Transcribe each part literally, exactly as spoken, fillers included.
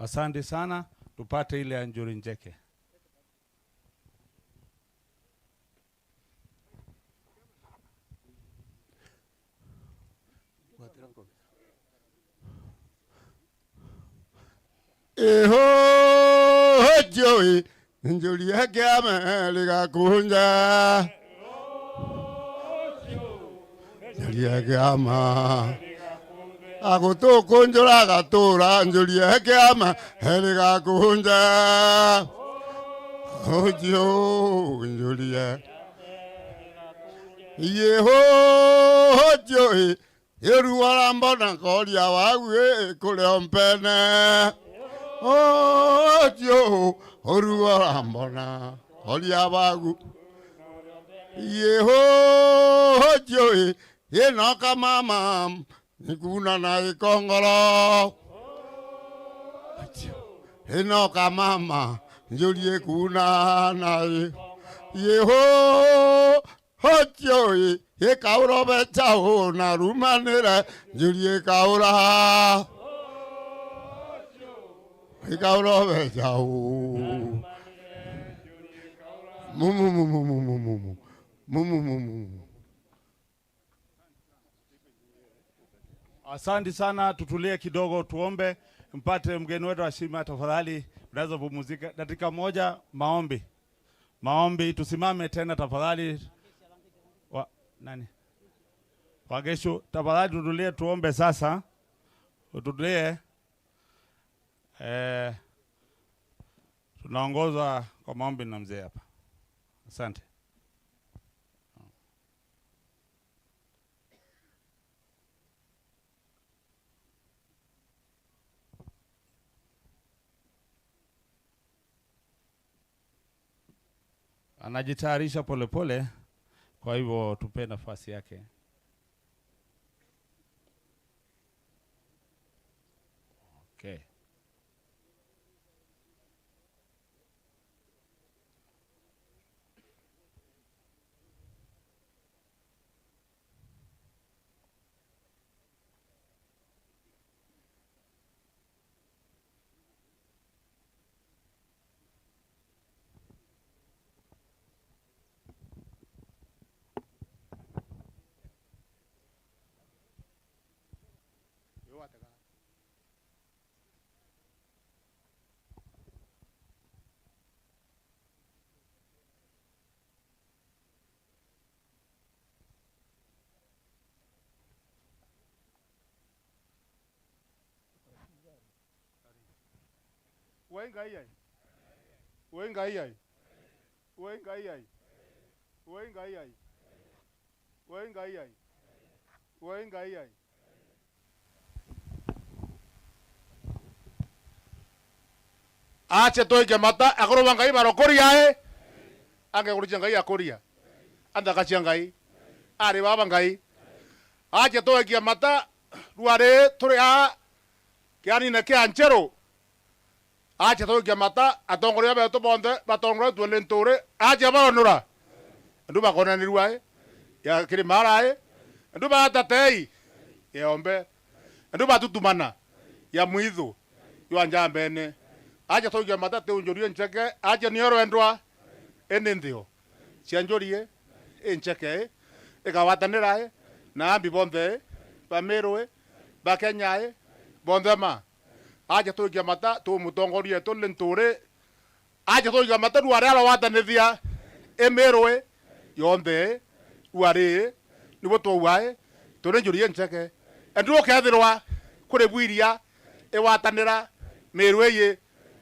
Asante sana, tupate ile ya Njuri Njeke. Ihu, njui, njuri ya kiama rigakunja. Njuri ya kiama. Agutukunjura agatura, njuri ya kiama rigakunja. Uju, njuri ya. Ihu, njui, irugo rambona koria wagu i kuria ompene. Uju, urugo rambona koria wagu. Ihu, njui, inoka mama, nikuna na ikongoro. Inoka mama, njuri ikuna na i-, ihu, uciui, ikaura ubeca u na rumanire, njuri ikaura. Ikaura ubeca u. Mumu, mumu, mumu, mumu. Mumu, mumu, mumu. Asante sana, tutulie kidogo tuombe, mpate mgeni wetu wa heshima tafadhali, unaweza pumzika dakika moja, maombi. Maombi, tusimame tena tafadhali. Wa, nani? Wagesho, tafadhali tutulie tuombe sasa. Utulie. Eh, tunaongozwa kwa maombi na mzee hapa. Asante. Anajitayarisha polepole, kwa hivyo tupe nafasi yake. Okay. Wai Ngai ai. Wai Ngai ai. Wai Ngai ai. Wai Ngai ai. Wai Ngai ai. Wai Ngai ai. Acha tuike mata, akuru ba Ngai barokoria ai. Ange kurucia Ngai akuria. Anthaka cia Ngai. Ari baba Ngai. Acha tuike mata, rwari turi a kianine kia ncheru. Acha tuikia mata, atongoria betu bonthe batongoretue ni Nturi, acha baonura. Andu bakonanirua ai, ya kiri mara ai, andu batatei, ya ombe, andu batutumana, ya mwithu, jwa njambene. Acha tuikia mata, ti unjurie ncheke, acha nio rwendwa, indi nthio. Cia njurie, incheke, ikagwatanira, na ambi bonthe, ba Meru, ba Kenya, bonthe ma. Acha tuikia mata, tumutongoria etu ni Nturi. Acha tuikia mata, rwari arogwatanithia, i Meru, yonthe, rwari, nibo twaua, turi njurie ncheke. Andu ukethirwa, kuri bwiria, igwatanira, Meru iyi,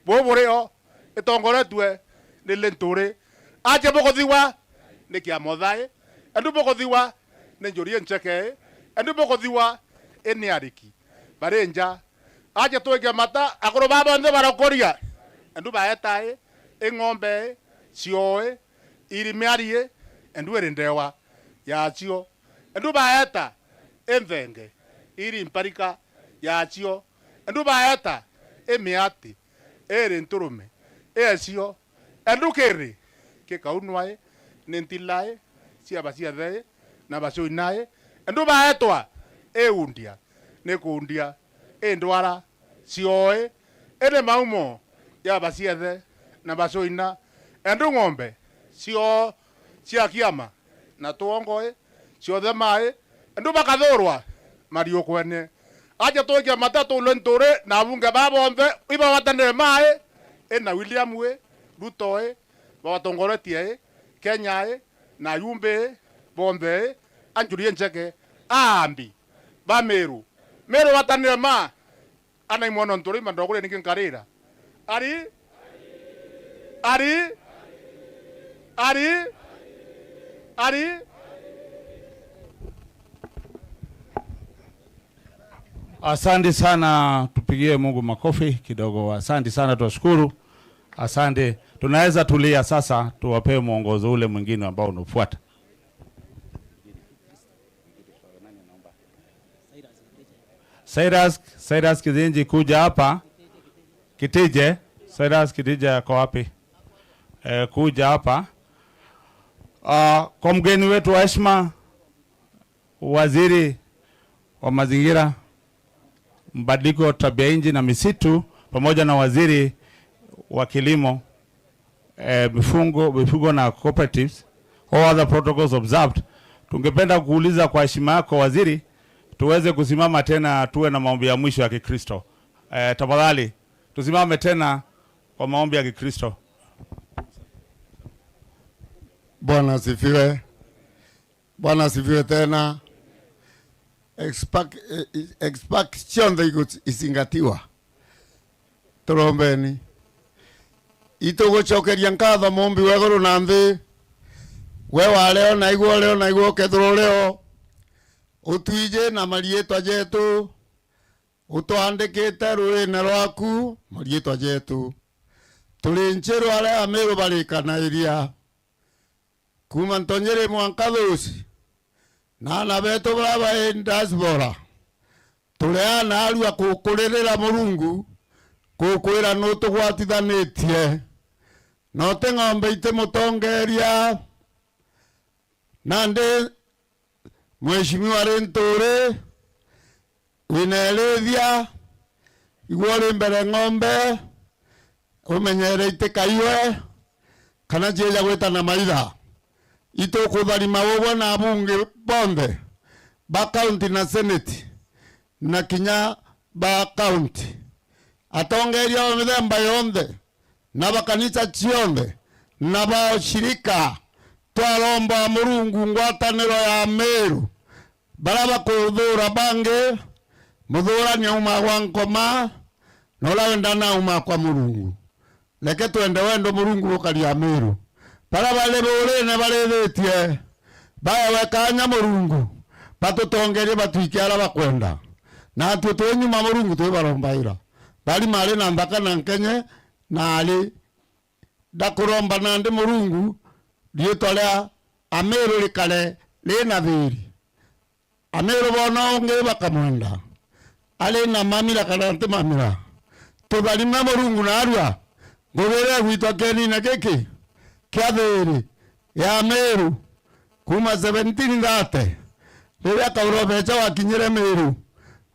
bubu burio, itongoretue ni Linturi. Acha bukuthigwa ni kiama uthai, andu bukuthigwa ni njurie ncheke, andu bukuthigwa ni ariki bari nja. Acha tuikia mata, akuru ba bonthe barokoria, andu baetai, ing'ombe, cioi, iri miari, andu iri ndewa yacio, andu baeta, inthenge, iri mparika yacio, andu baeta, imiati, iri nturume, ecio, andu kiri, kikaunwai, ni ntilai, ciaba ciathei, na bacuinai, andu baetwa, iundia, ni kuundia, indwara, cioi, Indi maumo ya baciethe na bacuina, endu ng'ombe cioo cia kiama na twongoi ciothe mai, endu bakathurwa mariukwene. Aja twikia matatule nturi na abunge baa bonthe ibawatanire mai, ina William wi, Ruto wi, babatongoretie ii, Kenya ii, na ayumbi ii, bonthe ii, a Njuri Incheke, aambi ba Miru. Miru watanire ma, ana imwe nontu riu mandoguria ningi nkarira. Ari? Ari? Ari? Ari? Asante sana, tupigie Mungu makofi kidogo. Asante sana, twashukuru. Asante. Tunaweza tulia sasa, tuwapee mwongozo ule mwingine ambao unafuata. Cyrus, Cyrus Kizinji, kuja hapa. Kitije, Cyrus Kitije ako wapi? Eh, kuja hapa. Ah, kwa mgeni wetu wa heshima, waziri wa mazingira, mabadiliko ya tabia nchi na misitu, pamoja na waziri wa kilimo, eh, mifungo, mifugo na cooperatives, all other protocols observed. Tungependa kuuliza kwa heshima yako waziri, tuweze kusimama tena tuwe na maombi ya mwisho ya Kikristo. Eh, tafadhali, tusimame tena kwa maombi ya Kikristo. Bwana asifiwe. Bwana asifiwe tena. Expect, eh, expect cionthe igu-, isingatiwa. Turombeni. Itugucokeria nkatho Mumbi wa iguru na nthi, we wari o, na igwe uri o, na igwe ukethirwa uri o, utwiji na mariitwa jetu, utwandikite rurine rwaku mariitwa jetu. Turi nchiru aria Amiru barikanairia. Kuuma ntonyiri mwanka thuuci, na aana beetu baria bai diaspora, turi aana arua kukuririra Murungu, gukwira nutugwatithanitie. Na uti ng'ombe iti mutongeeria, nandi Mheshimiwa ri nturi, wina irithia, igwe uri mbere ng'ombe, umenyere itikaiwe, kana cieja gwita na maitha. Itukutharima ugwe na abunge bonthe ba county na senate, na kinya ba county, atongeeria ba mithemba yonthe, na ba kanisa cionthe, na ba ushirika, twaromba Murungu ngwataniro ya Miru, baria bakuthuura bangi, muthuurani aumaa gwa Nkoma, na uria wendana aumaa kwa Murungu. Reke twende wendo Murungu bukari Amiru. Baria bari buurine barithitie, baewe kaanya Murungu, batutongerie batwike aria bakwenda. Natwe twi nyuma Murungu twibarombaira. Tharima ari na nthaka na nkenye, na ari ndakuromba nandi Murungu, riitwa ria Amiru rikare rina thiiri. Amiru boona ungi bakamwenda, ari na mamira kana nti mamira. Tutharime Murungu naarua, ngugi iria igwitwa kienine giki kia thiiri ya Amiru kuuma seventeen thirty, riria Kauro Becha wakinyire Miru.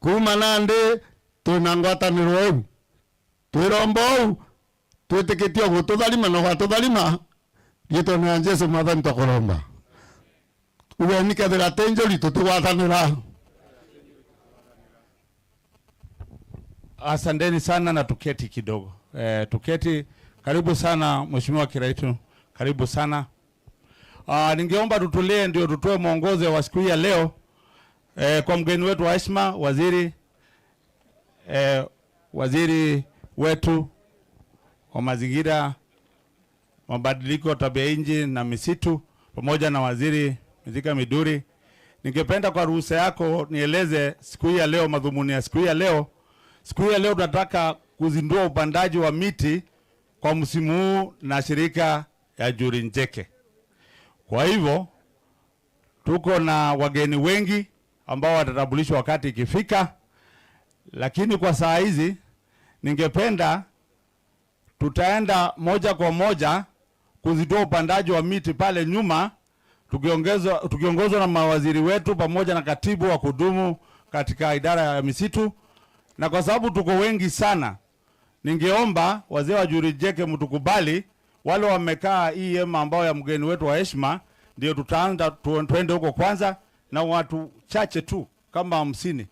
Kuuma nandi twina ngwataniro iu. Twiromba uu, twitikitie ugututharima na ugatutharima, riitwene ria Jesu Mwathani twakuromba. Ugeni kethira ti njuri tutigwatanira. Asanteni sana na tuketi kidogo. Eh, tuketi. Karibu sana Mheshimiwa Kiraitu. Karibu sana. Ah, ningeomba tutulie ndio tutoe mwongozo wa siku hii ya leo. Eh, kwa mgeni wetu wa heshima, waziri, eh, waziri wetu wa mazingira, mabadiliko ya tabia nchi na misitu, pamoja na waziri Mithika Miduri. Ningependa kwa ruhusa yako nieleze siku hii ya leo, madhumuni ya siku hii ya leo. Siku hii ya leo tunataka kuzindua upandaji wa miti kwa msimu huu na shirika ya Njuri Njeke. Kwa hivyo, tuko na wageni wengi ambao watatambulishwa wakati ikifika, lakini kwa saa hizi ningependa tutaenda moja kwa moja kuzindua upandaji wa miti pale nyuma, tukiongezwa-, tukiongozwa na mawaziri wetu pamoja na katibu wa kudumu katika idara ya misitu, na kwa sababu tuko wengi sana, Ningeomba wazee wa Juri Jeke, mtukubali, wale wamekaa hii hema ambao ya mgeni wetu wa heshima, ndio tutaanza tu-, twende huko kwanza, na watu chache tu kama hamsini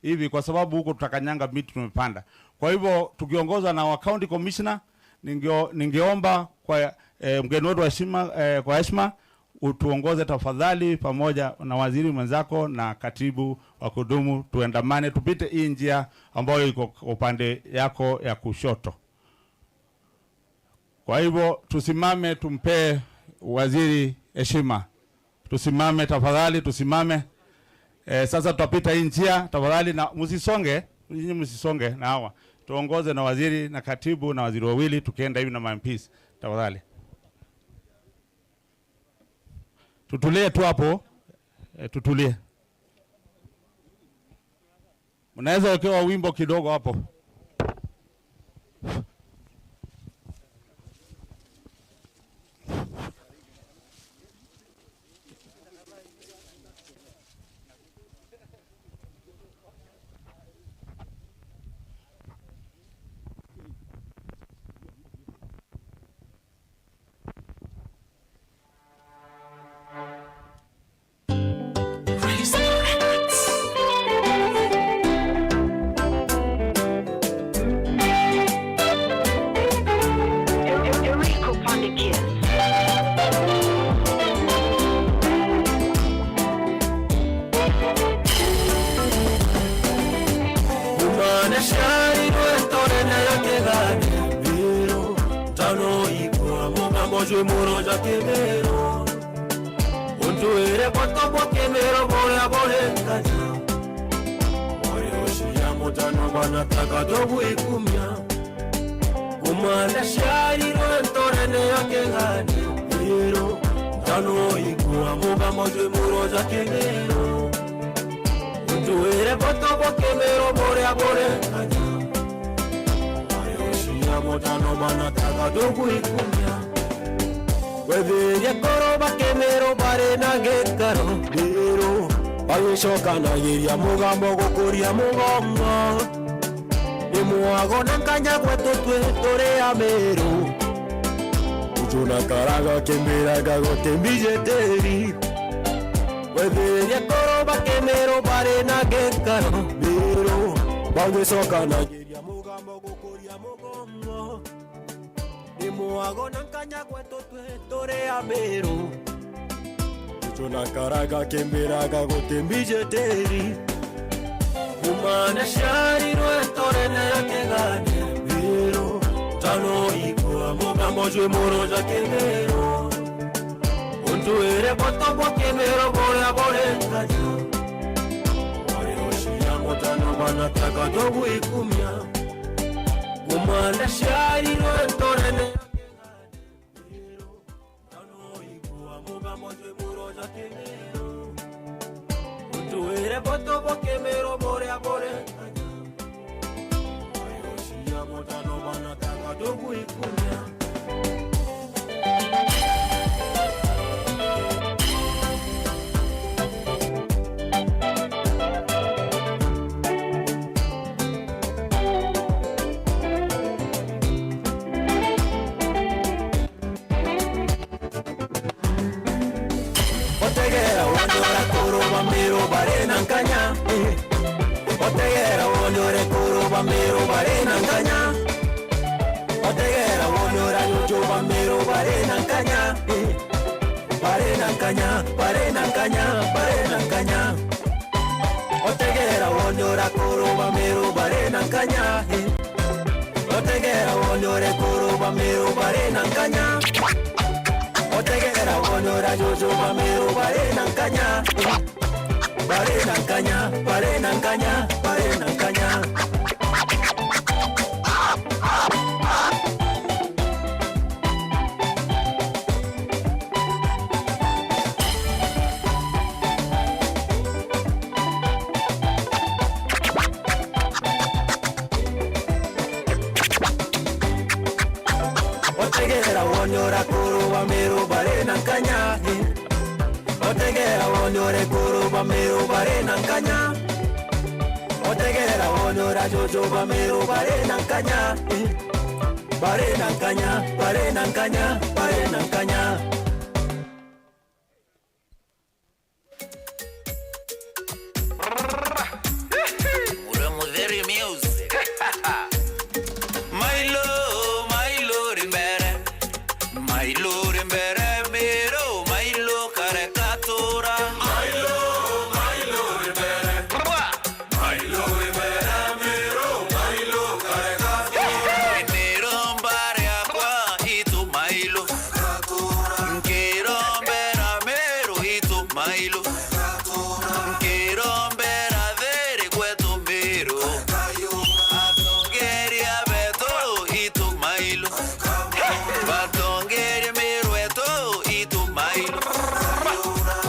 hivi, kwa sababu huko tutakanyanga miti tumepanda. Kwa hivyo, tukiongozwa na our county commissioner, ningeo-, ningeomba kwa, eh, mgeni wetu wa heshima, eh, kwa heshima, utuongoze tafadhali, pamoja na waziri mwenzako na katibu wa kudumu, tuandamane, tupite hii njia ambayo iko upande yako ya kushoto. Kwa hivyo, tusimame, tumpee waziri heshima. Tusimame tafadhali, tusimame. Eh, sasa tutapita hii njia, tafadhali, na msisonge, nyinyi msisonge na hawa. Tuongoze na waziri na katibu na waziri wawili, tukienda hivi na ma M Ps, tafadhali. Tutulie tu hapo. Eh, tutulie. Mnaweza wekewa wimbo kidogo hapo. Umana ciarirwe ntorene ya kigania mbiro, ntano ikwa mugambo jwi muro ja kibiro. Untwire boto bwa kibiro buria buri nkanya. Uri ucio ya mutano bana taka tugwikumia. Kumanda ciarirwe ntorene ya kigania mbiro, ntano ikwa mugambo jwi muro ja kibiro. Untwire boto bwa kibiro buria buri nkanya. Uri ucio ya mutano bana taka tugwikumia. Wethirie koro bakemero bari na gikaro, rero bagicokanagiria mugambo gukuria mugongo. Ni mwago na nkanya gwetu twi turi a Meru. Uju na karaga kimbiraga gukimbije tiri. Wethirie koro bakemero bari na gikaro, rero bagicokanagiria mugambo gukuria mugongo. Ni mwago na nkanya gwetu twi turi a Meru. Uju na karaga kimbiraga gukimbije tiri. Kumana ciarirwe ntorene ya kigania mbiro, ntano ikwa mugambo jwi muro ja kibiro. Untwire boto bwa kibiro buria buri nkanya. Uri ucio ya mutano bana taka tugwikumia. Kumanda ciarirwe ntorene ya kigania mbiro, ntano ikwa mugambo jwi muro ja kibiro. Untwire boto bwa kibiro buria buri nkanya. Uri ucio ya mutano bana taka tugwikumia. Otegera wonyora kuruba Meru bari na nkanya, eh. Otegera wonyore kuruba Meru bari na nkanya. Otegera wonyora juju ba Meru bari na nkanya, eh. Bari na nkanya, bari na nkanya, bari na nkanya. Otegera wonyora kuruba Meru bari na nkanya, eh. Otegera wonyore kuruba Meru bari na nkanya. Otegera wonyora juju ba Meru bari na nkanya. Bari na nkanya, bari na nkanya, bari na nkanya. Otegera wonyora kuruba Meru bari na nkanya, eh. Otegera wonyore kuruba Meru bari na nkanya. Tegera wone uria juju ba Meru bari na nkanya, eh. Bari na nkanya, bari na nkanya, bari na nkanya. Mure Mutheri Music. Mailo, mailo ri mbere. Mailo ri mbere, Meru, mailo kare katura. Mailo, mailo ri mbere. Bwa! Mailo ri mbere, Meru, mailo kare katura. Meru mbare yakwa, itu mailo. Nkirombera Meru itu mailo. Nkirombera thiri kwetu Meru. Atongeria betu itu mailo. Batongeria Meru etu itu mailo.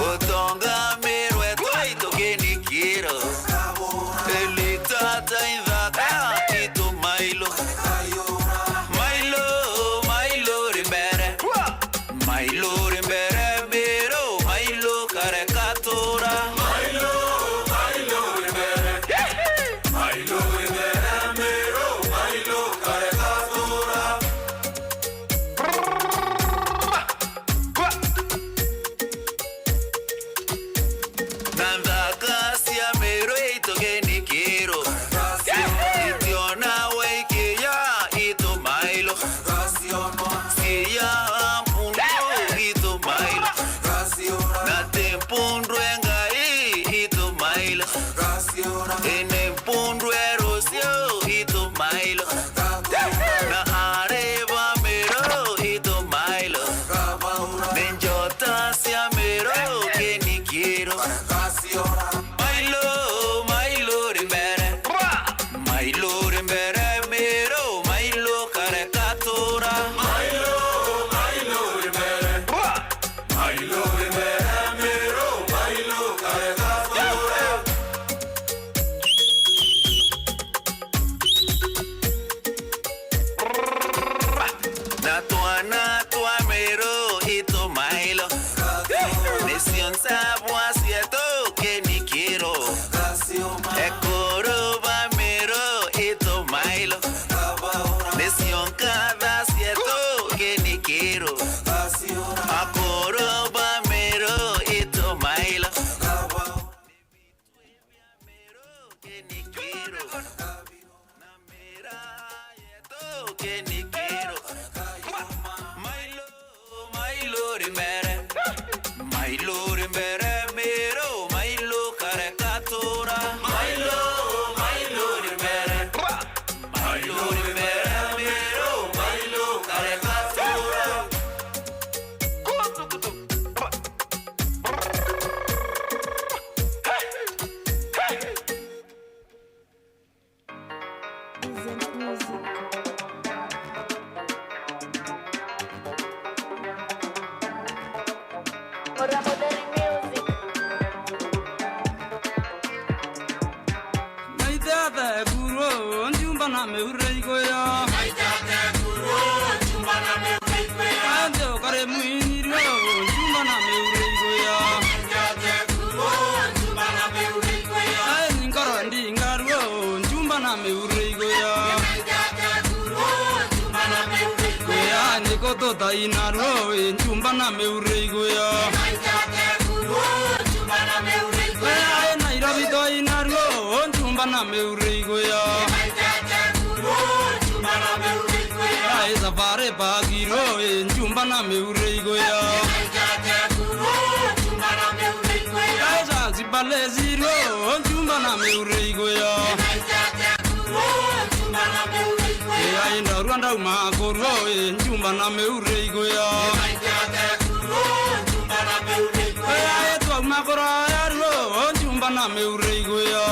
Utonga Meru etu itu kini kiro. Elitata inthaka itu mailo. Mailo, mailo ri mbere. Mailo ri mbere, Meru, mailo kare katura. Mailo, mailo ri mbere. Mailo ri mbere, Meru, mailo kare katura. Na nthaka cia Meru itu kini kiro. Itiona waikiya itu mailo. Cia mpundu itu mailo. Na ti mpundu e Ngai itu mailo. Ene mpundu e rucio itu mailo. Na ari ba Meru itu mailo. Ni njota cia Meru kini kiro. Mailo, mailo ri mbere. Mailo ri mbere, Meru, mailo kare katura. Mailo, mailo ri mbere. Mailo ri mbere, Meru, mailo kare katura. Na twana twa Meru itu mailo. Nicio nsabwa cietu kini kiro. Ekuru ba Meru itu mailo. Nicio nkatha cietu kini kiro. Akuru ba Meru itu mailo. Meru kini kiro. Na mira yetu kini kiro. Mailo, mailo ri mbere. Mailo ri mbere, Meru, mailo kare katura. Mailo, mailo ri mbere. Mailo ri mbere, Meru, mailo kare katura. Decent music. Mura Mutheri Music. Naitete kuru, njumba na miure iguya. Naitete kuru, njumba na miure iguya. Ande ukare mwinyirio, njumba na miure iguya. Naitete kuru, njumba na miure iguya. Ai, nkoro ndingaruo, njumba na miure iguya. Naitete kuru, njumba na miure iguya. Ai, niko tutainaruo, njumba na miure iguya. Naitete kuru, njumba na miure iguya. Ai, Nairobi twainaruo, njumba na miure iguya. Ai, safari pagiro, e, njumba na miure iguya. Ai, Zanzibar leziro, njumba na miure iguya. E, ai, ndarua ndauma kuruo, e, njumba na miure iguya. E, ai, twauma kuraya ruo, njumba na miure iguya.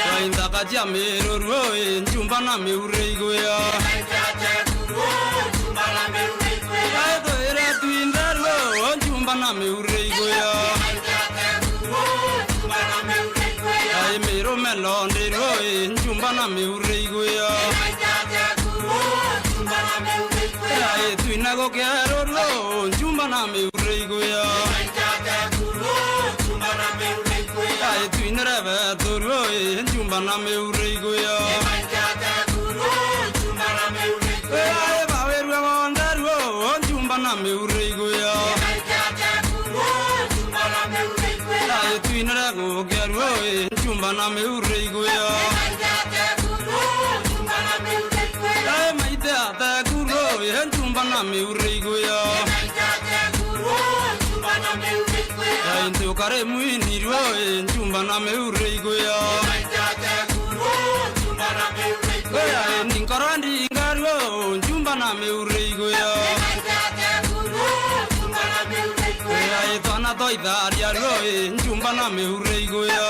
Twainthaka cia Meru ruo, e, njumba na miure iguya. Ai, twire twinthe ruo, njumba na miure iguya. Ai, Meru Melonde ruo, e, njumba na miure iguya. Ai, twina gukeru ruo, njumba na miure iguya. Itwinire betu ruo, ii, njumba na miuri iguyo. Ii, ai, bawirue bonthe ruo, njumba na miuri iguyo. Ai, twinire gukia ruo, ii, njumba na miuri iguyo. Ai, maite ateku ruo, ii, njumba na miuri iguyo. Ai, nti ukari mwini ruo, ii, njumba na miuri iguyo. Ai, ni nkoro ndinga ruo, njumba na miuri iguyo. Ai, twana twa itharia ruo, ii, njumba na miuri iguyo.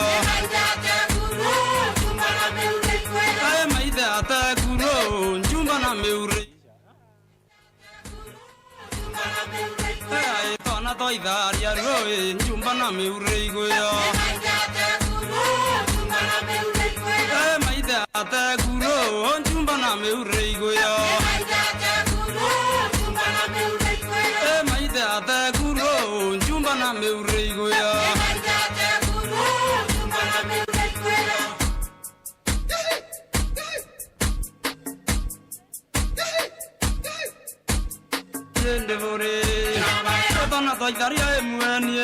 Ai, maithe ateku ruo, njumba na miuri. Ai, twana twa itharia ruo, ii, njumba na miuri iguyo. Ai, maithe ateku ruo, njumba na miuri iguyo. Ai, maithe ateku ruo, njumba na miuri iguyo. Indi buri, twana twa itharia imweni,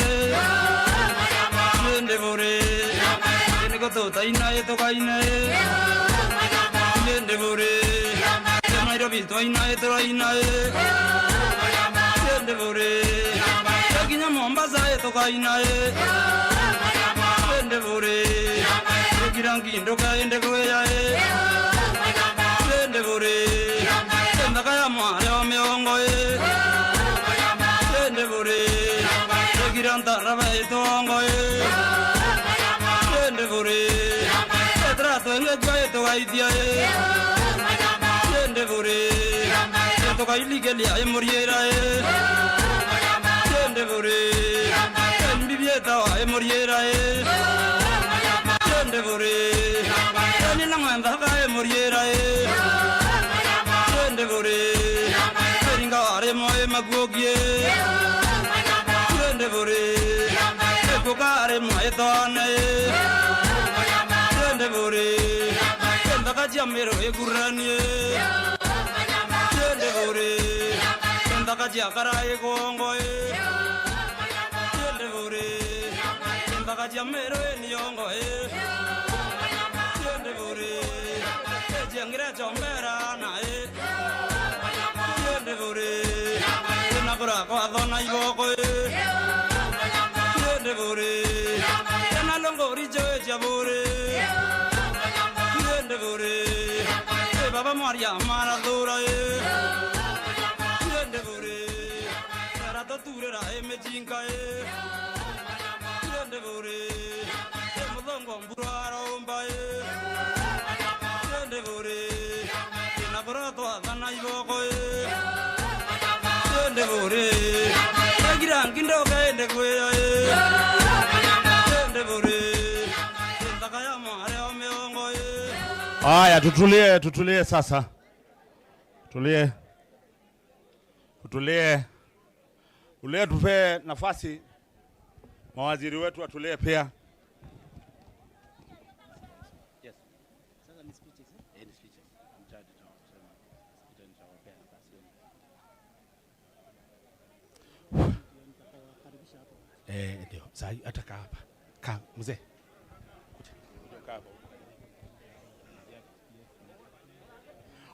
indi buri, indi gututaina itugaine, indi buri, Nairobi twaina ituraina, indi buri, kinya Mombasa itugaina, indi buri, igira nginduka indi kwiya, indi buri, nthaka ya mware wa miongo, indi buri, igira ntaraba itongo, indi buri, etira twenge jwa itugaithia, indi buri, itugailigelia imuriira, indi buri, mbibi itawa imuriira, indi buri, eni na ng'wenthaga imuriira, indi buri, eringa warimo imaguogie, indi buri, ikuka arimo itwane, indi buri, nthaka cia miru iguranie, indi buri, nthaka cia kara igongo, indi buri, nthaka cia miru iniongo, indi buri, eciangire chombera na, indi buri, ina kura kwa thona iboko, indi buri, ina longori joe cia buri, indi buri, e baba mwaria marathura, indi buri, era tuturira imijinga, indi buri, e muthongo mbura aromba, indi buri, ina bura twathana iboko, indi buri, egira nkindoka indi kwiya, indi buri, nthaka ya mware wa miongo. Haya, tutulie, tutulie sasa. Tulie. Tutulie. Tulie, tupe nafasi mawaziri wetu watulie pia. Yes. Sasa ni speeches, eh? Eh, ni speeches. Mchadi tunakusema. Speeches nitawapea nafasi. Eh, ndio. Sasa hata kaa hapa. Kaa, mzee. Kuja. Kaa hapo.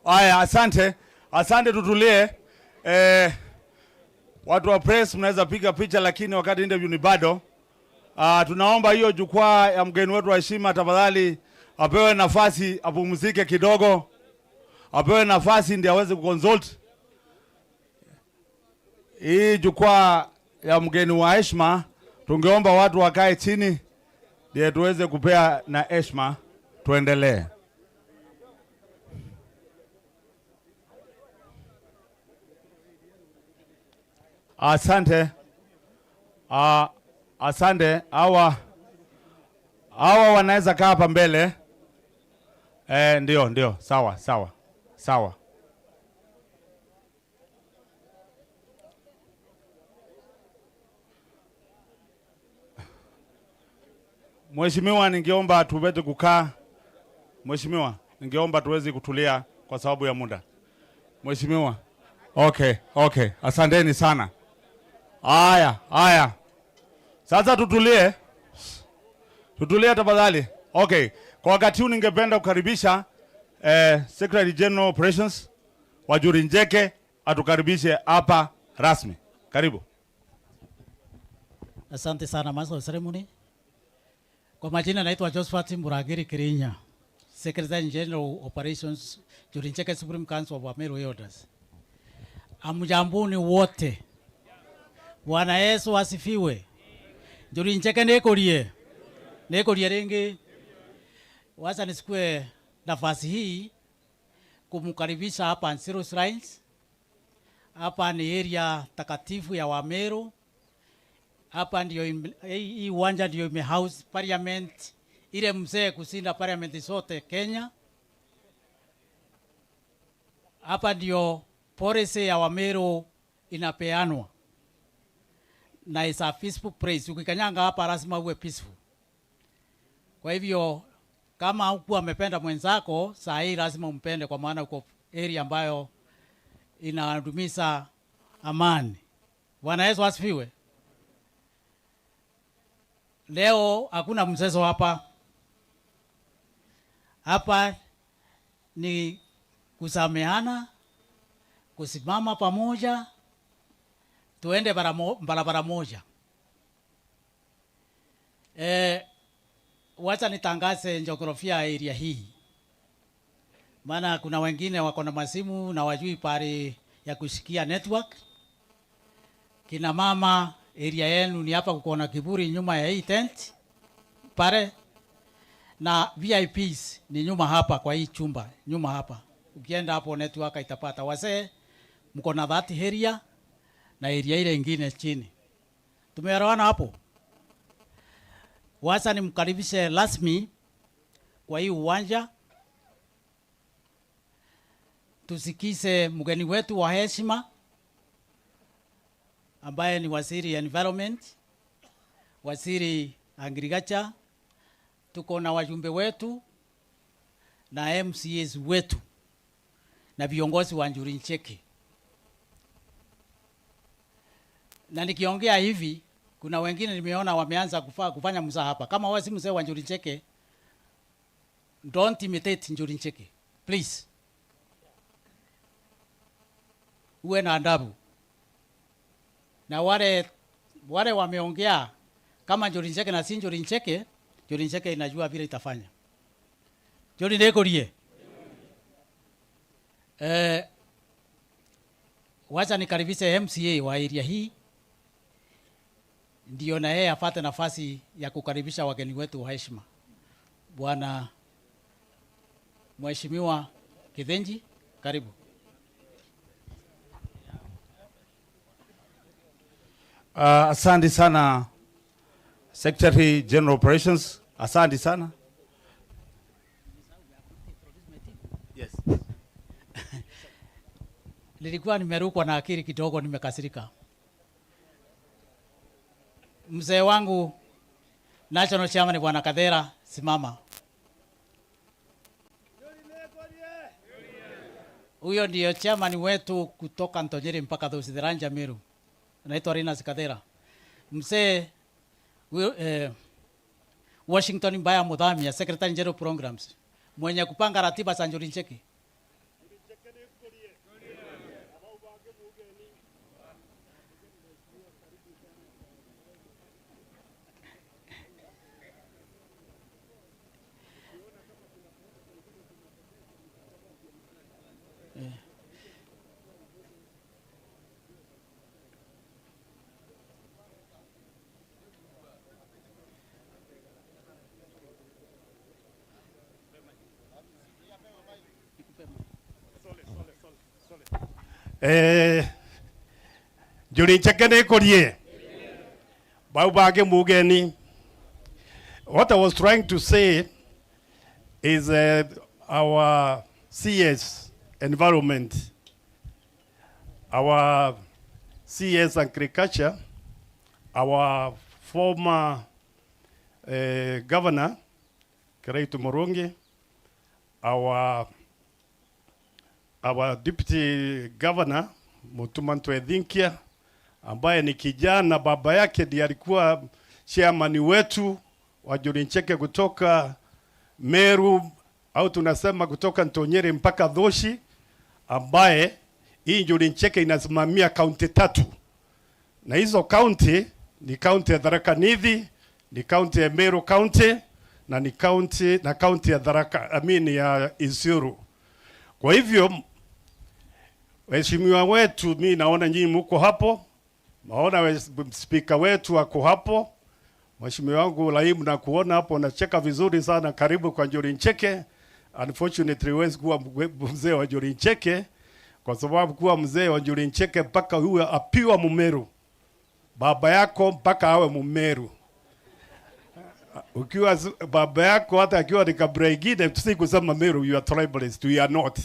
Aya, asante. Asante, tutulie. Eh, watu wa press mnaweza piga picha, lakini wakati interview ni bado. Ah, tunaomba hiyo jukwaa ya mgeni wetu wa heshima, tafadhali apewe nafasi apumzike kidogo. Apewe nafasi ndio aweze kuconsult. Hii jukwaa ya mgeni wa heshima, tungeomba watu wakae chini, ndio tuweze kupea na heshima, tuendelee. Asante. Ah, asante. Hawa, hawa wanaweza kaa hapa mbele. Eh, ndio, ndio. Sawa, sawa. Sawa. Mheshimiwa, ningeomba tuweze kukaa. Mheshimiwa, ningeomba tuweze kutulia kwa sababu ya muda. Mheshimiwa. Okay, okay. Asanteni sana. Haya, haya. Sasa tutulie. Tutulie tafadhali. Okay. Kwa wakati huu ningependa kukaribisha, eh, Secretary General Operations, Wanjuri Ncheke, atukaribishe hapa rasmi. Karibu. Asante sana, Master of Ceremony. Kwa majina naitwa Josephat Murangiri Kirinya, Secretary General Operations, Njuri Ncheke Supreme Council of Ameru Elders. Amjambuni wote. Bwana Yesu asifiwe. Njuri Ncheke nikurie. Nikurie ringi. Wacha nichukue nafasi hii kumkaribisha hapa Nsiru Shrines. Hapa ni area takatifu ya Wameru. Hapa ndio ime-, hii, hii uwanja ndio imehouse parliament, ile mzee kushinda parliament zote Kenya. Hapa ndio policy ya Wameru inapeanwa. Na is a peaceful place. Ukikanyanga hapa lazima uwe peaceful. Kwa hivyo, kama hukuwa amependa mwenzako, saa hii lazima umpende, kwa maana uko area ambayo inadumisha amani. Bwana Yesu asifiwe. Leo hakuna mchezo hapa. Hapa ni kusameana, kusimama pamoja, tuende bara mo-, barabara moja. Eh, wacha nitangaze jiografia ya area hii. Maana kuna wengine wako na masimu na wajui pahali ya kushikia network. Kina mama, area yenu ni hapa, kuko na kivuli nyuma ya hii tent pale, na V I Ps ni nyuma hapa kwa hii chumba, nyuma hapa. Ukienda hapo network itapata. Wazee, mko na that area na area ile ingine chini. Tumeelewana hapo? Wacha nimkaribishe rasmi kwa hii uwanja. Tusikize mgeni wetu wa heshima ambaye ni waziri environment, waziri agriculture. Tuko na wajumbe wetu na M C As wetu na viongozi wa Njuri Ncheke. Na nikiongea hivi, kuna wengine nimeona wameanza kufa-, kufanya mzaha hapa. Kama wewe si mzee wa Njuri Ncheke, don't imitate Njuri Ncheke. Please. Uwe na adabu. Na wale, wale wameongea kama Njuri Ncheke na si Njuri Ncheke, Njuri Ncheke inajua vile itafanya. Njuri nikurie. Eh, wacha nikaribishe M C A wa area hii, ndio na yeye apate nafasi ya kukaribisha wageni wetu wa heshima. Bwana Mheshimiwa Kithinji, karibu. Ah, asante sana, Secretary General Operations. Asante sana. Yes. Nilikuwa nimerukwa na akili kidogo, nimekasirika. Mzee wangu, National Chairman Bwana Kathera, simama. Huyo ndio chairman wetu kutoka Ntonyiri mpaka Thusi, the Ranja Meru. Anaitwa Linus Kathera. Mzee, huyo, eh, Washington Mbaya Muthamia, Secretary General Programs, mwenye kupanga ratiba za Njuri Ncheke. Eh. Eh, Njuri Ncheke nikurie. Bau bangi mugeni. What I was trying to say is, uh, our C S environment, our C S agriculture, our former eh, Governor Kiraitu Murungi, our, our Deputy Governor Mutuma Ntwethinkia, ambaye ni kijana, baba yake ndiye alikuwa chairman wetu wa Njuri Ncheke kutoka Meru, au tunasema kutoka Ntonyere mpaka Thoshi, ambaye hii Njuri Ncheke inasimamia kaunti tatu. Na hizo kaunti ni kaunti ya Tharaka Nithi, ni kaunti ya Meru County, na ni kaunti, na kaunti ya Tharaka, I mean, ya Isiolo. Kwa hivyo, waheshimiwa wetu, mi naona nyinyi muko hapo, naona we-, spika wetu ako hapo, mheshimiwa wangu Laimu, nakuona hapo, unacheka vizuri sana. Karibu kwa Njuri Ncheke. Unfortunately, huwezi kuwa mwe-, mzee wa Njuri Ncheke, kwa sababu kuwa mzee wa Njuri Ncheke mpaka uwe a pure Mumeru. Baba yako mpaka awe Mumeru. Ukiwa s-, baba yako hata akiwa ni kabila ingine, si kusema Meru, you are tribalist, we are not.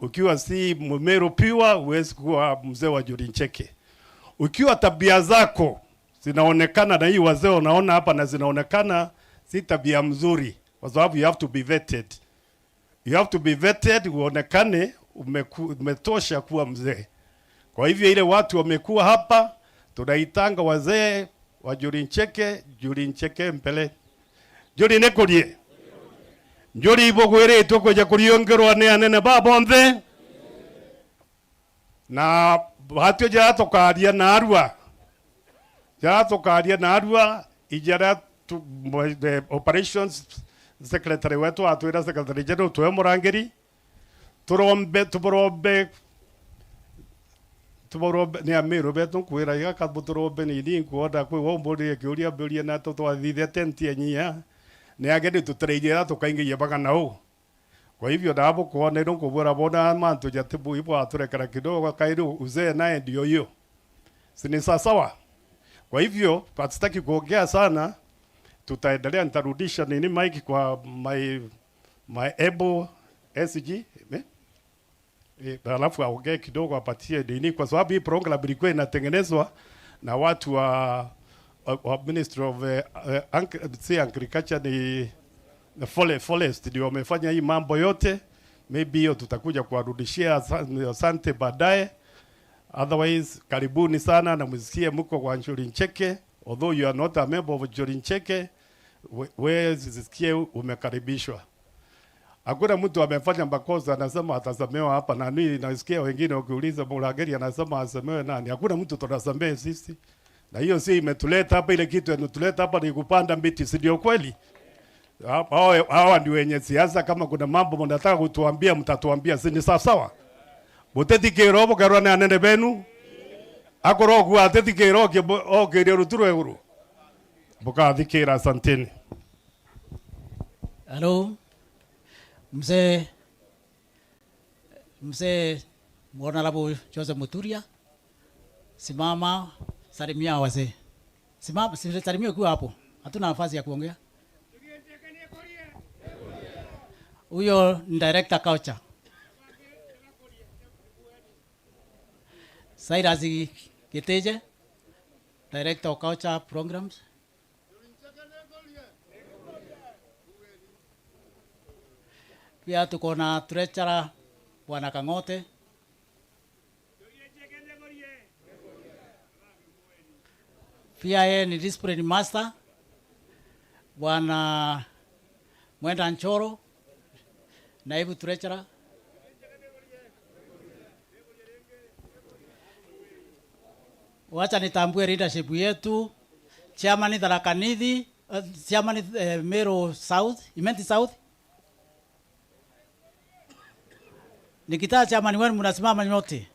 Ukiwa si Mumeru pure, huwezi kuwa mzee wa Njuri Ncheke. Ukiwa tabia zako zinaonekana na hii wazee unaona hapa na zinaonekana si tabia mzuri, kwa sababu you have to be vetted. You have to be vetted, uonekane umeku-, umetosha kuwa mzee. Kwa hivyo ile watu wamekuwa hapa, tunaitanga wazee wa Njuri Ncheke, Njuri Ncheke mbele. Njuri nikurie. Njuri ibugwiritwe kuja kuriungerwa ni anene ba bonthe. Na batio jaria tukaria narua, jaria tukaria narua, ijaria tu, mwe-, the operations secretary wetu atwira secretary general twe murangiri, turombe, tuburombe, tuburombe, ni Amiru betu nkwira, igaka buturombe nini, nkwona kwi wo mburirie kiuria mburie na tu twathithia tent ya nyia, ni ageni tutereirie ra tukaingiria bagana u. Kwa hivyo, nabo kwona ino nkubwira bona mantu jatibu ibwaturekera kidogo, kairi uzee naye ndio hiyo. Si ni sawa sawa? Kwa hivyo, hatutaki kuongea sana, tutaendelea, nitarudisha nini mic kwa my, my able S G, eh? Eh, alafu aongee kidogo, apatie nini, kwa sababu hii program ilikuwa inatengenezwa na watu wa, wa, wa Ministry of, eh, eh, Agri-, si agriculture, ni, ni fore-, forest ndio wamefanya hii mambo yote. Maybe hiyo tutakuja kuwarudishia, asa-, asante baadaye. Otherwise, karibuni sana na msikie mko kwa Njuri Ncheke. Although you are not a member of Njuri Ncheke, we, we zisikie umekaribishwa. Hakuna mtu amefanya makosa anasema atasamewa hapa. Na nini nasikia wengine wakiuliza, Murangiri anasema asamewe nani? Hakuna mtu tunasamehe sisi. Na hiyo sio imetuleta hapa, ile kitu inatuleta hapa ni kupanda miti, si ndio kweli? Ha-, hao, hawa ndio wenye siasa, kama kuna mambo mnataka kutuambia, mtatuambia, si ni sawa sawa? Mutithikira bukerwa ni anene benu. Akorwo ku atithikira oke bu-, okirie rutu rwa iguru. Bukathikira, asanteni. Hello. Mzee, Mzee Honorable Joseph Muturia, simama, salimia wazee. Simama, si-, salimia ukiwa hapo. Hatuna nafasi ya kuongea. Huyo ni director culture. Cyrus Gitije, director of culture programs. Pia tuko na treasurer Bwana Kang'ote. Pia yeye ni discipline master, Bwana Mwenda Nchoro, naibu treasurer. Wacha nitambue leadership yetu. Chairman Tharaka Nithi, eh, chairman, eh, Meru South, Imenti South. Nikitaka chairman wenu mnasimama nyote.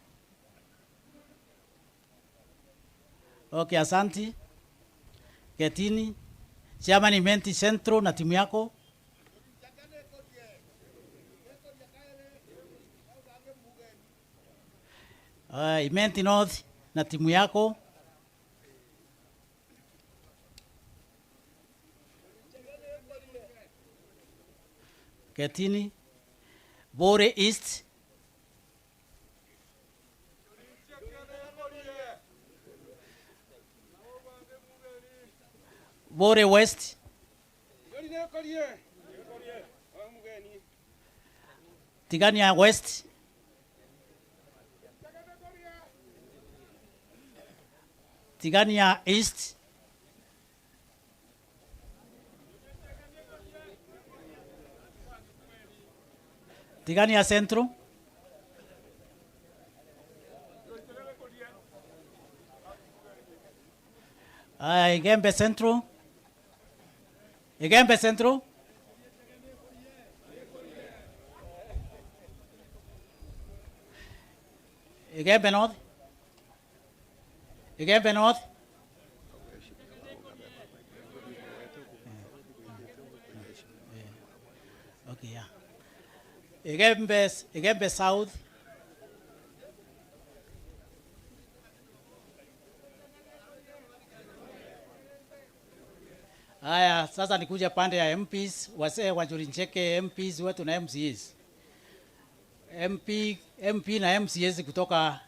Okay, asanti. Ketini. Chairman Imenti Central na timu yako. Ah, Imenti North na timu yako. Ketini. Bore East. Bore West. Tigania West. Tigania East. Tigania Central. Aya, Igembe Central. Igembe Central. Igembe North. Igembe North. Okay, yeah. Igembe, Igembe South. Haya, sasa nikuje pande ya M Ps, wazee wa Njuri Ncheke, M Ps wetu na M C As. M P, M P na M C As kutoka.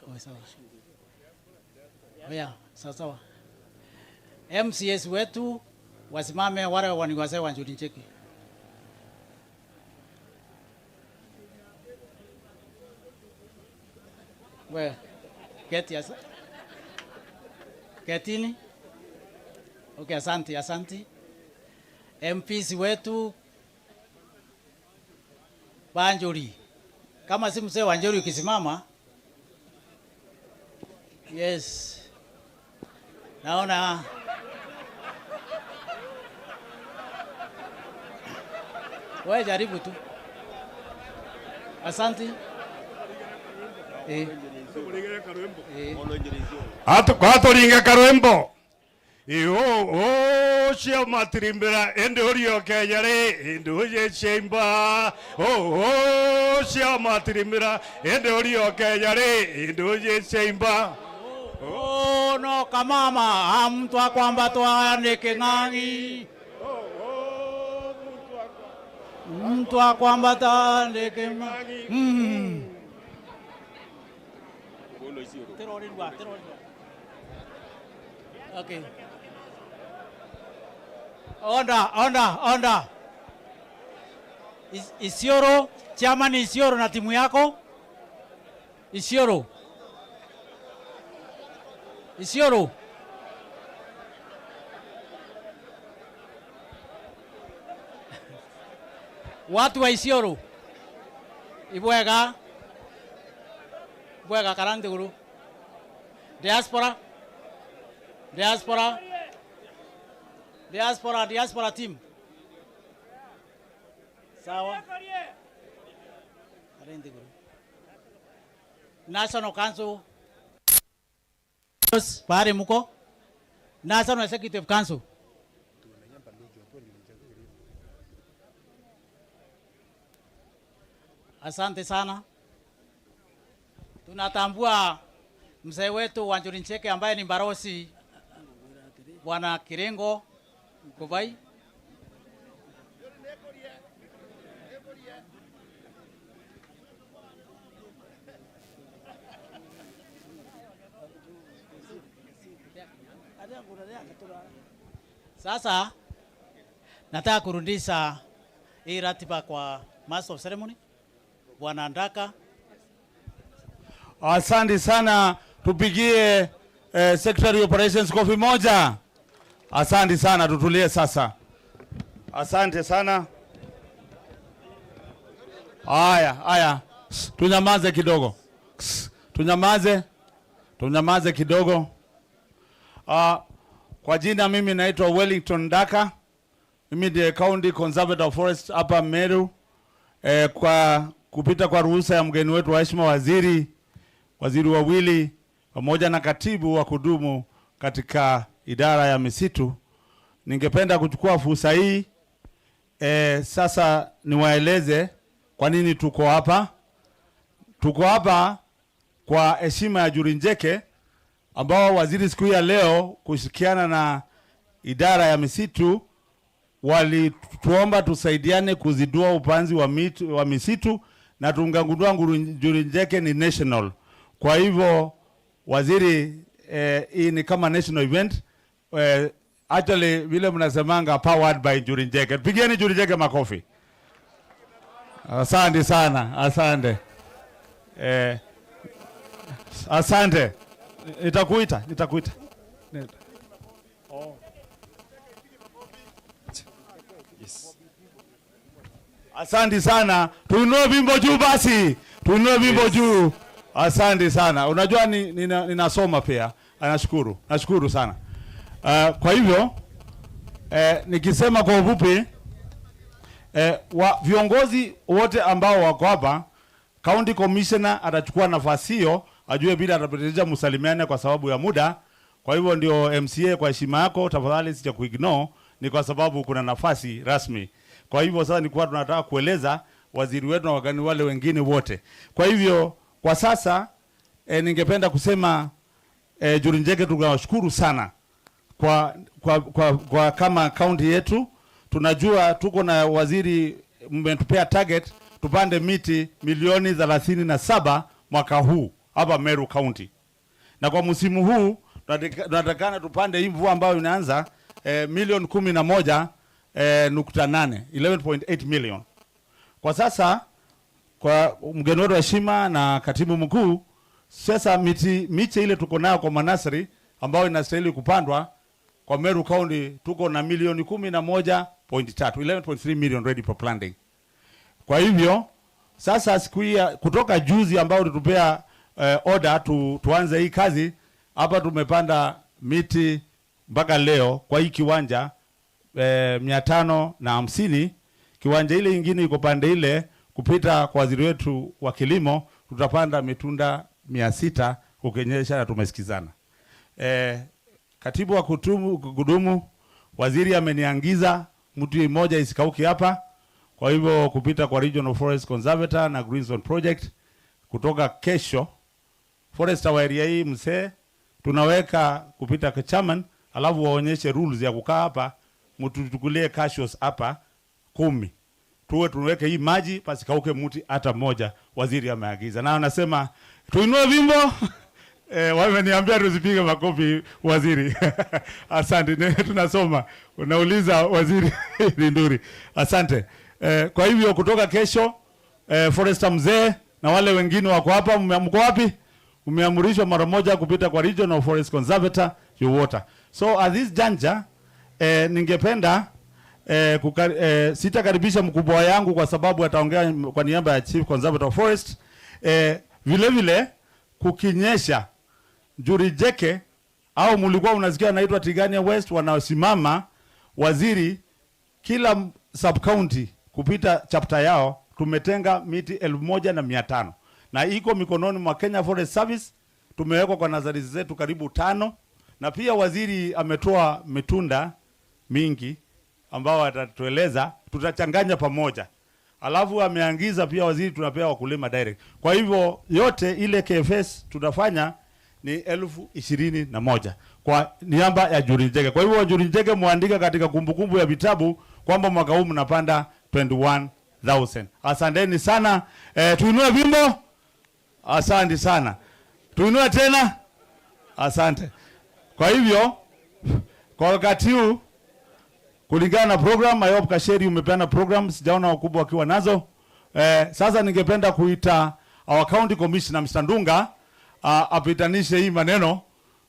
Oh, sawa. Oya, sawa sawa. M C As wetu wasimame, wale wa ni wazee wa Njuri Ncheke. We, keti asa-, ketini. Okay, asante, asante. M Ps wetu ba Njuri. Kama si mzee wa Njuri ukisimama. Yes. Naona. Wewe jaribu tu. Asante. Eh. Eh. Atu-, kwa turinge karwimbo. Iu, uu cia matirimbira, indi uriokeja ri, indi ujiciimba. Uu cia matirimbira, indi uriokeja ri, indi ujiciimba. Uu no kamama, a muntu akwambatwa ni king'ang'i. Muntu akwambata ni king'ang'i. Mm. Tirorirwa, tirorirwa. Okay. Onda, onda, onda. Is-, Isiolo, chairman Isiolo na timu yako. Isiolo. Isiolo. Watu wa Isiolo. Ibwega. Bwega kara nthiguru. Diaspora. Diaspora. Diaspora, diaspora team. Sawa. Ari nthiguru. National Council. Baari muko. National Executive Council. Asante sana. Tunatambua mzee wetu wa Njuri Ncheke ambaye ni Mbarosi, Bwana Kiringo Kubai. Sasa, nataka kurudisha hii ratiba kwa Master of Ceremony, Bwana Ndaka. Asante sana, tupigie, eh, Secretary Operations kofi moja. Asante sana, tutulie sasa. Asante sana. Haya, haya. Shh, tunyamaze kidogo. Shh, tunyamaze. Tunyamaze kidogo. Ah, kwa jina mimi naitwa Wellington Ndaka. Mimi ndiye County Conservator of Forest hapa Meru. Eh, kwa kupita kwa ruhusa ya mgeni wetu wa heshima, waziri, waziri wawili, pamoja na katibu wa kudumu katika idara ya misitu, ningependa kuchukua fursa hii, eh, sasa niwaeleze kwa nini tuko hapa. Tuko hapa kwa heshima ya Njuri Ncheke, ambao waziri siku hii ya leo kushirikiana na idara ya misitu walituomba tusaidiane kuzindua upanzi wa mitu-, wa misitu, na tungagundua Nguru-, Njuri Ncheke ni national. Kwa hivyo, waziri, eh, hii ni kama national event, eh, Actually, vile mnasemanga, powered by Njuri Njeke. Pigieni Njuri Njeke makofi. Asante sana, asante. Eh, asante. Nitakuita, nitakuita. Asante sana. Tuinue vimbo juu basi. Tuinue vimbo juu. Asante sana. Unajua ni, nina, ninasoma pia. Ah, nashukuru. Nashukuru sana. Ah, kwa hivyo, eh, nikisema kwa ufupi, eh, wa, viongozi wote ambao wako hapa, County Commissioner atachukua nafasi hiyo, ajue vile atapitilisha, msalimiane kwa sababu ya muda. Kwa hivyo ndio M C A, kwa heshima yako, tafadhali sija kuignore, ni kwa sababu kuna nafasi rasmi. Kwa hivyo sasa nilikuwa tunataka kueleza waziri wetu na wageni wale wengine wote. Kwa hivyo kwa sasa, eh, ningependa kusema, eh, Njuri Njeke, tunawashukuru sana kwa, kwa, kwa, kwa kama county yetu. Tunajua tuko na waziri, mmetupea target tupande miti milioni thelathini na saba mwaka huu hapa Meru County. Na kwa msimu huu, tunataka-, tunatakana tupande hii mvua ambayo inaanza, eh, milioni kumi na moja, eh, nukta nane, eleven point eight million. Kwa sasa, kwa mgeni wetu wa heshima na katibu mkuu, sasa miti miche ile tuko nayo kwa manasri ambayo inastahili kupandwa kwa Meru County, tuko na milioni kumi na moja point tatu, eleven point three million ready for planting. Kwa hivyo, sasa siku hii ya, kutoka juzi ambao ulitupea, eh, order tu, tuanze hii kazi, hapa tumepanda miti mpaka leo kwa hii kiwanja, eh, mia tano na hamsini. Kiwanja ile ingine iko pande ile, kupita kwa waziri wetu wa kilimo, tutapanda mitunda mia sita kukinyesha, na tumesikizana. Eh, katibu wa kutumu-, kudumu, waziri ameniagiza mti mmoja isikauke hapa. Kwa hivyo kupita kwa Regional Forest Conservator na Green Zone Project, kutoka kesho, forester wa area hii mzee, tunaweka kupita kwa chairman, alafu waonyeshe rules ya kukaa hapa, mtuchukulie cashews hapa kumi. Tuwe tuweke hii maji, pasikauke mti hata moja, waziri ameagiza. Na anasema, "Tuinue vimbo." Eh, wameniambia tusipige makofi, waziri. Asante, ne-, tunasoma. Unauliza waziri Linturi. Asante. Eh, kwa hivyo kutoka kesho, eh, forester mzee na wale wengine wako hapa, mme-, mko wapi? Umeamrishwa mara moja kupita kwa Regional Forest Conservator, your water. So at this juncture, eh, ningependa, eh, kukari-, eh, sitakaribisha mkubwa yangu kwa sababu ataongea kwa niaba ya Chief Conservator of Forest. Eh, vile vile, kukinyesha, Njuri Njeke, au mulikuwa unasikia anaitwa Tigania West, wanaosimama waziri, kila m-, sub county kupita chapter yao tumetenga miti elfu moja na mia tano, na iko mikononi mwa Kenya Forest Service. Tumewekwa kwa nurseries zetu karibu tano, na pia waziri ametoa mitunda mingi ambao atatueleza, tutachanganya pamoja. Alafu ameagiza pia waziri, tunapea wakulima direct. Kwa hivyo yote ile K F S tunafanya ni elfu ishirini na moja kwa niaba ya Njuri Njeke. Kwa hivyo, Njuri Njeke, muandika katika kumbukumbu ya vitabu kwamba mwaka huu mnapanda twenty one thousand. Asanteni sana. Eh, tuinue vimbo. Asante sana. Tuinue tena. Asante. Kwa hivyo, kwa wakati huu, kulingana na program, I hope Kasheri umepeana program, sijaona wakubwa wakiwa nazo. Eh, sasa ningependa kuita our county commissioner, Mister Ndunga, ah, apitanishe hii maneno,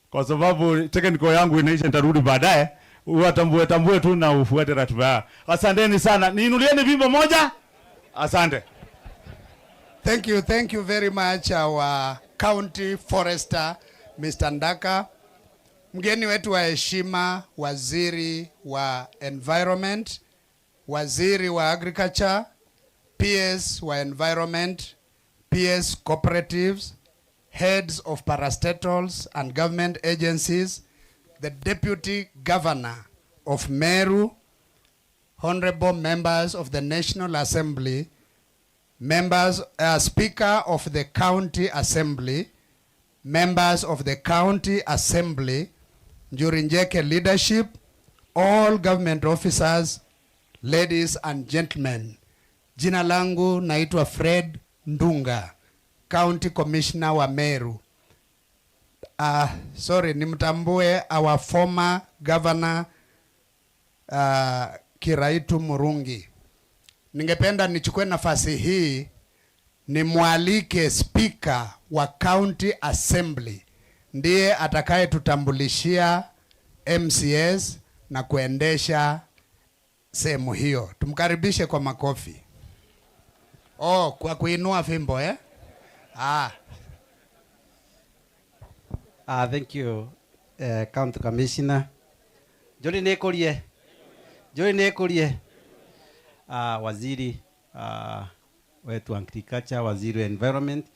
kwa sababu technical yangu inaisha, nitarudi baadaye. Uwatambue tambue tu na ufuate ratiba yao. Asanteni sana. Niinulieni vimbo moja. Asante. Thank you, thank you very much, our county forester, Mister Ndaka. Mgeni wetu wa heshima, waziri wa environment, waziri wa agriculture, P S wa environment, P S cooperatives, heads of parastatals and government agencies, the deputy governor of Meru, honorable members of the National Assembly, members, uh, speaker of the county assembly, members of the county assembly, Njuri Njeke leadership, all government officers, ladies and gentlemen. Jina langu naitwa Fred Ndunga, county commissioner wa Meru. Ah, sorry, nimtambue our former governor, uh, Kiraitu Murungi. Ningependa nichukue nafasi hii nimwalike Speaker wa County Assembly, ndiye atakayetutambulishia M C As na kuendesha sehemu hiyo. Tumkaribishe kwa makofi. Oh, kwa kuinua fimbo, eh? Ah. Ah, thank you, eh, County Commissioner. Njuri nikurie. Njuri nikurie. Ah, waziri, ah, wetu wa agriculture, waziri wa environment.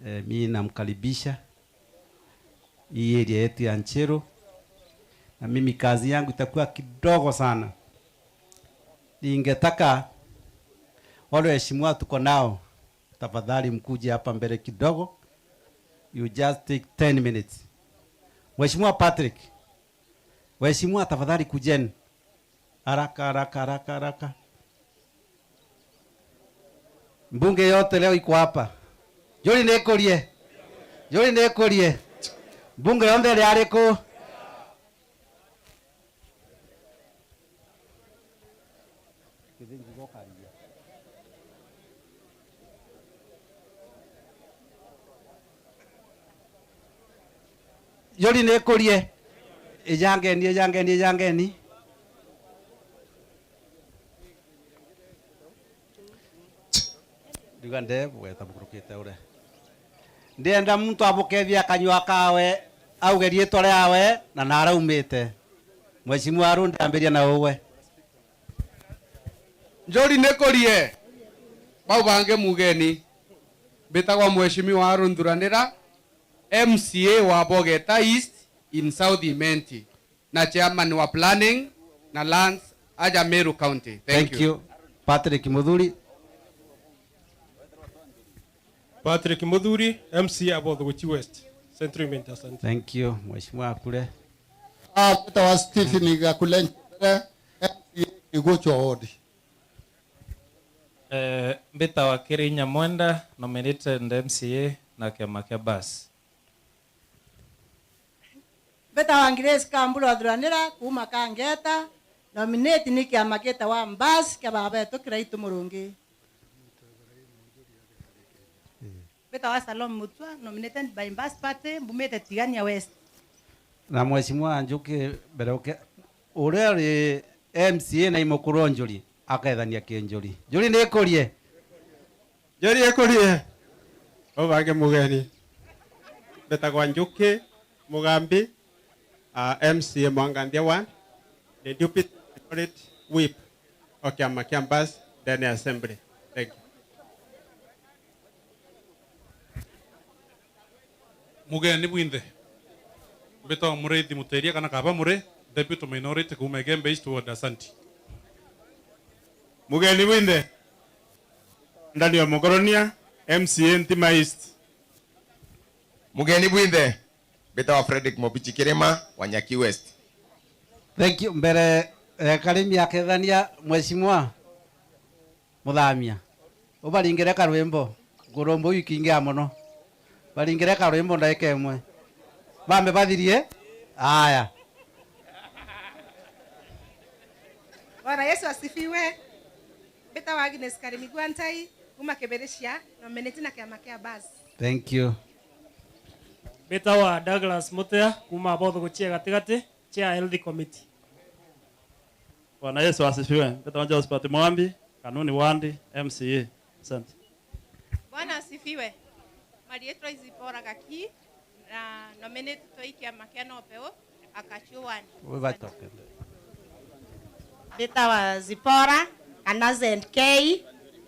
Eh, mi namkaribisha hii area yetu ya Ncheru. Na mimi kazi yangu itakuwa kidogo sana. Ningetaka wale waheshimiwa tuko nao, tafadhali mkuje hapa mbele kidogo. You just take ten minutes. Mheshimiwa Patrick, waheshimiwa tafadhali kujeni. Haraka, haraka, haraka, haraka. Mbunge yote leo iko hapa. Njuri nikurie. Njuri nikurie. Mbunge yonthe iri ariku? Njuri nikurie. Ijangeni, ijangeni, ijangeni. Ndiuga nde bweta bukurukite uria. Ndienda muntu abukethia kanyua kawe, auge riitwa riawe na naraumite. Mheshimiwa Aru, ndambiria na uwe. Njuri nikurie. Bau bangi mugeni. Mbitagwa Mheshimiwa Aru Nthuranira, M C A wa Bogeta East in South Imenti, na chairman wa planning na lands aja Meru County. Thank you. Patrick Muthuri. Patrick Muthuri, M C A Abothuguchi West, Central Imenti, asante. Thank you, Mheshimiwa Akule. Ah, mbitagwa Stephen Gakule Njere, M C A Kiguchwa Ward. Eh, mbitagwa Kiri Nyamwenda, nominated M C A na kiama kia Bus. Mbitagwa Grace Kambura Thuranira kuuma Kangeta, nominate ni kiama gitawa Mbas kia baba wetu Kiraitu Murungi. Mbitagwa Salome Mutua, nominated by Mbas Party, mbumite Tigania West. Na Mheshimiwa Njuki, mbere uke, uria uri M C A na imukuru o Njuri, akethania ki Njuri. Njuri ni ikurie. Njuri ikurie. Ubange mugeni. Mbitagwa Njuki Mugambi, uh, M C A Mwangandia one, the Deputy Minority Whip o kiama kia Mbas ndene ya Assembly. Thank you. Mugeni bwinthe. Mbitagwa Muriithi Mutiria kana kaba Muri, Deputy Minority kuuma Igembe East Ward, asanti. Mugeni bwinthe. Daniel Mugoronia, M C A Ntima East. Mugeni bwinthe. Mbitagwa Fredrick Mubichi Kirima wa Nyaki West. Thank you. Mbere, eh, Karimi akethania, Mheshimiwa. Muthamia. Ubaringire karwimbo. Ngurumbu iu ikiingia mono. Baringire karwimbo ndaika imwe. Bambe bathirie? Aya. Bwana Yesu asifiwe. Mbitagwa Agnes Karimi Gwantai, kuma Kibiricia, nominate na kiama kia Bus. Thank you. Mbitagwa Douglas Mutea, kuma Abothuguchi Gatigati, Chair Health Committee. Bwana Yesu asifiwe. Mbitagwa Josephat Mwambi, Kanuni Ward, M C A. Asante. Bwana asifiwe. Marietwa Zipora Gaki, na nominate toi kiama kia Nopeu, Akachu Ward. Mbitagwa Zipora, kana Z K,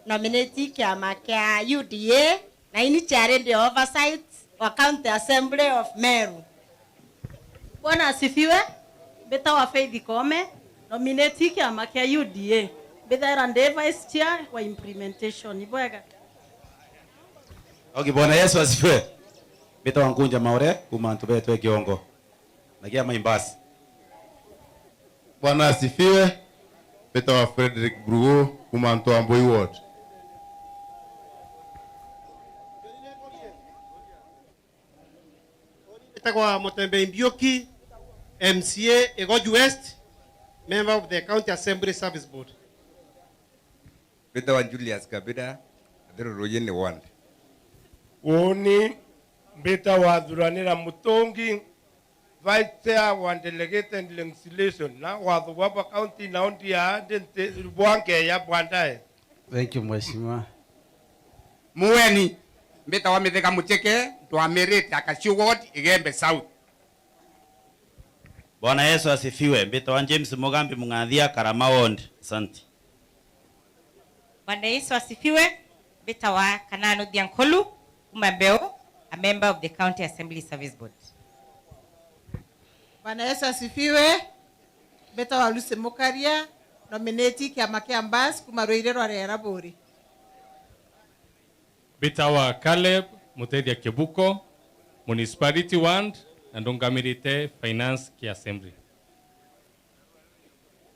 nominate kiama kia U D A, na ini chair ndi oversight wa County Assembly of Meru. Bwana asifiwe. Mbitagwa Faith Koome, nominate kiama kia U D A. Mbithaira ndi vice chair wa implementation. Ibwega. Okay, Bwana Yesu asifiwe. Mbitagwa Nkunja Maore, kuma antu betwe Kiongo. Na kiama Imbasi. Bwana asifiwe. Mbitagwa Fredrick Brugo, kuma antu a Mbui Ward. Mbitagwa Mutembei Mbiuki, M C A Igoju West. member of the County Assembly Service Board. Mbitawa Julius Kabira, Athiru Ruyini ward. Uuni mbitawa Thuranira Mutungi, Vice Chair wa Delegated Legislation, na watho bwa bwa county na undi ya ndi nti bwa nkeya bwa ndae. Thank you, Mheshimiwa. Mueni, mbitawa Mithika Mucheke, ndwamirite Akasio ward, Igembe South. Bwana Yesu asifiwe. Mbitawa James Mugambi Mung'athia, Karama ward. Asante. Bwana Yesu asifiwe. Mbitawa Kananu Thiankulu, kuma Mbeu, a member of the County Assembly Service Board. Bwana Yesu asifiwe. Mbitawa Lucy Mukaria, nominate kiama kia Mbas kuma Ruiri rwa Rera Buri. Mbitawa Caleb Mutethia Kibuko, Municipality ward, na ndungamirite Finance ki Assembly.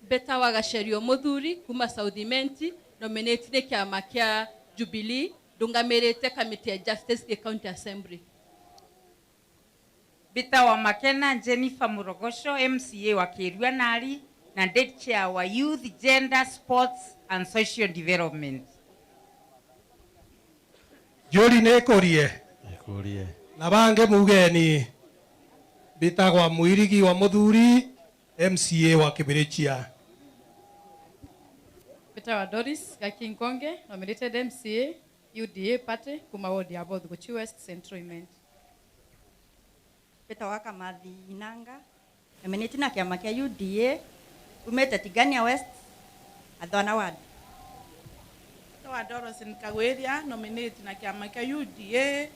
Mbitawa Gacherio Muthuri kuma South Imenti, nominate ni kiama kia Jubilee, ndungamirite Committee ya Justice ki County Assembly. Mbitawa Makena Jennifer Murogocho, M C A wa Kirua Nari, na Deputy Chair wa Youth, Gender, Sports and Social Development. Njuri ni ikurie. Ikurie. Na bangi mugeni. Mbitagwa Mwirigi wa Muthuri, M C A wa Kibirichia. Mbitawa Doris Gakinkonge, nominated M C A, U D A party, kuma ward ya Both Guchi West, Central Imenti. Mbitawa Kamathi Inanga, nominate na kiama kia U D A, umite Tigania West, Athwana ward. Mbitawa Dorothy Kagwiria, nominate na kiama kia U D A,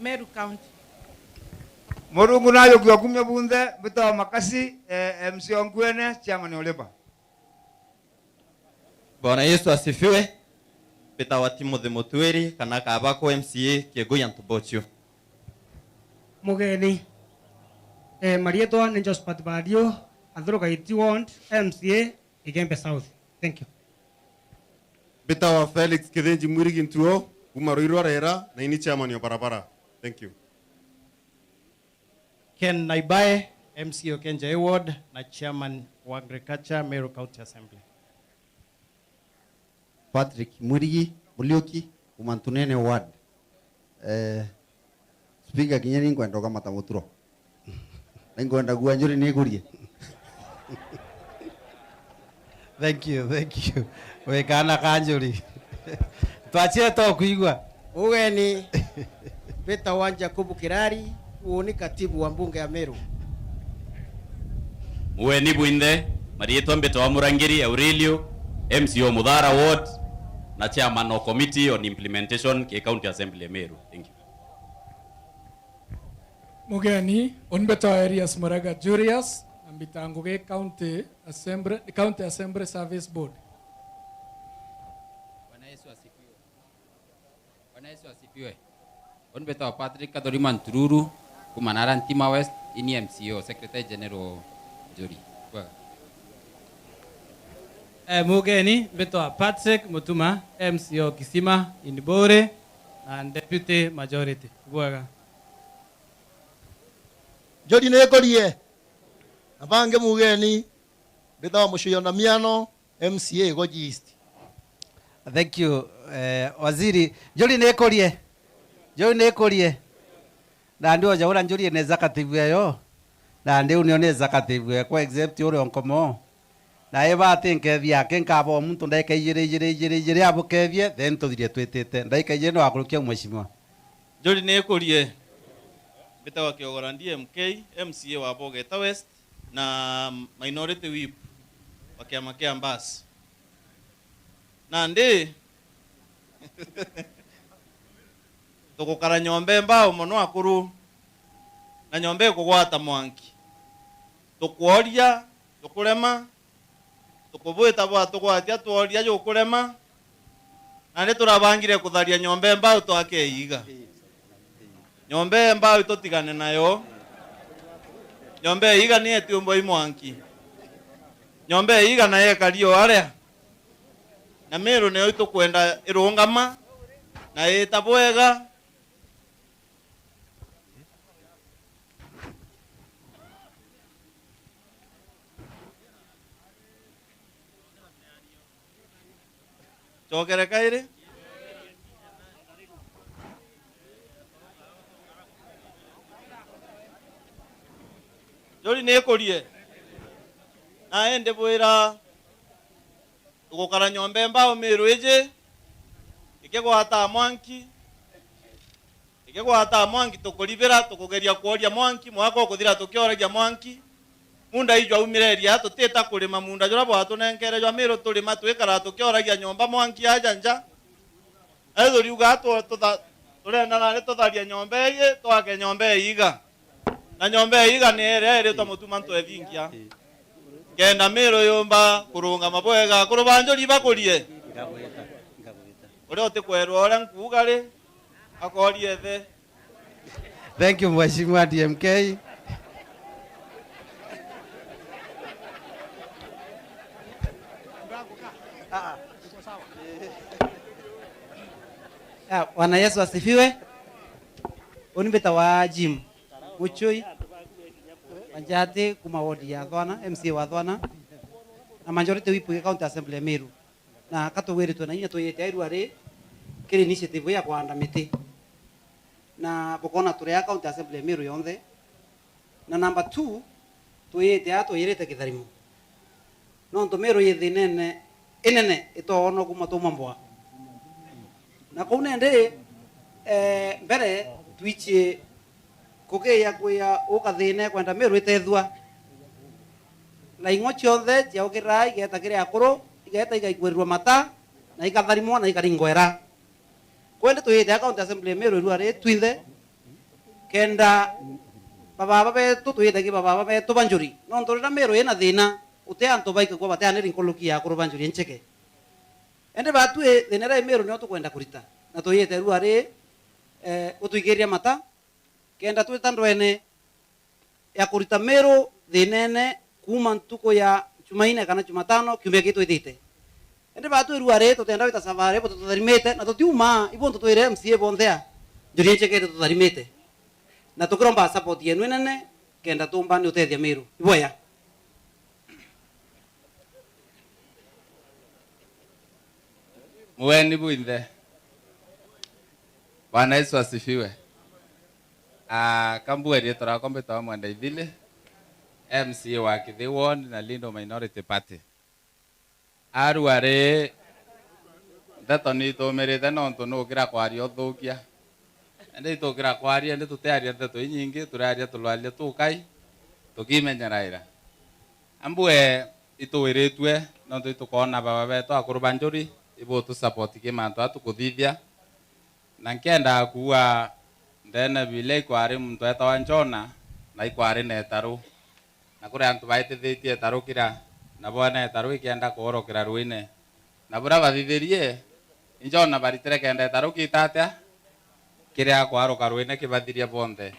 Meru County. Murungu najukia kumia bunthe, mbitawa Makasi, eh, M C o Nkuene, chairman o Labour. Bwana Yesu asifiwe. Mbitawa Timothy Mutwiri, kana Kabako, M C A Kigui Antubochio. Mugeni. Eh, marietwa ni Josephat Bario, Athurugaiti ward, M C A Igembe South. Thank you. Mbitawa Felix Kithinji Mwirigi Ntuo, kuma Ruirwa Rera, na ini chairman o barabara. Thank you. Ken Naibae, M C A o Kenjai ward na chairman wa Agriculture, Meru County Assembly. Patrick Mwirigi Muliuki, kuma Ntunene ward. Eh, Speaker, kinya ni nkwenda ukamata muturo. Ni nkwenda kua njuri ni ikurie. Thank you, thank you. Wi kaana ka njuri. Twachire to kuigua. Ugeni, mbitawa Jacob Kirari, uuni katibu wa mbunge ya Meru. Ugeni bwinthe, marietwa mbitawa Murangiri Aurelio, M C O Muthara ward, na chairman o committee on implementation ki County Assembly ya Meru. Thank you. Mugeni, uni mbitawa Elias Muraga Julius, na mbita ngugi County Assembly, County Assembly Service Board. Bwana Yesu asifiwe. Bwana Yesu asifiwe. Uni mbitawa Patrick Kathorima Ntururu, kuma Nara Ntima West, ini M C O, Secretary General Njuri. Kwega. Eh, mugeni, mbitawa Patrick Mutuma, M C O Kisima, in Buri, na Deputy Majority. Bwega. Njuri ni ikurie. Na bangi mugeni, mbitawa Mucui o Namiano, M C A Igoji East. Thank you, eh, Waziri. Njuri ni ikurie. Njuri ni ikurie. Nandi oja uria njuri ni executive eyo. Nandi u nio ni executive ekwa except uria o Nkomo. Na ibati nkethia aki nkaba o muntu ndaika ijiri, ijiri, ijiri, ijiri abukethie, then tuthirie twitite. Ndaika ijiri ni wakurukia mheshimiwa. Njuri ni ikurie. Mbitagwa Kiogora D M K, M C A wa Bogeta West na Minority Whip wa kiama kia Mbas. Nandi tugukara nyomba imbau mono akuru, na nyomba ikugwata mwanki. Tukworia, tukurema, tukubwita bwatugwatia, tworia jukurema, na ni turabangire kutharia nyomba imbau twake iiga. Nyomba imbau itutigane nayo. Nyomba iiga ni etiumbwa i mwanki. Nyomba iiga na yekari o aria. Na Meru niyo itukwenda irungama na iita bwega. Cokere kairi. Njuri ni ikurie. Na indi bwira, tugukara nyomba imbao Miru iji, ikigwata mwanki, ikigwata mwanki, tukuribira, tukugeria kworia mwanki, mwaka ukuthira tukioragia mwanki. Munda ijwa aumire iria, tutita kurima munda juria bwatunenkere jwa Miru turima, twikara tukioragia nyomba mwanki aja nja. Ethuri uga tu-, tutha-, turenda nari tutharie nyomba iji, twake nyomba iiga. Na nyomba iiga ni iria iritwa Mutuma Ntwethingia. Kenda Miru yumba kurungama bwega, akuru ba Njuri ibakurie. Uria utikwerwa uria nkuuga ri, akorie ithe. Thank you, Mheshimiwa D M K. Ah, Bwana Yesu asifiwe. Uni mbitawa Jim Muchui, wa Njati, kuma ward ya Thwana, M C A wa Thwana, na Majority Whip ya County Assembly ya Meru. Na ka tugwiritwe na inya twiyite airua ri kiri initiative ya kwanda miti. Na bukona turi a County Assembly ya Meru yonthe. Na number two, twiyite aa twiyirite kitharimo. Nontu Meru yi thinene inene itoonwa kuma tuma mbwa. Na kuu nindi, eh, mbere twichie kukiya kwia ukathine kwenda Meru itethua. Na ing'o cionthe ciaukirira igeta kiri akuru, igeta igaikwirirwa mata, na ikatharimwa na ikaringwa ira. Kwendi twiyite a County Assembly ya Meru irua ri twinthe, kenda bababa betu twiyite ki bababa betu ba Njuri. Nontu riria Meru ina thina, uti antu baikagua bateaniri nkuruki ya akuru ba Njuri Ncheke. Indi batwi thina iria i Meru nio tukwenda kurita. Na twiyite irua ri, eh, utwikiriria mata, kenda twita ndwene ya kurita Meru thinene kuuma ntuku ya Jumaine kana Jumatano kiumia gii twithite. Indi batwi irua ri tutenda wita savari, buti tutharimite, na tutiuma, ibu ntu twire M C A bonthe a Njuri Ncheke tutharimite. Na tukiromba support yenu inene, kenda tumba ni utethia Meru. Iboya. Mueni bwinthe. Bwana Yesu asifiwe. Ah, ka mbwire riitwa riakwa mbitagwa Mwenda Ithili, M C A wa Kithi Ward na Lindo Minority Party. Arua ri, nteto nitumirite nontu nukira kwaria uthukia. Indi itukira kwaria, indi tutiaria nteto inyingi, turaria turwaria tukai, tukimenyeraira. Ambue ituwiritue, nontu itukoona baba betu akuru ba Njuri, ibutu support ki mantu aa tukuthithia. Na nkiendaa kuuga, ndeene bibilia ikwari muntu eetawa Jona, na ikwari na itaru. Na kuri antu baitithitie itaru kira, na boona itaru ikienda kuorokera ruine. Na buria bathithirie, i Jona baritire kenda itaru kiita atia? Kiria kwaruka ruine kibathiria bonthe.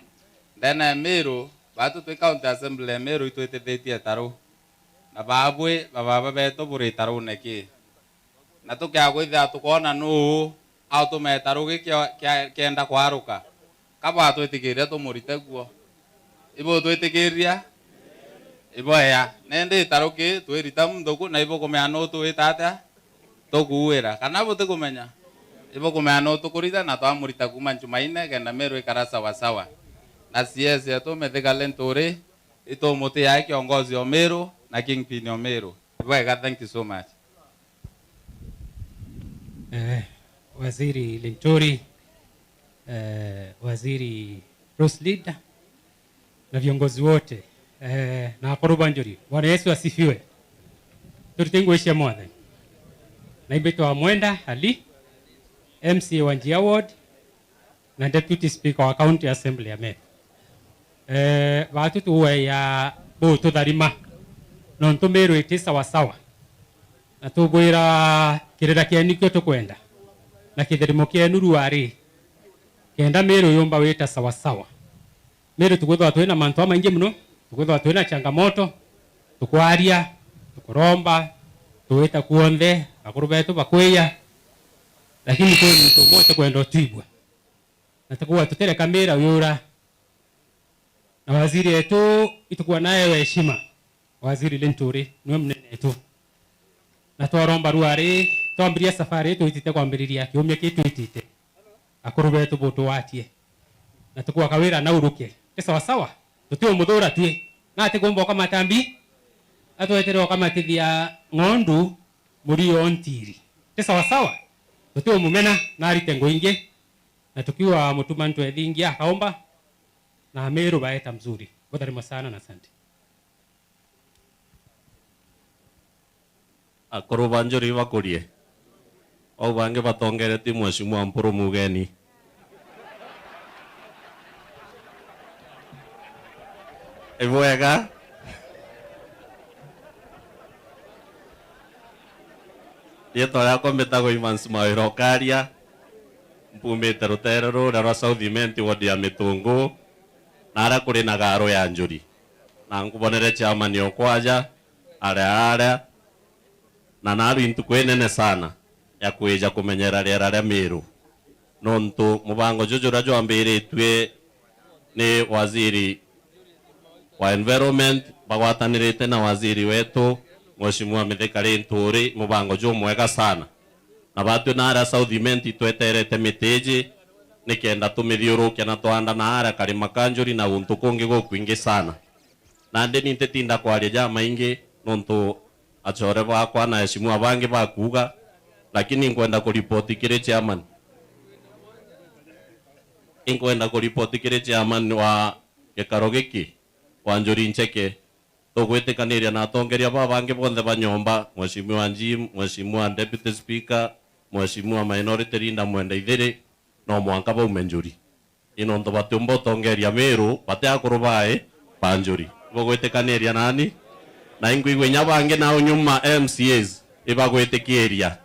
Ndeene ya Meru, baatu twi County Assembly ya Meru itwitithitie itaru. Na baabui, bababa betu buri itarune ki? Na tukia kwithira tukoona nuu autuma itaru gi kia, kia, kienda kwaruka, ka bwatwitikiria tumurite kuo? Ibutwitikiria? Iboya. Nindi itaru ki twirita muntu ku, na ibukumenya nuu twita atia? Tukuuira. Kana butikumenya? Ibukumenya nuu tukurita, na twamurita kuuma Jumaine, kenda Meru ikara sawa sawa. Na C S yetu Mithika Linturi, itumutia kiongozi o Meru na kingpin o Meru. Ibwega, thank you so much. Eh, Waziri Linturi, eh, Waziri Rose Leader, na viongozi wote, eh, na akuru ba Njuri. Bwana Yesu asifiwe. Turite ngugi cia Mwathani. Naimbitwa Mwenda Ali, M C A wa Njia Ward, na Deputy Speaker wa County Assembly ya Meru. Eh, baatu tuweya bututharima, nontu Meru iti sawa sawa. Na tubwira kirira kienu kio tukwenda, na kitharimo kienu ruari, kenda Meru yumba wita sawa sawa. Meru tukwithwa twina mantu amaingi muno, tukwithwa twina changamoto, tukwaria, tukuromba, tuwita kuonthe, akuru betu bakwiya, lakini kwi muntu umwe utikwenda utwigua. Na tukuuga tutireka Meru yura. Na waziri wetu, itukuwa naye wa heshima, Waziri Linturi, niwe munene wetu. Na twaromba ruari, Twambirie safari ii twitite kwambiriria kiumia kii twitite. Akuru betu butugwatie. Na tukwaka wira na uruke. Ti sawa sawa? Tutiumuthuura tui. Na atikumba ukamata mbi. Atwetere ukamatithia ng'ondu murio ntiri. Ti sawa sawa? Tutiumumena na arite ngui ingi. Na tukiuga mutuma ntwethingia akaumba. Na Meru baeta mzuri. Butharima sana na asante. Akuru ba njuri ibakurie. Bau bangi batongeretue Mheshimiwa Mpuru Mugeni. Ibwega? Riitwa riakwa mbitagwa Evans Mawira Okaria. Mpumite ruteere ruria rwa South Imenti, ward ya Mitungu, na aria kuri na garu ya njuri. Na nkubonere chairman o kwaja, aria aria, na naarua intuku inene sana ya kwija kumenyera riera ria Meru. Nontu mubango juju juria jwambiritue ni waziri wa environment bagwatanirite na waziri wetu, Mheshimiwa Mithika Linturi, mubango jumwega sana. Na batwi na aria South Imenti itweterete miti iji nikenda tumithiurukia na twanda na aria Karima ka Njuri na guntu kungi gukwingi sana. Nandi ni ntitinda kwaria jamaingi nontu achore bakwa na aheshimiwa bangi bakuuga, lakini nkwenda kuripoti kiri chairman. Inkwenda kuripoti kiri chairman wa gikaro giki, Wanjuri Ncheke, tugwitikaniria na atongeria baba bangi bonthe ba nyomba, Mheshimiwa Jim, Mheshimiwa Deputy Speaker, Mheshimiwa Minority Leader Mwenda Ithiri, no mwanka baume njuri. Ni nontu batiumba utongeria Meru bati akuru bae ba njuri. Ibagwitikaniria nani? Na inkwigua inya bangi nau nyuma M C As ibagwitikiria.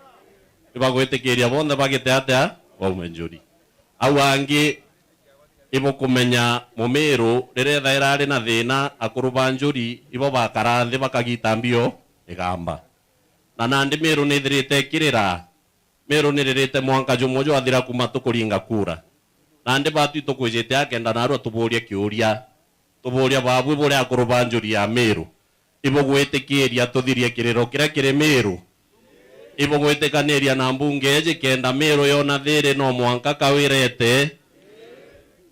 Ibagwitikiria bonthe bagite atia? Baume njuri. Au angi ibukumenya Mumiru riria ethaira ari na thina, akuru ba njuri ibo bakara nthi bakagita mbio igamba. Na nandi Miru nithirite ikirira. Miru niririte mwanka jumwe jwathira kuma tukuringa kura. Nandi batwi tukwijite akenda narua tuburie kiuria. Tuburia babwi buri akuru ba njuri ya Miru. Ibugwitikiria tuthirie kiriro kiria kiri Miru? Ibugwitikaniria na mbunge iji kenda Miru yona thiri no mwanka kawirete?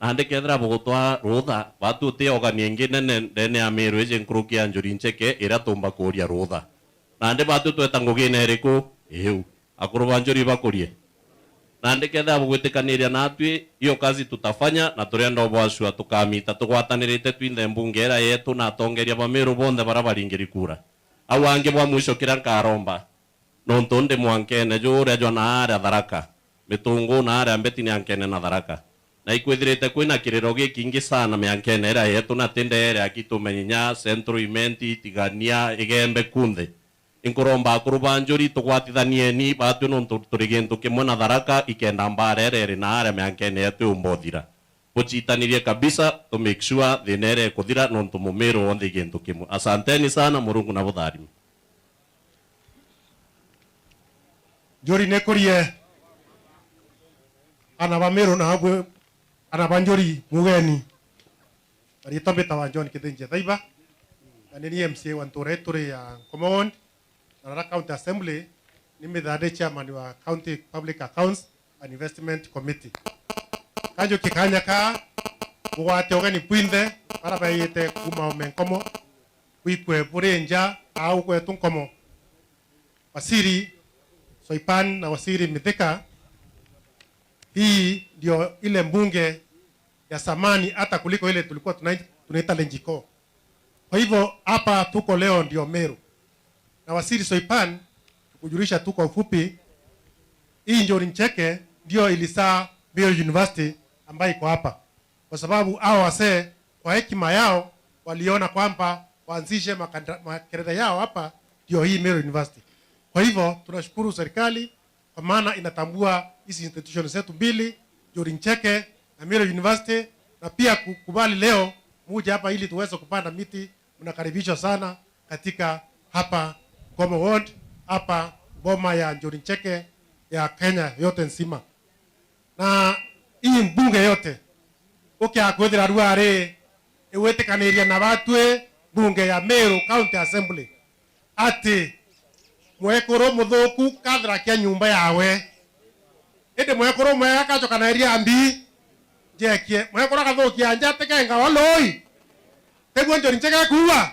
Nandi kethira bugutwa rutha, batu uti ogani ingi nene ndene ya Miru iji nkuruki ya Njuri Ncheke iria tumba kuuria rutha. Nandi batu tweta ngugine iriku? Iu. Akuru ba njuri ibakurie. Nandi kethira bugwitikaniria natwi, hiyo kazi tutafanya, na turienda ubwacua tukamita tugwatanirite twinthe mbunge iria yetu na atongeria ba Miru bonthe baria baringiri kura. Au angi bwa mwisho kiria nkaromba, nontu ndi mwankene juria jwa naaria Tharaka, Mitungu naaria Mbeti ni ankene na Tharaka. Na ikwithirite kwina kiriro gikingi sana miankene iria yetu na ti ndeere aki tumenye inya Central, Imenti, Tigania, Igembe kunthe. Inkuromba akuru ba njuri tugwatithanieni batwi nontu turi gintu kimwe na Tharaka ikenda mbaara iria iri naaria miankene yetu yumba uthira. Bucitanirie kabisa to make sure thina iria ikuthira nontu Mumiru wonthe i gintu kimwe. Asanteni sana, Murungu na butharime. Njuri nikurie ana ba Miru na abwe ana ba njuri mugeni. Mariitwa mbitawa John Kithinjia Thaiba, na ni ni M C A wa ntuura ii turi ya Nkomo Ward, na Tharaka County Assembly, ni mbithaa ndi chairman wa County Public Accounts and Investment Committee. Kanjukie kaanya kaa, bugwate ugeni bwinthe, baria baijite kuuma ome Nkomo, bwikwe buri nja au kwetu Nkomo. Waziri Soipan na Waziri Mithika, hii ndio ile mbunge ya zamani hata kuliko ile tulikuwa tunai-, tunaita Lenjiko. Kwa hivyo, hapa tuko leo ndio Meru. Na Waziri Soipan, kujulisha tu kwa ufupi, hii Njuri Ncheke ndio ilizaa Meru University ambayo iko hapa. Kwa sababu hao wasee kwa hekima yao waliona kwamba waanzishe makanda-, makerere yao hapa, ndio hii Meru University. Kwa hivyo, tunashukuru serikali kwa maana inatambua hizi institutions zetu mbili, Njuri Ncheke na Meru University, na pia kukubali leo muje hapa ili tuweze kupanda miti. Mnakaribishwa sana katika hapa Nkomo Ward, hapa boma ya Njuri Ncheke ya Kenya yote nzima. Na hii mbunge yote, ukia kwithira rua ri, igwitikaniria na batwi mbunge ya Meru County Assembly, ati Mwekuru muthuku kathirakia nyumba yawe. Indi mwekuru mwega akacoka na iria mbi njekie. Mwekuru akathukia nja, tikenga wa lui. Tiguo Njuri Ncheke ekuuga?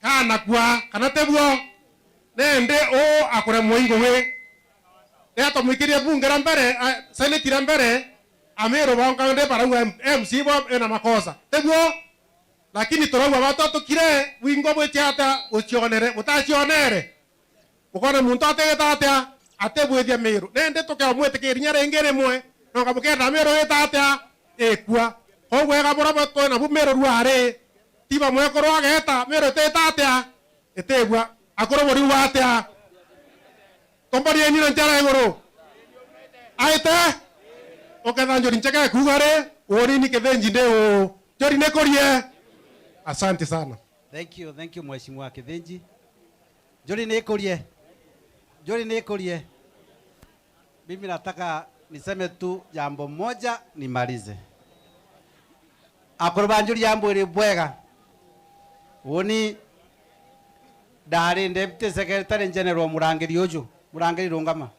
Kana kwa, kana tiguo? Nende uu akuremwa i ngugi. Riria twamwikirie bunge ria mbere, a, seneti ria mbere, Amiru bonka ndi barauga M-, M C bo ena makosa. Tiguo? Lakini turauga batwatukire, bwingwa bwitia atia bucionere, butacionere? Bukona muntu atigita atia, atibwithia Miru. Nindi tukeomwitikiria inya ringi rimwe, nonga bukenda Miru ita atia, ikua. Kou bwega buria bwe twina bu Miru rwari, tiba mwekuru ageta, Miru itita atia, itibua. Akuru buriuga atia? Tomborieni na njara iguru. Aite? Uketha Njuri Ncheke ekuuga ri, uuni ni Kithinji ndi uu. Njuri nikurie. Asante sana. Thank you, thank you, Mheshimiwa Kithinji. Njuri nikurie. Njuri nikurie. Mimi nataka niseme tu jambo moja nimalize. Akuru ba Njuri ambwire bwega. Uuni ndari Deputy Secretary General murangiri uju. Murangiri rungama.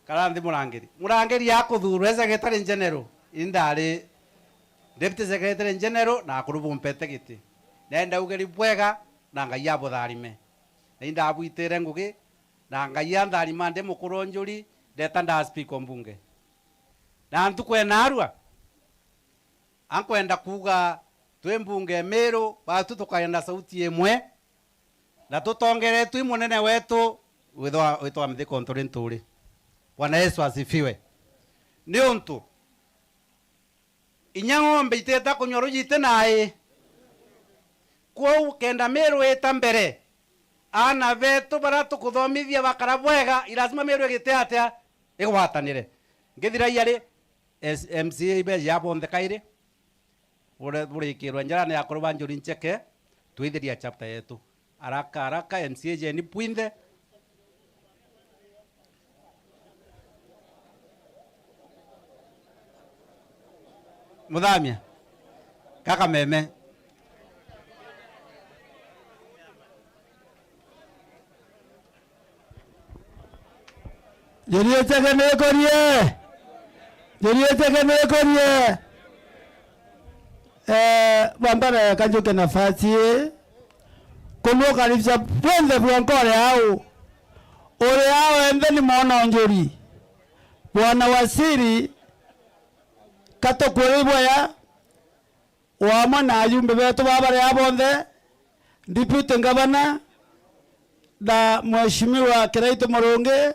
Kara nthi murangiri. Murangiri akuthurwe Secretary General, ini ndari Deputy Secretary General na akuru bumpete giti. Nenda ugeri bwega na Ngai abutharime. Na indabwitire ngugi, na Ngai antharima ndi mukuru o Njuri, ndeta nda speak o mbunge. Na ntuku ya naarua, ankwenda kuuga twi mbunge Miru, batu tukaenda sauti imwe, na tutongeretwe i munene wetu withwa, witwa Mthika Nturi Nturi. Bwana Yesu asifiwe. Niuntu inya ng'ombe itita kunyua ruji iti nai. Kwou kenda Miru ita mbere, aana betu baria tukuthomithia bakara bwega, i lazima Miru igite atia? Igwatanire. Nkithiragia ri, S-, M C A ibeji ya bonthe kairi, bure-, burikirwe njara ni akuru ba Njuri Ncheke, twithiria chapter yetu. Haraka, haraka, M C A jeni bwinthe. Muthamia. Kakameme. Njuri Ncheke nikurie. Njuri Ncheke nikurie. Eh, bwa mbere kanjuke nafasi ii. Kumukaribisha bwinthe bwa nkore au. Uri au enthe ni mwana o Njuri. Bwana Waziri, katukwire bwaya, wamwe na ajumbe betu baba baria bonthe, Deputy Governor, na Mheshimiwa Kiraitu Murungi,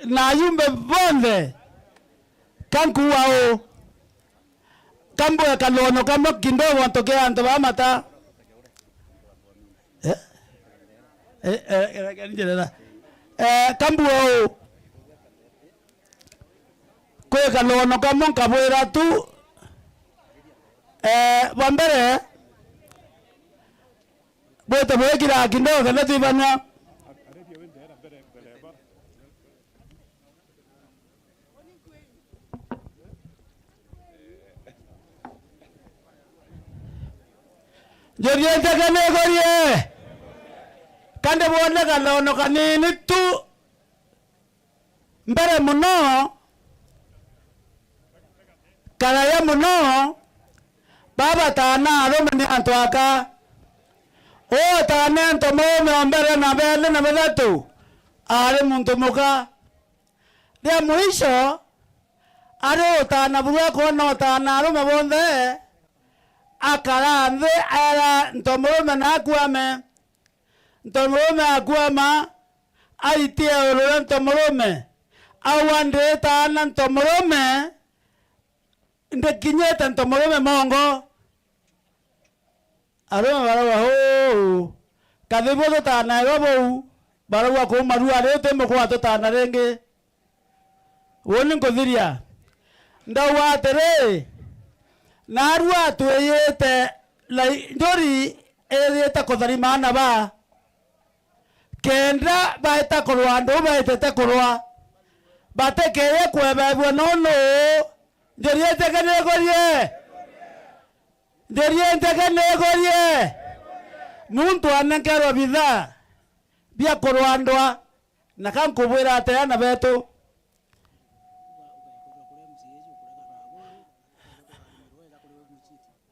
na ajumbe bonthe, kankuuga uu, kambue kalono kamwe kidogo antu kia antu bamata. Eh? Eh, eh, eh, eh, njirira. Eh, kambue uu. Kwi kalono kamwe nkabwira tu, eh, bwa mbere, bwite bwikira kidogo kenda twibanya. Njuri Ncheke nikurie. Kandi bwone kalono kanini tu. Mbere mono, karaya mono, baba taana arume ni antu aka. Uu taana ntomurume o mbere na beli na bathatu, aari muntu muka. Ria mwisho, ari utaana burua kwona utaana arume bonthe, akara nthi, aera ntomurume na akuame. Ntomurume akuama, aitia iguru ria ntomurume, aua, nditaana ntomurume, ndikinyite ntomurume mongo. Arume barauga, uu, kathi bwo tutaanairwa buu, barauga, kuuma riu ari uti mukwa tutaana ringi. Uuni nkuthiria. Ndauga atiri, naarua atwiyite na i-, njuri iyite kutharima aana ba, kenda baita kurwa andu baitite kurwa, batikeye kwebebua nunu. Njuri Ncheke nikurie. Njuri Ncheke nikurie. Muntu anenkerwa bithaa bia kurwandwa, na ka nkubwira ati aana betu,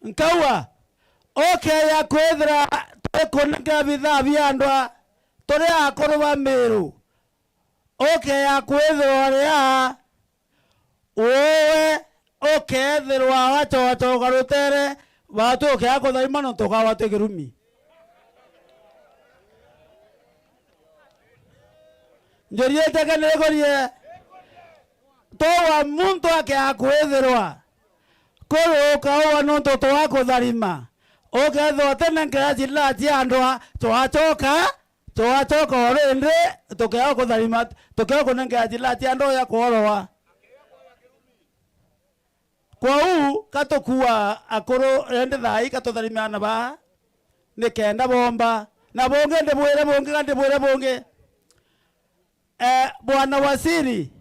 nkauga, ukeeja kwithira turi kunenka bithaa bia andwa turi akuru ba Miru, ukeeja kwithirwa ria Uwe ukeethirwa wachokachoka ruteere, baatwi ukea kutharima nontu ukagwatwa kirumi. Njuri iteke nikurie, tuwa muntu akea kwithirwa kuri ukauwa nontu twa kutharima, ukeethirwa utene nkea cila cia andwa twachoka Twachoka o rindi, tukea kutharima, tukea kunengera jila cia ndoo ya kworowa. Kwou, ka tukua akuru rindi thaa ii, ka tutharime aana baa, nikenda boomba. Na bungi ndibwire bungi, ka ndibwire bungi. Eh, Bwana Waziri,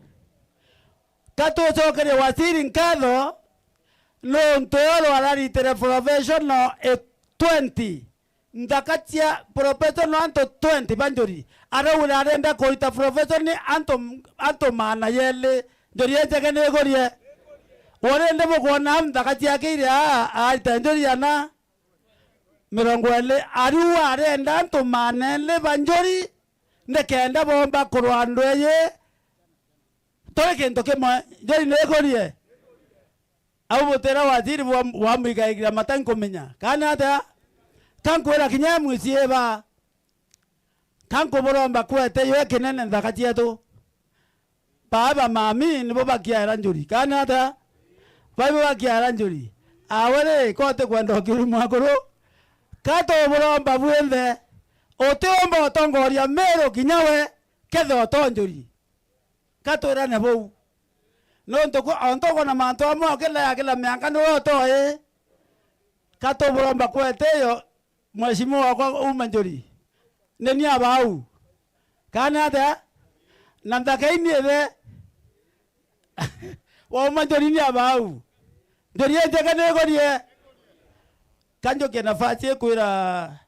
ka tucokerie Waziri nkatho, nontu oro araritire professional e twenty. Nthaka cia professional antu twenty ba Njuri. Araugire arenda kurita profession antu, antu maana yeli. Njuri injege ni igurie. Urindi bukwona nthaka ciake iria arita Njuri ana mirongo iri. Ariu arenda antu maana iri ba Njuri, nikenda boomba kurwa ndweyi. Turi kintu kimwe. Njuri ni igurie. Au butira waziri bwa, bwamwikaigira mata nkumenya. Kana atia? Ka nkwira kinya M C A ba. Ka nkuburomba kwete yo kinene nthaka cietu. Baba mami nibo bakiaira Njuri. Kana atia? Baibo bakiaira Njuri. Awe ri, ko utikwenda ukirumwa akuru? Ka tuburomba bwinthe. Utiumba utongoria Miru kinya we, kethe uto Njuri. Ka twirane buu. Nontu ku-, ontu ukwona mantu amwe ukilea kila mianka niwe utoi. Ka tuburomba kwete iyo, mheshimiwa wakwa uuma Njuri. Ni ni abau. Kana atia? Na nthaka ini ithe. Wauma Njuri ni abau. Njuri injega ni igurie. Ka njukie nafasi ikwira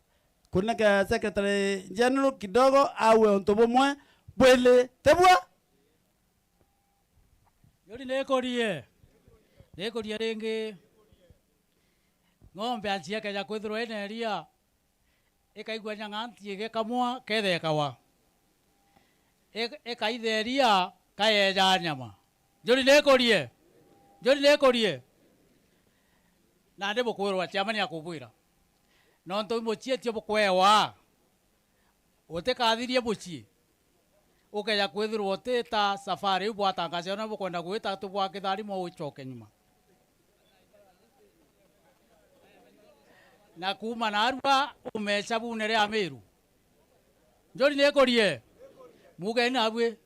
kunenka Secretary General kidogo aue untu bumwe bwili, tibua? Njuri nikurie. Nikurie ringi. Ng'ombe anci ikeja kwithirwa ina iria, ikaigua nyang'anti igikamwa, ketha ikawa. Ik-, ikaitha iria, kayeja nyama. Njuri nikurie? Njuri nikurie? Nandi bukwirwa, ciama ni akubwira. Nontu mucii ti bukwewa, utikathirie mucii, ukeja kwithirwa utita safari iu bwatangacia, na bukwenda gwita tubwa kitharimo ucoke nyuma. Na kuuma narua umeca bune ria Miru. Njuri nikurie? Mugeni nabwi.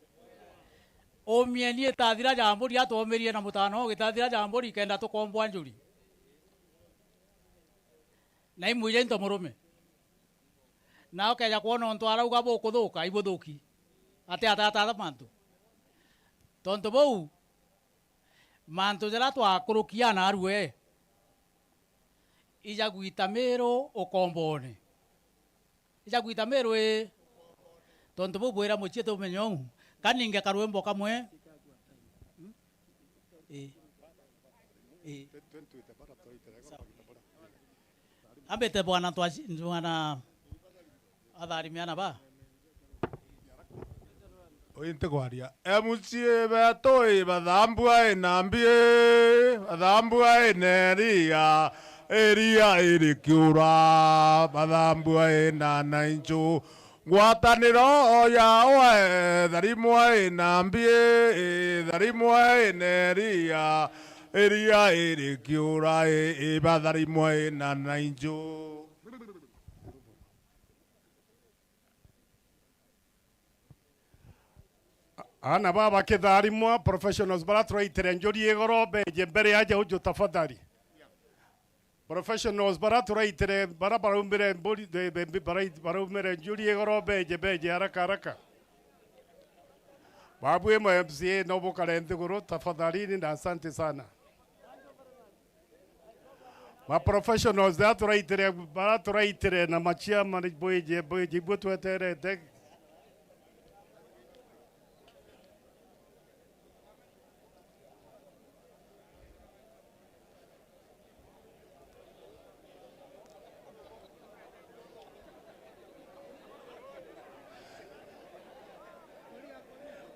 Umieni itathira ja mburi atwomirie na mutano ugitathira ja mburi kenda tukombwa Njuri. Na imwija into murume. Na ukeja kwona untu arauga bukuthuka, ibuthuki. Ati atata mantu. Tontu buu, mantu jaria twakurukia narue, ija gwita Miru ukombone. Ija gwita Miru ii. Tontu buu bwira mucii tumenye uu. Kaninge karwimbo kamwe. Hmm? Ii. Ii. Sawa. Ambite bwana twaci-, bwana atharimiana ba. Uyu ntigwaria. M C A betu ii, bathambua ii, nambi ii, bathambua ii, na iria, iria irikiura, bathambua ii, na nainchu. Ngwataniro ya we, tharimwa ii, nambi ii, tharimwa ii, na iria, iria irikiura ii, ibatharimwa ii, na nainchu. Aana baba bakitharimwa, professionals baria turaitire Njuri igoro beje mbere aja uju tafadhali. Professionals baria turaitire, baria baraumire mburi, the, the, barai-, baraumire Njuri igoro beje, beje haraka haraka. Babu imo M C A no bukare nthiguru tafadhalini na asante sana. Ma professionals, bara turaitire, bara turaitire na ma chairman bwiji, bwiji bwe tweterete.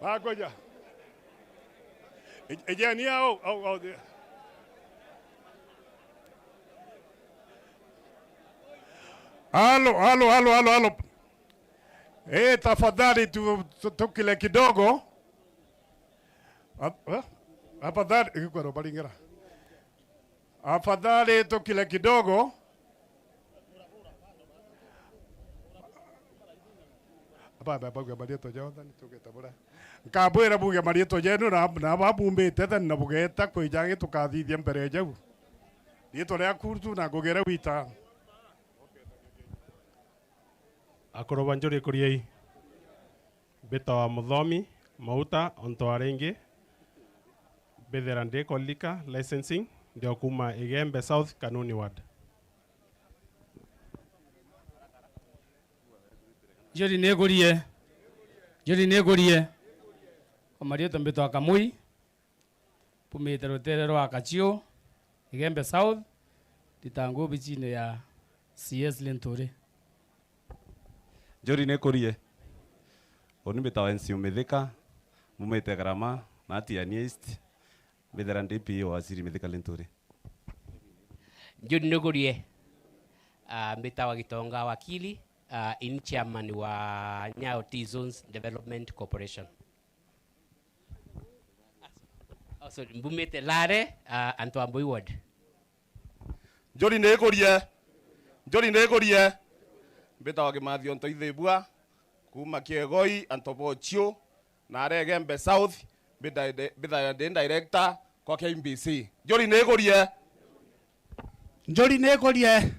Bagoja. Ejeni au, au, au. Halo, halo, halo, halo, halo. Eh, tafadhali tu, tu, tukile kidogo. Ap-, eh? Afadhali, ikwero baringera. Afadhali tukile kidogo. Aba, aba, bauge marietwa jao, thani tugeta bura. Nkabwira buge marietwa jenu na, na aba bumite, thani na bugeta kwija angi tukathithia mbere ya jau. Rietwa ria kurtu na ngugere wita. Akuru ba njuri kuriai. Mbitawa Muthomi Mauta, ontu aringi mbithira ndi Kolika licensing, ndi o kuma Igembe South, Kanuni Ward. Njuri nikurie. Njuri nikurie. Kwa marietwa mbitwa Kamui. Mbumite rutere rwa Kachiu, Igembe South, nditaa ngugi obicine ya C S Linturi. Njuri nikurie. Uni mbitawa N C U Mithika, mbumite Karama, na Tigania East, mbithira ndi P A wa Waziri Mithika Linturi. Njuri nikurie. Ah, mbitawa Gitonga Wakili, ah, ini chairman wa Nyayo T Zones Development Corporation. Oh, sorry, mbumite Lare, ah, antu a Mbui Ward. Njuri nikurie. Njuri nikurie. Mbitawa Kimathi Onto Ithibua, kuma Kiegoi, antu ba Ochiu, na aria Igembe South, mbita-, mbithaira ndi director kwa K B C. Njuri nikurie. Njuri nikurie.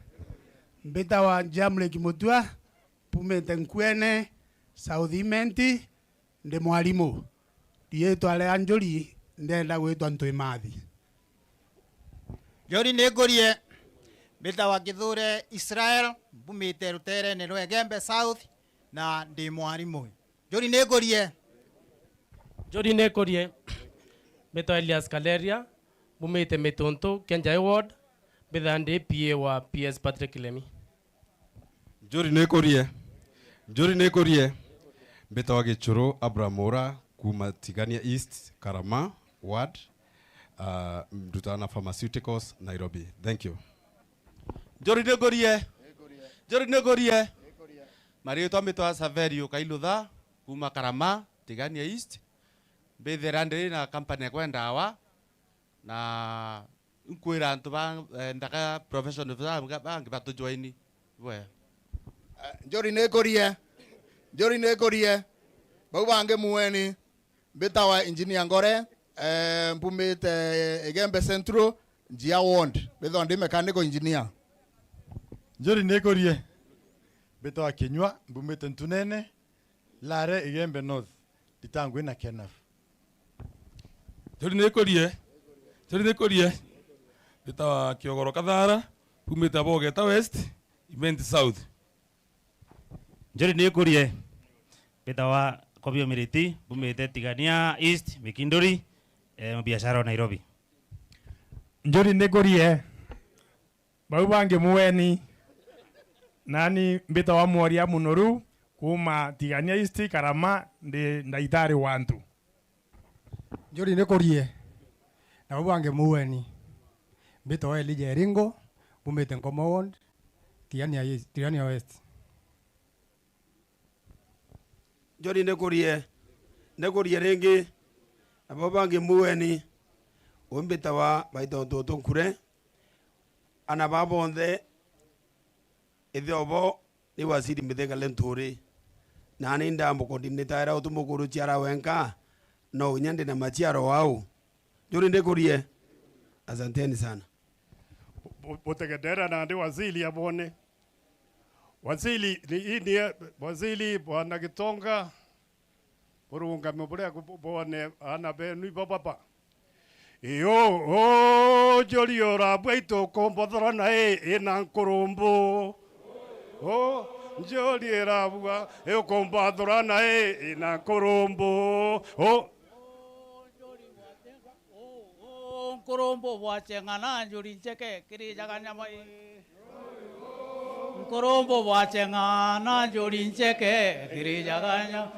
Mbitawa Jamrick Mutua, mbumite Nkuene, South Imenti, ndi mwarimu. Riitwa ria njuri ndenda gwitwa Ntwimathi. Njuri nikurie. Mbitawa Kithure Israel, mbumite ruterene rwa Igembe South, na ndi mwarimu. Njuri nikurie. Njuri nikurie. Mbitwa Elias Kaleria, mbumite Mituntu, Kenjai Ward, mbithaa ndi P A wa P S Patrick Lemi. Njuri nikurie. Njuri nikurie. Mbitwa Gichuru Abraham Ura, kuma Tigania East, Karama Ward. Ah, ndutaga na pharmaceuticals, Nairobi. Thank you. Njuri nikurie. Njuri nikurie. Mariitwa mbitwa Saverio Kailutha, kuma Karama, Tigania East. Mbithira ndiri na company ya kwenda ndawa, na nkwira antu ba, eh, ndaka professional ba, ba, bangi batujoini. Bwe. Eh, njuri nikurie. Njuri nikurie. Bau bangi mueni. Mbitawa Engineer Ngore, eh, mbumite Igembe Central, Njia Ward. Mbithawa ndi mechanical engineer. Njuri nikurie. Mbitawa Kinyua, mbumite Ntunene, Lare, Igembe North. Nditangwi na Kenaf. Njuri nikurie. Njuri nikurie. Mbitawa Kiogoro Kathara, mbumite Abogeta West, Imenti South. Njuri nikurie. Mbitawa Kobio Miriti, mbumite Tigania East, Mikinduri, eh, biashara wa Nairobi. Njuri nikurie. Bau bangi mueni. Nani mbitawa Mworia Munoru, kuma Tigania East, Karama, ndi ndaitari wa antu. Njuri nikurie. Na bau bangi mueni. Mbitawa Elijah Eringo, mbumite Nkoma Ward, Tigania East, Tigania West. Njuri nikurie. Nikurie ringi. Na bau bangi mueni. Umbitawa Baito Ntutu Nkure. Ana ba bonthe, ithe obo ni Waziri Mithika Linturi. Nani ndamukodi nitaira utumukuru ciara wenka, no inya ndi na maciaro wau. Njuri ndikurie. Asanteni sana. Bu-, bu-, butegedera nandi waziri abone. Waziri, ni, ni, waziri, Bwana Gitonga, burungame buria bu-, bone ana benu iba baba. Io, o, njuri urabua itukumbothora na i, ina nkurumbu. O, njuri urabua iukumbothora na i, ina nkurumbu. O. O, o, nkurumbu bwa Cheng'a na njuri ncheke kirijaga nyama i. Nkurumbu bwa Cheng'a na njuri ncheke kirijaga nyama.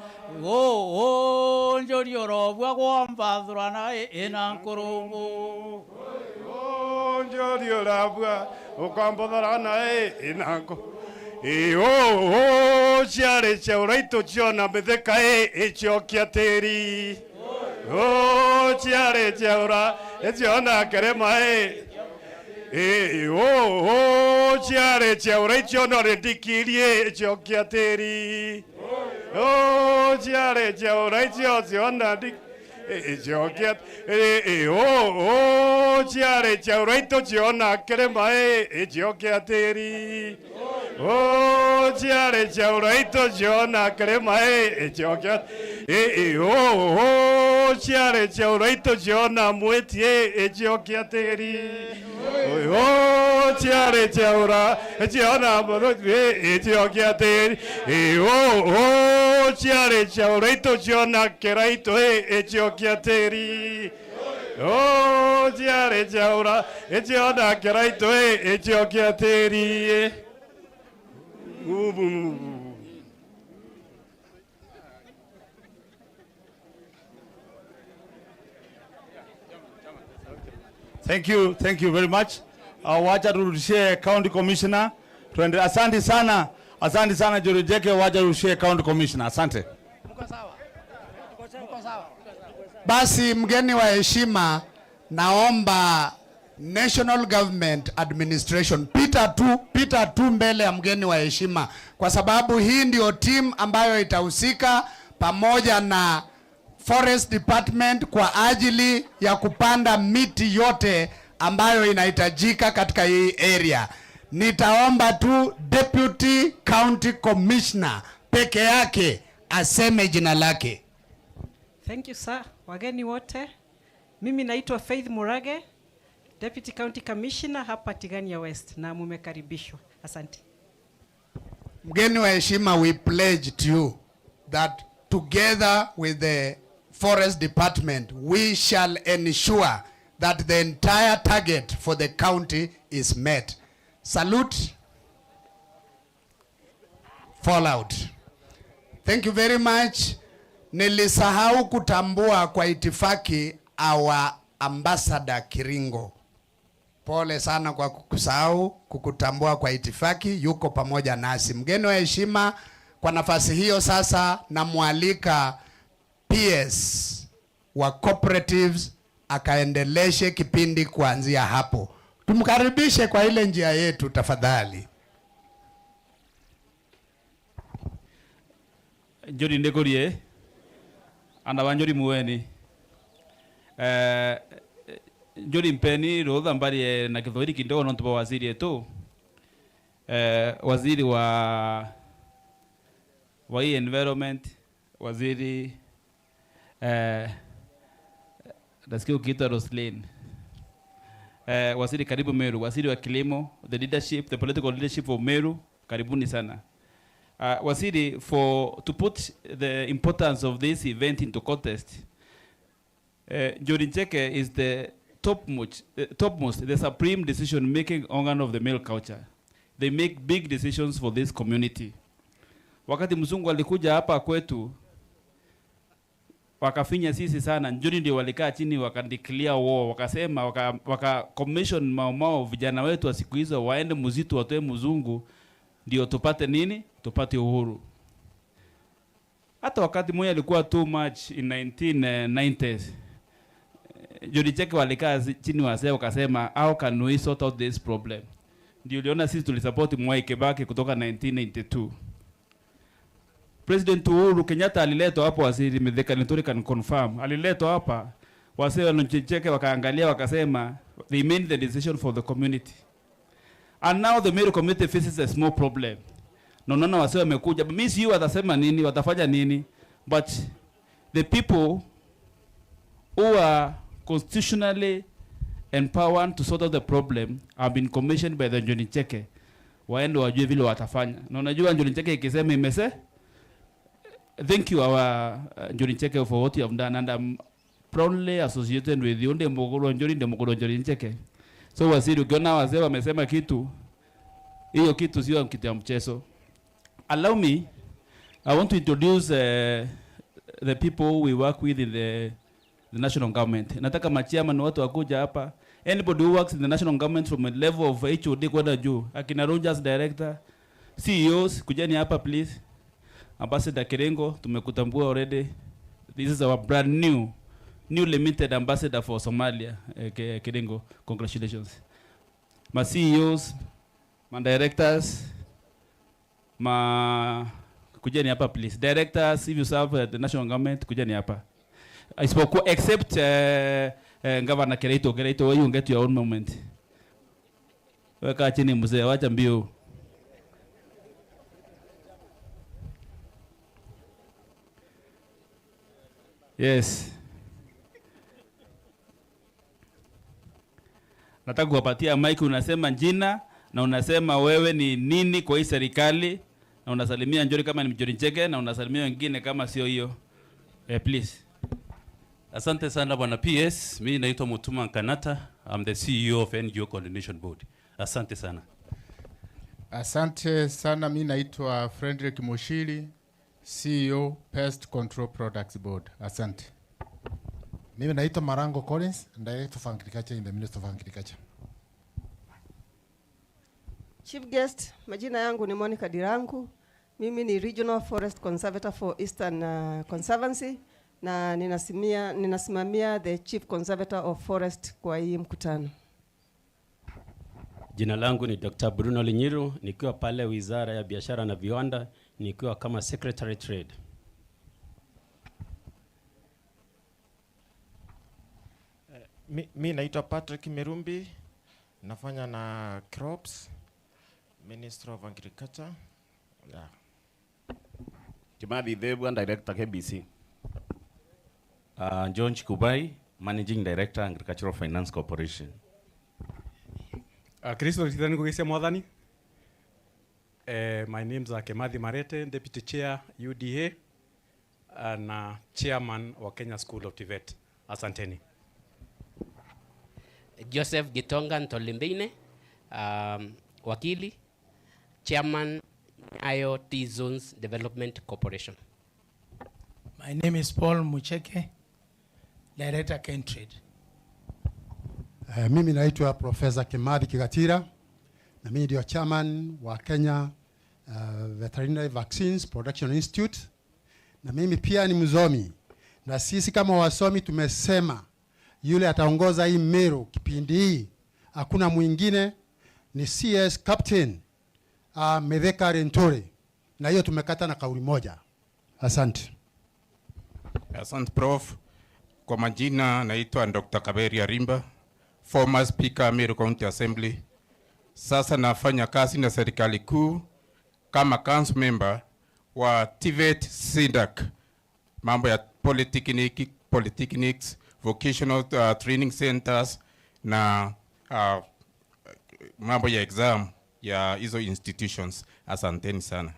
O, o, njuri urobua gwa mbathura na i, ina nkurumbu. O, njuri urabua ukambothora na i, ina nku-, i, o, o, ciari cia uraitu ciona mithika i, iciokia tiri. O, ciari cia ura, iciona kirima i. I, o, o, ciari cia ura, iciona uri ndikiri i, iciokia tiri. O, ciari cia ura, icio ciona ndi-, i, iciokia, i, i, o, o, ciari cia ura, itu ciona kirima i, iciokia tiri. O, ciari cia uraitu ciona kirima i, iciokia. I, i, o, o, ciari cia uraitu ciona mwiti i, iciokia tiri. O, ciari cia ura, ciona muthuki i, iciokia tiri. I, o, o, ciari cia uraitu ciona kiraitu i, iciokia tiri. O, ciari cia ura, iciona kiraitu i, iciokia tiri. Thank you, thank you very much. Uh, wacha turudishie County Commissioner. Tuende. Asante sana. Asante sana, Njuri Ncheke, wacha turudishie County Commissioner. Asante. Basi, mgeni wa heshima, naomba National Government Administration, pita tu, pita tu mbele ya mgeni wa heshima, kwa sababu hii ndio team ambayo itahusika pamoja na Forest Department kwa ajili ya kupanda miti yote ambayo inahitajika katika hii area. Nitaomba tu Deputy County Commissioner peke yake aseme jina lake. Thank you, sir. Wageni wote, mimi naitwa Faith Murage, Deputy County Commissioner hapa Tigania West, na mumekaribishwa. Asante. Mgeni wa heshima, we pledge to you that together with the Forest Department, we shall ensure that the entire target for the county is met. Salute. Fallout. Thank you very much. Nilisahau kutambua kwa itifaki our ambassador Kiringo. Pole sana kwa kukusahau, kukutambua kwa itifaki, yuko pamoja nasi. Mgeni wa heshima, kwa nafasi hiyo sasa namwalika P S wa cooperatives akaendeleshe kipindi kuanzia hapo. Tumkaribishe kwa ile njia yetu tafadhali. Njuri ndikurie, ana ba Njuri mueni. Eh, Njuri mpeni rutha mbarie na Kithwahili kidogo nontu bwa waziri etu. Eh, waziri wa, wa environment, waziri, eh, nasikia ukiitwa Roslyn. Eh, waziri, karibu Meru, waziri wa kilimo, the leadership, the political leadership of Meru, karibuni sana. Uh, waziri, for, to put the importance of this event into context, uh, Njuri Ncheke is the topmost, uh, topmost, the supreme decision making organ of the Meru culture. They make big decisions for this community. Wakati mzungu alikuja hapa kwetu, wakafinya sisi sana. Njuri ndio walikaa chini, waka declare war, wakasema, waka, waka commission Mau Mau, vijana wetu wa siku hizo waende msitu, watoe mzungu, ndio tupate nini? Tupate uhuru. Hata wakati Moi alikuwa too much in nineteen nineties, eh, Njuri Ncheke walikaa zi-, chini wazee wakasema, "How can we sort out this problem?" Ndio uliona sisi tulisupport Mwai Kibaki kutoka nineteen ninety-two. President Uhuru Kenyatta aliletwa hapo, waziri Mithika Linturi can confirm. Aliletwa hapa, wazee wa Njuri Ncheke wakaangalia, wakasema, they made the decision for the community. And now the Meru community faces a small problem. Na unaona wazee wamekuja. Mi sijui watasema nini, watafanya nini. But the people who are constitutionally empowered to sort out the problem have been commissioned by the Njuri Ncheke. Waende wajue vile watafanya. Na unajua Njuri Ncheke ikisema imese-, thank you, our, uh, Njuri Ncheke, for what you have done, and I'm proudly associated with you. Ndi mukuru wa Njuri, ndi mukuru wa Njuri Ncheke. So, waziri, ukiona wazee wamesema kitu, hiyo kitu sio kitu ya mchezo. Allow me, I want to introduce, uh, the people we work with in the, the national government. Nataka machairman wote wakuja hapa. Anybody who works in the national government from a level of H O D kwenda juu, akina Rogers director, C E Os, kujeni hapa please. Ambassador Kirengo, tumekutambua already. This is our brand new, new limited ambassador for Somalia. Eh, Ke-, Kirengo, congratulations. Ma C E Os, ma directors, ma, kujeni hapa please. Directors, if you serve at the national government, kujeni hapa. Isipokuwa except, eh, eh, Governor Kiraitu, Kiraitu, you get your own moment. Weka chini mzee, wacha mbio. Yes. Nataka kuwapatia mic, unasema jina na unasema wewe ni nini kwa hii serikali, na unasalimia Njuri kama ni Njuri Ncheke, na unasalimia wengine kama sio hiyo. Eh, please. Asante sana, Bwana P S. Mimi naitwa Mutuma Nkanata. I'm the C E O of N G O Coordination Board. Asante sana. Asante sana. Mimi naitwa Frederick Mushiri, C E O, Pest Control Products Board. Asante. Mimi naitwa Marango Collins, Director of Agriculture in the Ministry of Agriculture. Chief guest, majina yangu ni Monica Dirangu. Mimi ni Regional Forest Conservator for Eastern, uh, Conservancy, na ninasimia-, ninasimamia the Chief Conservator of Forest kwa hii mkutano. Jina langu ni Doctor Bruno Linyiru, nikiwa pale Wizara ya Biashara na Viwanda, nikiwa kama Secretary Trade. Eh, mi, mi naitwa Patrick Mirumbi, nafanya na Crops, Ministry of Agriculture. Yeah. Kimathi Thebua, Director K B C. Ah, John Chikubai, Managing Director, Agricultural Finance Corporation. Ah, Kristo ritithani kugecia Mwathani. Eh, my name's, uh, Kimathi Marete, Deputy Chair, U D A, uh, na Chairman wa Kenya School of TVET. Asanteni. Joseph Gitonga Ntolimbeine, um, wakili, Chairman Nyayo Tea Zones Development Corporation. My name is Paul Mucheke, Director Kentrade. Eh, mimi naitwa Professor Kimathi Kigatira, na mimi ndio chairman wa Kenya, eh, Veterinary Vaccines Production Institute, na mimi pia ni msomi, na sisi kama wasomi tumesema yule ataongoza hii Meru kipindi hii, hakuna mwingine, ni C S Captain, ah, Mithika Linturi. Na hiyo tumekata na kauli moja. Asante. Asante, Prof. Kwa majina naitwa Doctor Kaberi Arimba, former Speaker, Meru County Assembly. Sasa nafanya kazi na serikali kuu kama council member wa TVET SIDAC, mambo ya polytechnic, polytechnics, vocational, uh, training centers na, uh, mambo ya exam ya hizo institutions. Asanteni sana.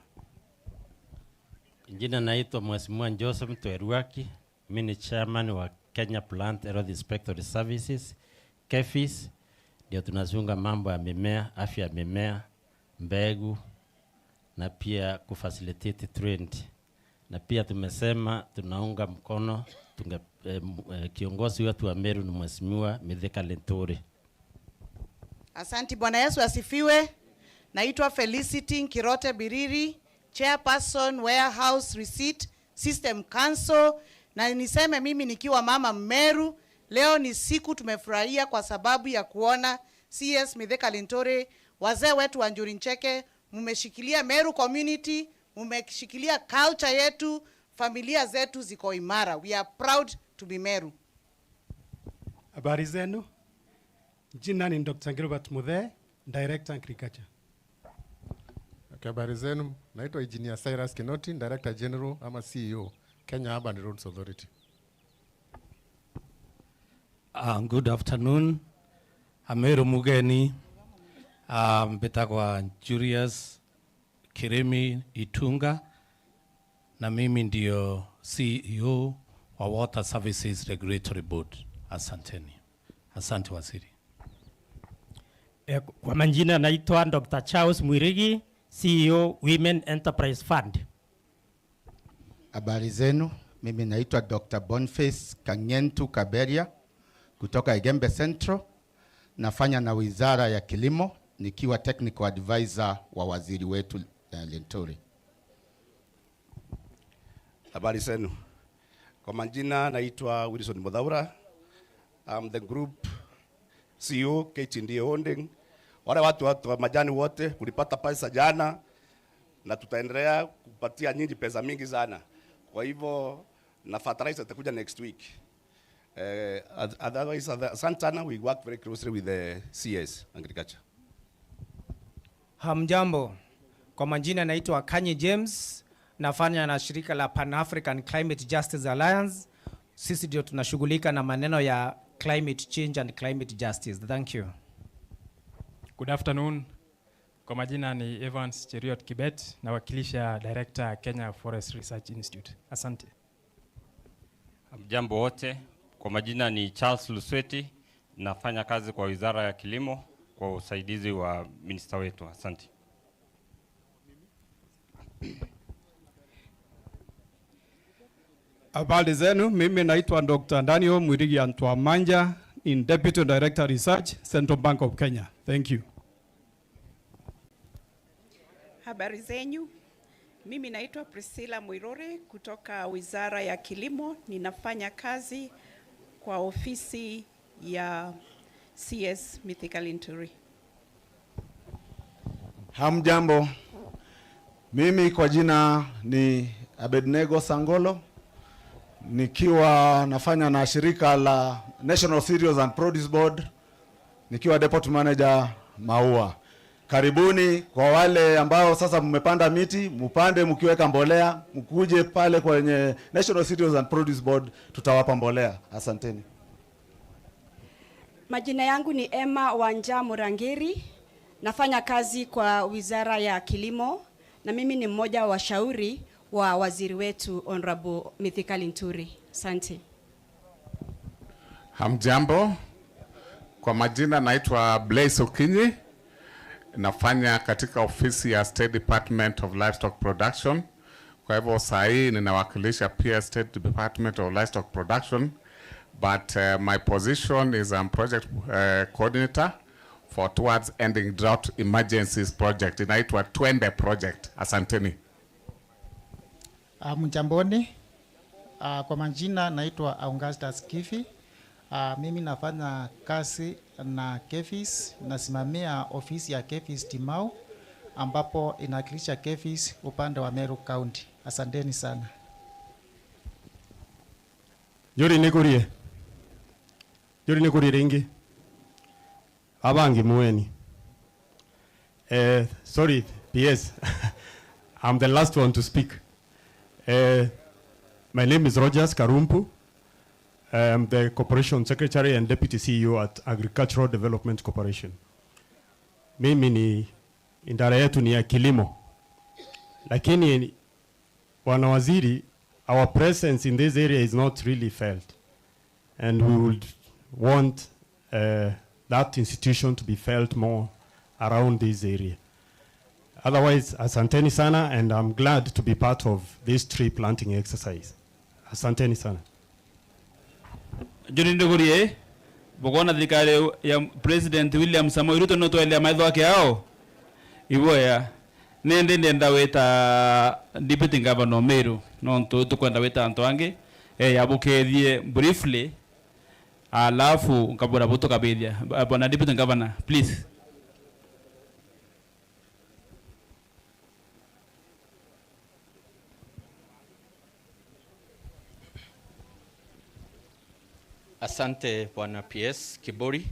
Jina naitwa Mheshimiwa Joseph Tweruaki. Mimi ni chairman wa Kenya Plant Health Inspectory Services, KEPHIS. Ndio tunachunga mambo ya mimea, afya ya mimea, mbegu, na pia kufacilitate trade. Na pia tumesema tunaunga mkono tunge-, eh, m-, eh, kiongozi wetu wa Meru ni Mheshimiwa Mithika Linturi. Asanti, Bwana Yesu asifiwe. Naitwa Felicity Nkirote Biriri, Chairperson Warehouse Receipt System Council, na niseme mimi nikiwa mama Mmeru, leo ni siku tumefurahia kwa sababu ya kuona C S Mithika Linturi, wazee wetu wa Njuri Ncheke, mmeshikilia Meru community, mmeshikilia culture yetu, familia zetu ziko imara. We are proud to be Meru. Habari zenu? Jina ni Doctor Gilbert Muthee, Director Agriculture. Okay, habari zenu? Naitwa Engineer Cyrus Kinoti, Director General ama C E O, Kenya Urban Roads Authority. Uh, good afternoon. Ameru mugeni, uh, mbitagwa Julius Kirimi Itunga, na mimi ndio C E O wa Water Services Regulatory Board. Asanteni. Asante waziri. Eh, kwa majina naitwa Doctor Charles Mwirigi, C E O Women Enterprise Fund. Habari zenu, mimi naitwa Doctor Boniface Kang'entu Kaberia kutoka Igembe Central. Nafanya na Wizara ya Kilimo nikiwa technical advisor wa waziri wetu, eh, Linturi. Habari zenu. Kwa majina naitwa Wilson Muthaura. I'm the group C E O K T D A Holding. Wale watu, watu wa majani wote, mlipata pesa jana na tutaendelea kupatia nyinyi pesa mingi sana. Kwa hivyo, na fertilizer itakuja next week. Eh, oth-, otherwise, other, asante sana, we work very closely with the C S Agriculture. Hamjambo, kwa majina naitwa Kanyi James, nafanya na shirika la Pan African Climate Justice Alliance. Sisi ndio tunashughulika na maneno ya climate change and climate justice. Thank you. Good afternoon. Kwa majina ni Evans Cheriot Kibet, nawakilisha director Kenya Forest Research Institute. Asante. Hamjambo wote. Kwa majina ni Charles Lusweti, nafanya kazi kwa Wizara ya Kilimo kwa usaidizi wa minista wetu. Asante. Habari zenu, mimi naitwa Doctor Daniel Mwirigi Antwamanja, ni Deputy Director Research, Central Bank of Kenya. Thank you. Habari zenyu. Mimi naitwa Priscilla Mwiruri kutoka Wizara ya Kilimo. Ninafanya kazi kwa ofisi ya C S Mithika Linturi. Hamjambo. Mimi kwa jina ni Abednego Sangolo, nikiwa nafanya na shirika la National Cereals and Produce Board, nikiwa deputy manager Maua. Karibuni kwa wale ambao sasa mmepanda miti, mupande mkiweka mbolea, mkuje pale kwenye National Cereals and Produce Board, tutawapa mbolea. Asanteni. Majina yangu ni Emma Wanja Murangiri, nafanya kazi kwa Wizara ya Kilimo na mimi ni mmoja wa washauri wa waziri wetu Honorable Mithika Linturi. Asante. Hamjambo. Kwa majina naitwa Blaise Okinyi. Nafanya katika ofisi ya State Department of Livestock Production. Kwa hivyo saa hii ninawakilisha pia State Department of Livestock Production, but, uh, my position is I'm project, uh, coordinator for Towards Ending Drought Emergencies project. Inaitwa Twende Project. Asanteni. Ah, mjamboni. Ah, kwa majina naitwa Augustus Kifi. Ah, mimi nafanya kazi na KEPHIS, nasimamia ofisi ya KEPHIS Timau, ambapo inawakilisha KEPHIS upande wa Meru County. Asanteni sana. Njuri nikurie. Njuri nikurie ringi. Abangi mweni. Eh, sorry, P S. I'm the last one to speak. Eh, my name is Rogers Karumpu. I am the Corporation Secretary and Deputy C E O at Agricultural Development Corporation. Mimi ni, idara yetu ni ya kilimo. Lakini, Bwana Waziri, our presence in this area is not really felt. And we would want, uh, that institution to be felt more around this area. Otherwise, asanteni sana, and I'm glad to be part of this tree planting exercise. Asanteni sana. Njuri ndugurie, bukwona thirikari ya President William Samoei Ruto no twelea maitho ake ao? Iboya. Nindi ndenda wita Deputy Governor Meru, nontu tukwenda wita antu angi, eh, abukethie briefly, alafu nkabura butukabithia. Bwana Deputy Governor, please. Asante, Bwana P S Kiburi.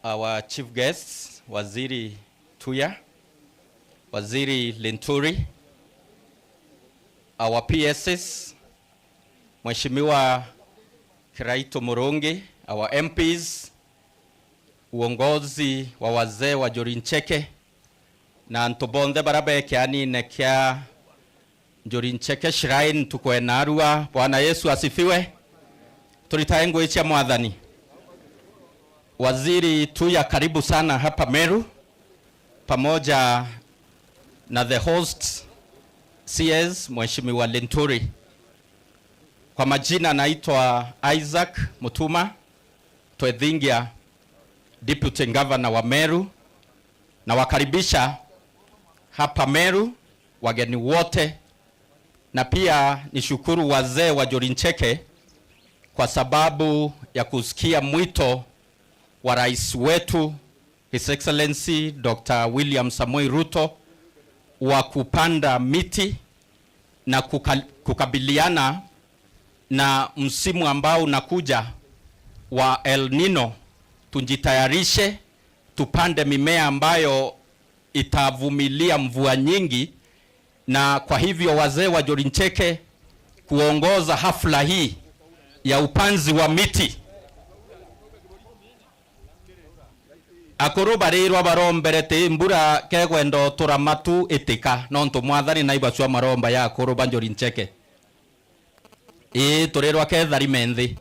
Our chief guests, Waziri Tuya, Waziri Linturi, our P Ss, Mheshimiwa Kiraitu Murungi, our M Ps, uongozi wa wazee wa Njuri Ncheke, na antu bonthe baria be kianine kia Njuri Ncheke Shrine, tukwena arua. Bwana Yesu asifiwe. Turitae ngui cia Mwathani. Waziri Tuya, karibu sana hapa Meru, pamoja na the host C S, Mheshimiwa Linturi. Kwa majina naitwa Isaac Mutuma Twethingia, Deputy Governor wa Meru. Nawakaribisha hapa Meru, wageni wote, na pia nishukuru wazee wa Njuri Ncheke kwa sababu ya kusikia mwito wa rais wetu, His Excellency Doctor William Samoei Ruto, wa kupanda miti na kuka-, kukabiliana na msimu ambao unakuja wa El Nino. Tujitayarishe, tupande mimea ambayo itavumilia mvua nyingi, na kwa hivyo wazee wa Njuri Ncheke kuongoza hafla hii ya upanzi wa miti. Akuru barirwa barombere ti mbura kekwenda utura matu itika, nontu Mwathani naibacua maromba ya akuru ba Njuri Ncheke. Ii, turirwa ketharime nthi.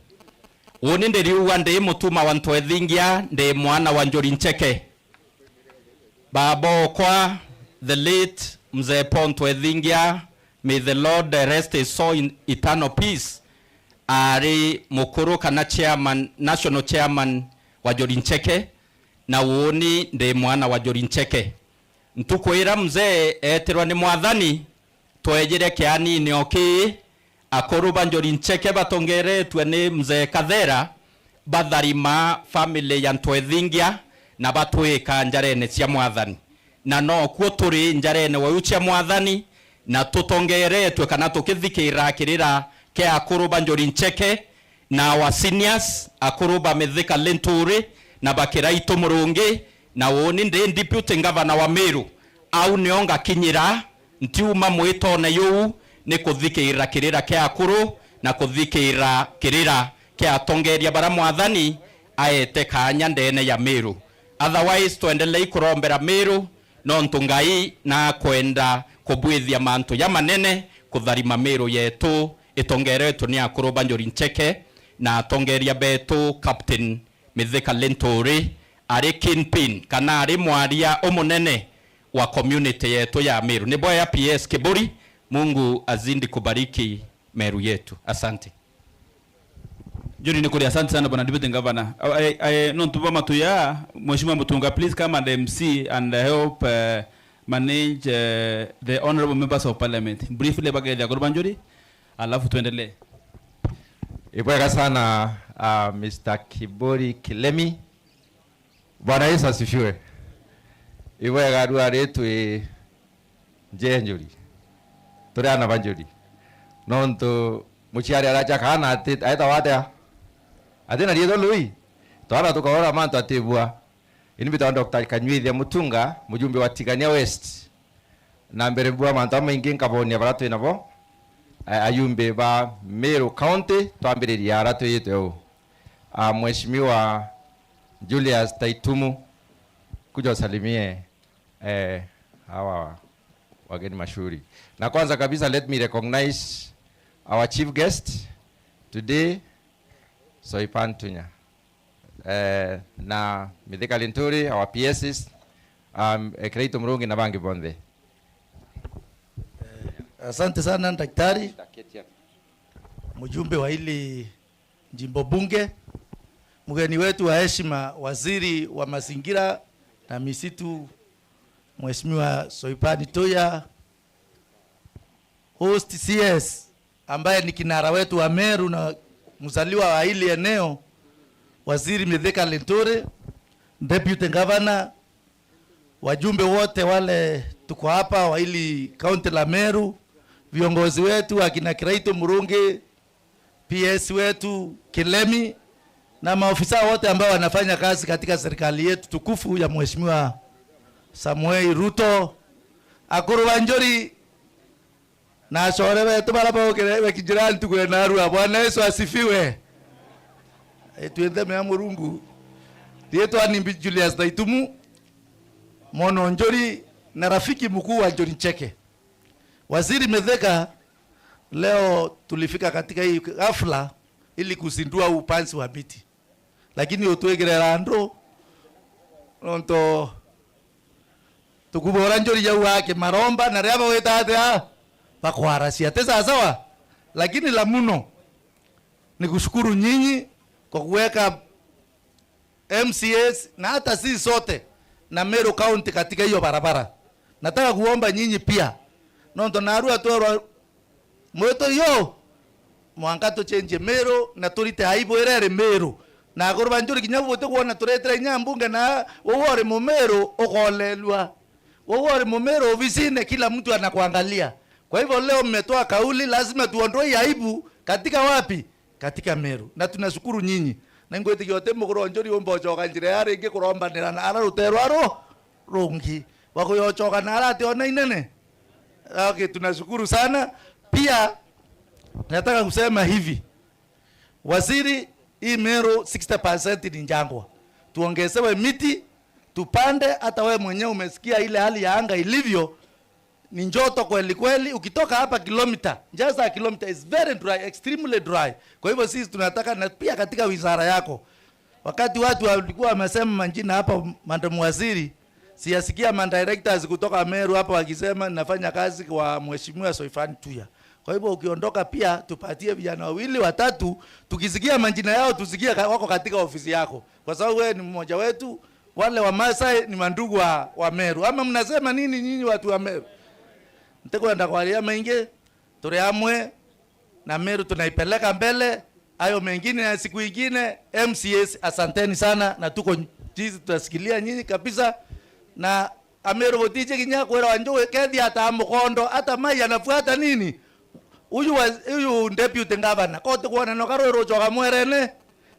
Uni ndiriuga ndi Mutuma wa Ntwethingia, ndi mwana wa Njuri Ncheke. Baba okwa, the late Mzee Paul Ntwethingia, may the Lord rest his soul in eternal peace, aari mukuru kana chairman, national chairman wa Njuri Ncheke, na uuni ndi mwana wa Njuri Ncheke. Ntuku ira mzee eetirwa ni Mwathani, tweejire kianine o kii, akuru ba Njuri Ncheke batongeretue ni Mzee Kathera, batharima family ya Ntwethingia na batwika njarene cia Mwathani. Na nokuo turi njarene weu cia Mwathani, na tutongeretue kana tukithikira kirira kia akuru ba Njuri Ncheke, na our seniors, akuru ba Mithika Linturi na ba Kiraitu Murungi, na uuni ndi Deputy Governor wa Meru. Au nio ngakinyira, ntiuma mwitone yuu, ni kuthikira kirira kia akuru na kuthikira kirira kia atongeria baria Mwathani aete kaanya ndeene ya Meru. Otherwise, twendelei kurombera Meru, nontu Ngai nakwenda kubwithia mantu jamanene kutharima Meru yetu itongeretwe ni akuru ba Njuri Ncheke na atongeria betu, Captain Mithika Linturi ari kingpin kana ari mwaria umunene wa community yetu ya Meru. Ni bwega P S Kiburi, Mungu azidi kubariki Meru yetu. Asante. Njuri ni kuri, asante sana bwana Deputy Governor. Ai, ai, nontu bwa matu ya, Mheshimiwa Mutunga, please come and M C and help, eh, manage, eh, the honorable members of parliament. Briefly, bageethia akuru ba Njuri, alafu tuendelee. Ibwega sana, uh, Mister Kiburi Kilemi. Bwana Yesu asifiwe. Ibwega rua ri twi nje Njuri. Turi ana ba Njuri. Nontu muciari aracha kaana ati, aetawa atia? Ati na riitwa lui? Twana tukaura mantu atibua. Ini mbitawa Doctor Kanyuithia Mutunga, mujumbe wa Tigania West. Na mbere bua mantu jamaingi nkabonia bara twi nabo, a-, ayumbe ba Meru County, twambiriria ara twiyitwe uu. A, Mheshimiwa Julius Taitumu, kuja usalimie, eh, hawa wageni mashuhuri. Na kwanza kabisa, let me recognize our chief guest today, Soipan Tunya. Eh, na Mithika Linturi, our P Ss, um, eh, Kiraitu Murungi na bangi bonthe. Eh, asante sana daktari, mjumbe wa hili jimbo bunge, mgeni wetu wa heshima, waziri wa mazingira na misitu, Mheshimiwa Soipani Tuya, host C S, ambaye ni kinara wetu wa Meru na mzaliwa wa hili eneo, Waziri Mithika Linturi, Deputy Governor, wajumbe wote wale tuko hapa wa hili kaunti la Meru, viongozi wetu akina Kiraitu Murungi, P S wetu Kilemi, na maofisa wote ambao wanafanya kazi katika serikali yetu tukufu ya Mheshimiwa Samuel Ruto, akuru ba Njuri, na achore betu bara baukire be kijirani tukwena arua. Bwana Yesu asifiwe. Itwinthe mea Murungu. Riitwa ni Mbi-, Julius Taitumu, mwana wa Njuri na rafiki mkuu wa Njuri Ncheke. Waziri Mithika, leo tulifika katika hii hafla ili kuzindua upanzi wa miti. Lakini utwigire randu, nontu tukubora Njuri jau akimaromba, na riria bagwita atia, bakwaracia. Ti sawasawa? Lakini la muno ni kushukuru nyinyi kwa kuweka M C As na hata sisi sote na Meru County katika hiyo barabara. Nataka kuomba nyinyi pia, nontu narua twerwa Mwito yo, mwanka tuchenjie Meru na turite aibu iria iri Meru. Na akuru ba Njuri kinya buti kwona turetera inya mbunge na uu uri Mumeru ukolerua. Uu uri Mumeru ofisine, kila mtu anakuangalia. Kwa hivyo leo mmetoa kauli, lazima tuondoe hii aibu katika wapi? Katika Meru. Na tunashukuru nyinyi. Na ingwitikia uti mukuru wa Njuri umba ucoka njira ya ringi kurombanira na ara ruteru aru rungi. Wakuyocoka na ara ati ona inene. Okay, tunashukuru sana. Pia nataka kusema hivi. Waziri, hii Meru sixty percent ni njangwa. Tuongezewe miti, tupande, hata wewe mwenyewe umesikia ile hali ya anga ilivyo, ni njoto kweli kweli. Ukitoka hapa kilomita, just a kilometer is very dry, extremely dry. Kwa hivyo sisi tunataka, na pia katika wizara yako, wakati watu walikuwa wamesema majina hapa, madam waziri, siyasikia ma directors kutoka Meru hapa wakisema, "Nafanya kazi kwa Mheshimiwa Soifan Tuya." Kwa hivyo ukiondoka pia, tupatie vijana wawili, watatu, tukisikia majina yao, tusikie ka-, wako katika ofisi yako. Kwa sababu wewe ni mmoja wetu, wale wa Masai ni mandugu wa, wa Meru. Ama mnasema nini nyinyi watu wa Meru? Ntikwenda kwaria maingi, turi amwe na Meru tunaipeleka mbele. Hayo mengine ya siku ingine. M C As, asanteni sana, na tuko jinsi, tutasikilia nyinyi kabisa. Na Ameru gutiji kinya kwira Wanjugu kethi ata mukondo, hata mai anafuata nini? Huyu wa-, huyu deputy governor, kote kuona no karwe rucoka mwerene.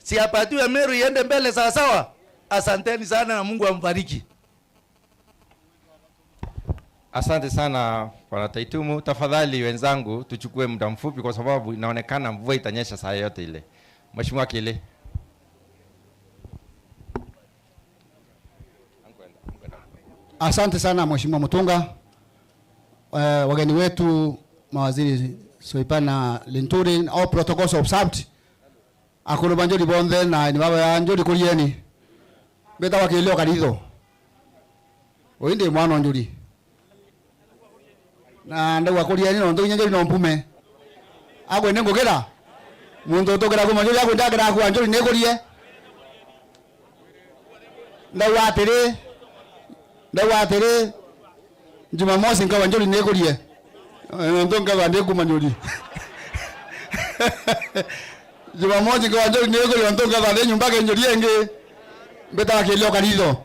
Si apatiwe Meru iende mbele sawa sawa. Asanteni sana na Mungu ambariki. Asante sana, Bwana Taitumu. Tafadhali wenzangu, tuchukue muda mfupi kwa sababu inaonekana mvua itanyesha saa yote ile. Mheshimiwa Kili. Asante sana, Mheshimiwa Mutunga. Eh, wageni wetu, mawaziri Soipan na Linturi, all protocols observed. Akuru ba Njuri bonthe na aini baba ya Njuri, kurieni. Mbitagwa Kilio Karitho. Ui ndi mwana o Njuri. Na ndauga kurieni nontu kinya Njuri no mpume. Akwe ni ngugira. Muntu utukira kuma Njuri akwe ndakira akua Njuri ni kurie. Ndauga atiri, ndauga atiri, Jumamosi nkauga Njuri ni kurie. Eh, nontu nkauga ndi kuma Njuri. Jumamosi nkauga Njuri ni kurie, nontu nkauga ndi nyumba ke Njuri ingi. Mbitagwa Kilio Karitho.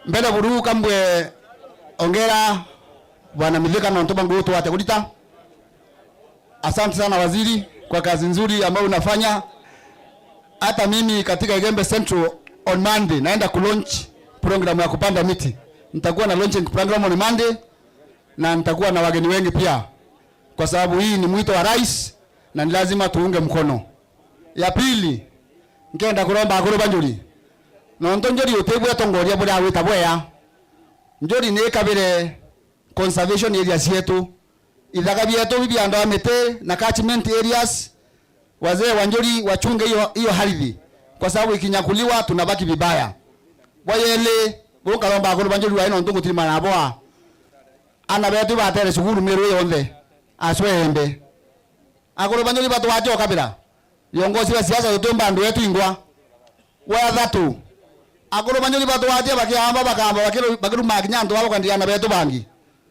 Mbere buru kambwe ongera Bwana Mithika nontu bwa ngugi twate kurita. Asante sana waziri kwa kazi nzuri ambayo unafanya. Hata mimi katika Igembe Central on Monday naenda ku launch program ya kupanda miti. Nitakuwa na launching program on Monday na nitakuwa na wageni wengi pia, kwa sababu hii ni mwito wa rais na ni lazima tuunge mkono. Ya pili, nkenda kuromba akuru ba Njuri, nontu Njuri utibwe tongoria buria wita bwea. Njuri ni ikabire conservation areas yetu. Ithaka bietu bibi andu a miti na catchment areas, wazee wa Njuri wachunge hiyo, hiyo ardhi, kwa sababu ikinyakuliwa tunabaki vibaya. Bwa yeli, bukaromba akuru ba Njuri wae nontu ngutirimana na boa. Ana betu batere cukuru Meru yonthe, aswe embe. Akuru ba Njuri batwache ukabira. Viongozi ba siasa tutumba andu etu ingwa. Wa thatu, akuru ba Njuri batwatia bakiamba bakamba bakiru-, bakiruma kinya antu babo kwendia ana betu bangi.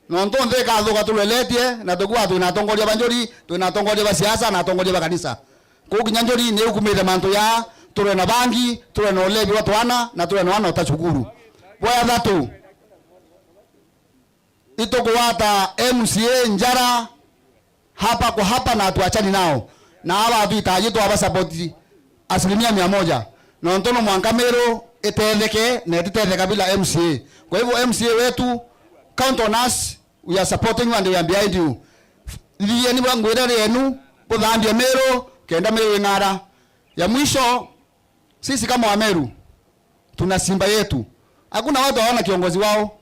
Nontu nthi ikathuka turweletie, na tukua twina atongoria ba Njuri, twina atongoria ba siasa na atongoria ba kanisa. Kuu kinya Njuri ni ukumite mantu ya turwe na bangi, turwe na ulevi wa twana, na turwe na wana uta cukuru. Bwa thatu, itukugwata M C A njara hapa kwa hapa na hatuachani nao. Na hawa hatuhitaji twaba support asilimia mia moja. Nontu no mwanka Meru itetheke na ititetheka bila M C A. Kwa hivyo M C A wetu, count on us, we are supporting you and we are behind you. Thieni bwa ngwira rienu, buthambie Meru, kenda Meru ing'ara. Ya mwisho, Sisi kama Wameru, tuna simba yetu. Hakuna watu hawana kiongozi wao.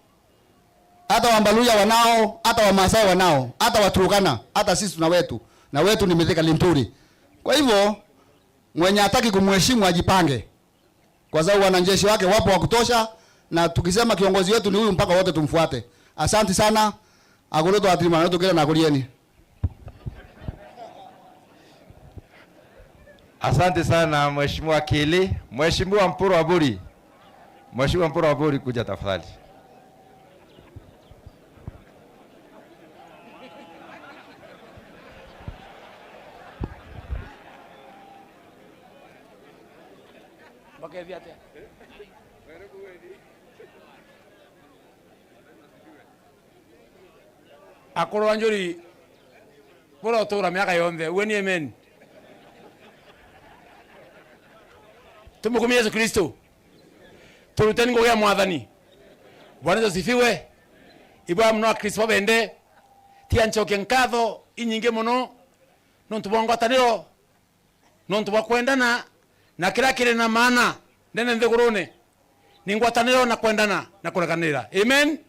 Hata Wambaluya wanao, hata Wamaasai wanao, hata Waturkana, hata sisi tuna wetu. Na wetu ni Mithika Linturi. Kwa hivyo, mwenye hataki kumheshimu ajipange. Kwa sababu wanajeshi wake wapo wa kutosha, na tukisema kiongozi wetu ni huyu, mpaka wote tumfuate. Asante sana. Akuru twatirimana, tukira na akurieni. Asante sana, Mheshimiwa Kili. Mheshimiwa Mpuru Aburi. Mheshimiwa Mpuru Aburi, kuja tafadhali. Bakethia atia? Akuru a njuri, burotura miaka yonthe. Ueni amen. Tumukumie Yesu Kristo. Turuteni ngugi ya Mwathani. Bwana Yesu asifiwe. Ibwa muno Akristo babende. Tia ncokie nkatho inyingi muno nontu bwa ngwataniro. Nontu bwa kwendana na kiria kiri na maana ndene nthigurune, ni ngwataniro na kwendana na kurekanira. Amen.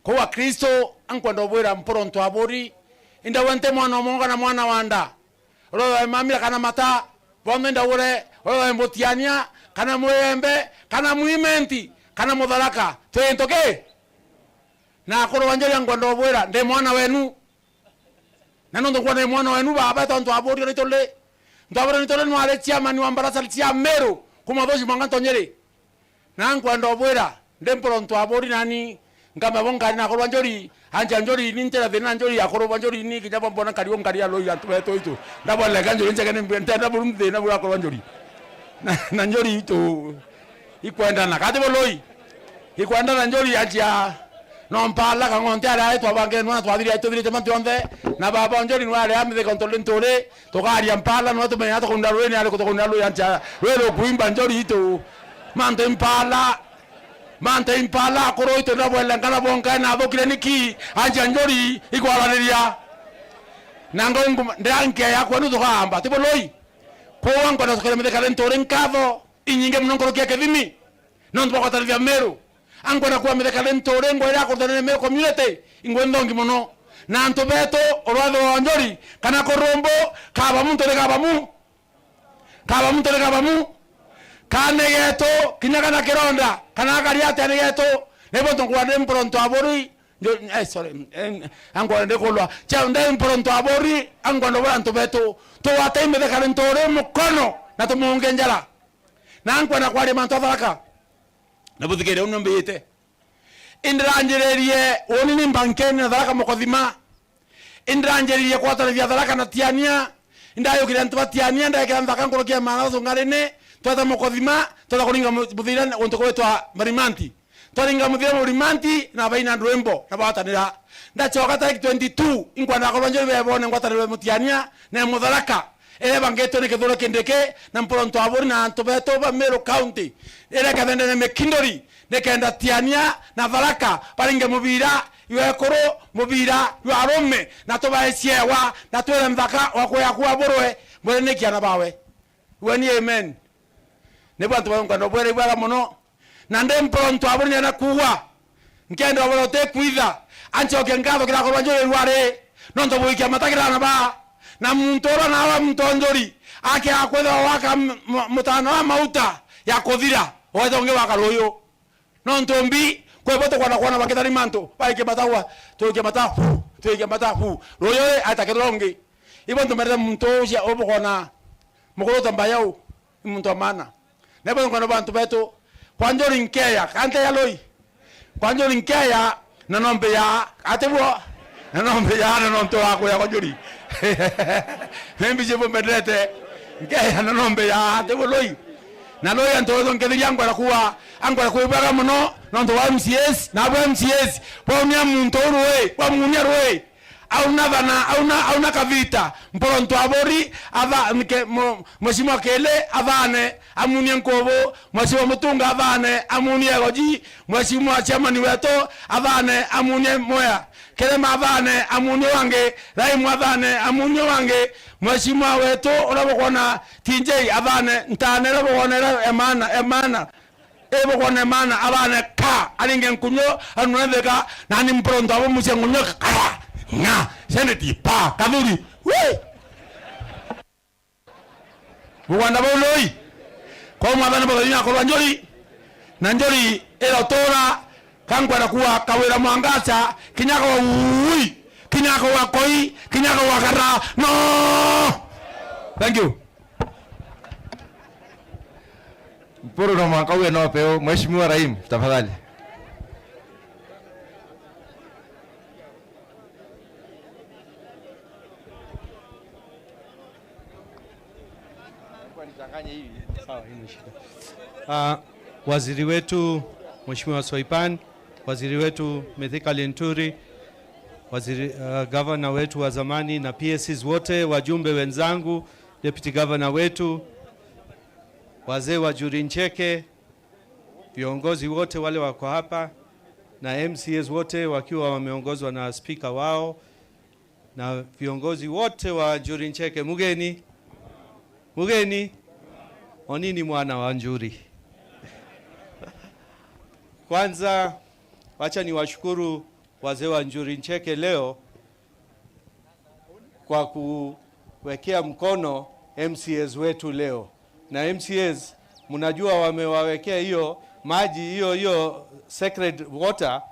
Kou Akristo, ankwenda ubwira mpuru ntu aburi, indawe nti mwana omwe kana mwana wa nda, uria wemamira kana mata, bonthe ndaure, uria wembutiania, kana mwirembe, kana mwimenti, kana mutharaka, twi into ki? Na akuru ba njuri, ankwenda ubwira, ndi mwana wenu. Na nontu nkwona ni mwana wenu baba, tontu aburi ni tuli. Ntu aburi ni tuli nwari chairman wa mbaraca cia Meru, kuma Thuci mwanka Ntonyiri. Na nkwenda ubwira, ndi mpuru ntu aburi nani, nkamba bo nkari na akuru ba njuri, ancha njuri, ni ntira thina njuri, akuru ba njuri, ni kinya bo mbona nkari o nkari aloi antu betu itu. Ndabweleka njuri njege ni mbia, ntenda buru thina buru akuru ba njuri. Na, na njuri itu. Ikwendana. Kati buloi. Ikwendana njuri anchia. No mpala kang'onte aria aitwa bange nwana twathiri aitwa thirite mantu onthe. Na baba njuri nwa aria amithika ntuli nturi. Tukaria mpala nwa tumenya tukaunda rwini ari kutukaunda rwini anchia. Rwiri kuimba njuri itu. Mante mpala. Mante mpala akuru itu na bwele ngana bonka na thukire niki anchia njuri ikwaraniria. Na ngo ngu ndanke yakwa nu tukamba. Ti buloi. Kwa nkwenda tukere mithika nturi nkatho. Inyingi muno nkuruki ya kithimi, nontu bwa gwatanithia Meru. Ankwenda kuwa mitheka ni nturi ngwe iria akurutana ni Meru community, ingwe nthongi muno. Na antu betu, urwatho wa njuri, kana kurumbu, kaba muntu ni kaba mu. Kaba muntu ni kaba mu. Kane getu, kinya kana kironda, kana akari atia ni getu, nibo ntukwenda ndi mpuru ntu aburi, njo-, eh, sorry, eh, ankwenda ndi kulwa. Cha, ndi mpuru ntu aburi, ankwenda ubura antu betu, tuwate mitheka ni nturi mukono, na tumunge njara. Na nkwenda kwaria mantu a Tharaka. Na buthikire uu nimbiyite. Indiranjiririe uuni ni mbankeni na Tharaka mukothima. Indiranjiririe kwatanithia Tharaka na Tiania. Indayukire antu ba Tiania, ndaikira nthaka nkuruki ya maana thungarini, tweta mukothima, tweta kuringa mu-, muthira untu gwitwa Marimanti. Twaringa muthira Marimanti na baina ndwimbo na bawatanira. Ndachoka tariki twenty-two, inkwenda akorwa njuri bebone ngwataniro ya Mutiania na ya Mutharaka. Iria bangitwe ni Kithure Kindiki na Mpuru Ntuaburi na antu betu ba Meru County, iria ikethenda na mikinduri, nikenda Tiania na Tharaka baringe mubira jwa ekuru, mubira jwa arume, na tubae ciewa, na twire nthaka wa kuya kuaburwe mbwene ni kiana bawe. Weni amen. Nibu antu bau nkwenda ubwire ibwega mono. Na ndi Mpuru Ntuaburi nienda kuuga, nkenda ubwire utikwitha, ancoke nkatho kirakorwa njuri rwari, nontu bwikia mata kirana ba. Na muntu uria nawe muntu o njuri, akiaga kwithirwa waka m-, m-, mutana wa mauta ya kuthira, ugeta ungi waka ruyu. Nontu mbi, kwi bo tukwona kwona bakithari mantu, baikia mata gwa, tuikia mata, hu, tuikia mata, hu. Ruyu ri, aita kithira ungi. Ibo ntumerete muntu ucio ubukona mukuru ta mbayau, ni muntu wa maana. Na ibo nkwenda bantu betu, kwa njuri nkeya, kante ya loi. Kwa njuri nkeya, na nombe ya, ati bo? Na nombe ya, na nontu wa kuya kwa njuri. Maybe jibu mbendete, nkeya na nombe ya, ati bo loi? Na loi antu betu nkethiria ankwenda kuwa, ankwenda kuibwega mono, nontu wa M C As, na abo M C As, baunia muntu uru wi, bamunia rui. Auna thana, auna, auna kavita. Mpuru Ntuaburi, atha-, nke-, mu-, Mheshimiwa Kili, athane, amunie nkubu. Mheshimiwa Mutunga, athane, amunie egoji. Mheshimiwa chairman wetu, athane, amunie mwea. Kiri mathane amunyo wangi, rai mwathane amunyo wangi, mheshimiwa wetu uria bukwona T J athane ntane iria bukwona iria emana, emana. Ibukwona emana athane ka, aringe nkunyo, anunetheka, nani mporonto abo mucia nkunyo, kaya, nga, seneti, pa, kathuri, wi! Bugwanda bau lui. Kwa mwathani buthathini akorwa njuri. Na njuri irotura, kankwenda kuwa Kawira Mwangaza, kinya kwa ui, kinya kwa koi, kinya kwa kara. No! Thank you. Mpuru no mwanka uwe no peu. Mheshimiwa Rahim, tafadhali. Sawa, haina shida. Ah, waziri wetu Mheshimiwa Soipan, waziri wetu Mithika Linturi, waziri, ah, gavana wetu wa zamani na P S Cs wote, wajumbe wenzangu, deputy governor wetu, wazee wa Njuri Ncheke, viongozi wote wale wako hapa na M C As wote wakiwa wameongozwa na spika wao, na viongozi wote wa Njuri Ncheke. Mugeni, mugeni, onini mwana wa Njuri. Kwanza, wacha niwashukuru wazee wa Njuri Ncheke leo kwa kuwekea mkono M C As wetu leo. Na M C As, mnajua wamewawekea hiyo maji, hiyo, hiyo sacred water,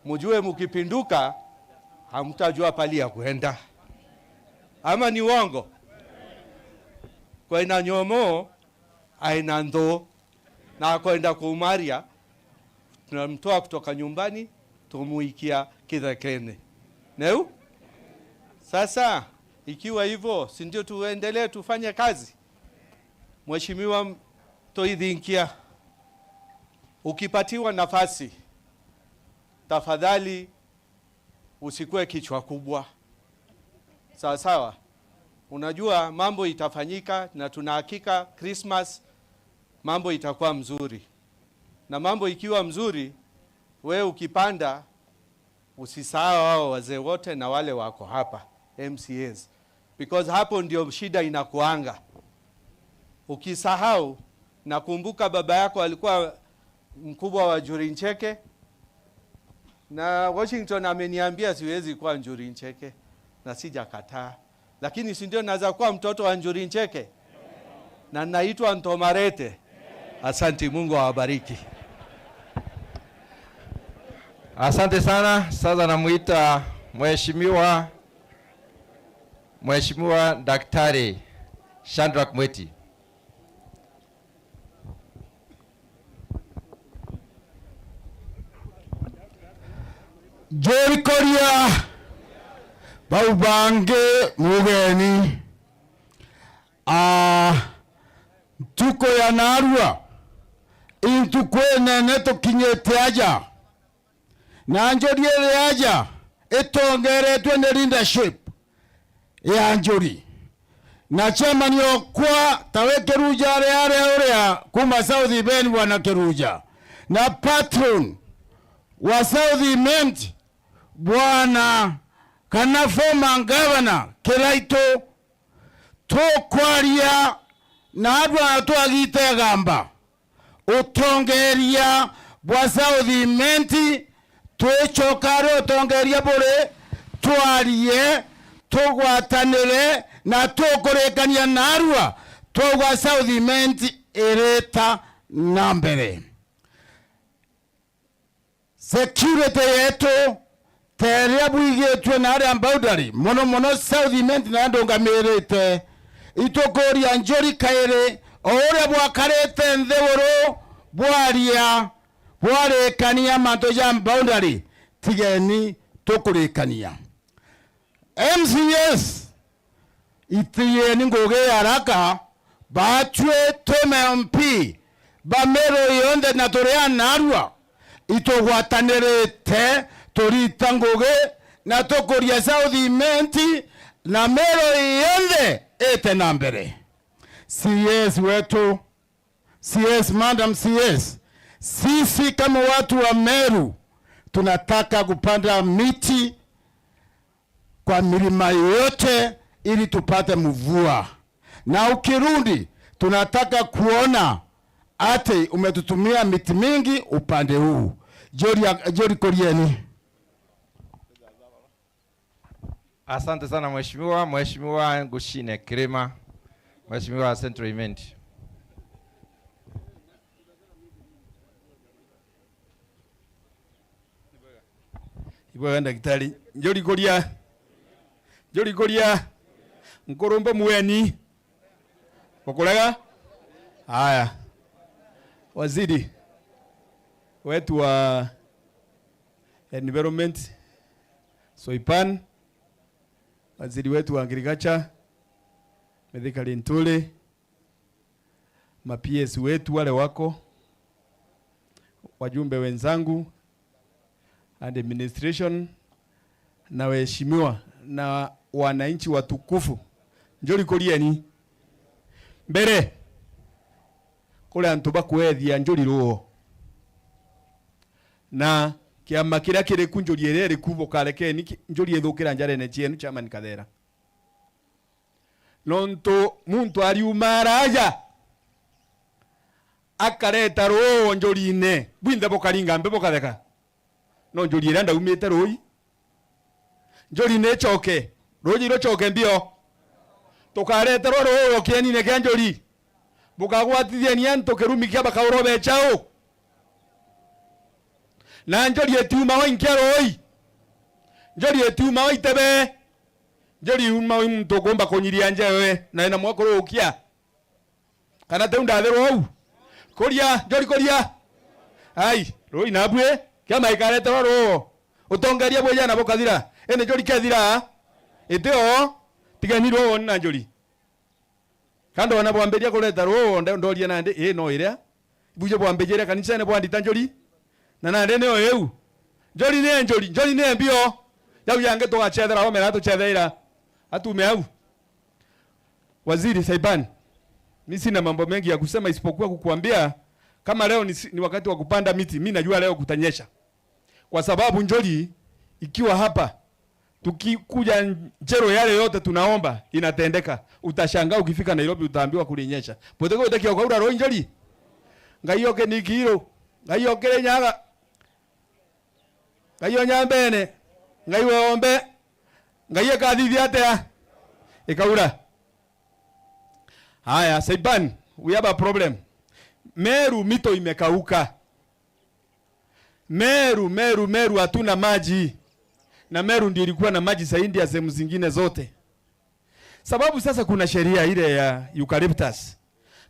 mjue mkipinduka, hamtajua pali ya kuenda. Ama ni uongo? Kwina nyomo, aina nthu, na akwenda kuumaria, tunamtoa kutoka nyumbani, tumuikia kithekene. Neu? Sasa, ikiwa hivyo, si ndio tuendelee tufanye kazi? Mheshimiwa Toithinkia, ukipatiwa nafasi, tafadhali usikue kichwa kubwa. Sawa sawa? Unajua mambo itafanyika na tuna hakika Christmas mambo itakuwa mzuri. Na mambo ikiwa mzuri, we ukipanda, usisahau hao wazee wote na wale wako hapa, M C As. Because hapo ndio shida inakuanga. Ukisahau, nakumbuka baba yako alikuwa mkubwa wa Njuri Ncheke, na Washington ameniambia siwezi kuwa Njuri Ncheke, na sijakataa. Lakini si ndio naweza kuwa mtoto wa Njuri Ncheke? Na naitwa Ntomarete. Asanti, Mungu awabariki. Asante sana. Sasa namuita Mheshimiwa, Mheshimiwa Daktari Shadrack Mweti. Njurikoria bau bangi mugeni. Ah, ntuku ya narua, i ntuku inene tukinyite aja. Na njuri iri aja itongeretwe ni leadership ya njuri. Na chairman okwa tawe Kiruja ari aria uria kuma South Imenti, bwana Kiruja. Na patron wa South Imenti, bwana kana former governor Kiraitu. Tukwaria na andu aya twagite igamba. Utongeria bwa South Imenti, twicoka ari utongeria buri, twarie, tugwatanire na tukurikania narua, twauga South Imenti irita na mbere. Security yetu, ta iria bwigitue na aria boundary, mono mono South Imenti na ndungamirite, itukuria njuri kairi, o uria bwakarite nthiguru bwaria, bwarikania mantu ja boundary, tigeni tukurikania. M C As, itieni ngugi ya haraka, batwi twi M P ba Meru yonthe na turi anarua, itugwatanirite turita ngugi na tukuria South Imenti na Meru yonthe ite na mbere. C S wetu, C S, Madam C S, sisi kama watu wa Meru tunataka kupanda miti kwa milima yote ili tupate mvua. Na ukirudi, tunataka kuona ati umetutumia miti mingi upande huu. Njuri, njuri kurieni. Asante sana mheshimiwa. Mheshimiwa Ngushine Kirima, mheshimiwa wa Central Imenti. Ibwega ndagitari. Njuri kuria. Njuri kuria. Nkurumbe mueni. Ukurega? Haya. Waziri wetu wa environment, Soipan, waziri wetu wa agriculture, Mithika Linturi, ma P S wetu wale wako, wajumbe wenzangu, administration, na waheshimiwa, na wananchi watukufu, njuri kurieni. Mbere, kuri antu bakwethia njuri ruo. Na kiama kiria kiri ku, njuri iria iri ku, bukarekeni ki-, njuri ithukira njarene cienu, Chairman Kathera. Nontu muntu ariuma araja, akareta ruo njurine, bwinthe bukaringa mbi bukatheka. No njuri iria ndaumite ruui. Njuri ni icoke, ruuji rucoke mbio. Tukareterwa ruui kienine kia njuri, bukagwatithia ni antu kirumi kia bakaurwa becha u. Na njuri itiuma wa inkia ruui. Njuri itiuma wa itebe. Njuri iuma wi muntu ukumba kunyiria njewe na ina mwakurukia. Kana tiu ndathirwa uu? Kuria, njuri kuria. Ai, ruui nabui, kiama ikareterwa ruo. Utongeria bwa ijana bukathira. Indi njuri kethira, itio, tigeni ruo na njuri. Ka ndona bwambiria kureta ruo, nde-, ndoria nandi, ii no iria. Buje bwambijiria kanisene bwandita njuri. Na nandi nio iu. Njuri ni njuri, njuri ni mbio. Jau yangi tugachethera, omera tuchetheira. Atume au. Waziri Saipan, mi sina mambo mengi ya kusema isipokuwa kukuambia, kama leo ni si-, ni wakati wa kupanda miti, mi najua leo kutanyesha. Kwa sababu njuri ikiwa hapa, tukikuja Njeru, yale yote tunaomba inatendeka. Utashangaa ukifika Nairobi utaambiwa kulinyesha. Bwite gwitikia ukaura ruui njuri? Ngai oke ni Kiiru, Ngai okire Nyaga, Ngai o Nyambene, Ngai weombe, Ngai ekathithia atia? Ikaura. Haya, Saipan, we have a problem. Meru mito imekauka. Meru, Meru, Meru hatuna maji. Na Meru ndio ilikuwa na maji zaidi ya sehemu zingine zote. Sababu sasa kuna sheria ile ya eucalyptus.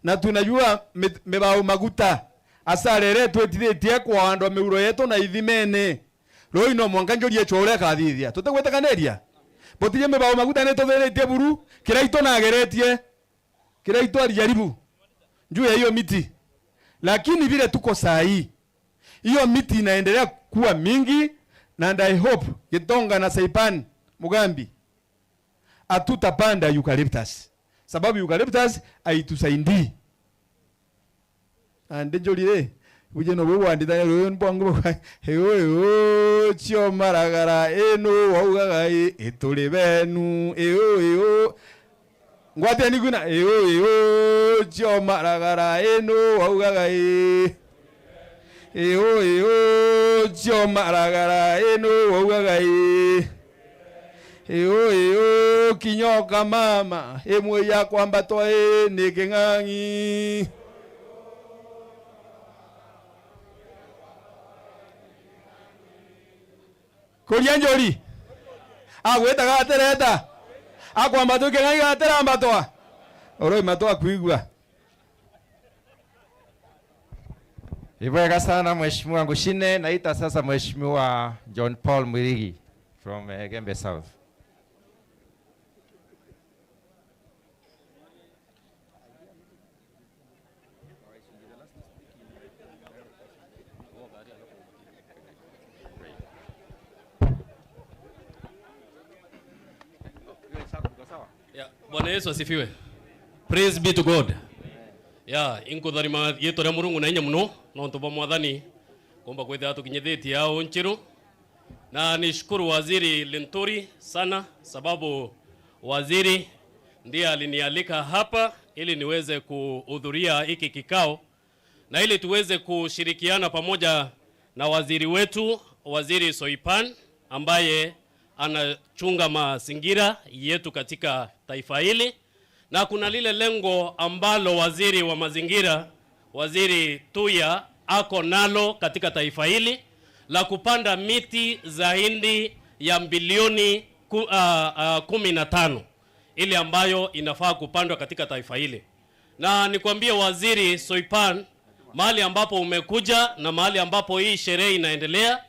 Na tunajua mi-, mibao maguta, asara iria twitithitie kwa andwa miuro yetu na ithimene. Ruui no mwanka njuri echwa uria ekathithia. Tutigwitikaniria? Butije mibao maguta nituthiritie buru, Kiraitu nageretie. Kiraitu alijaribu juu ya hiyo miti. Lakini vile tuko saa hii, hiyo miti inaendelea kuwa mingi, na and I hope Gitonga na Saipan Mugambi, hatutapanda eucalyptus. Sababu eucalyptus haitusaidii. Nandi njuri ri, buje no bwanditania ruyu bwangu bwa, iu, iu, cio maragara, inu waugaga i, ituri benu, iu, iu. Ngwateni kwina, iu, iu, cio maragara, inu waugaga i. Iu, iu, cio maragara, inu waugaga i. Iu, iu, kinyoka mama, imwe ya kwambatwa i ni king'ang'i. Kuria njuri. Agwitaga atireta. Akwambatwa i king'ang'i gatirambatwa. Uroi matu akwigua. Ibwega sana Mheshimiwa Ngushine. Naita sasa Mheshimiwa John Paul Mwirigi from, eh, Gembe South. Yeah, Bwana Yesu asifiwe. Praise be to God. Yeah, inkutharima riitwa ria Murungu na inya muno, nontu bwa Mwathani kumba kwithira tukinyithitie au nchiru. Na nishukuru Waziri Linturi sana, sababu waziri ndiye alinialika hapa ili niweze kuhudhuria hiki kikao na ili tuweze kushirikiana pamoja na waziri wetu, Waziri Soipan, ambaye anachunga mazingira yetu katika taifa hili. Na kuna lile lengo ambalo waziri wa mazingira, Waziri Tuya, ako nalo katika taifa hili la kupanda miti zaidi ya bilioni ku-, ah, ah, kumi na tano, ile ambayo inafaa kupandwa katika taifa hili. Na nikwambie, Waziri Soipan, mahali ambapo umekuja na mahali ambapo hii sherehe inaendelea,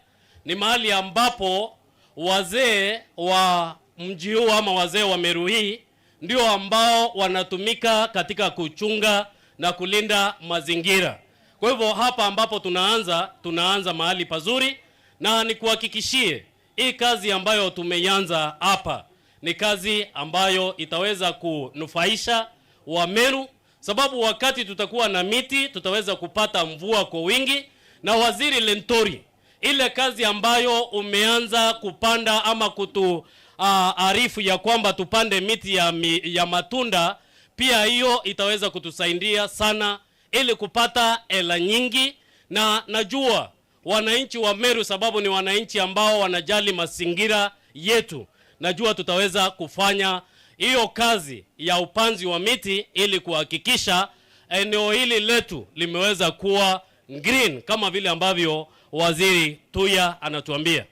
ni mahali ambapo wazee wa mji huu ama wazee wa Meru hii ndio ambao wanatumika katika kuchunga na kulinda mazingira. Kwa hivyo, hapa ambapo tunaanza, tunaanza mahali pazuri, na nikuhakikishie, hii kazi ambayo tumeianza hapa ni kazi ambayo itaweza kunufaisha Wameru, sababu wakati tutakuwa na miti, tutaweza kupata mvua kwa wingi. Na Waziri Linturi, ile kazi ambayo umeanza kupanda ama kutu, ah, arifu ya kwamba tupande miti ya mi-, ya matunda, pia hiyo itaweza kutusaidia sana ili kupata hela nyingi, na najua wananchi wa Meru, sababu ni wananchi ambao wanajali mazingira yetu, najua tutaweza kufanya hiyo kazi ya upanzi wa miti ili kuhakikisha eneo hili letu limeweza kuwa green kama vile ambavyo Waziri Tuya anatuambia.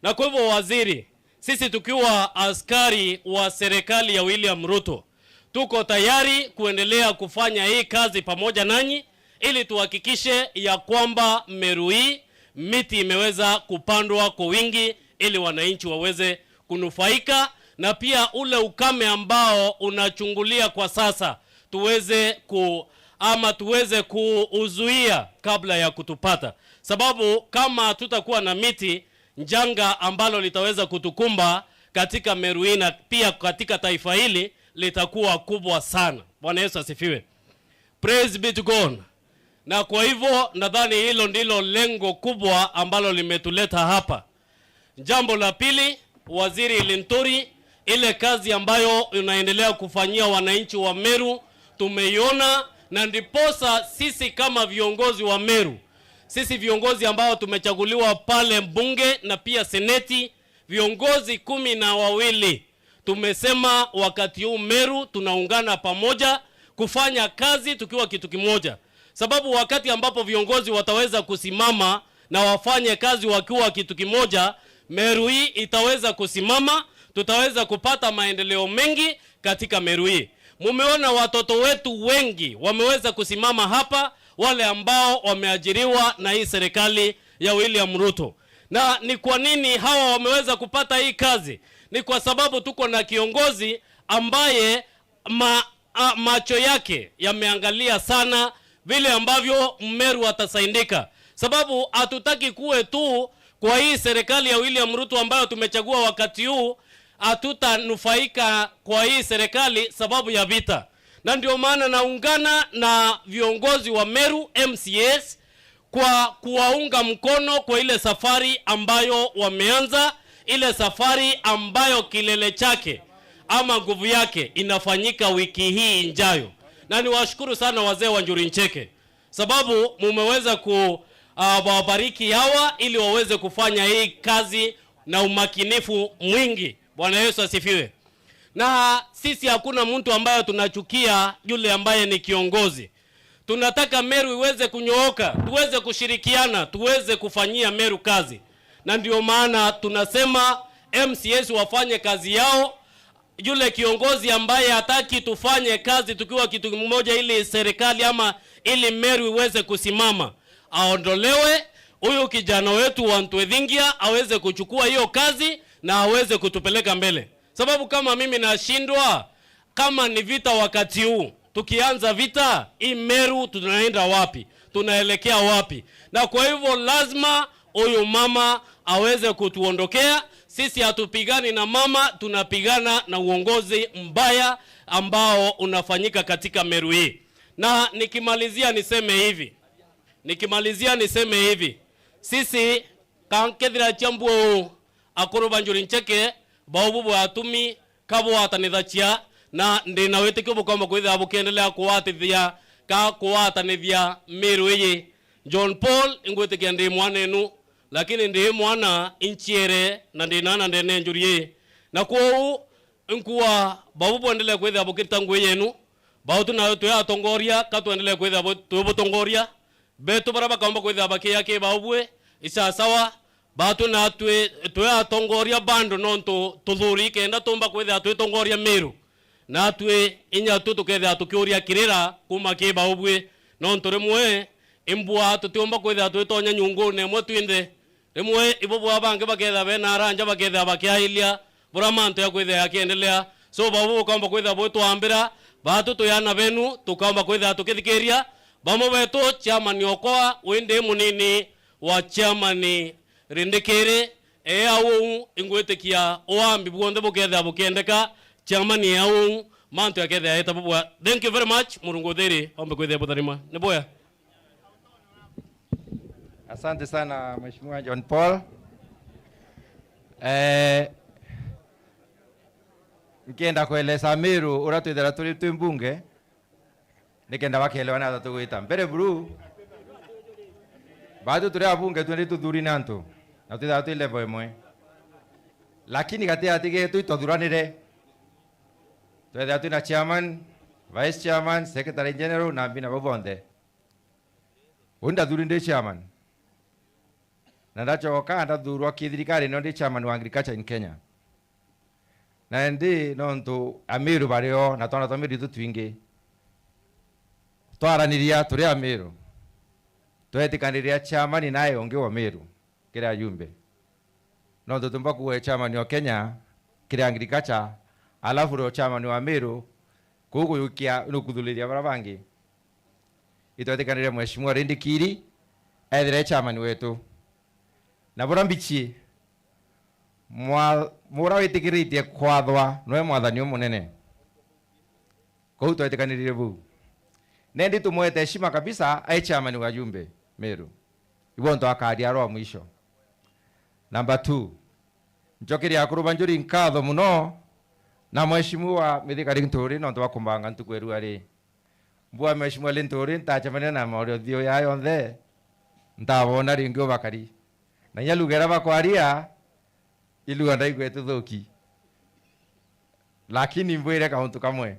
Na kwa hivyo, waziri, sisi tukiwa askari wa serikali ya William Ruto, tuko tayari kuendelea kufanya hii kazi pamoja nanyi ili tuhakikishe ya kwamba Meru hii miti imeweza kupandwa kwa wingi ili wananchi waweze kunufaika, na pia ule ukame ambao unachungulia kwa sasa tuweze ku-, ama tuweze kuuzuia kabla ya kutupata, sababu kama hatutakuwa na miti, njanga ambalo litaweza kutukumba katika Meru hii na pia katika taifa hili litakuwa kubwa sana. Bwana Yesu asifiwe. Praise be to God. Na kwa hivyo, nadhani hilo ndilo lengo kubwa ambalo limetuleta hapa. Jambo la pili, Waziri Linturi, ile kazi ambayo unaendelea kufanyia wananchi wa Meru tumeiona, na ndiposa sisi kama viongozi wa Meru, sisi viongozi ambao tumechaguliwa pale bunge na pia seneti, viongozi kumi na wawili, tumesema wakati huu Meru tunaungana pamoja kufanya kazi tukiwa kitu kimoja, sababu wakati ambapo viongozi wataweza kusimama na wafanye kazi wakiwa kitu kimoja, Meru hii itaweza kusimama, tutaweza kupata maendeleo mengi katika Meru hii. Mumeona watoto wetu wengi wameweza kusimama hapa, wale ambao wameajiriwa na hii serikali ya William Ruto. Na ni kwa nini hawa wameweza kupata hii kazi? Ni kwa sababu tuko na kiongozi ambaye ma-, a, macho yake yameangalia sana vile ambavyo Mmeru atasaidika, sababu hatutaki kuwe tu kwa hii serikali ya William Ruto ambayo tumechagua wakati huu, hatutanufaika kwa hii serikali sababu ya vita. Na ndio maana naungana na viongozi wa Meru M C As kwa kuwaunga mkono kwa ile safari ambayo wameanza, ile safari ambayo kilele chake ama nguvu yake inafanyika wiki hii ijayo. Na niwashukuru sana wazee wa Njuri Ncheke, sababu mumeweza ku-, ah, wabariki hawa ili waweze kufanya hii kazi na umakinifu mwingi. Bwana Yesu asifiwe. Na sisi hakuna mtu ambaye tunachukia yule ambaye ni kiongozi. Tunataka Meru iweze kunyooka, tuweze kushirikiana, tuweze kufanyia Meru kazi. Na ndio maana tunasema M C As wafanye kazi yao. Yule kiongozi ambaye hataki tufanye kazi tukiwa kitu kimoja ili serikali ama ili Meru iweze kusimama, aondolewe. Huyu kijana wetu wa Ntwethingia aweze kuchukua hiyo kazi na aweze kutupeleka mbele. Sababu kama mimi nashindwa, kama ni vita wakati huu, tukianza vita, hii Meru tunaenda wapi? Tunaelekea wapi? Na kwa hivyo lazima huyu mama aweze kutuondokea. Sisi hatupigani na mama, tunapigana na uongozi mbaya ambao unafanyika katika Meru hii. Na nikimalizia niseme hivi, nikimalizia niseme hivi, sisi kankethira chiambu, Akuru ba Njuri Ncheke, bau bu bwatumi kabwatanithagia, na ndi na witikio bukomba kwithira bukiendelea kuwatithia ka kuwatanithia Miru iji. John Paul, ingwitikia ndi mwanenu, lakini ndi mwana inciere na ndi naana ndene njuri ii. Na kwou, nkuwa bau bwendelee kwithira bukirita ngui yenu, bau tu nayo twi atongoria, ka twendelee kwithira bu-, twi butongoria, betu baria bakaumba kwithira bakiya ki bau bwi, isasawa, batu na twi, twi atongoria bando nontu tuthuri kenda tumba kwithira twitongoria Miru. Natwi inya tu tukethira tukiuria kirira kuma ki bau bwi, nontu rimwe imbua tutiumba kwithira twitonya nyungune imwe twinthe. Rimwe ibo bwa bangi bakethira bena aranja bakethira bakiailia bura mantu ya kwithira yakiendelea. So, bau bukomba kwithira bwitwambira, batu twi ana benu, tukomba kwithira tukithikiria. Bamwe betu, chairman okwa, wi ndi munini wa chairman Rindikiri, ee au, ingwitikia uambi bwonthe bukethira bukiendeka, chairman ee au, mantu yakethira yeta bubwa. Thank you very much, Murungu uthiri, ombe kwithira butharima. Ni bwea. Asante sana, Mheshimiwa John Paul. Eh, nkienda kueleza Miru uria twithira turi twi mbunge, nikenda bakelewa ni ata tugwita. Mbere buru, batu turi abunge twende tuthuri ni antu, na twithira twi level imwe. Lakini gati gati getu itwathuranire, twethira twina chairman, vice chairman, secretary general, na mbina bau bonthe. Uni ndathuri ndi chairman. Na ndachoka ndathurwa kithirikari nio ndi chairman wa agriculture in Kenya. Na ndi nontu Amiru bario na twana twa Miru itu twingi. Twaraniria turi Amiru. Twetikaniria chairman nae ungi wa Miru kiri ajumbe. Nontu tumba kuwe chairman wa Kenya kiri agriculture, alafu rio chairman wa Miru, kuu kuyukia nukuthuliria bara bangi. Itwetikanire Mheshimiwa Rindikiri ethire chairman wetu. Na bura mbichi, mwa-, mura witikiritie kwathwa nwe mwathani umunene. Kou twetikanirire buu. Nendi tumwete heshima kabisa, ai chairman wa jumbe Meru. Ibo ntu akaria arwa mwisho. Number two, njokeria akuru ba Njuri nkatho muno, na Mheshimiwa Mithika Linturi nontu wa kumbanga ntuku erua ri. Mbua Mheshimiwa Linturi, ntacemania na mauriothiu ya yonthe, ntabona ringi ubakari. Na inya lugha iria bakwaria, i lugha ndaigua itithuki. Lakini mbwire kauntu kamwe.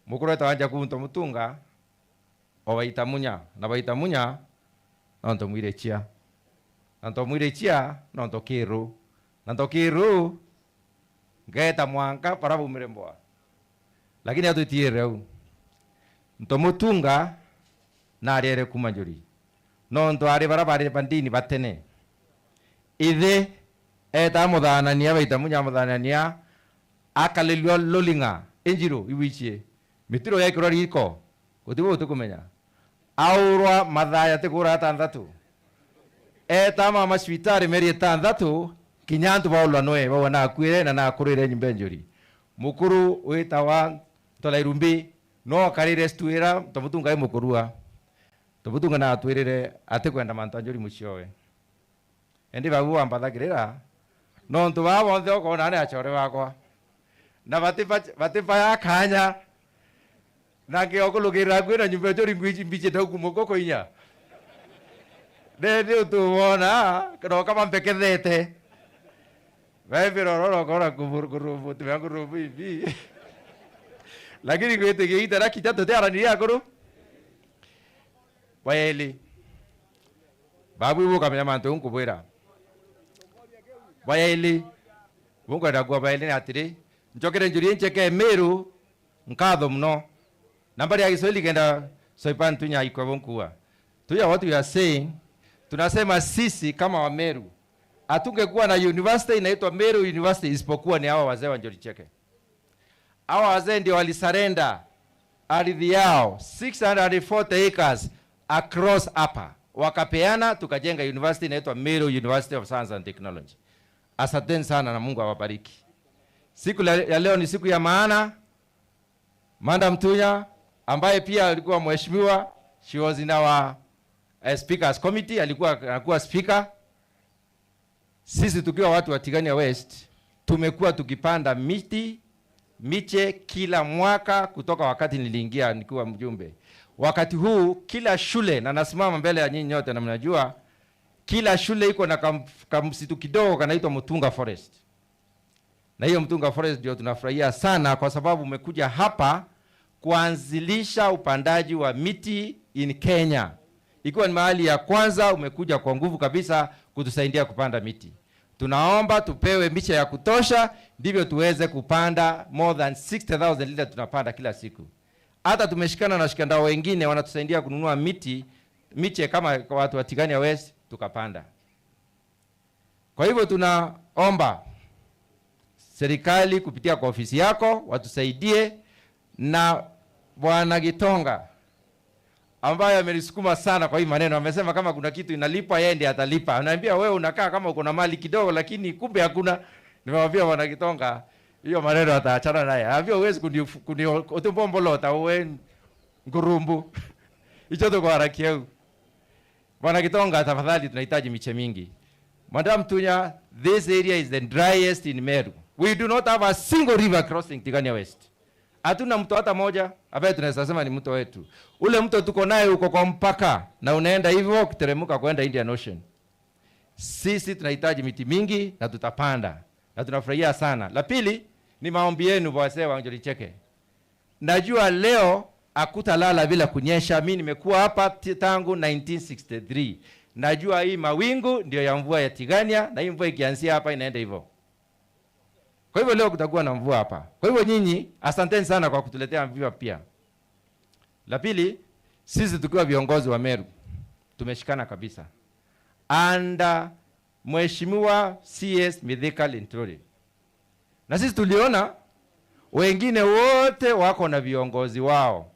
Mukuru wetagwa Njakunto Mutunga, o Baitamunya, na Baitamunya, nontu mwirichia. Nontu mwirichia, nontu kiru. Nontu kiru, ngeeta mwanka bara baumire mbwa. Lakini atwitiire au. Ntomutunga nariere kuma Njuri. Nontu ari bara bari ba ndini ba tene. Ithe eeta amuthanania, Baitamunya amuthanania, akalilua Luling'a, injiru, iwichie. Mitiro yekirwa riko, gutibu utikumenya. Aurwa mathaa jatikura atanthatu. Eeta mama cibitari meri itanthatu, kinya antu baulwa nwe, bauga nakuire na nakurire nyumba Njuri. Mukuru witawa Ntola Irumbi, no akarire situira, Tomutunga i mukurua. Tomutunga natwirire atikwenda mantu a Njuri muciowe. Indi babu wambathagirira, nontu baa bonthe ukoona ni achore bakwa. Na batiba, batibaya kanya, na ngeokulukirira akui na nyumba icio ringu ici mbichite ukumuko kuinya. Ndendi utu wona, kiroka bampekethete. Bae birororo kora kurubu, tiba kurubu ibi. Lakini ngwitikia ita na kinya tutiaranirie akuru. Baeli. Babu ibu ukamenya mantu nkubwira. Baeli. Bunkwenda kuwa baeli ni atiri. Njokere Njuri Ncheke Meru, nkatho muno. Nambari ya Kiswahili kenda Soipan tunya ikwe bunkuwa. Tuya what we are saying, tunasema sisi kama wa Meru, hatungekuwa na university inaitwa Meru University isipokuwa ni hawa wazee wa Njuri Ncheke. Hawa wazee ndio walisurrender ardhi yao, six hundred forty acres across hapa. Wakapeana, tukajenga university inaitwa Meru University of Science and Technology. Asanteni sana na Mungu awabariki. Siku la, ya leo ni siku ya maana. Madam Tunya, ambaye pia alikuwa mheshimiwa, she was in our, eh, speakers committee, alikuwa, alikuwa speaker. Sisi tukiwa watu wa Tigania West, tumekuwa tukipanda miti, miche kila mwaka kutoka wakati niliingia nikiwa mjumbe. Wakati huu, kila shule, na nasimama mbele ya nyinyi nyote na mnajua, kila shule iko na kam-, kamsitu kidogo kanaitwa Mutunga Forest. Na hiyo Mutunga Forest ndio tunafurahia sana kwa sababu umekuja hapa kuanzilisha upandaji wa miti in Kenya. Ikiwa ni mahali ya kwanza, umekuja kwa nguvu kabisa kutusaidia kupanda miti. Tunaomba tupewe miche ya kutosha, ndivyo tuweze kupanda more than sixty thousand lita tunapanda kila siku. Hata tumeshikana na washikadau wengine wanatusaidia kununua miti, miche kama kwa watu wa Tigania West, tukapanda. Kwa hivyo tunaomba serikali kupitia kwa ofisi yako watusaidie, na Bwana Gitonga ambaye amenisukuma sana kwa hii maneno, amesema kama kuna kitu inalipa, yeye ndiye atalipa. Anaambia, "Wewe unakaa kama uko na mali kidogo, lakini kumbe hakuna." Nimemwambia Bwana Gitonga, hiyo maneno ataachana naye. Anaambia, "Huwezi kuni-, kuni-, utimbombolota uwe ngurumbu." Hicho tuko haraka yau. Bwana Gitonga, tafadhali, tunahitaji miche mingi. Madam Tunya, this area is the driest in Meru. We do not have a single river crossing Tigania West. Hatuna mto hata moja ambaye tunaweza sema ni mto wetu. Ule mto tuko naye uko kwa mpaka na unaenda hivyo ukiteremka kwenda Indian Ocean. Sisi tunahitaji miti mingi na tutapanda. Na tunafurahia sana. La pili, ni maombi yenu, wazee wa Njuri Cheke. Najua leo hakutalala bila kunyesha. Mimi nimekuwa hapa ti-, tangu nineteen sixty-three. Najua hii mawingu ndio ya mvua ya Tigania, na hii mvua ikianzia hapa inaenda hivyo. Kwa hivyo leo kutakuwa na mvua hapa. Kwa hivyo nyinyi, asanteni sana kwa kutuletea mvua pia. La pili, sisi tukiwa viongozi wa Meru, tumeshikana kabisa. Under Mheshimiwa C S Mithika Linturi. Na sisi tuliona wengine wote wako na viongozi wao.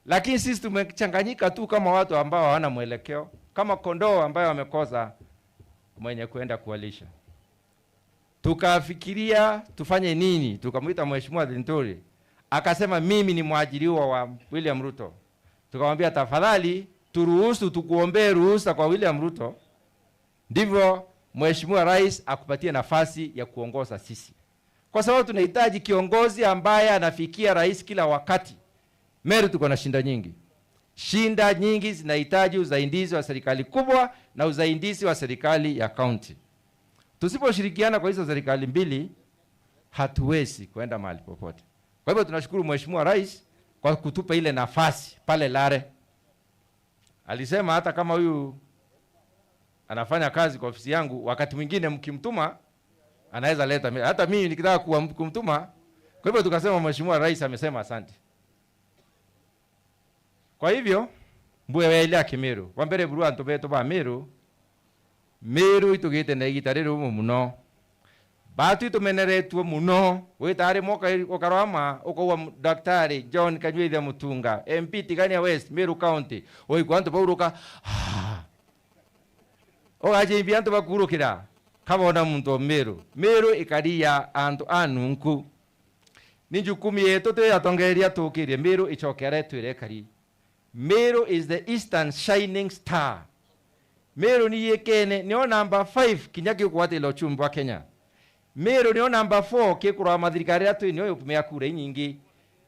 Lakini sisi tumechanganyika tu kama watu ambao hawana mwelekeo, kama kondoo ambayo wamekosa mwenye kuenda kuwalisha. Tukafikiria tufanye nini? Tukamwita Mheshimiwa Linturi. Akasema, "Mimi ni mwajiriwa wa William Ruto." Tukamwambia, "Tafadhali, turuhusu, tukuombee ruhusa kwa William Ruto." Ndivyo Mheshimiwa Rais akupatie nafasi ya kuongoza sisi. Kwa sababu tunahitaji kiongozi ambaye anafikia rais kila wakati. Meru tuko na shinda nyingi. Shinda nyingi zinahitaji usaidizi wa serikali kubwa na usaidizi wa serikali ya kaunti. Tusiposhirikiana kwa hizo serikali mbili, hatuwezi kwenda mahali popote. Kwa hivyo tunashukuru Mheshimiwa Rais kwa kutupa ile nafasi pale Lare. Alisema hata kama huyu anafanya kazi kwa ofisi yangu, wakati mwingine mkimtuma, anaweza leta mi-, hata mimi nikitaka kuwa-, kumtuma. Kwa hivyo tukasema, "Mheshimiwa Rais amesema asante." Kwa hivyo, mbue weelea Kimiru. Wa mbere, buru antu betu ba Miru, Miru itugite na igita riri umu muno. Batu itumeneretue muno. Wita ari moka ukarwama, ukaua mu-, Daktari John Kanyuithia Mutunga, M P Tigania West, Miru County. Oigua antu bauruka, "Ah." Ugachimbia antu bakurukira, kabona muntu o Miru. Miru ikari ya antu anunku. Ni jukumu yetu twi atongeria tukirie Miru icokere twire ikari. Miru is the eastern shining star. Miru ni yikene, niyo number five kinya kigwatira uchumi bwa Kenya. Miru niyo number four kikurwa mathirikari iria twi niyo ikumia kura inyingi.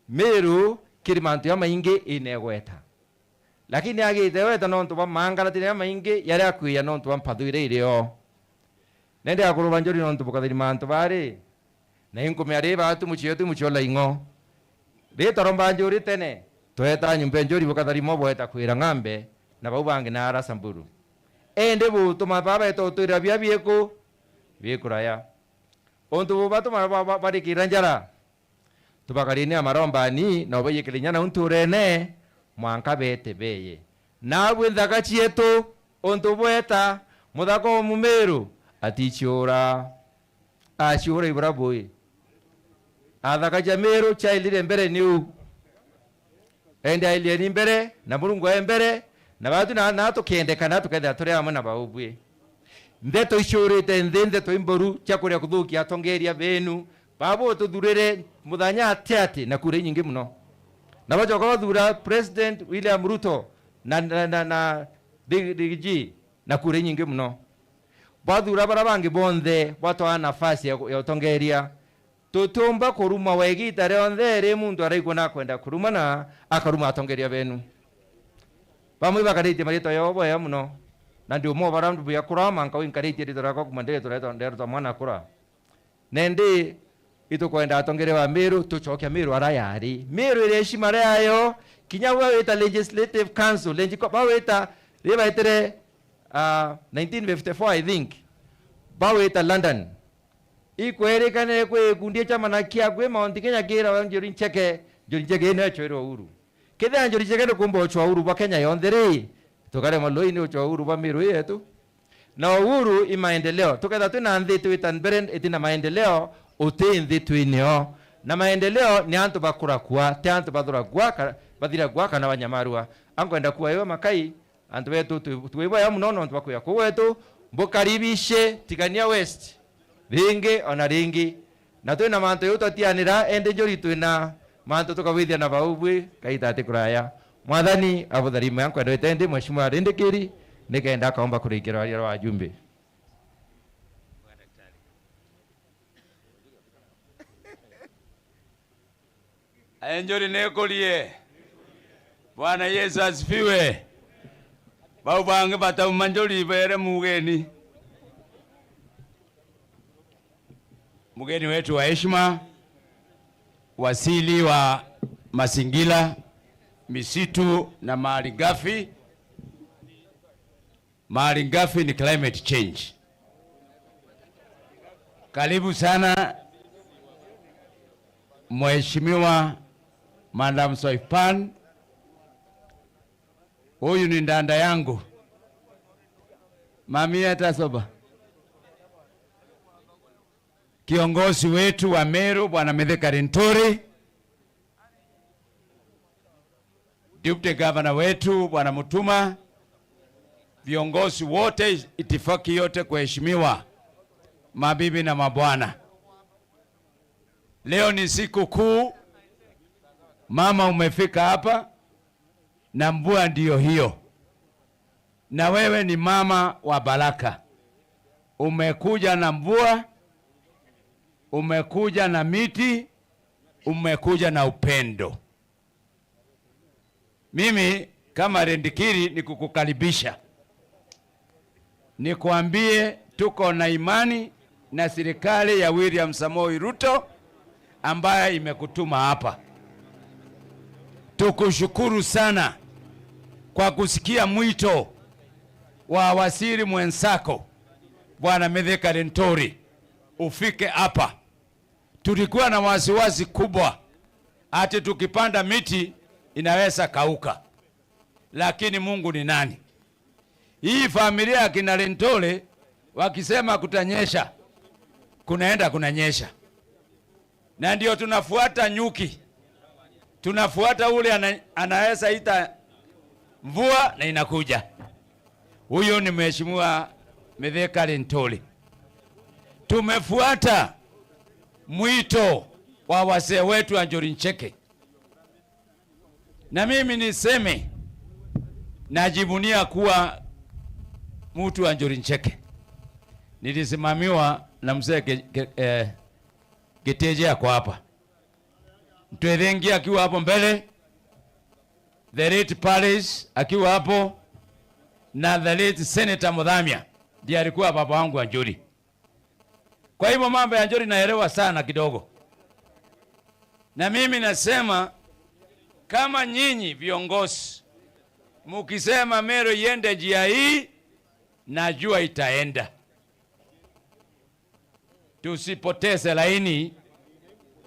Miru kiri mantu ya maingi inegweta. Lakini agite weta nontu bwa mangaratira ya maingi yaria akwia nontu bwa mpathu iria irio. Nende akurwa ba Njuri nontu bukathiri mantu bari. Na inkumia ri batu muchio ti muchio la ing'o. Ri toro mba Njuri tene, tweta nyumba Njuri bukathari mo bweta kwira ng'ambe, na bau bangi na ara Samburu. Indi butuma baba eto twira bia bieku, bikuraya. Untu bubatuma ba-, ba-, barikira njara. Tubakarini amarombani, na ubaiyikire inya nau nturene, mwanka bete beye. Nabwi nthaka cietu, untu bweta, muthaka o Mumiru, aticiura. Aciura ibura bui. Athaka cia Miru ciailire mbere niu. Ende ailieni mbere, na Murungu ae mbere, na batu na, na tukendekana, tukethira turi amwe na baubwi. Ndeto iciurite nthi, ndeto imboru cia kuria kuthukia atongeria benu, baba ututhurire muthanya ati ati na kura inyingi muno. Na bacoka bathura President William Ruto na, na, na, na Rig-, Rigiji na kura inyingi muno. bwathura bara bangi bonthe, bwatwaa nafasi ya, ya utongeria. Tutiumba kurumwa wa igita rionthe ri muntu araigua nakwenda kurumana, akaruma atongeria benu. Bamwe ibakaritie mariitwa yao bwega mono, na ndi umwe wa bara mbuya kura, manka winkaritie riitwa riakwa kuuma ndiritwa nderutwa mwana kura. Nendi itukwenda atongeria ba Meru, tucokia Meru ara yari. Meru iri heshima riayo, kinya bawita Legislative Council, legi-, bawita ribaitire, ah, nineteen fifty-four, I think. Bawita London. Ikwerikanire kwi gikundi kia manaki akui Mount Kenya kira Njuri Ncheke, Njuri Ncheke ino ecwirwe Uhuru. Kethira Njuri Ncheke nukumba ucwa Uhuru bwa Kenya yonthe ri, tukaremwa lui ni ucwa Uhuru bwa Meru yetu. Na Uhuru i maendeleo. Tukethira twina nthi twita mbere itina maendeleo, uti nthi twinio. Na maendeleo ni antu bakura kua, ti antu bathura kua, ka-, bathira kua kana banyamarua. Ankwenda kuwa iwe makai, antu betu tu-, tuiboya mono nontu bwa kuya kuu gwetu, mbukaribishe Tigania West ringi ona ringi. Na twina mantu jau twatianira, indi Njuri twina mantu tukabwithia na bau bwi kaita ati kuraya. Mwathani abutharime. Ankwenda wite ndi Mheshimiwa Rindikiri, nikenda akaomba kurikia rwaria rwa ajumbe. Ae Njuri nikurie. Bwana Yesu asifiwe. Bau bangi batauma Njuri bere mugeni. Mgeni wetu wa heshima, waziri wa mazingira, misitu na mali ghafi. Mali ghafi ni climate change. Karibu sana, Mheshimiwa Madam Soipan. Huyu ni ndanda yangu. Mami atasoba. Kiongozi wetu wa Meru, Bwana Mithika Linturi, Deputy Governor wetu, Bwana Mutuma, viongozi wote, itifaki yote kuheshimiwa, mabibi na mabwana. Leo ni siku kuu, mama umefika hapa, na mvua ndio hiyo. Na wewe ni mama wa baraka. Umekuja na mvua, umekuja na miti, umekuja na upendo. Mimi kama Rindikiri ni kukukaribisha. Nikwambie, tuko na imani na serikali ya William Samoei Ruto ambaye imekutuma hapa. Tukushukuru sana kwa kusikia mwito wa waziri mwenzako, Bwana Mithika Linturi, ufike hapa. Tulikuwa na wasiwasi kubwa ati tukipanda miti inaweza kauka. Lakini Mungu ni nani? Hii familia ya kina Linturi wakisema kutanyesha, kunaenda kunanyesha. Na ndio tunafuata nyuki. Tunafuata ule ana-, anaweza ita mvua na inakuja. Huyo ni Mheshimiwa Mithika Linturi. Tumefuata mwito wa wazee wetu wa Njuri Ncheke. Na mimi niseme, najivunia kuwa mtu wa Njuri Ncheke. Nilisimamiwa na mzee Ge-, Ge-, eh, Giteje ako hapa. Ntwithingi akiwa hapo mbele, the late Parish akiwa hapo, na the late Senator Muthamia ndiye alikuwa baba wangu wa Njuri. Kwa hivyo mambo ya Njuri naelewa sana kidogo. Na mimi nasema, kama nyinyi viongozi mukisema Meru iende njia hii, najua itaenda. Tusipoteze laini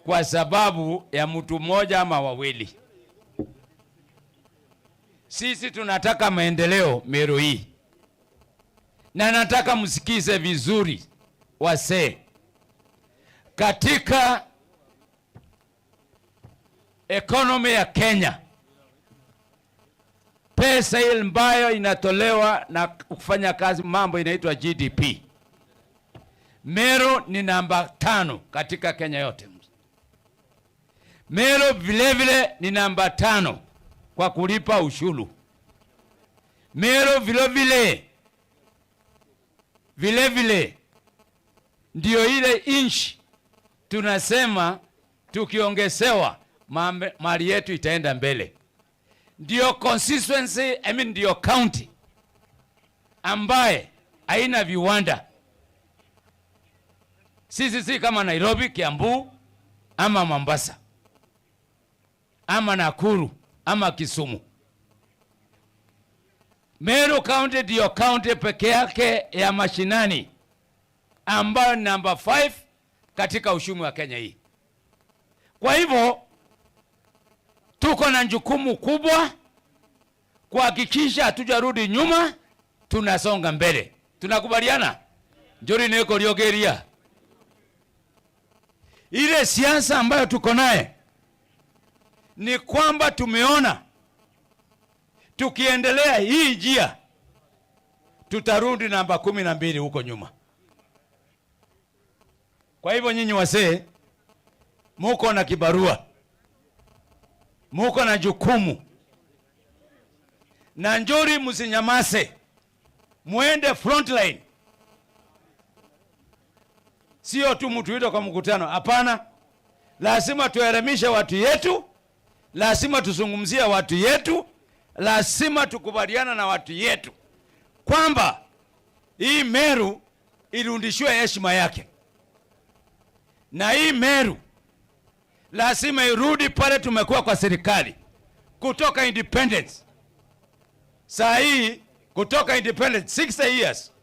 kwa sababu ya mtu mmoja ama wawili. Sisi tunataka maendeleo Meru hii. Na nataka msikize vizuri, wasee. Katika economy ya Kenya, pesa ile ambayo inatolewa na kufanya kazi, mambo inaitwa G D P, Meru ni namba tano katika Kenya yote. Meru vile vile ni namba tano kwa kulipa ushuru. Meru vile vile Vile vile, ndio ile inch tunasema tukiongezewa, mambe-, mali yetu itaenda mbele. Ndio constituency, I mean, ndio county ambaye haina viwanda. Sisi si kama Nairobi, Kiambu, ama Mombasa, ama Nakuru, ama Kisumu. Meru County ndio county peke yake ya mashinani ambayo ni number five katika uchumi wa Kenya hii. Kwa hivyo, tuko na jukumu kubwa kuhakikisha hatujarudi nyuma, tunasonga mbele. Tunakubaliana? Njuri ni kuriogeria. Ile siasa ambayo tuko naye ni kwamba tumeona tukiendelea hii njia, tutarudi namba kumi na mbili huko nyuma. Kwa hivyo, nyinyi wasee, muko na kibarua, muko na jukumu. Na Njuri, msinyamaze, muende frontline. Sio tu mtu ito kwa mkutano, hapana. Lazima tuelimishe watu yetu, lazima tuzungumzie watu yetu, lazima tukubaliana na watu yetu kwamba hii Meru irudishiwe heshima yake. Na hii Meru lazima irudi pale tumekuwa kwa serikali kutoka independence. Saa hii, kutoka independence, sixty years,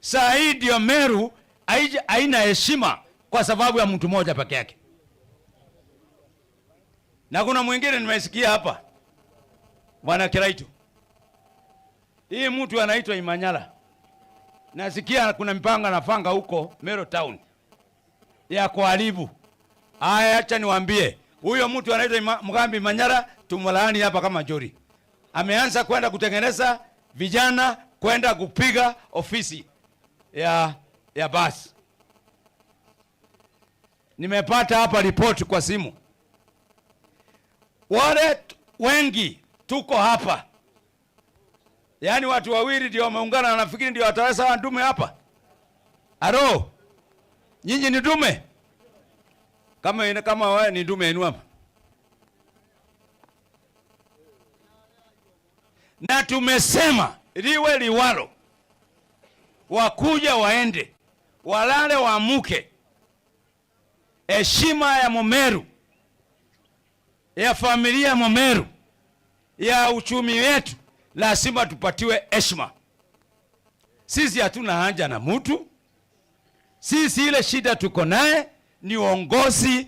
saa hii ndio Meru haija-, haina heshima kwa sababu ya mtu mmoja peke yake. Na kuna mwingine nimesikia hapa, Bwana Kiraitu. Hii mtu anaitwa Imanyala. Nasikia kuna mipango anafanga huko Meru Town ya kuharibu. Aya, acha niwaambie, huyo mtu anaitwa Ima-, Mugambi Imanyala, tumlaani hapa kama Njuri. Ameanza kwenda kutengeneza vijana kwenda kupiga ofisi ya, ya basi. Nimepata hapa ripoti kwa simu. Wale t-, wengi tuko hapa. Yaani watu wawili ndio wameungana, nafikiri ndio wataweza hawa ndume hapa. Aro, nyinyi ni ndume? Kama ina-, kama wewe ni ndume, inua hapa. Na tumesema liwe liwalo, wakuja waende, walale waamuke, heshima ya Mumeru, ya familia ya Mumeru, ya uchumi wetu, lazima tupatiwe heshima. Sisi hatuna haja na mtu. Sisi ile shida tuko naye ni uongozi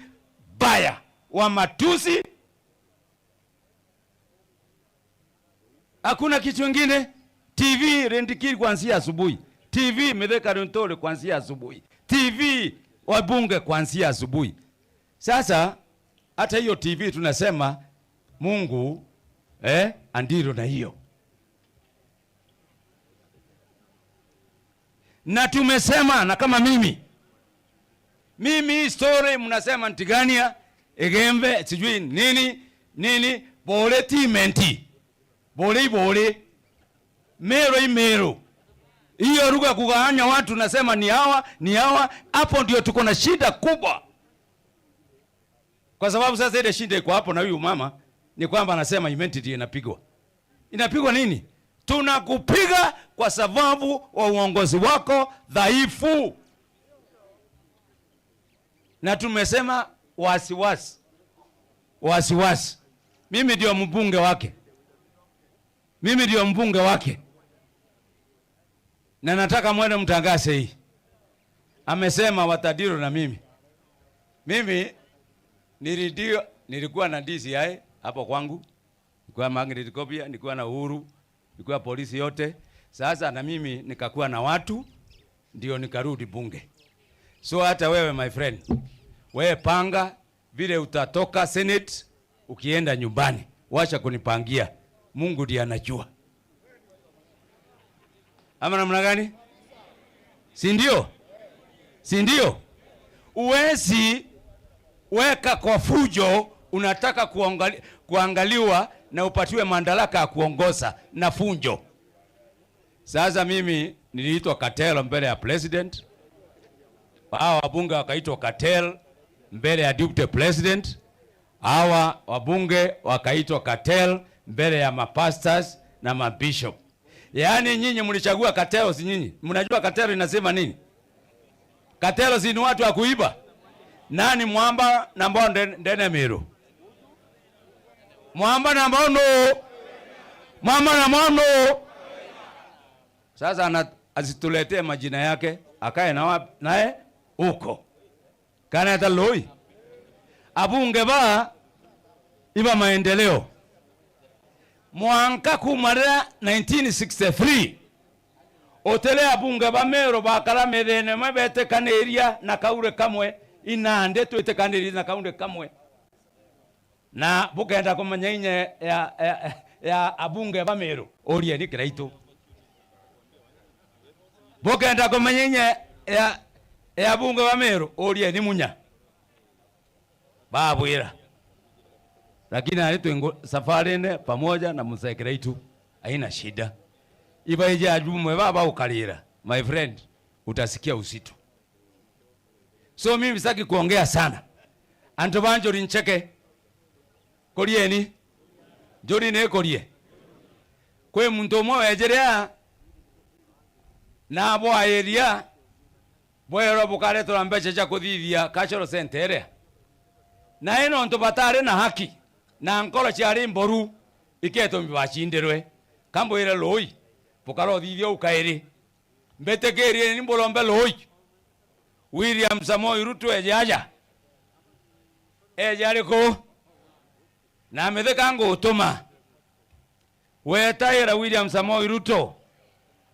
mbaya wa matusi. Hakuna kitu ingine. T V Rindikiri kuanzia asubuhi. T V Mithika Linturi kuanzia asubuhi. T V wabunge kuanzia asubuhi. Sasa, hata hiyo T V tunasema, Mungu, eh, andiro na hiyo. Na tumesema, na kama mimi, mimi hii story mnasema Ntigania, Igembe, sijui nini, nini, bore ti menti. Bore i bore. Meru i Meru. Hiyo lugha ya kugawanya watu nasema ni hawa, ni hawa, hapo ndio tuko na shida kubwa. Kwa sababu sasa ile shida iko hapo na huyu mama ni kwamba anasema Imenti ndio inapigwa. Inapigwa nini? Tunakupiga kwa sababu wa uongozi wako dhaifu. Na tumesema wasiwasi. Wasiwasi. Mimi ndio mbunge wake. Mimi ndio mbunge wake. Na nataka mwende mtangaze hii. Amesema watadiro na mimi. Mimi nilidio, nilikuwa na D C I hapo kwangu. Nilikuwa Margaret Kobia, nilikuwa na Uhuru, nilikuwa polisi yote. Sasa na mimi nikakuwa na watu, ndio nikarudi bunge. So hata wewe, my friend, wewe panga vile utatoka Senate ukienda nyumbani. Wacha kunipangia. Mungu ndiye anajua. Ama namna gani? Si ndio? Si ndio? Uwezi weka kwa fujo, unataka kuangali-, kuangaliwa na upatiwe madaraka ya kuongoza na fujo. Sasa mimi niliitwa cartel mbele ya president, hawa wabunge wakaitwa cartel mbele ya deputy president, hawa wabunge wakaitwa cartel mbele ya mapastors na mabishop. Yaani nyinyi mlichagua cartels nyinyi. Mnajua cartel inasema nini? Cartels ni watu wa kuiba. Nani mwamba namba one ndene, ndene Meru? Mwamba namba one nuu? Mwamba namba one nuu? Sasa ana-, asituletee majina yake, akae na wa-, naye huko. Kana eta Loi? Abunge ba iba maendeleo. Mwanka kuuma riria nineteen sixty-three, utiri abunge ba Meru bakara methene imwe betikaniria na kauri kamwe, inandi twitikanirie na kauri kamwe. Na bukenda kumenya inya ya, ya, ya abunge ba Meru, urieni Kiraitu. Bukenda kumenya inya ya, ya abunge ba Meru, urieni Munya. Babwira. Lakini ari twi ngu-, safarine pamoja na Mzee Kiraitu, haina shida. Ibaije ajumbe baba ukarira, my friend, utasikia uzito. So mimi sitaki kuongea sana. Antu ba Njuri ncheke. Kurieni. Njuri ni kurie. Kwi muntu umwe wejire aa na abwairia bwerwa bukaretwa mbeca cia kuthithia cultural center iria. Na i nontu batari na haki na nkoro ciari mboru, iketumi bacindirwe. Kambwire Loi, bukara uthithia u kairi. Mbitikirie ni mburombe Loi. William Samoei Ruto eje aja. Eje ariku? Na mithika ngutuma. Wetaira William Samoei Ruto.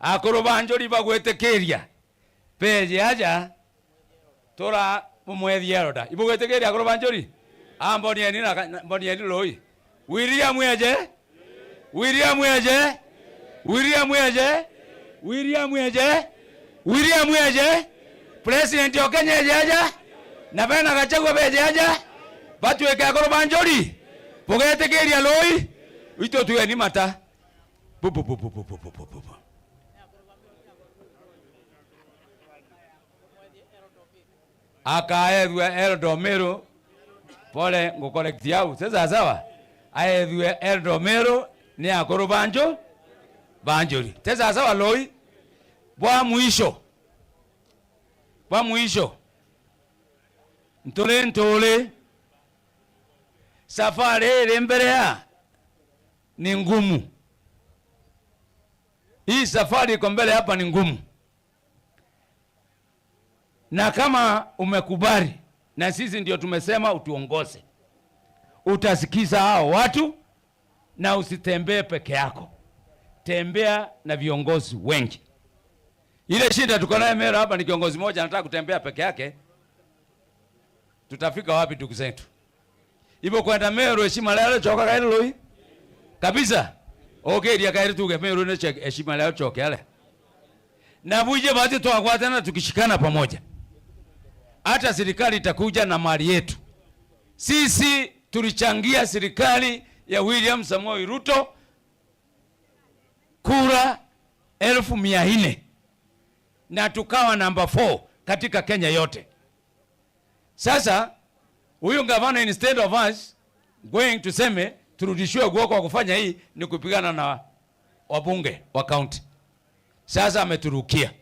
Akuru ba Njuri bagwitikiria. Beje aja. Tura bumwethie elder. Ibugwitikiria akuru ba Njuri? Ambonieni na ka-, na, mbonieni Loi. William eje. William eje. William eje. William eje. William eje. President o Kenya eje aja. Na bena Gachagua beje aja. Batwike akuru ba Njuri. Bugetikiria Loi. Itu tueni mata. Bu, bu, bu. Akaethua Eldomiru. Pole, ngucorrect au. Ti sawa sawa? Aethue Eldomiru ni akuru ba Nju-, ba Njuri. Ti sawa sawa, Loi? Bwa mwisho. Bwa mwisho. Nturi nturi. Safari iri mbere ya ni ngumu. Hii safari iko mbele hapa ni ngumu. Na kama umekubali, na sisi ndio tumesema utuongoze, utasikiza hao watu na usitembee peke yako. Tembea na viongozi wengi. Ile shida tuko nayo Meru hapa ni kiongozi mmoja anataka kutembea peke yake, tutafika wapi ndugu zetu? Ibo kwenda Meru heshima leo choka kairi Loi. Kabisa. Okeria kairi tuge Meru ni che-, heshima leo choke ale. Na buje bati twagwatana tukishikana pamoja. Hata serikali itakuja na mali yetu. Sisi tulichangia serikali ya William Samoei Ruto kura elfu mia nne. Na tukawa number four katika Kenya yote. Sasa, huyu gavana, instead of us going tuseme turudishiwe guoko wa kufanya hii, ni kupigana na wabunge wa county. Sasa ameturukia.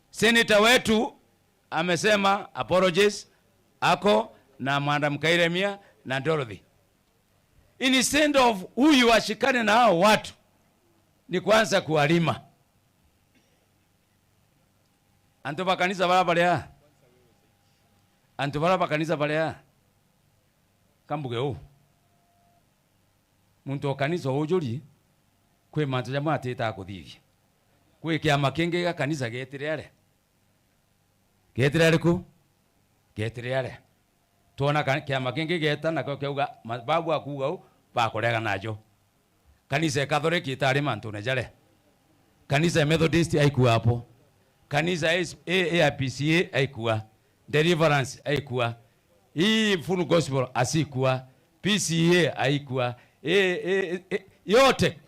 Senator wetu amesema apologies, ako na Madam Kairemia na Dorothy. Instead of huyu ashikane na hao watu, ni kuanza kuwalima. Antu ba kanisa bara baria, antu bara ba kanisa baria, kambuge uu, muntu o kanisa ujuri, kwi mantu jamwe atitaa kuthithia. Kwi kiama kingi gia kanisa getire aria, getire ariku? Getire aria. Twona ka-, kiama kingi geeta, nakio kiauga, ma-, babu akuuga u, bakurega najo. Kanisa ya Catholic itari mantune jaria. Kanisa ya Methodist aikua apo. Kanisa ya S-, A-, A I P C A aikua. Deliverance aikua. Hii Full Gospel asikua. P C A aikua. E, e, e, yote.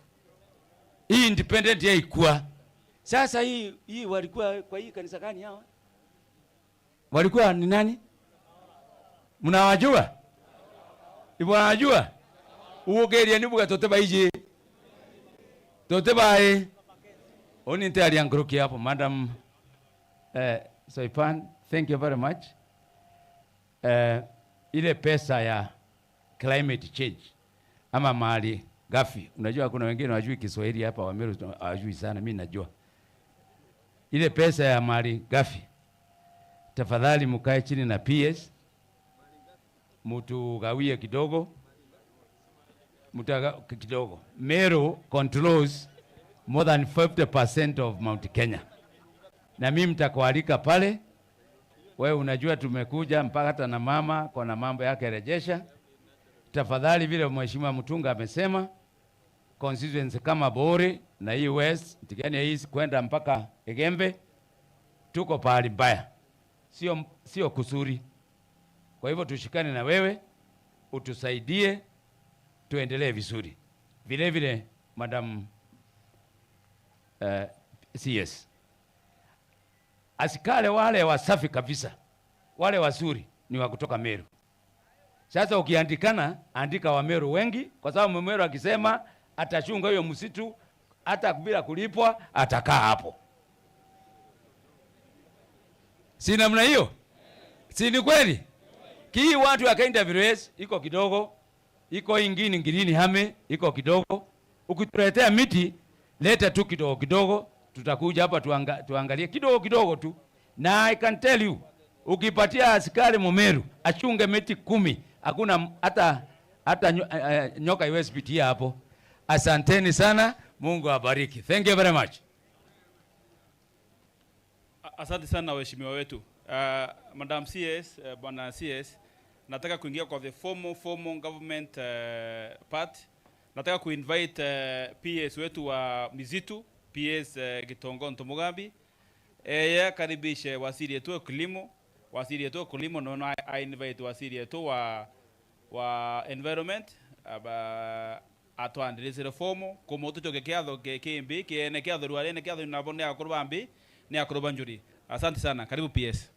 Hii independent yaikua. Sasa hii, hii walikuwa kwa hii kanisa gani hawa? Walikuwa ni nani? Mnawajua? Ibwajua? Ugeria ni buga tote baiji. Tote bai. Oni nte aria nkuruki hapo, madam. Eh, Soipan, thank you very much. Eh, ile pesa ya climate change ama mali ghafi. Unajua kuna wengine wajui Kiswahili hapa, Wameru hawajui sana, mimi najua. Ile pesa ya mali ghafi, tafadhali mkae chini na P S, mtugawie kidogo, mtaga-, kidogo. Meru controls more than fifty percent of Mount Kenya. Na mimi mtakualika pale. Wewe unajua tumekuja mpaka hata na mama, kuna mambo yake rejesha. Tafadhali, vile Mheshimiwa Mutunga amesema, constituency kama Buri na hii West, Tigania East kwenda mpaka Igembe, tuko pahali mbaya. Sio, sio kuzuri. Kwa hivyo tushikane na wewe, utusaidie, tuendelee vizuri. Vile vile, Madam, eh, C S. Askari wale wasafi kabisa, wale wazuri ni wa kutoka Meru. Sasa ukiandikana, andika Wameru wengi, kwa sababu Mmeru akisema atachunga hiyo msitu, hata bila kulipwa, atakaa hapo. Si namna hiyo? Si ni kweli? Ki watu ya K W S iko kidogo, iko ingine ngirini hame, iko kidogo. Ukituletea miti, leta tu kidogo kidogo, tutakuja hapa tuanga-, tuangalie kidogo kidogo tu. Na I can tell you, ukipatia askari Mumeru achunge miti kumi, hakuna m-, hata, hata nyo-, eh, eh, nyoka iwezi pitia hapo. Asanteni sana, Mungu awabariki. Thank you very much. A-, asante sana waheshimiwa wetu. Ah, Madam C S, eh, Bwana C S, nataka kuingia kwa the formal, formal government, eh, part. Nataka kuinvite, eh, P S wetu wa misitu, P S, eh, Gitongonto Mugambi. Eh, yeye akaribishe waziri yetu wa kilimo, waziri yetu wa kilimo, no, no, I, I invite waziri yetu wa, wa environment, aba, atwandirisire fomu, kumutucokia kiatho ki-, kimbi, kiene kiatho, ruarene kiatho, nabo ni akuru ba mbi, ni akuru ba njuri. Asante sana. Karibu P S.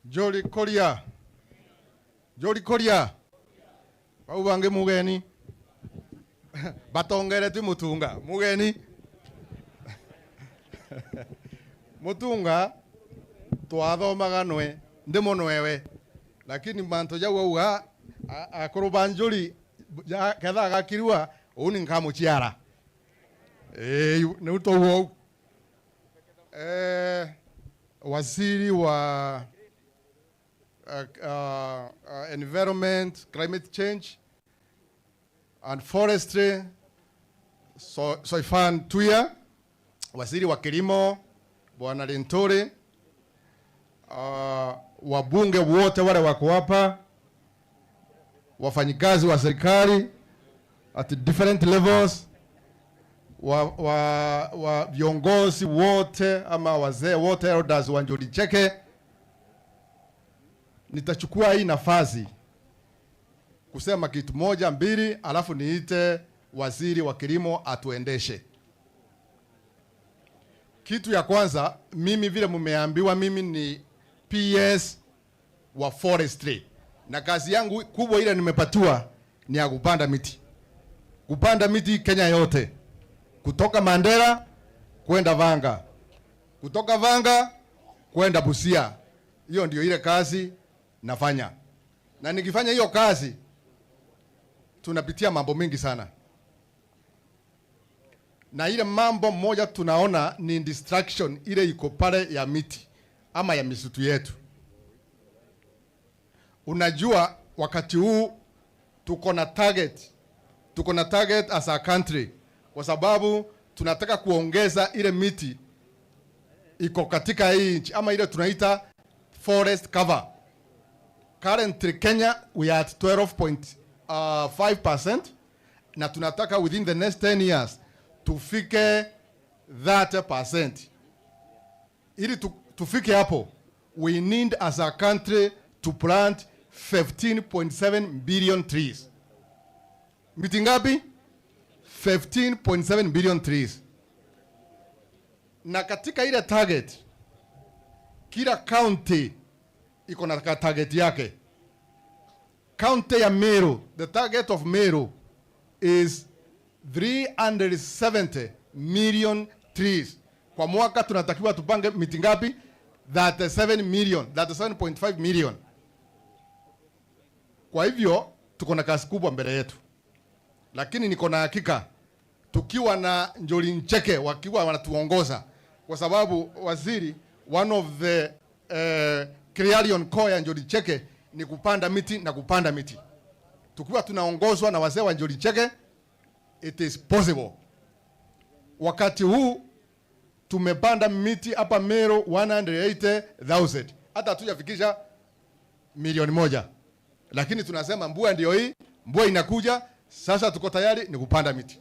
Njuri kuria. Njuri kuria. Bau bangi mugeni. Batongeretue Mutunga. Mugeni. Mutunga, twathomaga nwe, ndi munwewe. Lakini mantu jau auga, a-, akuru ba njuri, ja-, ketha agakirua, uu ni nkamuciara. Ii, niu twauga uu. Eh, waziri wa, uh, uh, uh, environment, climate change and forestry, So-, Soifan Tuya, waziri wa kilimo, Bwana Linturi, uh, wabunge wote wale wako hapa, wafanyikazi wa serikali at different levels, wa, wa, wa viongozi wote ama wazee wote, elders wa Njuri Cheke, nitachukua hii nafasi kusema kitu moja, mbili, alafu niite waziri wa kilimo atuendeshe. Kitu ya kwanza, mimi vile mumeambiwa, mimi ni P S wa forestry. Na kazi yangu kubwa ile nimepatiwa ni ya kupanda miti. Kupanda miti Kenya yote. Kutoka Mandera kwenda Vanga. Kutoka Vanga kwenda Busia. Hiyo ndio ile kazi nafanya. Na nikifanya hiyo kazi, tunapitia mambo mengi sana. Na ile mambo moja tunaona ni destruction ile iko pale ya miti ama ya misitu yetu. Unajua, wakati huu tuko na target, tuko na target as a country, kwa sababu tunataka kuongeza ile miti iko katika hii nchi, ama ile tunaita forest cover. Currently, Kenya, we are at twelve point five percent, na tunataka within the next ten years tufike thirty percent. Ili tu-, tufike hapo, we need as a country to plant fifteen point seven billion trees. Miti ngapi? Fifteen point seven billion trees. Na katika ile target, kila county iko na ka target yake. County ya Meru, the target of Meru is three hundred seventy million trees. Kwa mwaka tunatakiwa tupange miti ngapi? Thirty-seven million, thirty-seven point five million. Kwa hivyo, tuko na kazi kubwa mbele yetu. Lakini niko na hakika, tukiwa na Njuri Ncheke wakiwa wanatuongoza, kwa sababu waziri, one of the, eh, clarion call ya Njuri Ncheke ni kupanda miti na kupanda miti. Tukiwa tunaongozwa na wazee wa Njuri Ncheke, it is possible. Wakati huu tumepanda miti hapa Meru one hundred eighty thousand. Hata hatujafikisha milioni moja. Lakini tunasema mvua ndio hii, mvua inakuja, sasa tuko tayari ni kupanda miti.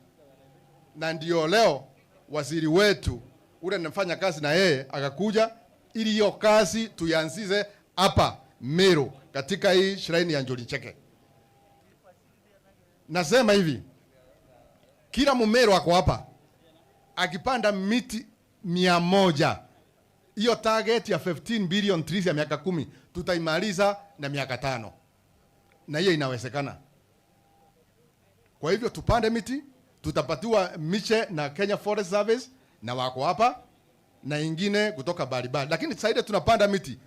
Na ndio leo waziri wetu ule nafanya kazi na yeye akakuja ili hiyo kazi tuianzize hapa Meru katika hii shrine ya Njuri Ncheke. Nasema hivi, kila Mmeru ako hapa akipanda miti mia moja, hiyo target ya fifteen billion trees ya miaka kumi tutaimaliza na miaka tano, na hiyo inawezekana. Kwa hivyo tupande miti, tutapatiwa miche na Kenya Forest Service na wako hapa, na ingine kutoka mbalimbali. Lakini saa ile tunapanda miti,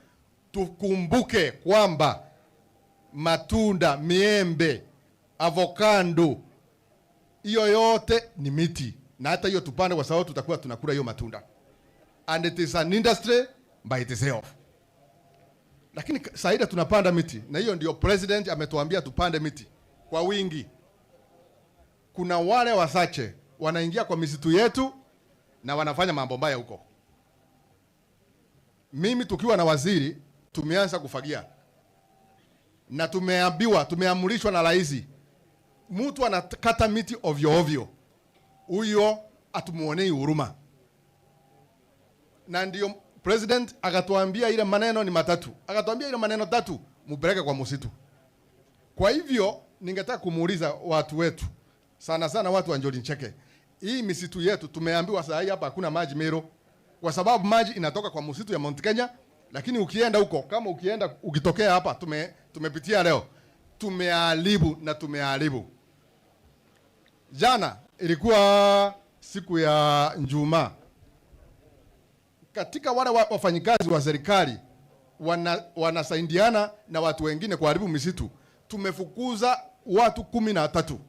tukumbuke kwamba matunda, miembe, avocado, hiyo yote ni miti. Na hata hiyo tupande, kwa sababu tutakuwa tunakula hiyo matunda. And it is an industry by itself. Lakini k-, saa ile tunapanda miti, na hiyo ndio president ametuambia tupande miti kwa wingi. Kuna wale wachache wanaingia kwa misitu yetu na wanafanya mambo mbaya huko. Mimi tukiwa na waziri, tumeanza kufagia. Na tumeambiwa, tumeamrishwa na rais, mtu anakata miti ovyo ovyo, huyo hatumuonei huruma. Na ndio president akatuambia ile maneno ni matatu. Akatuambia ile maneno tatu, mupeleke kwa msitu. Kwa hivyo, ningetaka kumuuliza watu wetu, sana sana watu wa Njuri Ncheke, hii misitu yetu tumeambiwa saa hii hapa hakuna maji Meru, kwa sababu maji inatoka kwa msitu ya Mount Kenya, lakini ukienda huko, kama ukienda, ukitokea hapa, tume-, tumepitia leo, tumeharibu na tumeharibu. Jana ilikuwa siku ya Ijumaa. Katika wale wa-, wafanyikazi wa serikali wana-, wanasaidiana na watu wengine kuharibu misitu, tumefukuza watu kumi na tatu,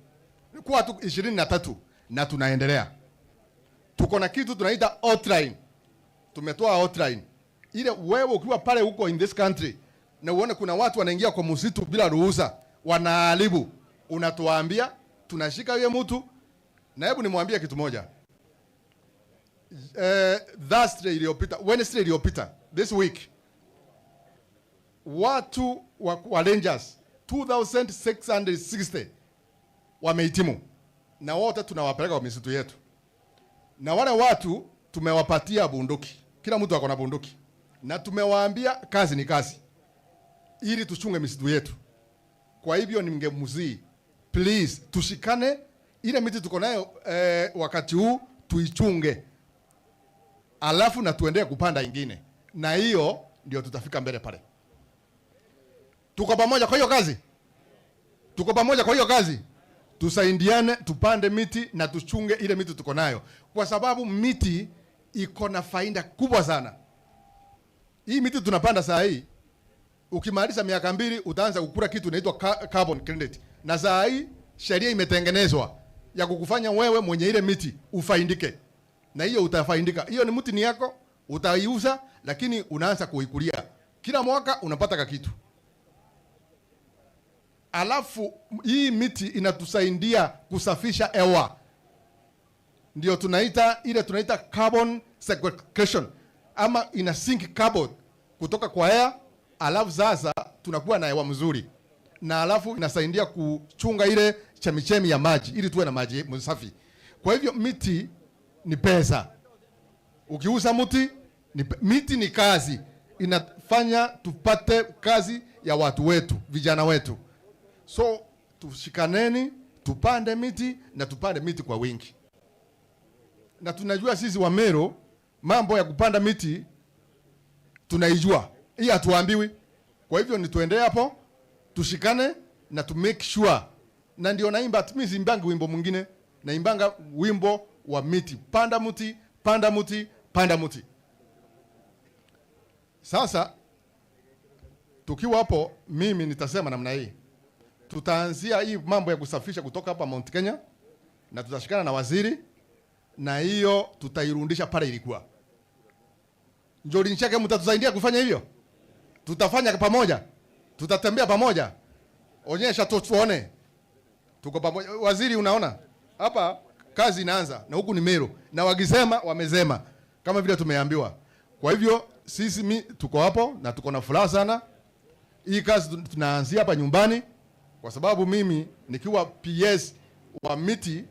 watu ishirini na tatu, na tunaendelea. Tuko na kitu tunaita hotline. Tumetoa hotline. Ile wewe ukiwa pale huko in this country, na uone kuna watu wanaingia kwa msitu bila ruhusa, wanaharibu, unatuambia, tunashika huyo mtu. Na hebu nimwambie kitu moja. Eh, Thursday iliyopita, Wednesday iliyopita, this week, watu wa, wa rangers two thousand six hundred sixty wamehitimu, na wote tunawapeleka kwa misitu yetu. Na wale watu tumewapatia bunduki, kila mtu ako na bunduki, na tumewaambia kazi ni kazi, ili tuchunge misitu yetu. Kwa hivyo, ningemsihi, please, tushikane, ile miti tuko nayo, eh, wakati huu tuichunge, alafu na tuendelee kupanda ingine, na hiyo ndio tutafika mbele pale. Tuko pamoja kwa hiyo kazi? Tuko pamoja kwa hiyo kazi? Tusaidiane, tupande miti na tuchunge ile miti tuko nayo, kwa sababu miti iko na faida kubwa sana. Hii miti tunapanda saa hii, ukimaliza miaka mbili utaanza kukula kitu inaitwa ca-, carbon credit. Na saa hii sheria imetengenezwa ya kukufanya wewe mwenye ile miti ufaidike. Na hiyo utafaidika. Hiyo ni mti ni yako, utaiuza, lakini unaanza kuikulia. Kila mwaka unapata ka kitu. Alafu hii miti inatusaidia kusafisha hewa. Ndio tunaita, ile tunaita carbon sequestration, ama ina sink carbon kutoka kwa air, alafu sasa tunakuwa na hewa mzuri, na alafu inasaidia kuchunga ile chemichemi ya maji ili tuwe na maji msafi. Kwa hivyo miti ni pesa, Ukiuza mti, ni pe-, miti ni kazi, inafanya tupate kazi ya watu wetu, vijana wetu. So tushikaneni, tupande miti na tupande miti kwa wingi. Na tunajua sisi wa Meru, mambo ya kupanda miti tunaijua, hii hatuambiwi. Kwa hivyo ni tuende hapo, tushikane na to make sure. Na ndio naimba, mi simbangi wimbo mwingine, naimbanga wimbo wa miti: panda mti, panda mti, panda mti. Sasa tukiwa hapo, mimi nitasema namna hii, tutaanzia hii mambo ya kusafisha kutoka hapa Mount Kenya, na tutashikana na waziri, na hiyo tutairudisha pale ilikuwa. Njuri Ncheke, mtatusaidia kufanya hivyo? Tutafanya pamoja, tutatembea pamoja. Onyesha tu tuone. Tuko pamoja. Waziri, unaona? Hapa kazi inaanza, na huku ni Meru. Na wakisema, wamesema. Kama vile tumeambiwa. Kwa hivyo, sisi mi, tuko hapo na tuko na furaha sana. Hii kazi tun-, tunaanzia hapa nyumbani, kwa sababu mimi nikiwa P S wa miti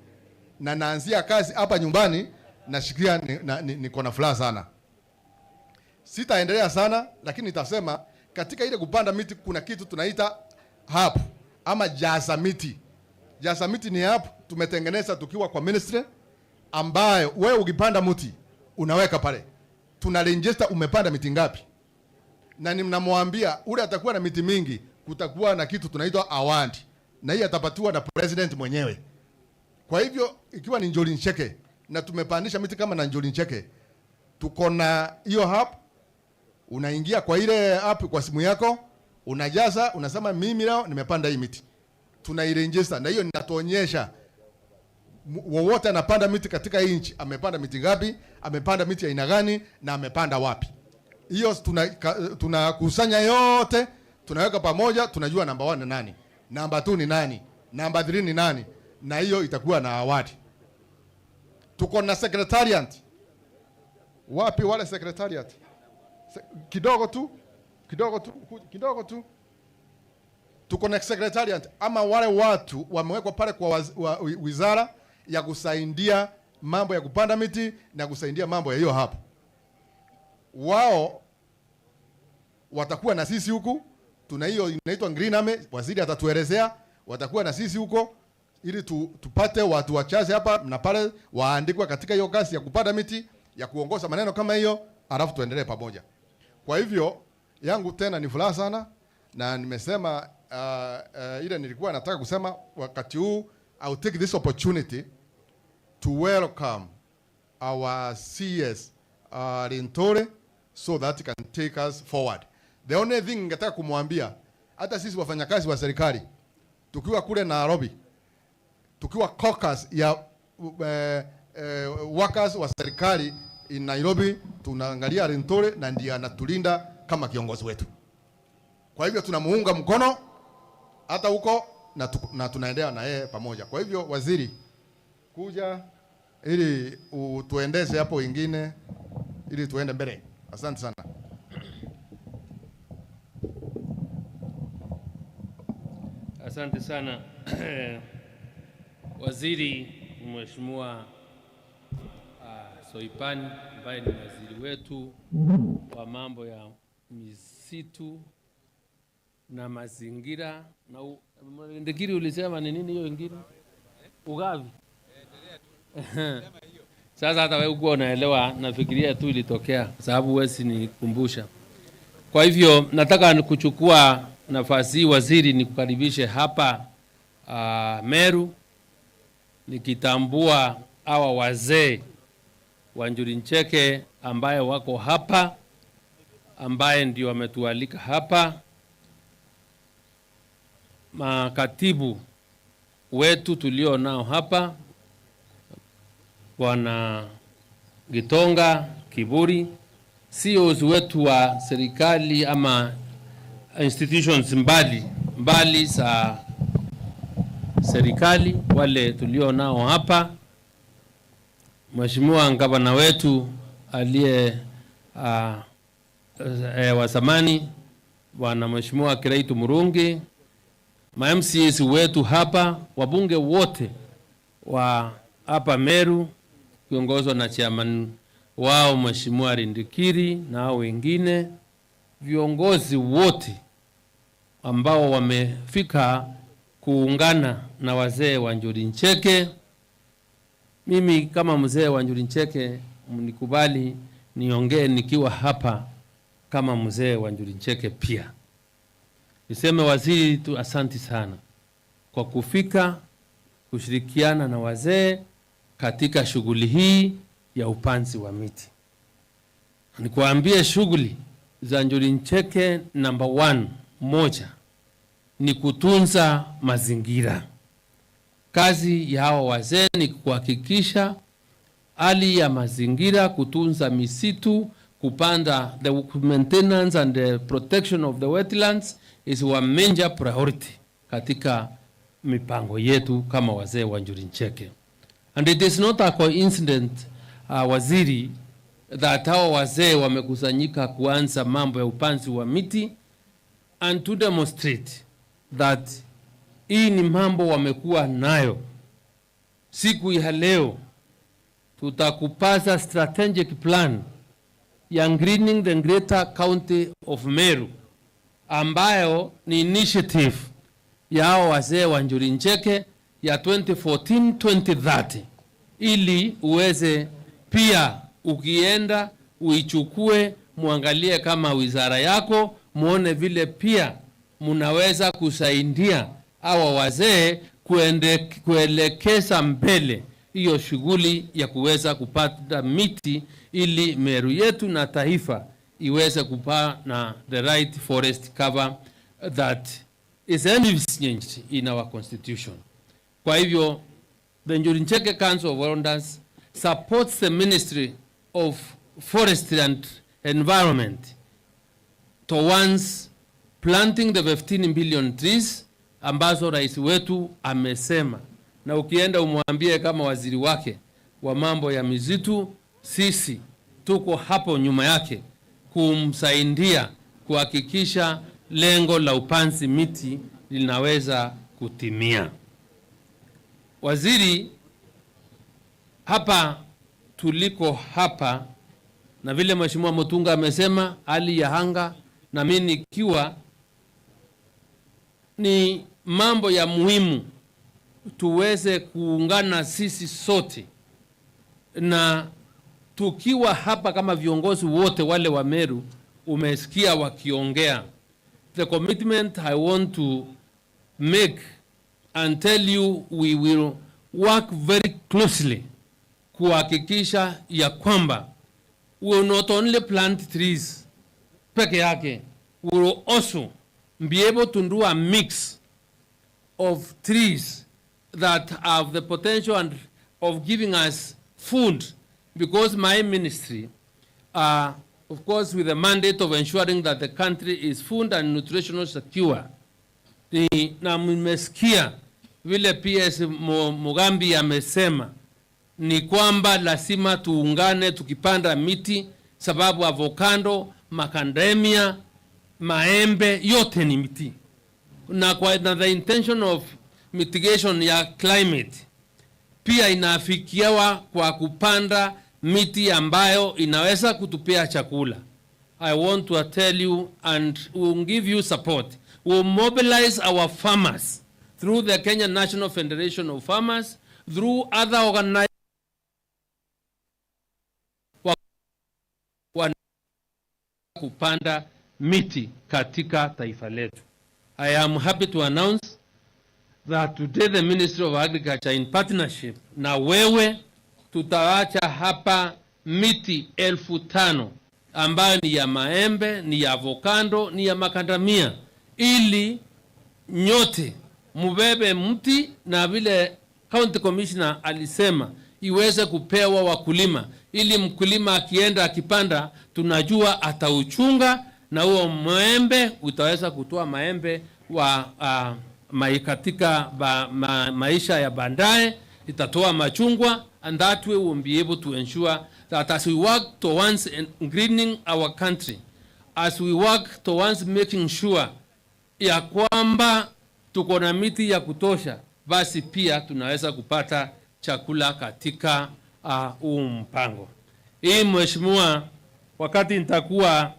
na naanzia kazi hapa nyumbani, nashikia ni, na, ni, niko na furaha sana. Sitaendelea sana, lakini nitasema katika ile kupanda miti kuna kitu tunaita hub ama jaza miti. Jaza miti ni hub tumetengeneza tukiwa kwa ministry, ambayo wewe ukipanda mti unaweka pale. Tuna register umepanda miti ngapi. Na ninamwambia ule atakuwa na miti mingi, kutakuwa na kitu tunaitwa award. Na hii atapatiwa na president mwenyewe. Kwa hivyo, ikiwa ni Njuri Ncheke, na tumepandisha miti kama na Njuri Ncheke, tuko na hiyo app, unaingia kwa ile app kwa simu yako, unajaza, unasema, "Mimi leo nimepanda hii miti." Tunairegister, na hiyo inatuonyesha mu-, wowote anapanda miti katika hii nchi, amepanda miti ngapi, amepanda miti aina gani, na amepanda wapi. Hiyo tuna-, ka-, tunakusanya yote, tunaweka pamoja, tunajua number one ni nani, number two ni nani, number three ni nani, na hiyo itakuwa na award. Tuko na secretariat. Wapi wale secretariat? Se-, kidogo tu, kidogo tu, ku-, kidogo tu. Tuko na secretariat, ama wale watu wamewekwa pale kwa waz-, wa, wi-, wizara ya kusaidia mambo ya kupanda miti na kusaidia mambo ya hiyo hub. Wao watakuwa na sisi huku. Tuna hiyo inaitwa Green Army, waziri atatuelezea. Watakuwa na sisi huko ili tu-, tupate watu wachache hapa na pale waandikwe katika hiyo kazi ya kupanda miti, ya kuongoza maneno kama hiyo, alafu tuendelee pamoja. Kwa hivyo, yangu tena ni furaha sana, na nimesema, uh, uh, ile nilikuwa nataka kusema wakati huu. I'll take this opportunity to welcome our C S, uh, Linturi, so that he can take us forward. The only thing ningetaka kumwambia, hata sisi wafanyakazi wa serikali, tukiwa kule Nairobi, tukiwa caucus ya, eh, eh, workers wa serikali in Nairobi, tunaangalia Linturi na ndiye anatulinda kama kiongozi wetu. Kwa hivyo tunamuunga mkono hata huko na tu-, na tunaendelea na yeye pamoja. Kwa hivyo, waziri, kuja ili utuendeshe hapo ingine ili tuende mbele. Asante sana. Asante sana Waziri Mheshimiwa, ah, Soipani, ambaye ni waziri wetu wa mambo ya misitu na mazingira na u-, Ndikiri, ulisema ni nini hiyo ingine? Ugavi. Sasa hata wewe ukuwa unaelewa, nafikiria tu ilitokea, sababu huwezi nikumbusha. Kwa hivyo, nataka nikuchukua nafasi hii, waziri, nikukaribishe hapa, ah, Meru, nikitambua hawa wazee wa Njuri Ncheke ambaye wako hapa, ambaye ndio wametualika hapa, makatibu wetu tulio nao hapa, Bwana Gitonga Kiburi, C E Os wetu wa serikali ama institutions mbali mbali za serikali, wale tulio nao hapa, Mheshimiwa gavana wetu aliye, ah, eh, wa zamani, Bwana Mheshimiwa Kiraitu Murungi, ma M C As wetu hapa, wabunge wote wa hapa Meru, kiongozwa na chairman wao Mheshimiwa Rindikiri na hao wengine, viongozi wote ambao wamefika kuungana na wazee wa Njuri Ncheke. Mimi kama mzee wa Njuri Ncheke, mnikubali niongee nikiwa hapa kama mzee wa Njuri Ncheke pia. Niseme waziri tu asanti sana kwa kufika kushirikiana na wazee katika shughuli hii ya upanzi wa miti. Nikuambie shughuli za Njuri Ncheke number one, moja, ni kutunza mazingira. Kazi ya hawa wazee ni kuhakikisha hali ya mazingira, kutunza misitu, kupanda, the maintenance and the protection of the wetlands is our major priority katika mipango yetu kama wazee wa Njuri Ncheke. And it is not a coincidence, uh, waziri, that hawa wazee wamekusanyika kuanza mambo ya upanzi wa miti and to demonstrate that hii ni mambo wamekuwa nayo. Siku ya leo tutakupasa strategic plan ya Greening the Greater County of Meru, ambayo ni initiative ya hao wazee wa Njuri Ncheke ya twenty fourteen twenty thirty, ili uweze pia ukienda uichukue, muangalie kama wizara yako, muone vile pia munaweza kusaidia hawa wazee kuende-, kuelekeza mbele hiyo shughuli ya kuweza kupanda miti ili Meru yetu na taifa iweze kuwa na the right forest cover that is envisaged in our constitution. Kwa hivyo, the Njuri Ncheke Council of Elders supports the Ministry of Forestry and Environment towards planting the fifteen billion trees ambazo rais wetu amesema, na ukienda umwambie kama waziri wake wa mambo ya misitu, sisi tuko hapo nyuma yake kumsaidia kuhakikisha lengo la upanzi miti linaweza kutimia. Waziri, hapa tuliko hapa, na vile Mheshimiwa Mutunga amesema, hali ya anga, na mimi nikiwa, ni mambo ya muhimu tuweze kuungana sisi sote, na tukiwa hapa kama viongozi wote wale wa Meru, umesikia wakiongea. The commitment I want to make and tell you, we will work very closely kuhakikisha ya kwamba we will not only plant trees peke yake, we will also be able to do a mix of trees that have the potential and of giving us food, because my ministry, uh, of course, with the mandate of ensuring that the country is food and nutritional secure, ni, na mmesikia vile P S Mu-, Mugambi amesema, ni kwamba lazima tuungane tukipanda miti, sababu avocado, macadamia, maembe, yote ni miti. Na kwa, na the intention of mitigation ya climate pia inafikiwa kwa kupanda miti ambayo inaweza kutupea chakula. I want to tell you and will give you support. We'll mobilize our farmers through the Kenya National Federation of Farmers, through other organizations, wa, wa kupanda miti katika taifa letu. I am happy to announce that today the Ministry of Agriculture, in partnership na wewe, tutaacha hapa miti elfu tano ambayo ni ya maembe, ni ya avocado, ni ya macadamia, ili nyote mubebe mti, na vile County Commissioner alisema, iweze kupewa wakulima, ili mkulima akienda akipanda, tunajua atauchunga, na huo mwembe utaweza kutoa maembe wa, ah, mai-, katika ba-, ma-, maisha ya baadaye, itatoa machungwa, and that way we'll be able to ensure that as we work towards en-, greening our country, as we work towards making sure ya kwamba tuko na miti ya kutosha, basi pia tunaweza kupata chakula katika, ah, huu mpango. Hii, mheshimiwa, wakati nitakuwa,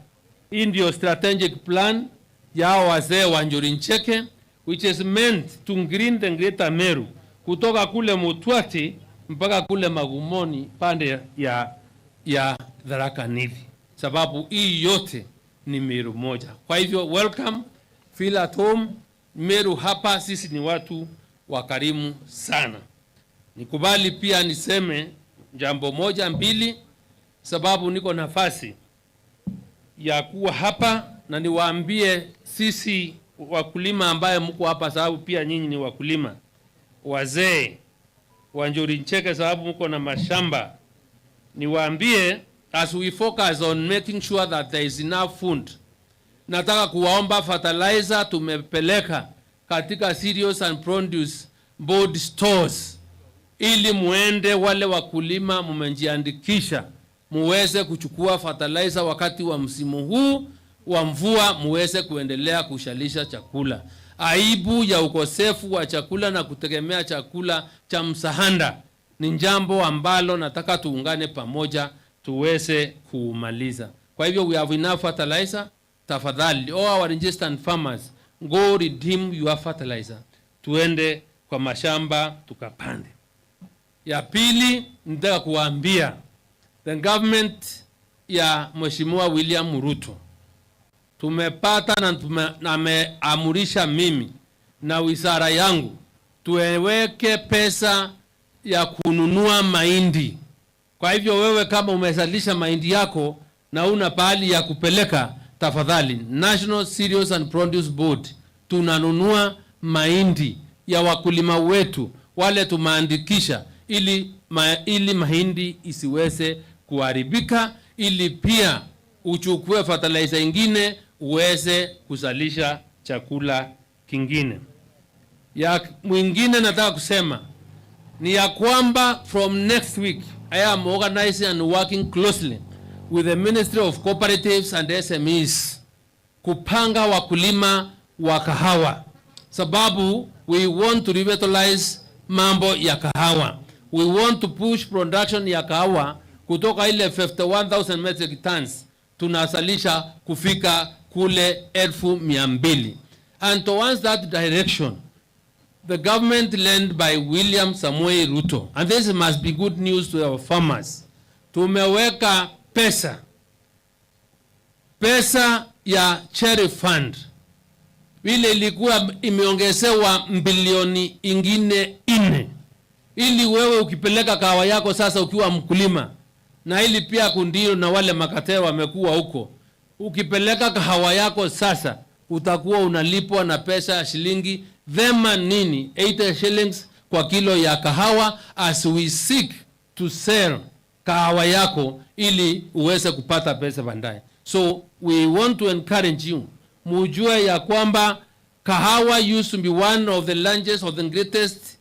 hii ndio strategic plan ya hao wazee wa Njuri Ncheke, which is meant to green the greater Meru, kutoka kule Mutwati mpaka kule Magumoni pande ya, ya Tharaka Nithi, sababu hii yote ni Meru moja. Kwa hivyo, welcome, feel at home. Meru hapa sisi ni watu wakarimu sana. Nikubali pia niseme jambo moja mbili, sababu niko nafasi ya kuwa hapa, na niwaambie sisi wakulima ambaye mko hapa, sababu pia nyinyi ni wakulima, wazee wa Njuri Ncheke, sababu mko na mashamba, niwaambie, as we focus on making sure that there is enough food, nataka kuwaomba, fertilizer tumepeleka katika Cereals and Produce Board stores, ili muende, wale wakulima mumejiandikisha, muweze kuchukua fertilizer wakati wa msimu huu wa mvua, muweze kuendelea kushalisha chakula. Aibu ya ukosefu wa chakula na kutegemea chakula cha msaada ni jambo ambalo nataka tuungane pamoja tuweze kumaliza. Kwa hivyo, we have enough fertilizer. Tafadhali, all our registered farmers, go redeem your fertilizer, tuende kwa mashamba tukapande. Ya pili, nataka kuwaambia, the government ya Mheshimiwa William Ruto, tumepata na tume-, na ameamurisha mimi na wizara yangu tuweke pesa ya kununua mahindi. Kwa hivyo, wewe kama umezalisha mahindi yako na una pahali ya kupeleka, tafadhali, National Cereals and Produce Board, tunanunua mahindi ya wakulima wetu wale tumeandikisha, ili ma-, ili mahindi isiweze kuharibika, ili pia uchukue fertilizer ingine uweze kuzalisha chakula kingine. Ya mwingine nataka kusema ni ya kwamba from next week, I am organizing and working closely with the Ministry of Cooperatives and S M Es kupanga wakulima wa kahawa, sababu we want to revitalize mambo ya kahawa. We want to push production ya kahawa kutoka ile fifty-one thousand metric tons tunazalisha kufika kule elfu mia mbili. And towards that direction, the government led by William Samoei Ruto, and this must be good news to our farmers, tumeweka pesa, pesa ya Cherry Fund, vile ilikuwa imeongezewa bilioni ingine nne, ili wewe ukipeleka kahawa yako sasa ukiwa mkulima, na ili pia Kundiru na wale makatee wamekuwa huko, ukipeleka kahawa yako sasa, utakuwa unalipwa na pesa ya shilingi themanini, eighty shillings kwa kilo ya kahawa, as we seek to sell kahawa yako ili uweze kupata pesa baadaye. So we want to encourage you, mujue ya kwamba kahawa used to be one of the largest, of the greatest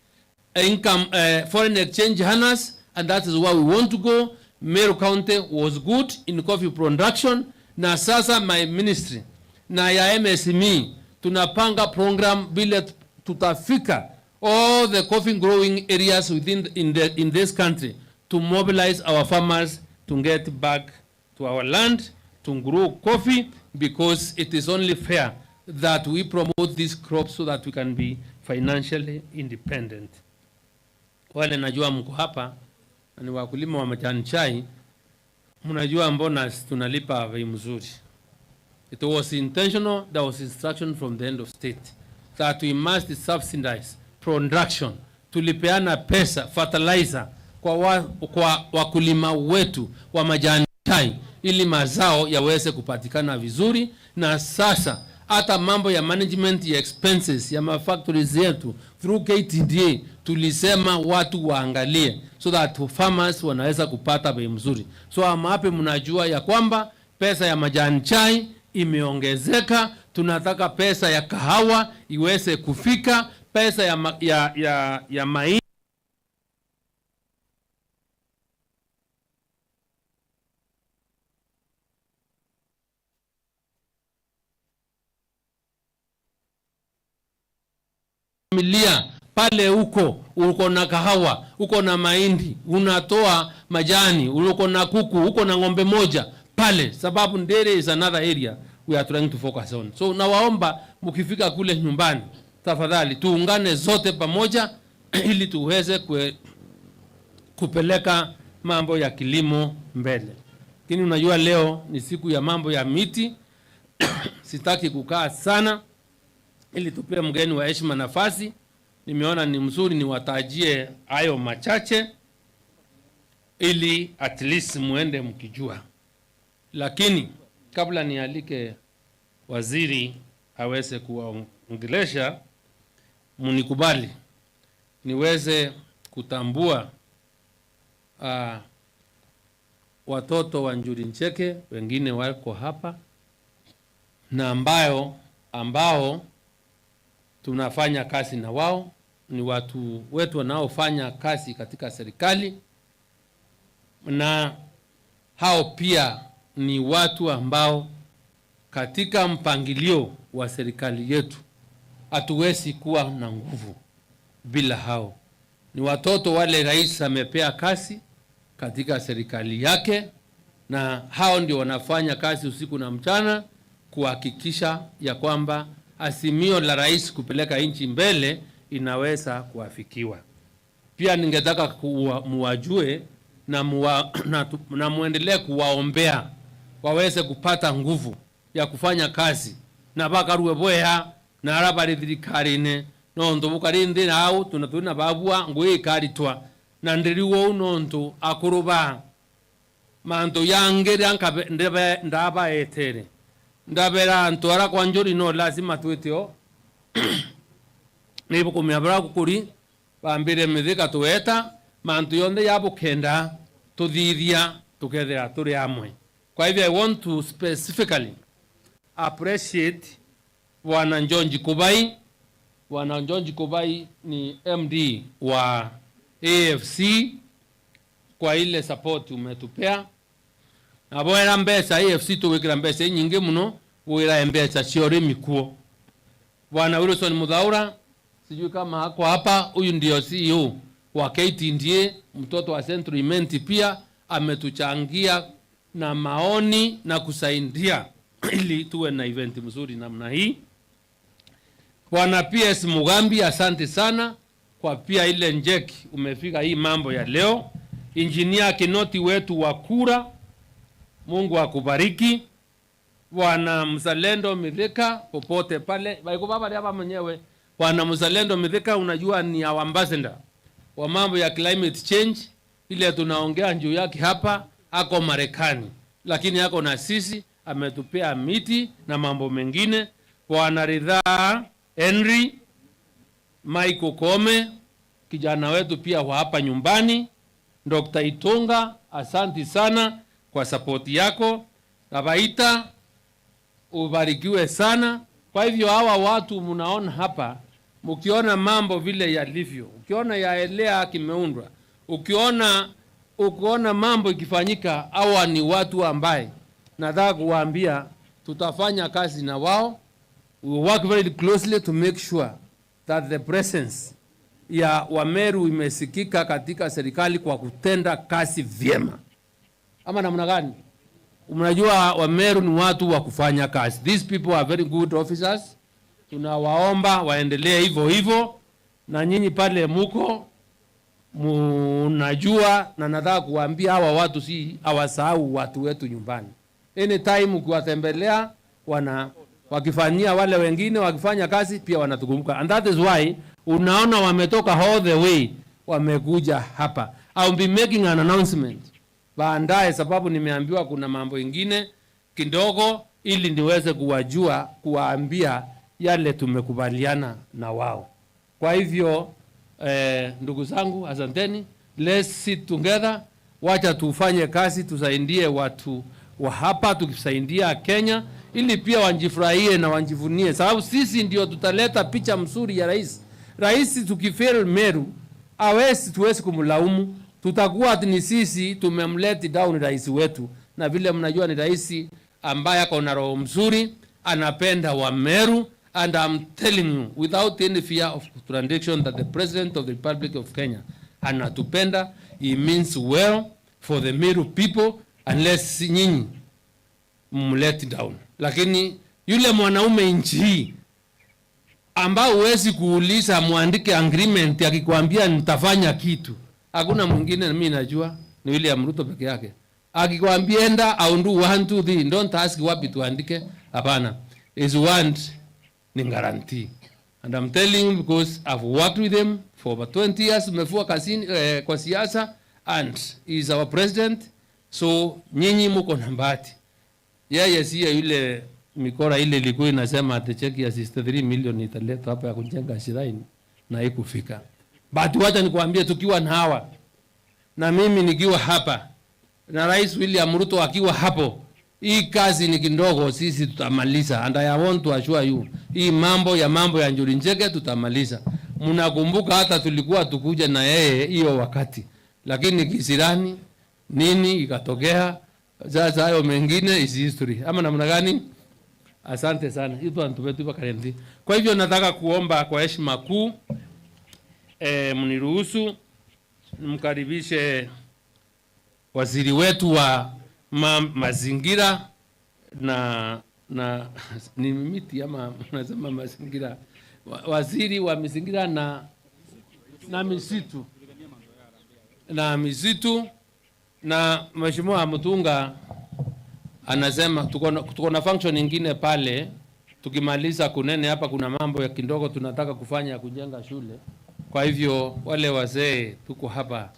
income, eh, foreign exchange earners, and that is where we want to go. Meru County was good in coffee production, na sasa my ministry na ya M S M E tunapanga program vile tutafika all the coffee growing areas within the, in the, in this country to mobilize our farmers to get back to our land to grow coffee, because it is only fair that we promote this crop so that we can be financially independent. Wale najua mko hapa na ni wakulima wa majani chai, mnajua mbona tunalipa bei mzuri. It was intentional, there was instruction from the head of state that we must subsidize production. Tulipeana pesa, fertilizer, kwa wa-, kwa wakulima wetu wa majani chai ili mazao yaweze kupatikana vizuri, na sasa hata mambo ya management ya expenses ya mafactories yetu through K T D A tulisema watu waangalie so that farmers wanaweza kupata bei mzuri. So I'm happy mnajua ya kwamba pesa ya majani chai imeongezeka, tunataka pesa ya kahawa iweze kufika, pesa ya ma-, ya, ya, ya mahindi familia Pale uko, uko na kahawa, uko na mahindi, unatoa majani, uko na kuku, uko na ng'ombe moja pale, sababu Ndiri is another area we are trying to focus on. So nawaomba mkifika kule nyumbani, tafadhali tuungane zote pamoja ili tuweze kue-, kupeleka mambo ya kilimo mbele. Lakini unajua leo ni siku ya mambo ya miti, sitaki kukaa sana ili tupee mgeni wa heshima nafasi. Nimeona ni mzuri niwatajie hayo machache ili at least muende mkijua. Lakini kabla nialike waziri aweze kuwaongelesha, mnikubali niweze kutambua, ah, watoto wa Njuri Ncheke, wengine wako hapa, na ambayo, ambao tunafanya kazi na wao, ni watu wetu wanaofanya kazi katika serikali, na hao pia ni watu ambao katika mpangilio wa serikali yetu hatuwezi kuwa na nguvu bila hao. Ni watoto wale rais amepea kazi katika serikali yake, na hao ndio wanafanya kazi usiku na mchana kuhakikisha ya kwamba azimio la rais kupeleka nchi mbele inaweza kuafikiwa. Pia ningetaka kuwa-, muwajue na muwa-, na tu-, na muendelee kuwaombea waweze kupata nguvu ya kufanya kazi, na bakarue bwea na ara bari thirikarine, nontu bukari nthi na au tuna twina babua ngui ikaritwa, na ndiriu uu nontu akuru ba mantu yangi riria nkabe-, ndabe-, ndabaetere, ndabera antu ara kwa Njuri no lazima twite o. Ni bukumenya bara kukuri, bambire mithika tweta, mantu yonthe ya bukenda tuthithia tukethira turi amwe. Kwa hivyo, I want to specifically appreciate Bwana George Kubai. Bwana George Kubai ni M D wa A F C, kwa ile support umetupea. Na bwera mbeca, A F C tugwikira mbeca inyingi muno, gwira mbeca cia urimi kuo. Bwana Wilson Muthaura, sijui kama ako hapa, huyu ndio C E O wa K T D A, mtoto wa Central Imenti pia ametuchangia na maoni na kusaidia ili tuwe na event mzuri namna hii. Bwana P S Mugambi, asante sana kwa pia ile njeki umefika hii mambo ya leo. Engineer Kinoti wetu wa kura, Mungu akubariki. Bwana Mzalendo Mithika, popote pale, baiko baba ria ba mwenyewe. Bwana Mzalendo Mithika, unajua ni our ambassador wa mambo ya climate change, ile tunaongea juu yake hapa, ako Marekani, lakini ako na sisi, ametupea miti na mambo mengine. Bwana Ridhaa Henry, Michael Koome, kijana wetu pia wa hapa nyumbani, Doctor Itunga, asanti sana kwa support yako. Gabaita, ubarikiwe sana. Kwa hivyo, hawa watu mnaona hapa, mkiona mambo vile yalivyo, ukiona yaelea kimeundwa, ukiona, ukiona mambo ikifanyika, hawa ni watu ambaye nataka kuwaambia tutafanya kazi na wao. We work very closely to make sure that the presence ya Wameru imesikika katika serikali kwa kutenda kazi vyema. Ama namna gani? Mnajua Wameru ni watu wa kufanya kazi. These people are very good officers. Tunawaomba waendelee hivyo hivyo. Na nyinyi pale muko, munajua, na nataka kuwaambia hawa watu si hawasahau watu wetu nyumbani. Anytime ukiwatembelea, wana-, wakifanyia wale wengine, wakifanya kazi, pia wanatukumbuka. And that is why unaona wametoka all the way, wamekuja hapa. I'll be making an announcement baadaye, sababu nimeambiwa kuna mambo ingine kidogo, ili niweze kuwajua, kuwaambia yale tumekubaliana na wao. Kwa hivyo, eh, ndugu zangu, asanteni. Let's sit together. Wacha tufanye kazi, tusaidie watu wa hapa, tukisaidia Kenya, ili pia wajifurahie na wajivunie, sababu sisi ndio tutaleta picha mzuri ya rais. Rais tukifail Meru, hawezi, tuwezi kumlaumu. Tutakuwa ati ni sisi tumemlet down rais wetu, na vile mnajua ni rais ambaye ako na roho mzuri, anapenda Wameru, And I'm telling you without any fear of contradiction that the President of the Republic of Kenya anatupenda, he means well for the Meru people, unless nyinyi mlet down. Lakini yule mwanaume nchi hii ambao huwezi kuuliza mwandike agreement, akikwambia nitafanya kitu, hakuna mwingine mimi najua ni William Ruto peke yake. Akikwambia enda, I'll do one, two, three, don't ask wapi tuandike, hapana. Is want ni guarantee. And I'm telling you because I've worked with him for over twenty years, tumefua kazini, eh, kwa siasa, and he is our president. So nyinyi muko na bahati. Yeye si ya yule mikora ile ilikuwa inasema ati cheki ya sixty-three million italetwa hapa ya kujenga shrine na haikufika. But wacha nikwambie, tukiwa na hawa na mimi nikiwa hapa na Rais William Ruto akiwa hapo, hii kazi ni kidogo, sisi tutamaliza. And I want to assure you, hii mambo ya, mambo ya Njuri Ncheke tutamaliza. Mnakumbuka hata tulikuwa tukuje na yeye hiyo wakati, lakini kisirani nini ikatokea. Sasa hayo mengine is history, ama namna gani? Asante sana. Itu antu betu bakarenti. Kwa hivyo nataka kuomba kwa heshima kuu, eh, mniruhusu nimkaribishe waziri wetu wa ma-, mazingira na, na ni miti ama unasema mazingira, wa-, waziri wa mazingira na, na misitu, na misitu. Na Mheshimiwa Mutunga anasema tuko na, tuko na function nyingine pale, tukimaliza kunene hapa, kuna mambo ya kidogo tunataka kufanya ya kujenga shule. Kwa hivyo wale wazee tuko hapa,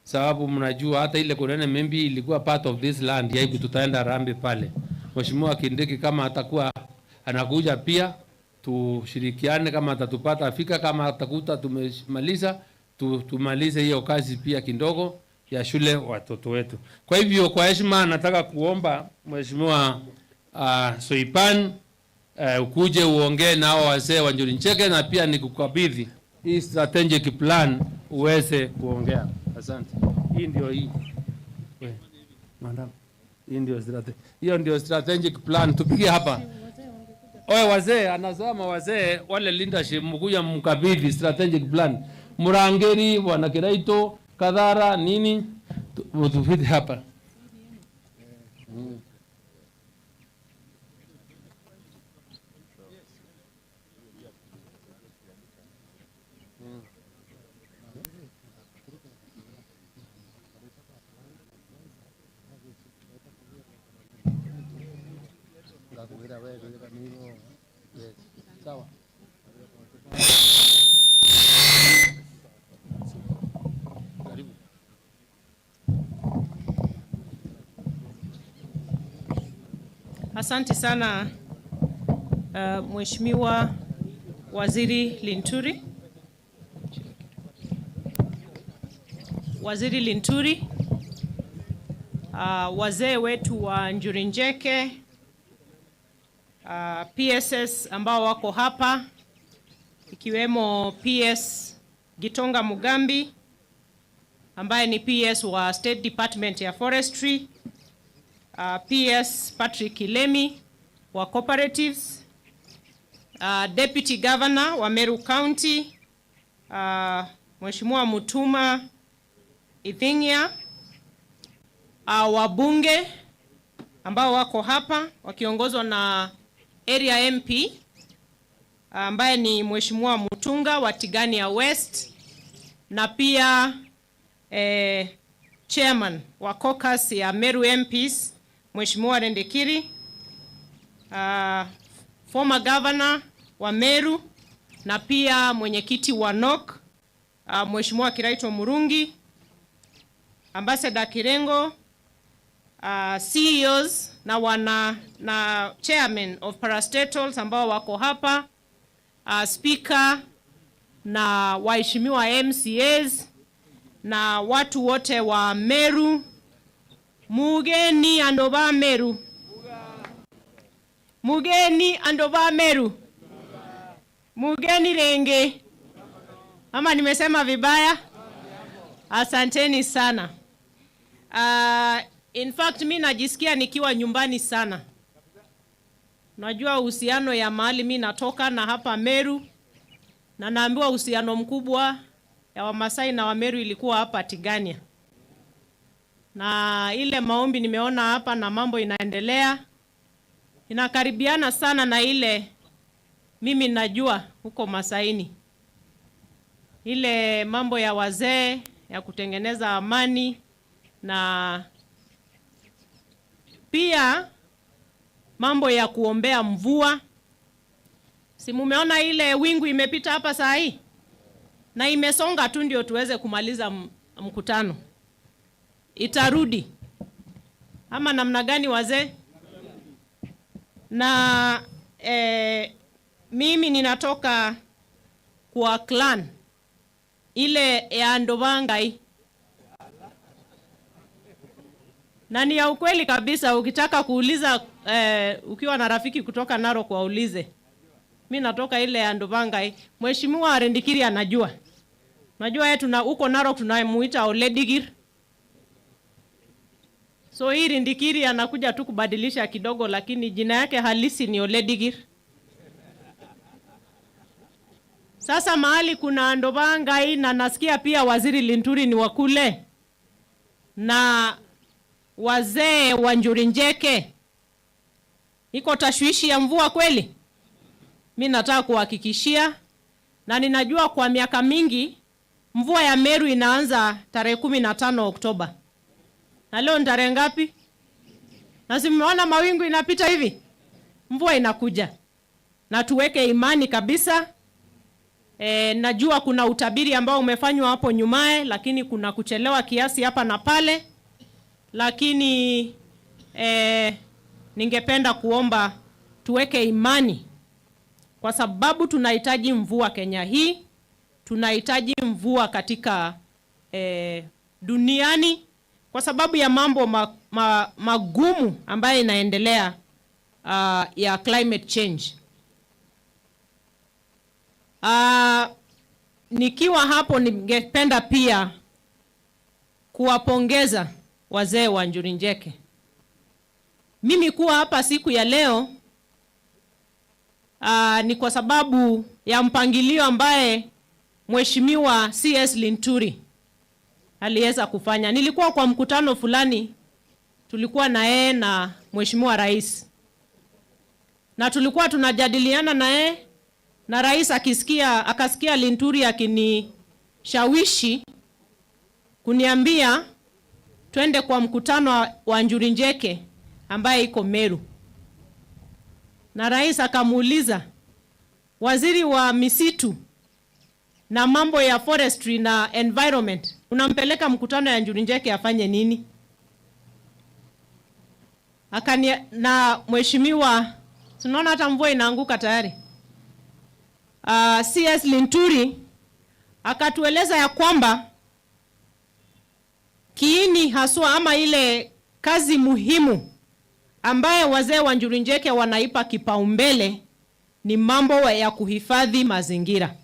sababu mnajua hata ile kunene maybe ilikuwa part of this land, yaibu tutaenda Harambee pale. Mheshimiwa Kindiki kama atakuwa anakuja pia, tushirikiane, kama atatupata afika, kama atakuta tumemaliza, tu-, tumalize hiyo kazi pia kidogo ya shule watoto wetu. Kwa hivyo, kwa heshima nataka kuomba Mheshimiwa, ah, Soipan, eh, ukuje uongee na hao wazee wa Njuri Ncheke na pia nikukabidhi hii strategic plan uweze kuongea. Asante. Hii ndio hii. We, madam. Hii ndio strate-, hiyo ndio strategic plan. Tupigie hapa. Oye wazee, anasema wazee, wale leadership, mkuja mkabidhi strategic plan. Murangiri, Bwana Kiraitu, Kathara, nini? Tu-, tupite hapa. Mm. Sawa. Karibu. Asante sana, uh, Mheshimiwa Waziri Linturi. Waziri Linturi, uh, wazee wetu wa Njuri Ncheke, uh, P S S ambao wako hapa, ikiwemo P S Gitonga Mugambi, ambaye ni P S wa State Department ya Forestry, uh, P S Patrick Kilemi wa Cooperatives, uh, Deputy Governor wa Meru County, uh, Mheshimiwa Mutuma Ithing'ia, uh, wabunge ambao wako hapa wakiongozwa na area M P, ambaye ni Mheshimiwa Mutunga wa Tigania West, na pia, eh, chairman wa caucus ya Meru M Ps, Mheshimiwa Rendekiri, ah, former governor wa Meru, na pia mwenyekiti wa nok, ah, Mheshimiwa Kiraitu Murungi, Ambassador Kirengo, ah, C E Os na wana, na chairman of parastatals ambao wako hapa, ah, speaker na waheshimiwa M C As na watu wote wa Meru. Mugeni andu ba Meru. Mugeni andu ba Meru. Mugeni ringi. Ama nimesema vibaya? Asanteni sana. Ah, in fact, mi najisikia nikiwa nyumbani sana. Unajua uhusiano ya mahali mi natoka na hapa Meru, na naambiwa uhusiano mkubwa ya Wamasai na Wameru ilikuwa hapa Tigania. Na ile maombi nimeona hapa na mambo inaendelea, inakaribiana sana na ile mimi najua huko Masaini. Ile mambo ya wazee ya kutengeneza amani na pia mambo ya kuombea mvua. Si mumeona ile wingu imepita hapa saa hii? Na imesonga tu ndio tuweze kumaliza m-, mkutano. Itarudi. Ama namna gani wazee? Na, eh, mimi ninatoka kwa clan ile ya andu ba Ngai. Na ni ya ukweli kabisa, ukitaka kuuliza, eh, ukiwa na rafiki kutoka Narok waulize. Mi natoka ile ya andu ba Ngai. Mheshimiwa Rindikiri anajua. Najua yeye tuna-, huko Narok tunamuita Oledigir. So hii Rindikiri anakuja tu kubadilisha kidogo, lakini jina yake halisi ni Oledigir. Sasa mahali kuna andu ba Ngai na nasikia pia Waziri Linturi ni wa kule na wazee wa Njuri Njeke, iko tashwishi ya mvua kweli? Mi nataka kuhakikishia, na ninajua kwa miaka mingi mvua ya Meru inaanza tarehe kumi na tano Oktoba. Na leo ni tarehe ngapi? Na si mmeona mawingu inapita hivi? Mvua inakuja. Na tuweke imani kabisa. E, najua kuna utabiri ambao umefanywa hapo nyumae, lakini kuna kuchelewa kiasi hapa na pale. Lakini, e, ningependa kuomba tuweke imani, kwa sababu tunahitaji mvua Kenya hii, tunahitaji mvua katika, e, duniani, kwa sababu ya mambo ma-, ma-, magumu ambayo inaendelea, ah, ya climate change. Ah, nikiwa hapo, ningependa pia kuwapongeza wazee wa Njuri Njeke. Mimi kuwa hapa siku ya leo, ah, ni kwa sababu ya mpangilio ambaye Mheshimiwa C S Linturi aliweza kufanya. Nilikuwa kwa mkutano fulani, tulikuwa na yeye na Mheshimiwa Rais. Na tulikuwa tunajadiliana na yeye, na rais akisikia, akasikia Linturi akinishawishi kuniambia twende kwa mkutano wa, wa Njuri Njeke ambaye iko Meru. Na rais akamuuliza, "Waziri wa misitu na mambo ya forestry na environment, unampeleka mkutano ya Njuri Njeke afanye nini?" Akania-, na mheshimiwa, tunaona hata mvua inaanguka tayari. Ah, C S Linturi akatueleza ya kwamba kiini haswa ama ile kazi muhimu ambaye wazee wa Njuri Njeke wanaipa kipaumbele ni mambo ya kuhifadhi mazingira.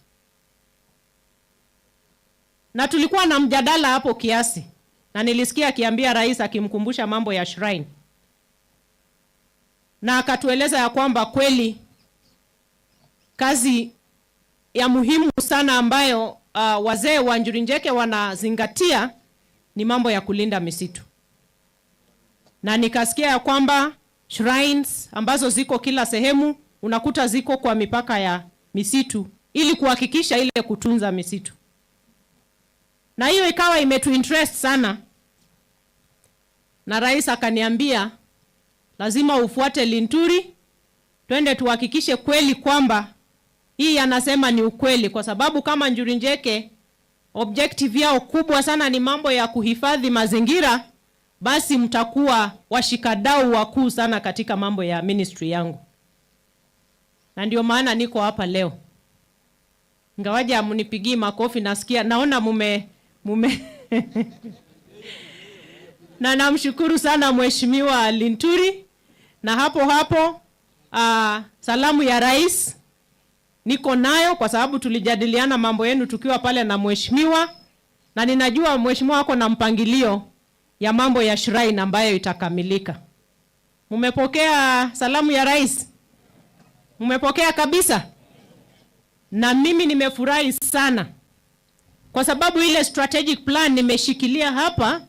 Na tulikuwa na mjadala hapo kiasi, na nilisikia akiambia rais, akimkumbusha mambo ya shrine. Na akatueleza ya kwamba kweli kazi ya muhimu sana ambayo, ah, wazee wa Njuri Njeke wanazingatia ni mambo ya kulinda misitu. Na nikasikia ya kwamba shrines ambazo ziko kila sehemu, unakuta ziko kwa mipaka ya misitu, ili kuhakikisha ile kutunza misitu. Na hiyo ikawa imetuinterest sana. Na rais akaniambia, "Lazima ufuate Linturi, twende tuhakikishe kweli kwamba hii anasema ni ukweli," kwa sababu kama Njuri Njeke, objective yao kubwa sana ni mambo ya kuhifadhi mazingira, basi mtakuwa washikadau wakuu sana katika mambo ya ministry yangu. Na ndio maana niko hapa leo. Ngawaja mnipigii makofi, nasikia, naona mume-, mume-, na namshukuru sana Mheshimiwa Linturi. Na hapo hapo, ah, salamu ya rais niko nayo kwa sababu tulijadiliana mambo yenu tukiwa pale na mheshimiwa, na ninajua mheshimiwa ako na mpangilio ya mambo ya shrine ambayo itakamilika. Mumepokea salamu ya rais? Mmepokea kabisa? Na mimi nimefurahi sana, kwa sababu ile strategic plan nimeshikilia hapa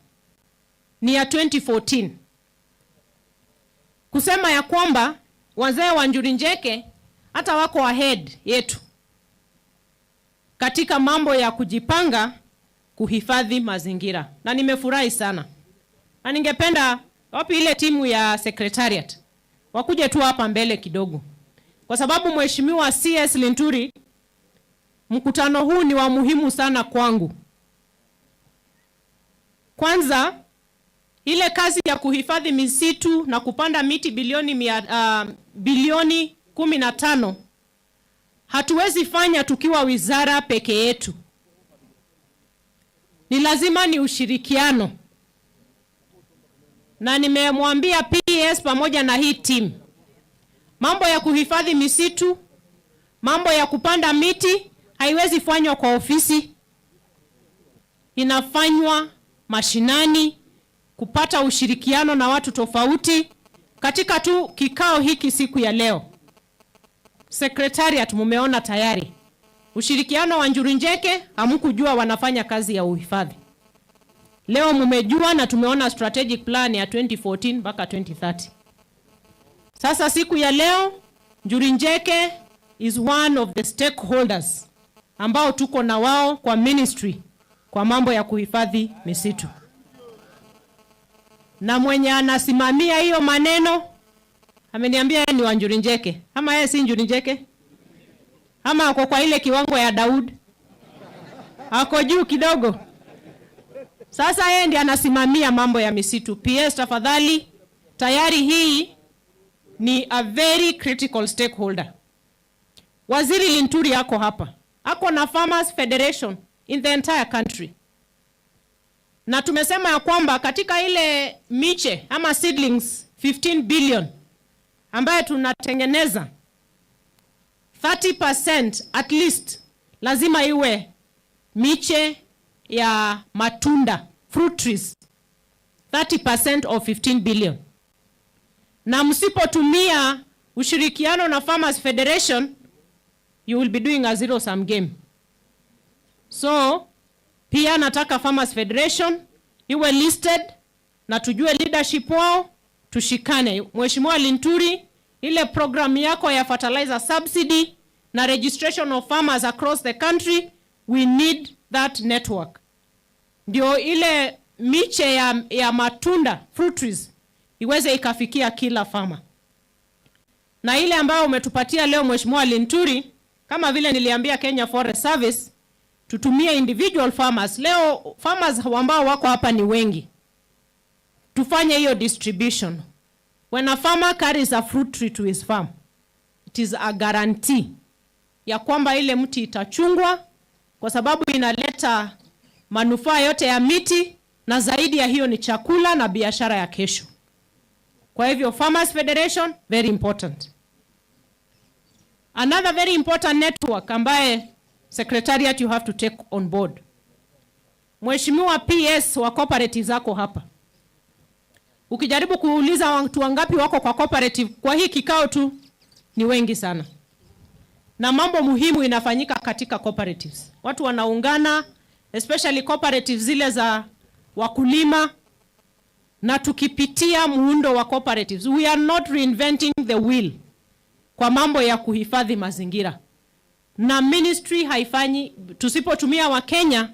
ni ya twenty fourteen. Kusema ya kwamba wazee wa Njuri Njeke hata wako ahead yetu katika mambo ya kujipanga kuhifadhi mazingira. Na nimefurahi sana. Na ningependa, wapi ile timu ya secretariat? Wakuje tu hapa mbele kidogo. Kwa sababu Mheshimiwa C S Linturi, mkutano huu ni wa muhimu sana kwangu. Kwanza, ile kazi ya kuhifadhi misitu na kupanda miti bilioni mia, ah, bilioni kumi na tano, hatuwezi fanya tukiwa wizara peke yetu. Ni lazima ni ushirikiano. Na nimemwambia P S pamoja na hii team, mambo ya kuhifadhi misitu, mambo ya kupanda miti haiwezi fanywa kwa ofisi. Inafanywa mashinani, kupata ushirikiano na watu tofauti. Katika tu kikao hiki siku ya leo, secretariat mumeona tayari. Ushirikiano wa Njuri Njeke, hamkujua wanafanya kazi ya uhifadhi. Leo mumejua na tumeona strategic plan ya twenty fourteen mpaka twenty thirty. Sasa siku ya leo, Njuri Njeke is one of the stakeholders ambao tuko na wao kwa ministry kwa mambo ya kuhifadhi misitu. Na mwenye anasimamia hiyo maneno ameniambia yeye ni wa Njuri Njeke. Ama yeye si Njuri Njeke? Ama ako kwa ile kiwango ya Daud? Ako juu kidogo. Sasa yeye ndiye anasimamia mambo ya misitu. P S, tafadhali, tayari hii ni a very critical stakeholder. Waziri Linturi ako hapa. Ako na Farmers Federation in the entire country. Na tumesema ya kwamba katika ile miche ama seedlings fifteen billion ambayo tunatengeneza, thirty percent at least lazima iwe miche ya matunda, fruit trees. Thirty percent of fifteen billion. Na msipotumia ushirikiano na Farmers Federation, you will be doing a zero sum game. So, pia nataka Farmers Federation iwe listed na tujue leadership wao, tushikane. Mheshimiwa Linturi, ile program yako ya fertilizer subsidy na registration of farmers across the country, we need that network. Ndio ile miche ya, ya matunda, fruit trees, iweze ikafikia kila farmer. Na ile ambayo umetupatia leo, Mheshimiwa Linturi, kama vile niliambia Kenya Forest Service, tutumie individual farmers. Leo farmers ambao wako hapa ni wengi. Tufanye hiyo distribution. When a farmer carries a fruit tree to his farm, it is a guarantee ya kwamba ile mti itachungwa, kwa sababu inaleta manufaa yote ya miti, na zaidi ya hiyo ni chakula na biashara ya kesho. Kwa hivyo, Farmers Federation, very important. Another very important network ambaye, Secretariat, you have to take on board. Mheshimiwa P S wa cooperatives ako hapa. Ukijaribu kuuliza watu wangapi wako kwa cooperative, kwa hii kikao tu, ni wengi sana. Na mambo muhimu inafanyika katika cooperatives. Watu wanaungana, especially cooperatives zile za wakulima, na tukipitia muundo wa cooperatives, we are not reinventing the wheel kwa mambo ya kuhifadhi mazingira. Na ministry haifanyi, tusipotumia Wakenya,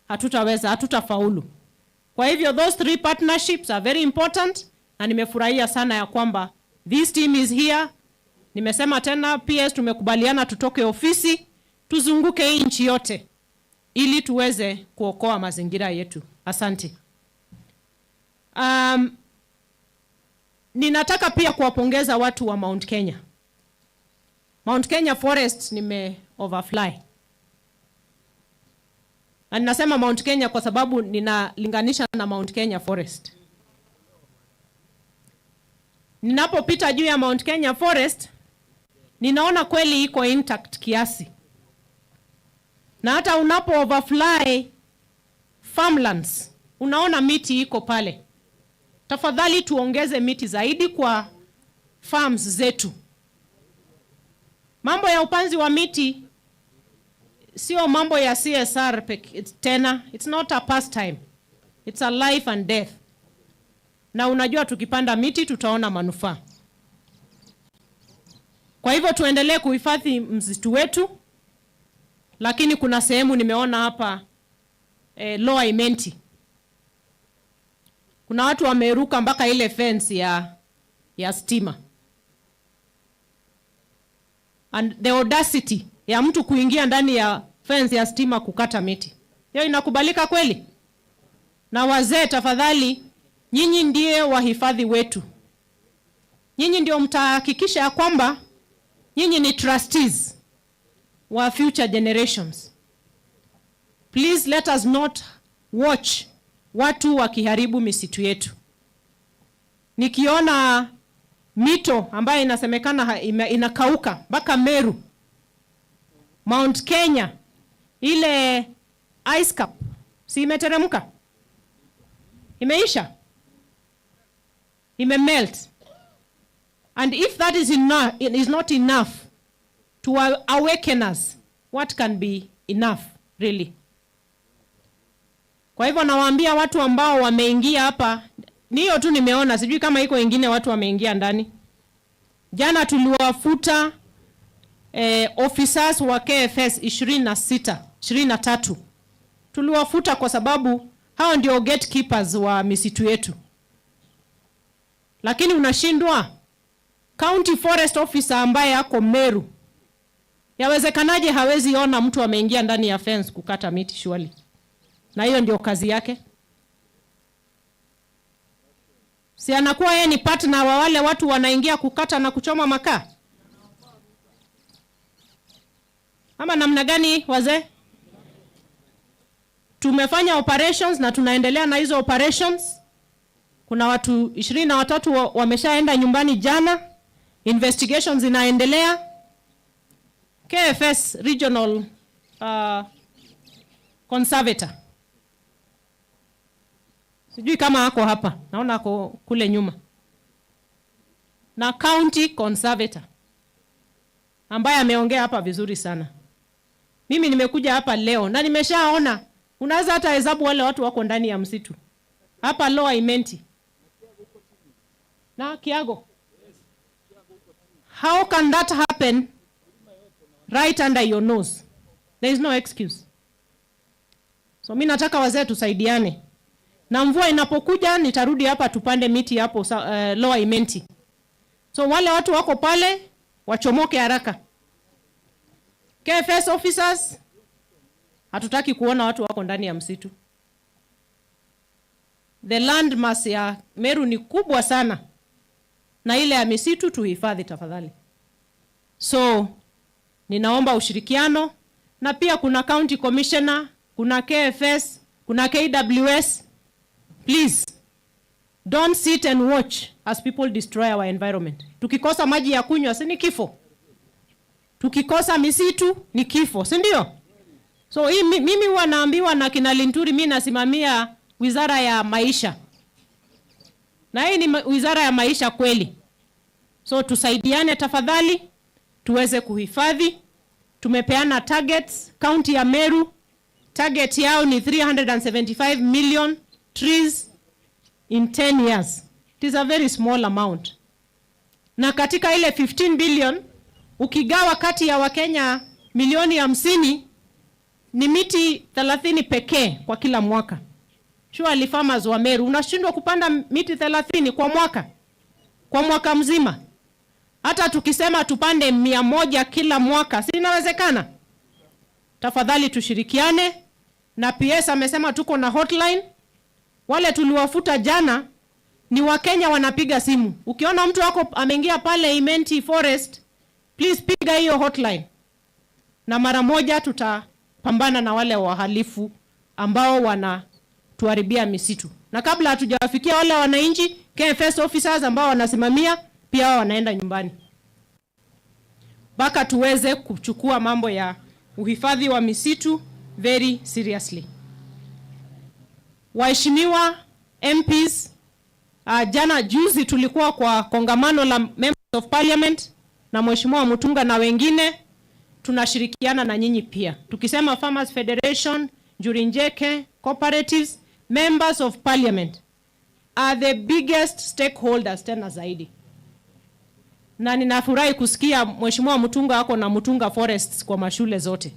hatutaweza, hatutafaulu. Kwa hivyo, those three partnerships are very important, na nimefurahia sana ya kwamba this team is here. Nimesema tena, P S, tumekubaliana tutoke ofisi, tuzunguke hii nchi yote ili tuweze kuokoa mazingira yetu. Asante. Um, ninataka pia kuwapongeza watu wa Mount Kenya. Mount Kenya Forest nime overfly. Na ninasema Mount Kenya kwa sababu ninalinganisha na Mount Kenya Forest. Ninapopita juu ya Mount Kenya Forest, ninaona kweli iko intact kiasi. Na hata unapo overfly farmlands, unaona miti iko pale. Tafadhali tuongeze miti zaidi kwa farms zetu. Mambo ya upanzi wa miti sio mambo ya C S R peke, tena. It's not a pastime. It's a life and death. Na unajua tukipanda miti tutaona manufaa. Kwa hivyo tuendelee kuhifadhi msitu wetu, lakini kuna sehemu nimeona hapa, eh, Lower Imenti. Kuna watu wameruka mpaka ile fence ya, ya stima. And the audacity ya mtu kuingia ndani ya fence ya stima kukata miti. Hiyo inakubalika kweli? Na wazee, tafadhali, nyinyi ndiye wahifadhi wetu. Nyinyi ndio mtahakikisha ya kwamba nyinyi ni trustees wa future generations. Please let us not watch watu wakiharibu misitu yetu. Nikiona mito ambayo inasemekana ha-, ime-, inakauka mpaka Meru, Mount Kenya, ile ice cap, si imeteremka? Imeisha? Imemelt. And if that is enough, it is not enough to a-, awaken us, what can be enough, really? Kwa hivyo nawaambia watu ambao wameingia hapa, ni hiyo tu nimeona, sijui kama iko ingine watu wameingia ndani. Jana tuliwafuta, eh, officers wa K F S ishirini na sita, ishirini na tatu. Tuliwafuta kwa sababu hao ndio gatekeepers wa misitu yetu. Lakini unashindwa, county forest officer ambaye ako Meru, yawezekanaje hawezi ona mtu ameingia ndani ya fence kukata miti surely? Na hiyo ndio kazi yake. Si anakuwa yeye ni partner wa wale watu wanaingia kukata na kuchoma makaa? Ama namna gani, wazee? Tumefanya operations na tunaendelea na hizo operations. Kuna watu ishirini na watatu wa-, wameshaenda nyumbani jana. Investigations zinaendelea. K F S regional, uh, conservator, sijui kama ako hapa, naona ako kule nyuma, na county conservator ambaye ameongea hapa vizuri sana. Mimi nimekuja hapa leo na nimeshaona, unaweza hata hesabu wale watu wako ndani ya msitu hapa Lower Imenti na Kiago. How can that happen right under your nose? There is no excuse. So mi nataka wazee tusaidiane, na mvua inapokuja nitarudi hapa tupande miti hapo sa-, eh, Lower Imenti. So wale watu wako pale wachomoke haraka. K F S officers, hatutaki kuona watu wako ndani ya msitu. The land mass ya Meru ni kubwa sana, na ile ya misitu tuhifadhi tafadhali. So ninaomba ushirikiano, na pia kuna county commissioner, kuna K F S, kuna K W S. Please, don't sit and watch as people destroy our environment. Tukikosa maji ya kunywa, si ni kifo? Tukikosa misitu, ni kifo, si ndio? So hii mi-, mimi huwa naambiwa na kina Linturi, mi nasimamia wizara ya maisha, na hii ni ma-, wizara ya maisha kweli. So tusaidiane tafadhali, tuweze kuhifadhi. Tumepeana targets. County ya Meru, target yao ni three hundred and seventy-five million trees in ten years. It is a very small amount. Na katika ile fifteen billion, ukigawa kati ya Wakenya milioni hamsini, ni miti thelathini pekee kwa kila mwaka. Surely farmers wa Meru, unashindwa kupanda miti thelathini kwa mwaka? Kwa mwaka mzima. Hata tukisema tupande mia moja kila mwaka, si inawezekana? Tafadhali tushirikiane, na P S amesema tuko na hotline. Wale tuliwafuta jana ni Wakenya wanapiga simu. Ukiona mtu wako ameingia pale Imenti Forest, please piga hiyo hotline. Na mara moja tutapambana na wale wahalifu ambao wanatuharibia misitu. Na kabla hatujawafikia wale wananchi, K F S officers ambao wanasimamia, pia wao wanaenda nyumbani. Mpaka tuweze kuchukua mambo ya uhifadhi wa misitu very seriously. Waheshimiwa M Ps, ah, jana juzi tulikuwa kwa kongamano la Members of Parliament, na Mheshimiwa Mutunga na wengine, tunashirikiana na nyinyi pia. Tukisema Farmers Federation, Njuri Njeke, cooperatives, members of parliament are the biggest stakeholders tena zaidi. Na ninafurahi kusikia Mheshimiwa Mutunga ako na Mutunga Forests kwa mashule zote.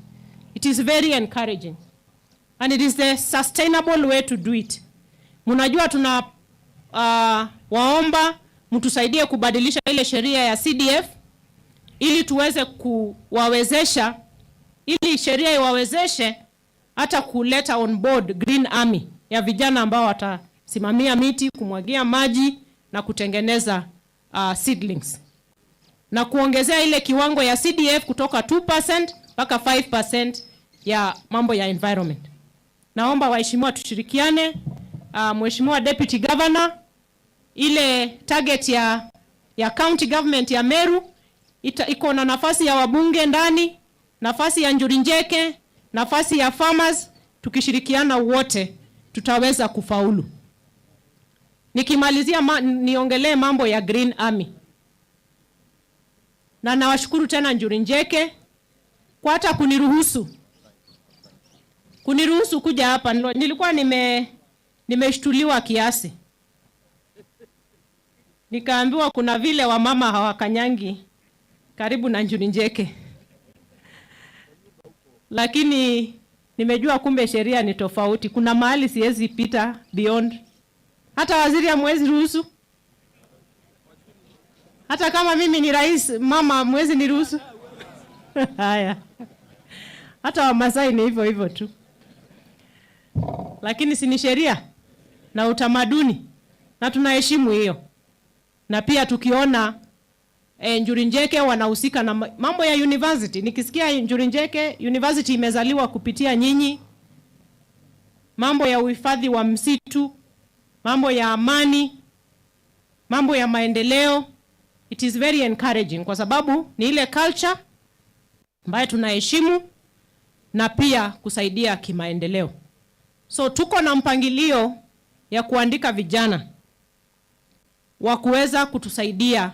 It is very encouraging. And it is the sustainable way to do it. Mnajua tuna, uh, waomba mtusaidie kubadilisha ile sheria ya C D F ili tuweze kuwawezesha, ili sheria iwawezeshe hata kuleta on board Green Army ya vijana ambao watasimamia miti, kumwagia maji na kutengeneza, uh, seedlings, na kuongezea ile kiwango ya C D F kutoka two percent mpaka five percent ya mambo ya environment. Naomba waheshimiwa tushirikiane. Uh, Mheshimiwa Deputy Governor, ile target ya, ya county government ya Meru ita-, iko na nafasi ya wabunge ndani, nafasi ya Njuri Njeke, nafasi ya farmers. Tukishirikiana wote, tutaweza kufaulu. Nikimalizia ma-, niongelee mambo ya Green Army. Na nawashukuru tena Njuri Njeke kwa hata kuniruhusu, kuniruhusu kuja hapa. Nilo-, nilikuwa nime-, nimeshtuliwa kiasi. Nikaambiwa kuna vile wamama hawakanyangi karibu na Njuri Njeke. Lakini nimejua kumbe sheria ni tofauti. Kuna mahali siwezi pita beyond. Hata waziri hamwezi ruhusu. Hata kama mimi ni rais, mama, hamwezi niruhusu. Haya. Hata Wamasai ni hivyo hivyo tu. Lakini si ni sheria na utamaduni, na tunaheshimu hiyo. Na pia tukiona, eh, Njuri Njeke wanahusika na ma-, mambo ya university. Nikisikia Njuri Njeke, university imezaliwa kupitia nyinyi. Mambo ya uhifadhi wa msitu, mambo ya amani, mambo ya maendeleo, it is very encouraging kwa sababu ni ile culture ambayo tunaheshimu na pia kusaidia kimaendeleo. So tuko na mpangilio ya kuandika vijana wa kuweza kutusaidia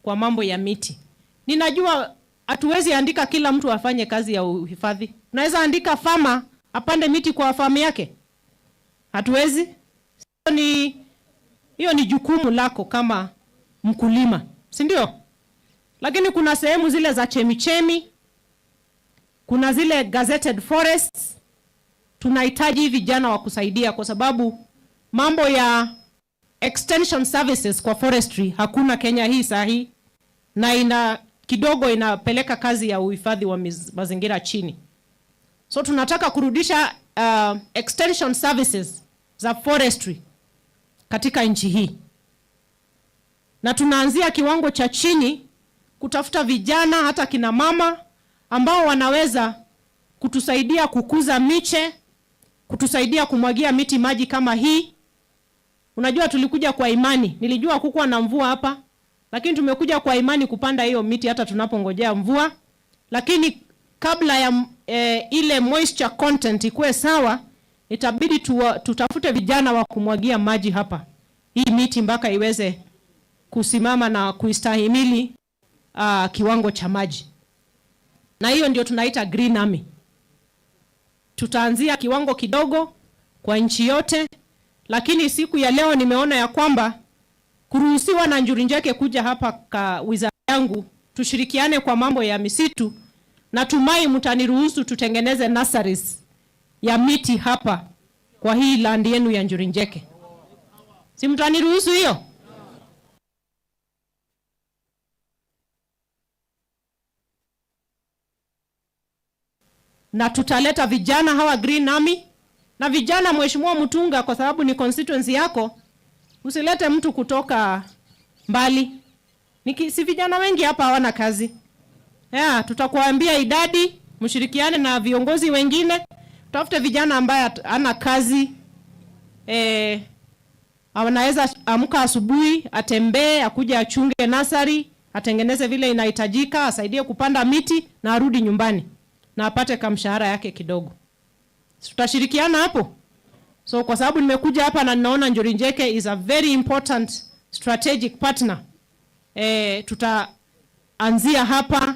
kwa mambo ya miti. Ninajua hatuwezi andika kila mtu afanye kazi ya uhifadhi. Unaweza andika farmer apande miti kwa farm yake? Hatuwezi. Ni, hiyo ni jukumu lako kama mkulima, si ndio? Lakini kuna sehemu zile za chemichemi, kuna zile gazetted forests, tunahitaji vijana wa kusaidia, kwa sababu mambo ya extension services kwa forestry hakuna Kenya hii saa hii, na ina, kidogo inapeleka kazi ya uhifadhi wa miz-, mazingira chini. So tunataka kurudisha, uh, extension services za forestry katika nchi hii. Na tunaanzia kiwango cha chini kutafuta vijana, hata kina mama, ambao wanaweza kutusaidia kukuza miche, kutusaidia kumwagia miti maji kama hii. Unajua, tulikuja kwa imani, nilijua hakukuwa na mvua hapa, lakini tumekuja kwa imani kupanda hiyo miti hata tunapongojea mvua. Lakini kabla ya, eh, ile moisture content ikuwe sawa, itabidi tuwa-, tutafute vijana wa kumwagia maji hapa, hii miti mpaka iweze kusimama na kuistahimili, ah, kiwango cha maji. Na hiyo ndio tunaita Green Army. Tutaanzia kiwango kidogo kwa nchi yote, lakini siku ya leo nimeona ya kwamba kuruhusiwa na Njuri Njeke kuja hapa ka wizara yangu, tushirikiane kwa mambo ya misitu. Natumai mtaniruhusu tutengeneze nurseries ya miti hapa kwa hii land yenu ya Njuri Njeke. Si mtaniruhusu hiyo? Na tutaleta vijana hawa Green Army. Na vijana, Mheshimiwa Mutunga, kwa sababu ni constituency yako, usilete mtu kutoka mbali. Niki-, si vijana wengi hapa hawana kazi? Yeah, tutakuambia idadi, mshirikiane na viongozi wengine, tafute vijana ambaye at-, ana kazi. Eh, anaweza amka asubuhi, atembee, akuje achunge nasari, atengeneze vile inahitajika, asaidie kupanda miti na arudi nyumbani na apate kamshahara yake kidogo. Si tutashirikiana hapo? So, kwa sababu nimekuja hapa na ninaona Njuri Njeke is a very important strategic partner, eh, tuta-, anzia hapa,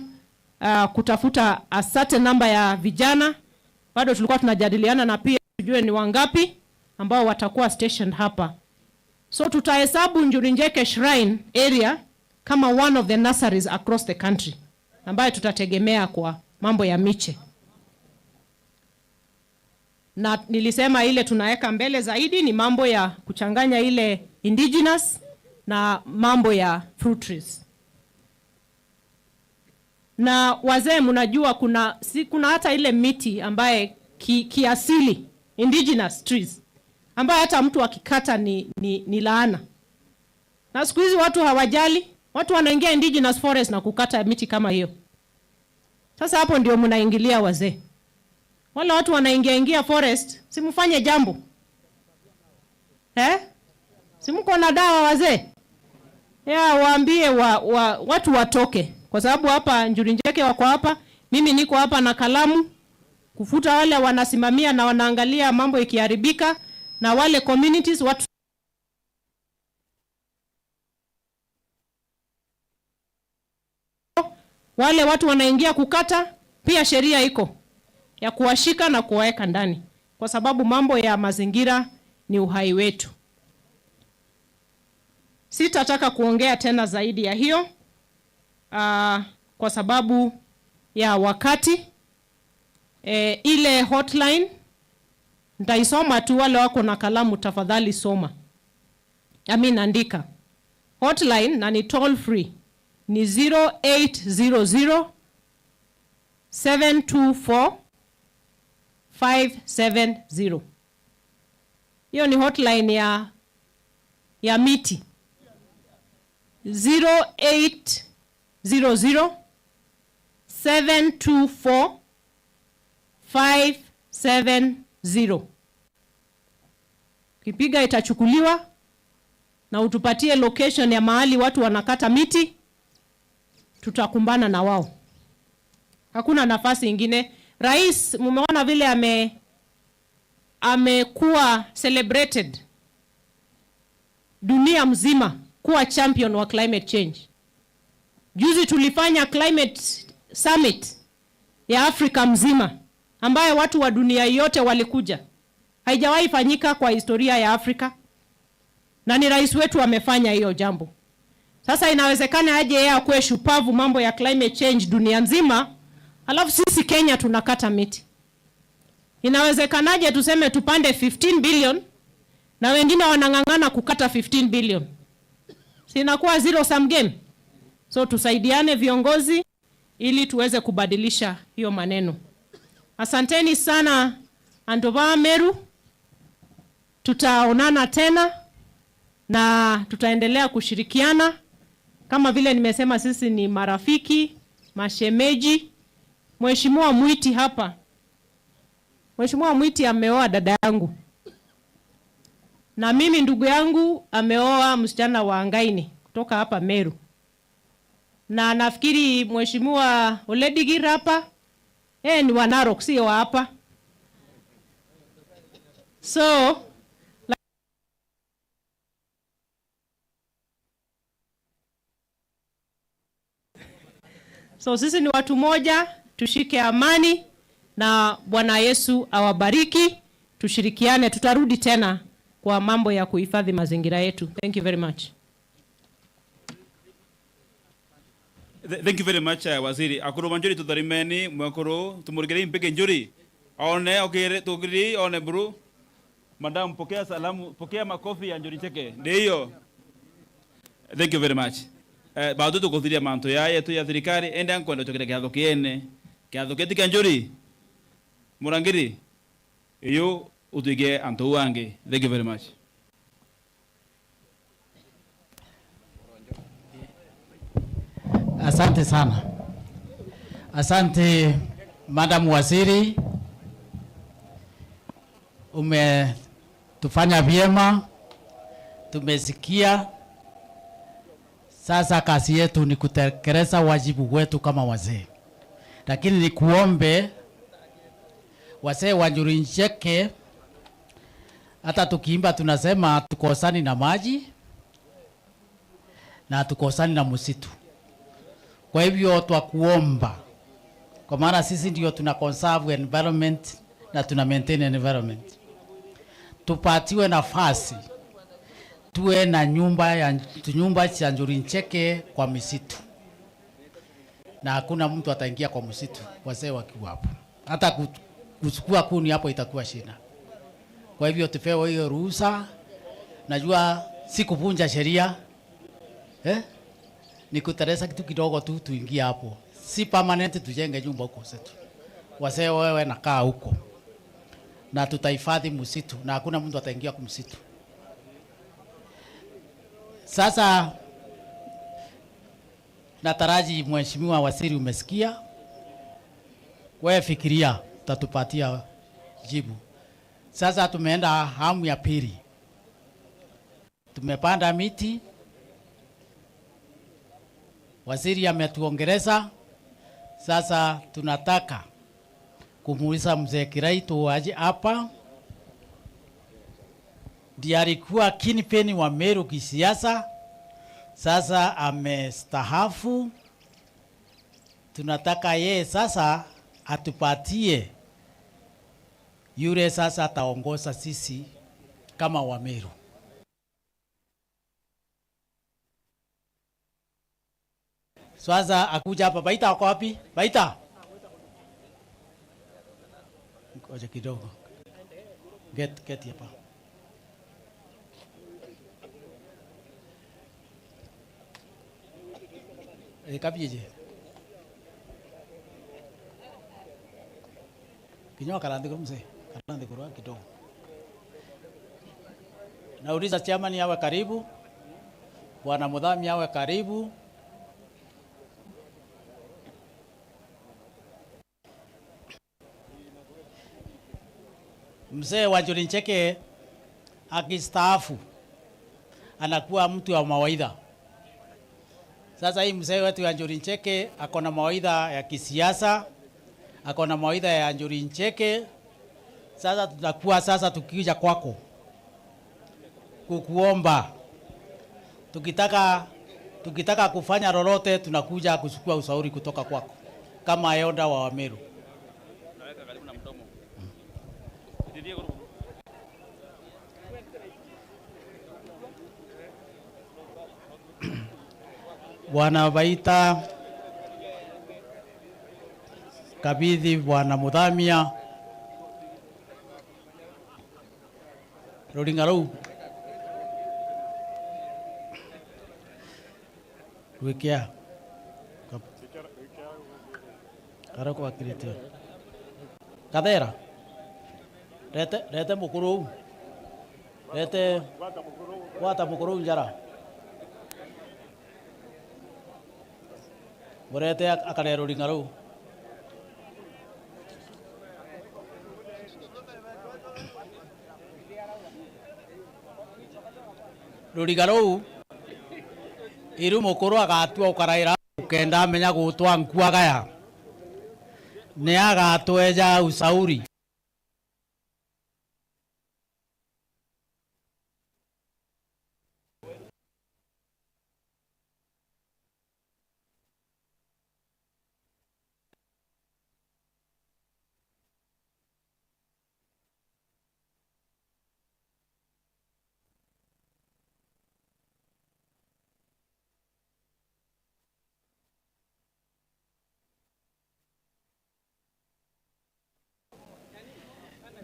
uh, kutafuta a certain number ya vijana. Bado tulikuwa tunajadiliana na pia tujue ni wangapi ambao watakuwa stationed hapa. So tutahesabu Njuri Njeke Shrine area kama one of the nurseries across the country ambayo tutategemea kwa mambo ya miche. Na nilisema ile tunaweka mbele zaidi ni mambo ya kuchanganya ile indigenous na mambo ya fruit trees. Na wazee, mnajua kuna, si, kuna hata ile miti ambaye ki, kiasili, indigenous trees, ambaye hata mtu akikata ni, ni, ni laana. Na siku hizi watu hawajali, watu wanaingia indigenous forest na kukata miti kama hiyo. Sasa hapo ndio mnaingilia wazee. Wale watu wanaingia ingia forest, si mfanye jambo. Eh? Si mko na dawa wazee? Ya, waambie wa, wa, watu watoke. Kwa sababu hapa Njuri Njeke wako hapa, mimi niko hapa na kalamu, kufuta wale wanasimamia na wanaangalia mambo ikiharibika, na wale communities, watu wale watu wanaingia kukata, pia sheria iko ya kuwashika na kuwaweka ndani, kwa sababu mambo ya mazingira ni uhai wetu. Sitataka kuongea tena zaidi ya hiyo, ah, kwa sababu ya wakati. Eh, ile hotline, ntaisoma tu, wale wako na kalamu, tafadhali soma. I mean, andika. Hotline, na ni toll free, ni zero eight zero zero, seven two four, five seven zero. Hiyo ni hotline ya, ya miti. Zero eight zero zero, seven two four, five seven zero. Ukipiga itachukuliwa, na utupatie location ya mahali watu wanakata miti, tutakumbana na wao. Hakuna nafasi ingine. Rais, mumeona vile ame-, amekuwa celebrated dunia mzima kuwa champion wa climate change. Juzi tulifanya climate summit ya Afrika mzima, ambayo watu wa dunia yote walikuja. Haijawahi fanyika kwa historia ya Afrika, na ni rais wetu amefanya hiyo jambo. Sasa inawezekana aje yeye akuwe shupavu mambo ya climate change dunia nzima, alafu sisi Kenya tunakata miti? Inawezekanaje tuseme tupande fifteen billion na wengine wanang'ang'ana kukata fifteen billion? Si inakuwa zero sum game? So tusaidiane viongozi ili tuweze kubadilisha hiyo maneno. Asanteni sana antu ba Meru. Tutaonana tena na tutaendelea kushirikiana. Kama vile nimesema, sisi ni marafiki, mashemeji. Mheshimiwa Mwiti hapa. Mheshimiwa Mwiti ameoa dada yangu. Na mimi ndugu yangu ameoa msichana wa Ngaini kutoka hapa Meru. Na nafikiri Mheshimiwa Oledigir hapa, yeye ni wa Narok, sio wa hapa. So, so sisi ni watu moja, tushike amani na Bwana Yesu awabariki, tushirikiane, tutarudi tena kwa mambo ya kuhifadhi mazingira yetu. Thank you very much. Th-, thank you very much, uh, Waziri. Akuru ba Njuri, tutharimeni mwekuru, tumurikire mpeke Njuri. One, okire, tukiri, one buru. Madam, pokea salamu, pokea makofi ya Njuri Njeke. Ndio hiyo. Thank you very much. Eh, bado tukuthiria mantu ya yetu ya thirikari, ende ankwenda tukire kiatho kiene. Kiatho kiti kia Njuri. Murangiri, iyo utwike antu au angi. Thank you very much. Asante sana. Asante, Madam Waziri. Umetufanya vyema. Tumesikia. Sasa kazi yetu ni kutekeleza wajibu wetu kama wazee. Lakini nikuombe, wazee wa Njuri Njeke, hata tukiimba tunasema hatukosani na maji na hatukosani na msitu. Kwa hivyo twakuomba, kwa maana sisi ndio tuna conserve environment na tuna maintain environment, tupatiwe nafasi tuwe na nyumba ya, nyumba cha Njuri Ncheke kwa misitu, na hakuna mtu ataingia kwa msitu, wazee wakiwa hapo, hata ku-, kuchukua kuni hapo itakuwa shida. Kwa hivyo tupewe hiyo ruhusa. Najua si kuvunja sheria, eh? Ni kuteresa kitu kidogo tu, tuingie hapo. Si permanent tujenge nyumba huko zetu. Wazee wewe nakaa huko. Na tutahifadhi msitu na hakuna mtu ataingia kumsitu. Sasa nataraji Mheshimiwa Waziri umesikia. Wewe fikiria, utatupatia jibu. Sasa tumeenda hamu ya pili. Tumepanda miti, waziri ametuongeleza. Sasa tunataka kumuuliza mzee Kiraitu aje hapa. Ndiye alikuwa kingpin wa Meru kisiasa, sasa amestahafu. Tunataka yeye sasa atupatie yule sasa ataongoza sisi kama Wameru. Sasa akuja hapa. Baita ako wapi? Baita. Ngoja kidogo. Get, get hapa. Eh, kabije. Kinywa karandiko mzee, karandiko rwa kidogo. Nauliza chairman awe karibu, bwana Muthami awe karibu. Mzee wa Njuri Ncheke akistaafu, anakuwa mtu wa mawaidha. Sasa hii mzee wetu ya Njuri Ncheke ako na mawaidha ya kisiasa, ako na mawaidha ya Njuri Ncheke. Sasa tutakuwa sasa tukija kwako kukuomba, tukitaka, tukitaka kufanya lolote, tunakuja kuchukua ushauri kutoka kwako kama elder wa Wameru. Bwana Baita, kabidhi Bwana Muthamia. Ruringa ruu rwikia karia kwakirite. Kathera, rete, rete mukuru uu. Rete, gwata mukuru uu njara. Murete ak-, akare ruringa ruu. Ruringa ruu, iru mukuru agatua ukaraira ukenda amenya gutwa nkuagaya. Ni agatweja usauri.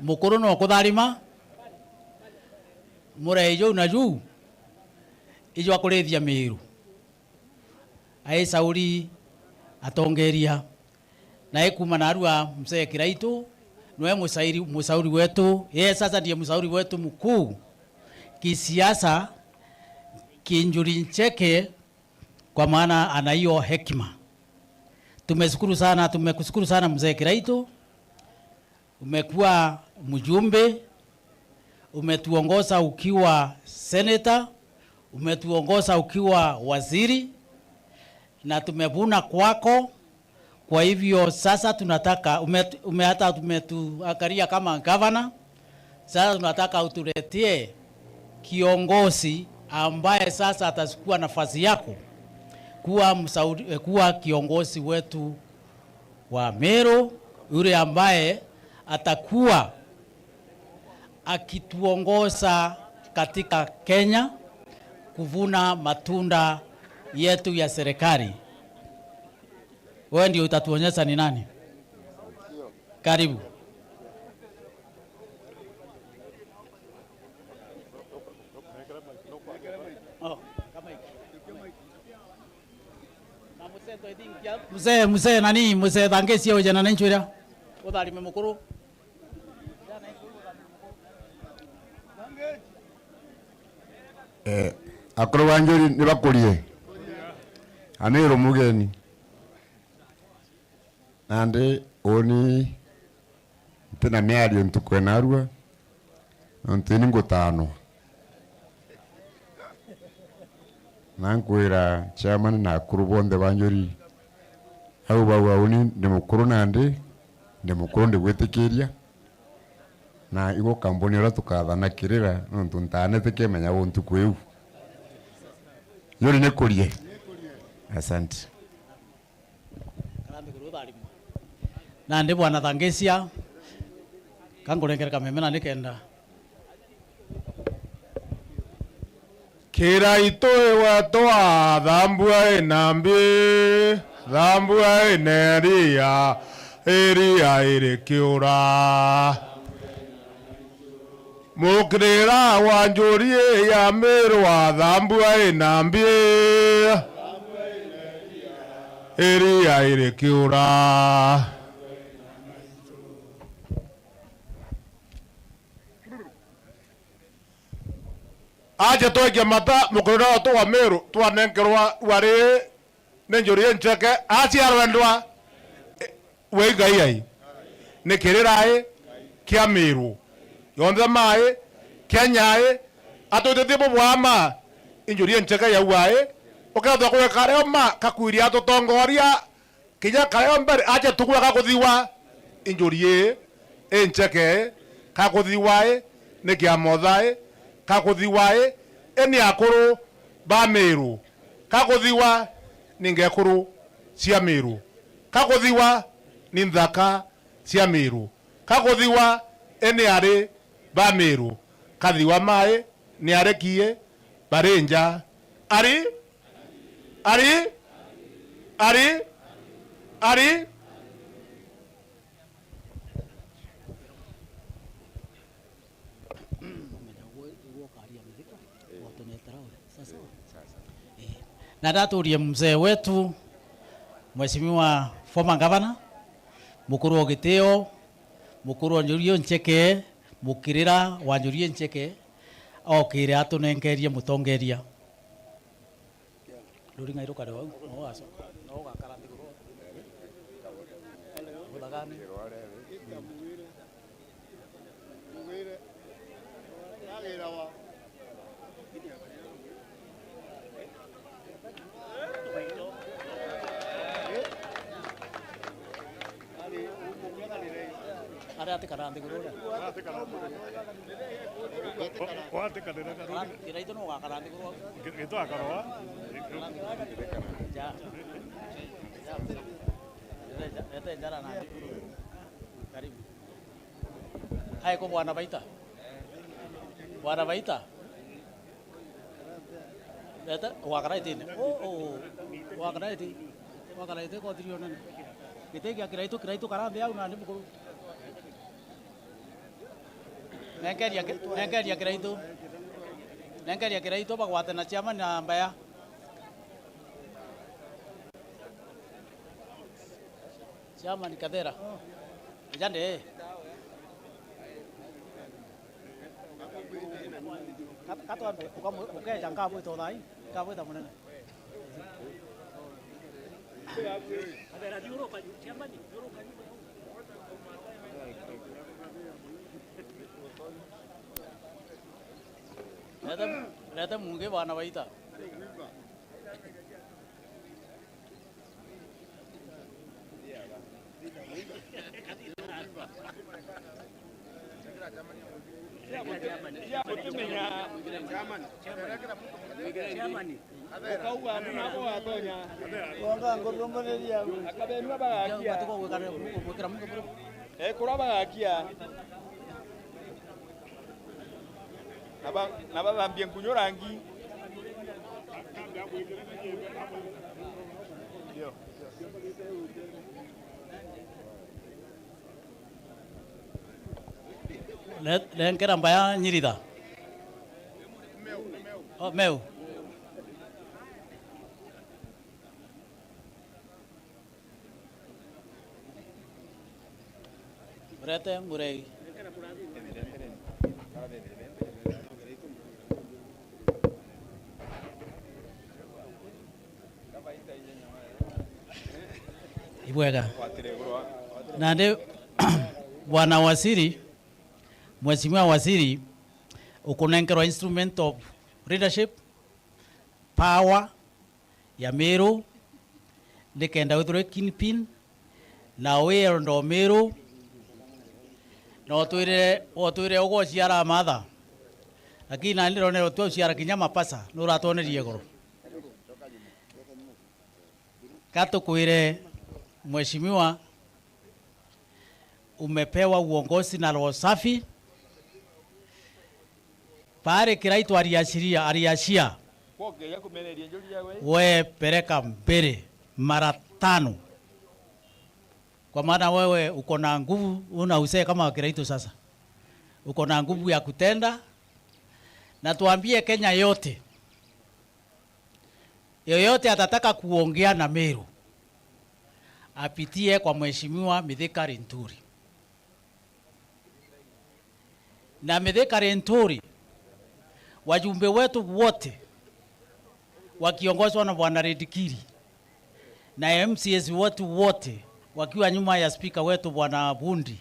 Mukuru no kutharima, murei juu na juu ijwa kurithia miiru. Ai Sauli atongeria, na ikuma narua mzee Kiraitu, nwe musairi, musauri wetu. Yeye sasa ndiye msauri wetu mkuu kisiasa, kinjuri ncheke, kwa maana ana hiyo hekima. Tumeshukuru sana, tumekushukuru sana mzee Kiraitu. Umekuwa mjumbe, umetuongoza ukiwa senator, umetuongoza ukiwa waziri, na tumevuna kwako. Kwa hivyo sasa tunataka, ume-, ume-, hata umetuangalia kama gavana, sasa tunataka utuletee kiongozi ambaye sasa atachukua nafasi yako, kuwa msauri-, eh, kuwa kiongozi wetu wa Meru, yule ambaye atakuwa akituongoza katika Kenya kuvuna matunda yetu ya serikali. Wewe ndio utatuonyesha ni nani. Karibu. Oh, kama hiki. Na mzee, I think, ya, mzee, mzee nani, mzee Thangesia uje na ninchwira. Utharime mukuru. Eh, akuru ba Njuri ni bakurie. Aniru mugeni. Nandi uni ntina miario ntuku ya narua, nontu ini ngutaanwa. Na nkwira chairman na akuru bonthe ba Njuri, au bau uni ndi mukuru nandi, ndi mukuru ndigwitikiria, na iguka mbone uria tukathana kirira, nontu ntaanite kimenya uu ntuku iu. Njuri nikurie. Asante. Karambe kuru utharima. Nandi bwana Thangesia, kankurengere kameme na nikenda. Kiraitu iwe twa thambua ina mbi, thambua ina iria, iria irikiura. Mukirira wa Njuri ya Miru wa thambua ina mbi, iria irikiura. Aje twaikia mata mukirira wetu wa Miru twanenkerwa wari ni Njuri incheke, aciarwa endwa, we Ngai ai. Ni kirira i, kia Miru yonthe mai, Kenya i, atwititie bubwama, i Njuri incheke yaua i, ukethwa kwi kario ma kakwiria atutongoria, kinya kario mbere, acha tukua kakuthiwa, i Njuri i, incheke i, kakuthiwa i, ni kia motha i, kakuthiwa i, i ni akuru ba Miru. Kakuthiwa ni ngekuru cia Miru. Kakuthiwa ni nthaka cia Miru. Kakuthiwa i ni ari ba Miru. Kathiwa mai ni ari kie bari nja. Ari, ari, ari, ari. Umenya uguo, uguo ukaria mithika, eh, watunetera we. Sawa sawa? Eh, sawa sawa. Eh. Na ndaturie mzee wetu, Mheshimiwa former governor, mukuru wa gitio, mukuru wa Njuri incheke, mukirira wa Njuri incheke, okire atunenkerie mutongeria. Ruri ng'ai rukare vau, no ugacoka, no ugakara nthiguru. Uthagane. Ari atikara nthiguru uria. Watikara nthiguru. Kiraitu no ugakara nthiguru au. Kiraitu akaroa. Ja. Ja. Rete, rete njara na. Karibu. Hai ko bwana Baita. Bwana Baita. Rete, ugakara itine. Oh, oh. Ugakara iti. Ugakara iti kotiri onene. Giti kia Kiraitu, Kiraitu karambe au na ndi mukuru. Nenkeria ki-, nenkeria Kiraitu. Nenkeria Kiraitu bagwate na chairman na mbaya. Chairman Kathera. Ejande. Kat-, katwambe, ukamu-, ukeja nkabwita uthai, nkabwita munene. Rete, rete mungi bwana Baita. Chairman. Ukauga, "Nabo watonya." Wanga ngurumaniria. Akabenua bagakia. Ekura bagakia. Na ba-, na bathambie nkunyu rangi. Ndio. Le-, lenkera mbaya nyiritha. Oh, meu. Urete ngurei. Ibwega. Nandi, Bwana Waziri, Mheshimiwa Waziri, ukunenkerwa instrument of leadership, power ya Meru, nikenda withirwe kingpin, na wi elder o Meru, na utwirire, utwirire ugociara matha, lakini nani ndirone utwe uciara kinya mapasa, nuratwonerie iguru. Ka tukwire, Mheshimiwa, umepewa uongozi na roho safi. Pale Kiraitu aliashiria, aliashia, we peleka mbele mara tano. Kwa maana wewe uko na nguvu, una uzee kama wa Kiraitu sasa. Uko na nguvu ya kutenda. Na tuambie Kenya yote, yoyote atataka kuongea na Meru, apitie kwa Mheshimiwa Mithika Linturi. Na Mithika Linturi, wajumbe wetu wote wakiongozwa na Bwana Redikiri, na M C As wetu wote wakiwa nyuma ya spika wetu Bwana Bundi,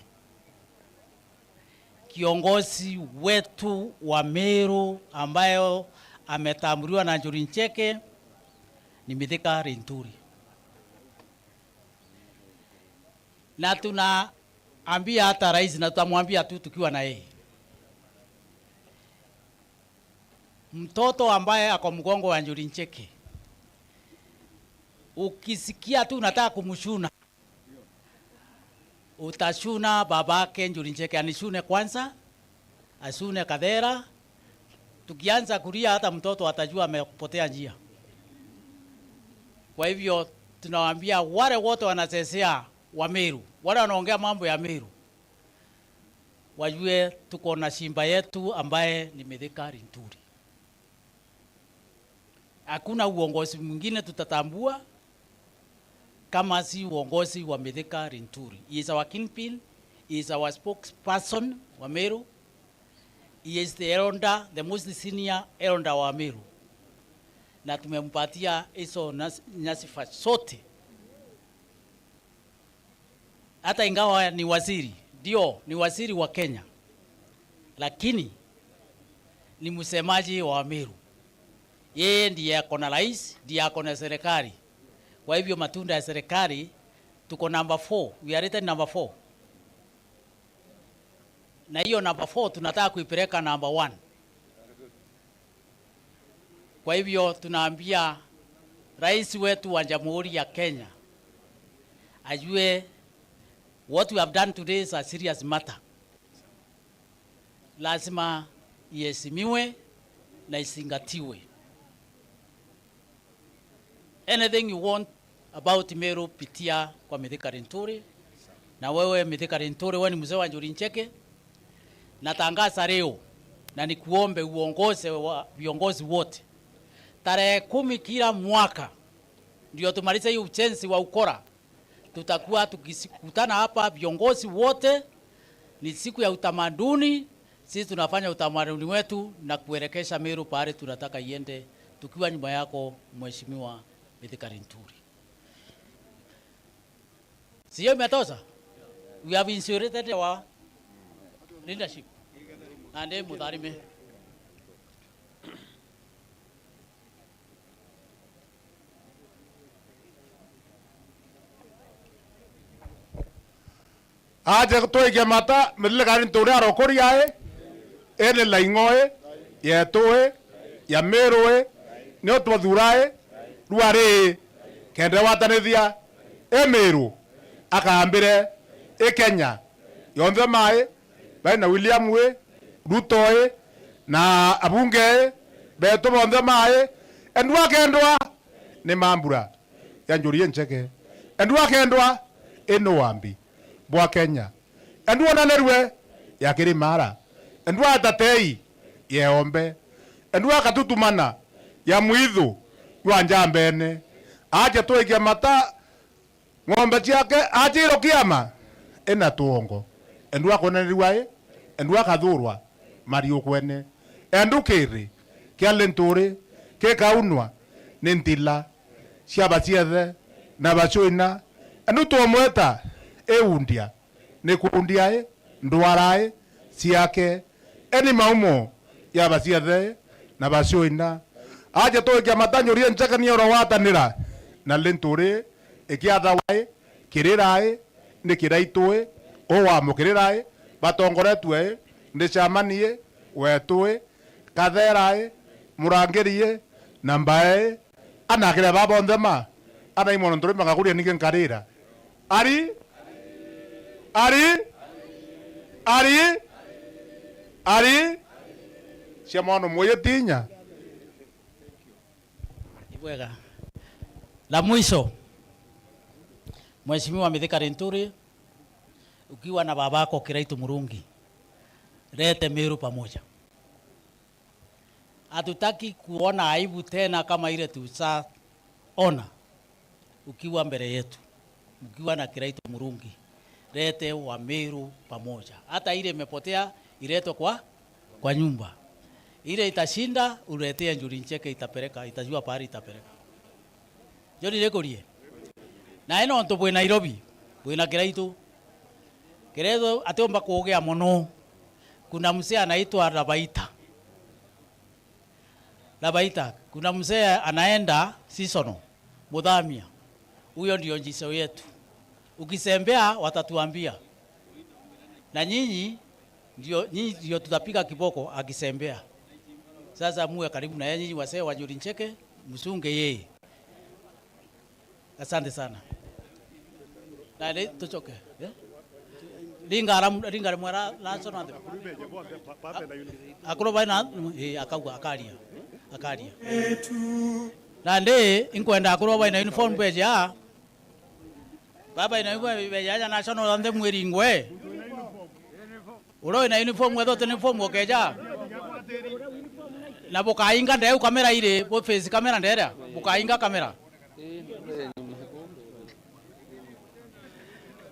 kiongozi wetu wa Meru ambayo ametambuliwa na Njuri Ncheke ni Mithika Linturi. Na tunaambia hata rais, na tutamwambia tu tukiwa na yeye. Mtoto ambaye ako mgongo wa Njuri Ncheke, ukisikia tu unataka kumshuna, utashuna babake Njuri Ncheke, anishune kwanza, ashune Kathera. Tukianza kulia, hata mtoto atajua amepotea njia. Kwa hivyo, tunawaambia wale wote wanachezea wa Meru, wale wanaongea mambo ya Meru, wajue tuko na simba yetu ambaye ni Mithika Linturi. Hakuna uongozi mwingine tutatambua kama si uongozi wa Mithika Linturi. He is our kingpin, he is our spokesperson wa Meru, he is the elder, the most senior elder wa Meru. Na tumempatia hizo nas-, nyasifa zote. Hata ingawa ni waziri, ndio, ni waziri wa Kenya, lakini ni msemaji wa Meru. Yeye ndiye ako na rais, ndiye ako na serikali. Kwa hivyo matunda ya serikali, tuko number four, we are rated number four. Na hiyo number four tunataka kuipeleka number one. Kwa hivyo tunaambia rais wetu wa Jamhuri ya Kenya ajue what we have done today is a serious matter. Lazima iheshimiwe na izingatiwe. Anything you want about Meru, pitia kwa Mithika Linturi. Na wewe Mithika Linturi, wewe ni mzee wa Njuri Ncheke. Natangaza leo na nikuombe uongoze wa viongozi wote. Tarehe kumi kila mwaka ndio tumalize hii ujenzi wa ukora. Tutakuwa tukikutana hapa viongozi wote, ni siku ya utamaduni. Sisi tunafanya utamaduni wetu na kuelekesha Meru pahali tunataka iende, tukiwa nyuma yako, Mheshimiwa Mithika Linturi. Sio imetosha? We have insulated our leadership. Nandi mutharime. Aje twikie mata, Mithika Linturi arokori ae, ene Laing'oi, yetu i, ya Meru i, nio twathurai rwari, kenda watanithia i Miru, akambire i Kenya yonthe mai, bari na William wi, Ruto wi, na abunge wi, betu bonthe mai, endwa kendwa ni mambura ya Njuri Incheke. Endwa kendwa inu wambi bwa Kenya. Endwa onanirue ya Kirimara. Endwa atatei ya Eombe. Endwa akatutumana ya mwithu jwa Njambene. Aje twikia mata ng'ombe ciake, aje irokia ma ina tuongo. Endwa akonanirua i, endwa akathurwa mariukwene. Endu kiri kia Linturi kikaunwa ni ntila cia baciethe na bacuina. Endu twomweta iundia, ni kundia i, ndwara i, ciake, eni maumo ya baciethe na bacuina. Aje twikia mata Njuri Incheke ni urogwatanira na Linturi ikiathawa i, Kirira i, ni Kiraitu i, u wa Mukirira i, batongoretue i, ni Chamani i, wetu i, Kathera i, Murangiri i, na Mbae i, anakire baba bonthe ma, ana imono nturi makakuria ningi nkarira. Ari, ari, ari, ari, cia mwana mwoyo tinya. Ibwega. La mwisho, Mheshimiwa Mithika Linturi, ukiwa na babako Kiraitu Murungi, rete Meru pamoja. Hatutaki kuona aibu tena kama ile tushaona ukiwa mbele yetu, mkiwa na Kiraitu Murungi. Lete Wameru pamoja. Hata ile imepotea, iletwe kwa, kwa nyumba. Ile itashinda, uletee Njuri Ncheke, itapeleka, itajua pahali itapeleka. Njuri rikurie. Na ino ntu bwi Nairobi, bwi na Kiraitu. Kiraitu atiumba kuugea mono. Kuna mzee anaitwa Rabaita. Rabaita, kuna mzee anaenda seasonal, Mudhamia. Huyo ndio njiso yetu. Ukisembea, watatuambia. Na nyinyi ndio, nyinyi ndio tutapiga kiboko akisembea. Sasa muwe karibu na yeye, nyinyi wasee wa Njuri Ncheke, msunge yeye. Asante sana. Na ri-, tucoke, eh? Ringa aramu-, ringa rimwe ra, ra national anthem. Akuru bai na, eh, akauga, akaria. Akaria. Na ndi, inkwenda akuru bai na uniform beja. Baba ina uniform beja ya national anthem iringwe. Uria wina uniform wetho ti uniform ukeja. Na bukainga ndeu kamera iri, bu face kamera nderia. Bukainga kamera.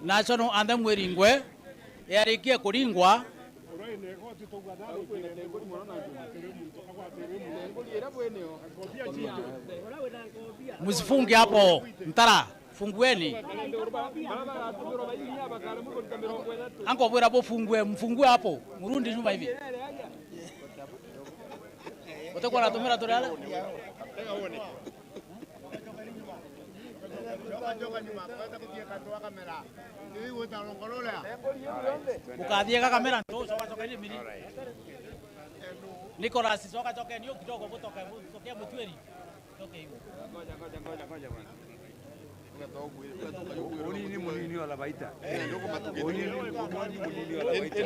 National anthem iringwe, yarikie kuringwa. Msifunge hapo, ntara, fungueni. Anko bwira bufungue, mfungue hapo, mrudi nyuma hivi. Utakuwa unatumira turare? Ukathie ga kamera, ndio coka coka ni mini. Nicholas, coka coka ni kidogo, butoke, butoke mutweri. Coka hiyo. Uni ni munini wa Labaita. Uni ni munini wa Labaita.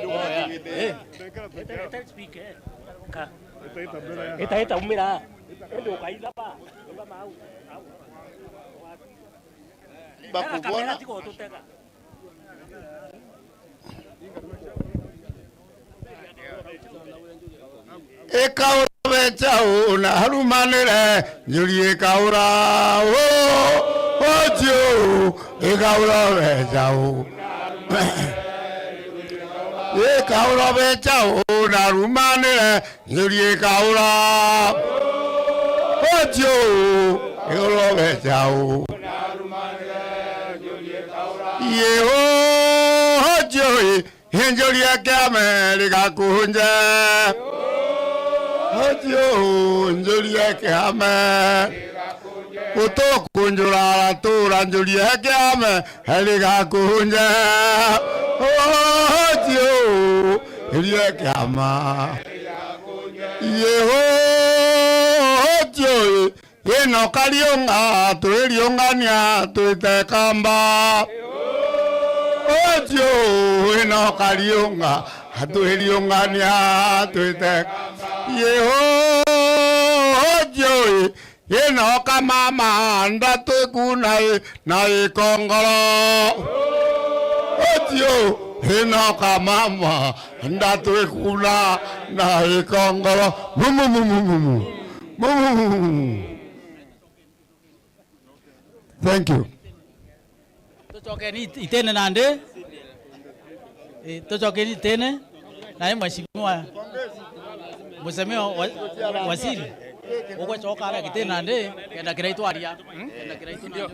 Eh. Ita, ita speak, eh. Ka. Ita, ita umira. Ende ukaitha ba. Uga mau. Au. Bakubona. Kamera tiga ututega. Ikaura becha u na arumanire, Njuri ikaura u, uju, ikaura becha u. Ikaura becha u na arumanire, Njuri ikaura. Uju, ikaura becha u. Yeho, uju, Njuri ya kiame rigakunje. Uju, Njuri ya kiame. Utukunjura aratura Njuri ya kiame rigakunje. Uju, Njuri ya kiama. Yeho, Ucio ino kariunga, twiriungania twite kamba. Ucio ino kariunga, twiriungania twite kamba. Yeho, ucio ino kamama, ndatwikuna i na ikongoro. Ucio ino kamama, ndatwikuna na ikongoro. Mumu, mumu, mumu. Mumu. Thank you. Tucokeni it-, itene nandi. Eh, tucokeni itene. Na ni mheshimiwa Musemeo wa-, Waziri. Ugwecoka aria gitene nandi, kenda kirai twaria. Kenda kirai twaria.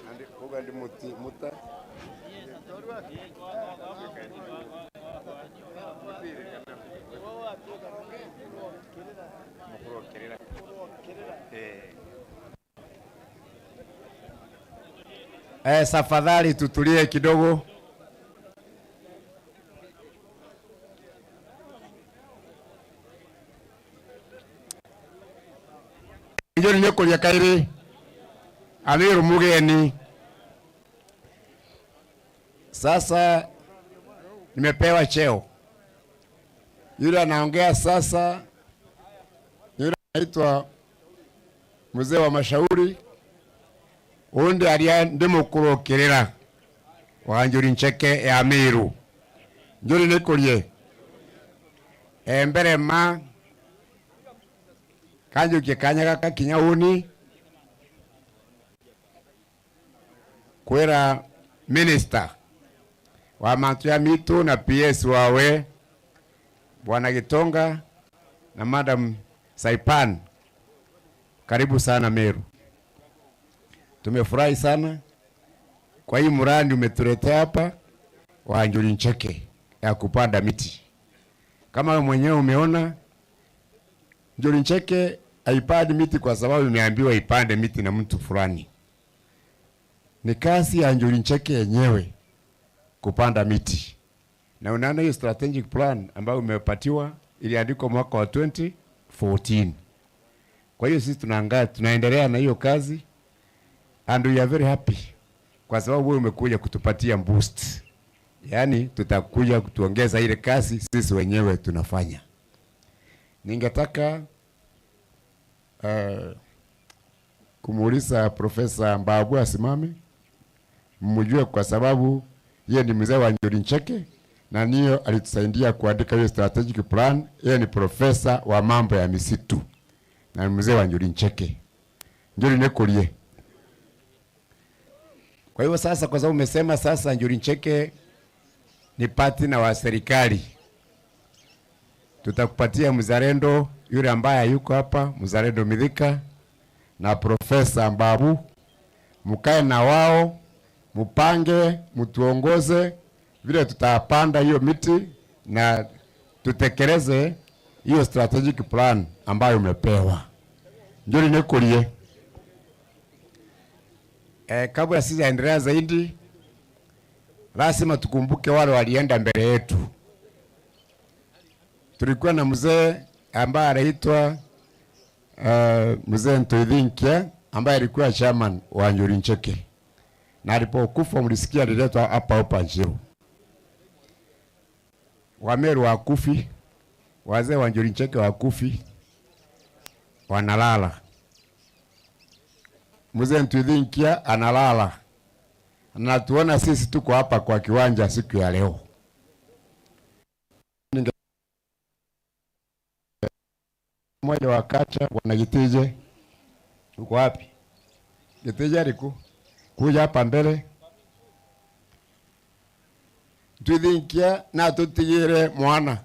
Nandi, uga ndi muti-, muta. Eh, tafadhali tutulie kidogo. Njuri nikuria kairi, Amiru mugeni. Sasa nimepewa cheo. Yule anaongea sasa, yule anaitwa mzee wa mashauri, undi aria ndimukurukirira wa Njuri Ncheke ya Miru. Njuri nikurie. E, mbere ma, kanjukie kanya gaka kinya uni kwira minister wa mantu ja mitu na P S wawe, Bwana Gitonga na Madam Saipan, karibu sana Meru. Tumefurahi sana kwa hii mradi umetuletea hapa wa Njuri Ncheke ya kupanda miti. Kama wewe mwenyewe umeona, Njuri Ncheke haipandi miti kwa sababu imeambiwa ipande miti na mtu fulani. Ni kazi ya Njuri Ncheke yenyewe kupanda miti. Na unaona hiyo strategic plan ambayo umepatiwa iliandikwa mwaka wa twenty fourteen. Kwa hiyo sisi tunaanga-, tunaendelea na hiyo kazi and we are very happy kwa sababu wewe umekuja kutupatia boost. Yaani tutakuja kutuongeza ile kazi sisi wenyewe tunafanya. Ningetaka, eh, kumuuliza Profesa Mbabu asimame, mmjue kwa sababu yeye ni mzee wa Njuri Ncheke, na niyo alitusaidia kuandika hiyo strategic plan. Yeye ni profesa wa mambo ya misitu, na ni mzee wa Njuri Ncheke. Njuri nikurie. Kwa hivyo sasa, kwa sababu umesema sasa Njuri Ncheke ni partner wa serikali, tutakupatia mzalendo yule ambaye yuko hapa, mzalendo Mithika na Profesa Mbabu, mkae na wao, mpange, mtuongoze vile tutapanda hiyo miti na tutekeleze hiyo strategic plan ambayo umepewa. Njuri nikurie. Eh, kabla sijaendelea zaidi, lazima tukumbuke wale walienda mbele yetu. Tulikuwa na mzee ambaye anaitwa, eh, mzee Ntoithinkia, ambaye alikuwa chairman wa Njuri Ncheke. Na alipokufa, mlisikia aliletwa hapa hapa Njiru. Wameru wakufi, wazee wa Njuri Ncheke wakufi, wanalala. Mzee Ntoithinkia analala. Na tuona sisi tuko hapa kwa kiwanja siku ya leo. Ninge-, mmoja wa kacha, Bwana Gitije. Uko wapi? Gitije aliku? Kuja hapa mbele. Ntwithinkia na tutigire mwana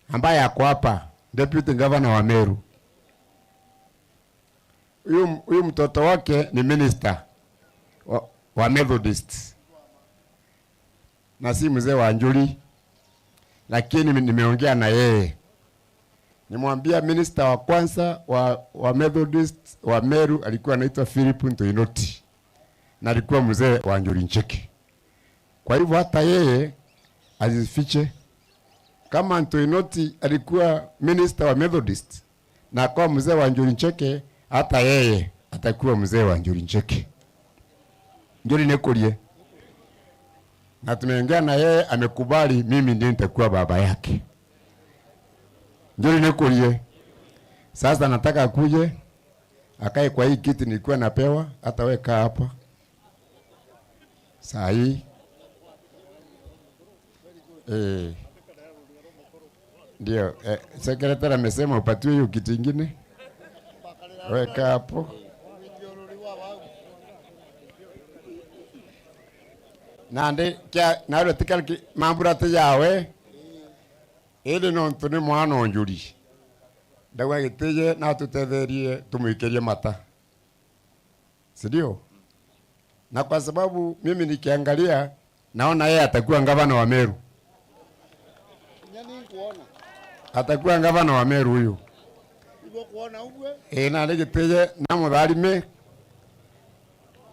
ambaye ako hapa, deputy governor wa Meru. Huyu, huyu mtoto wake ni minister wa, wa Methodist. Na si mzee wa Njuri, lakini nimeongea na yeye. Nimwambia minister wa kwanza wa, wa Methodist wa Meru alikuwa anaitwa Philip Ntoinoti. Na alikuwa mzee wa Njuri Ncheke. Kwa hivyo hata yeye azifiche. Kama Ntwinoti alikuwa minister wa Methodist na akawa mzee wa Njuri Ncheke, hata yeye atakuwa mzee wa Njuri Ncheke. Njuri nikurie. Na tumeongea na yeye, amekubali mimi ndiye nitakuwa baba yake. Njuri nikurie. Sasa nataka akuje, akae kwa hii kiti nilikuwa napewa, hata wewe kaa hapa. Saa hii. Eh. Ndio, eh, secretary amesema upatiwe hiyo kiti ingine. Weka hapo. Nandi kia, nawe tikali ki-, mambura ti yawe. Indi nontu ni mwana o Njuri. Ndauga gitije na tutetherie tumwikirie mata. Si ndio? Na kwa sababu mimi nikiangalia, naona yeye atakuwa gavana wa Meru. Atakuwa gavana wa Meru huyu. Eh, na ni gitije na mutharime,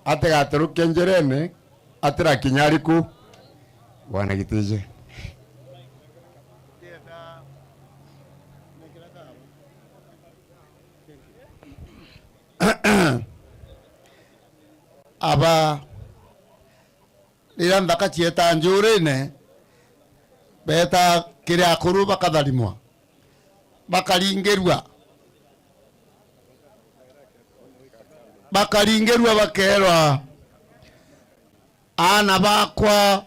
atigaturuke njirene, atirakinya ariku. Bwana gitije. Aba, riria nthaka cieta njurine, beeta kiri akuru bakatharimwa, bakaringirua, bakaringirua, bakeerwa, "Aana bakwa,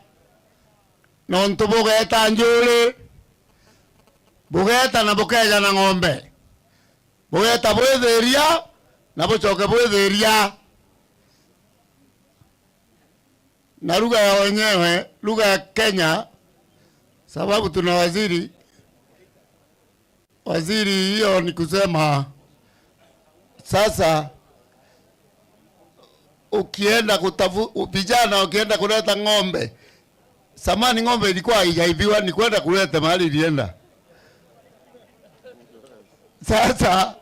nontu bugeeta njuri, bugeeta na bukeeja na ng'ombe." Bugeeta bwithiria, na bucoke bwithiria. Na lugha ya wenyewe, lugha ya Kenya, sababu tuna waziri, waziri, hiyo ni kusema sasa ukienda kutafu-, u-, vijana ukienda kuleta ng'ombe, samani ng'ombe ilikuwa haijaibiwa, ni kwenda kuleta mahali ilienda. Sasa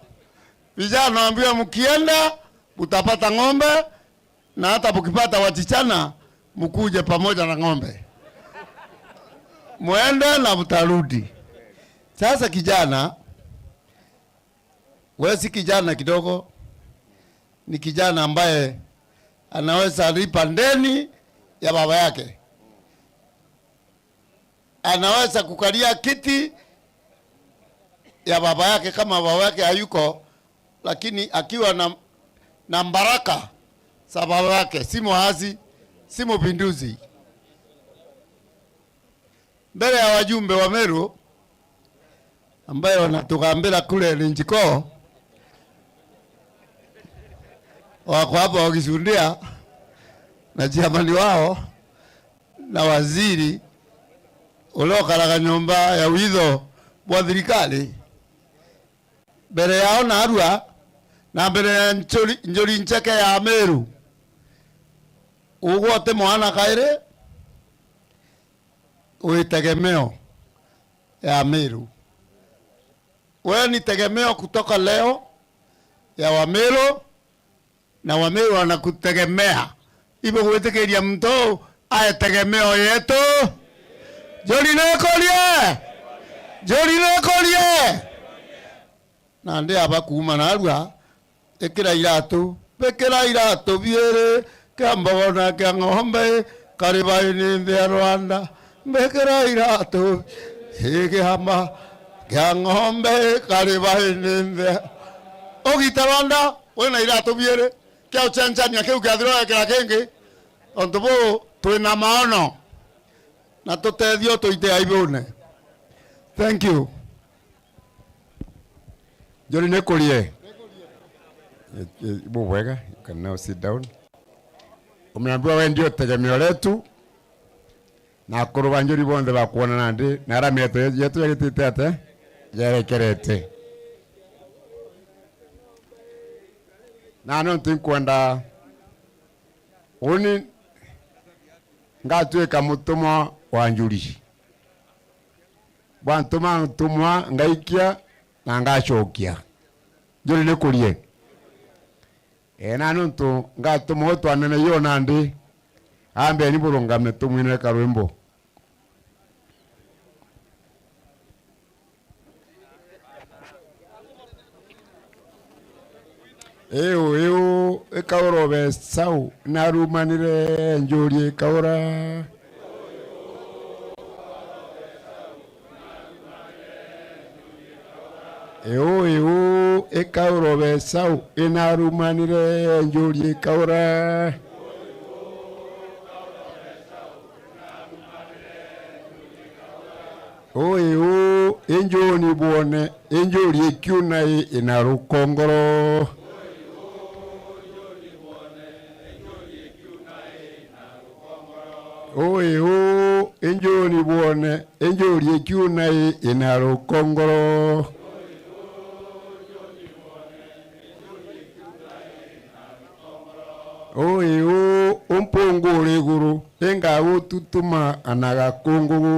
vijana waambiwa, mkienda mtapata ng'ombe, na hata mkipata wasichana, mkuje pamoja na ng'ombe, mwende na mtarudi. Sasa kijana, wewe si kijana kidogo, ni kijana ambaye anaweza lipa ndeni ya baba yake, anaweza kukalia kiti ya baba yake kama baba yake hayuko, lakini akiwa na, na baraka za baba yake, si muasi, si mupinduzi. Mbele ya wajumbe wa Meru ambaye wanatugambira kule Rinjiko, wako hapa wakishuhudia, na chairman wao na waziri uria ukaraga nyomba ya witho bwa thirikari, mbere yao narua na mbere ya Njuri, Njuri Ncheke ya Meru, ugwe uti mwana kairi, wi tegemeo ya Meru. Wewe ni tegemeo kutoka leo ya Wameru, na Wameru wanakutegemea. Hivyo gwitikiria muntu ae tegemeo yetu. Njuri nikurie! Njuri nikurie! Nandi aba kuuma narua, ikira iratu, mbikira iratu biiri, kia mbogo na kia ng'ombe, karibaini nthi ya Rwanda. Mbikira iratu, igiama, kia ng'ombe, karibaini nthi ya, ugita Rwanda, wina iratu biiri, kia ucenjania kiu kiathira ugekira kingi. Tontu buu, twina maono, na tutethio tuite aibune. Thank you. Njuri nikurie. Eh, eh, bubwega, you can now sit down. Umeambiwa we ndio tegemeo letu, na akuru ba Njuri bonthe bakwona nandi, na ara mieto ye-, yetu yagitite ate? Yerekerete. Na nontu nkwenda uni ngatuika mutumwa wa Njuri. Bwantuma ntumwa, ngaikia na ngacokia. Njuri nikurie. Ee, na nontu ngatuma utwanene yo nandi, ambeni burungame tumwinire karwimbo. Iu, iu, ikaura Besau, narumanire njuri ikaura. Iu, iu, ikaura Besau, inarumanire njuri ikaura. Ui, uu, injuni bwone, injuri ikiuna i ina rukongoro. Ui, uu, injuni bwone, injuri ikiuna i ina rukongoro. Ui, uu, umpungure iguru, ingagututuma na gakungugu.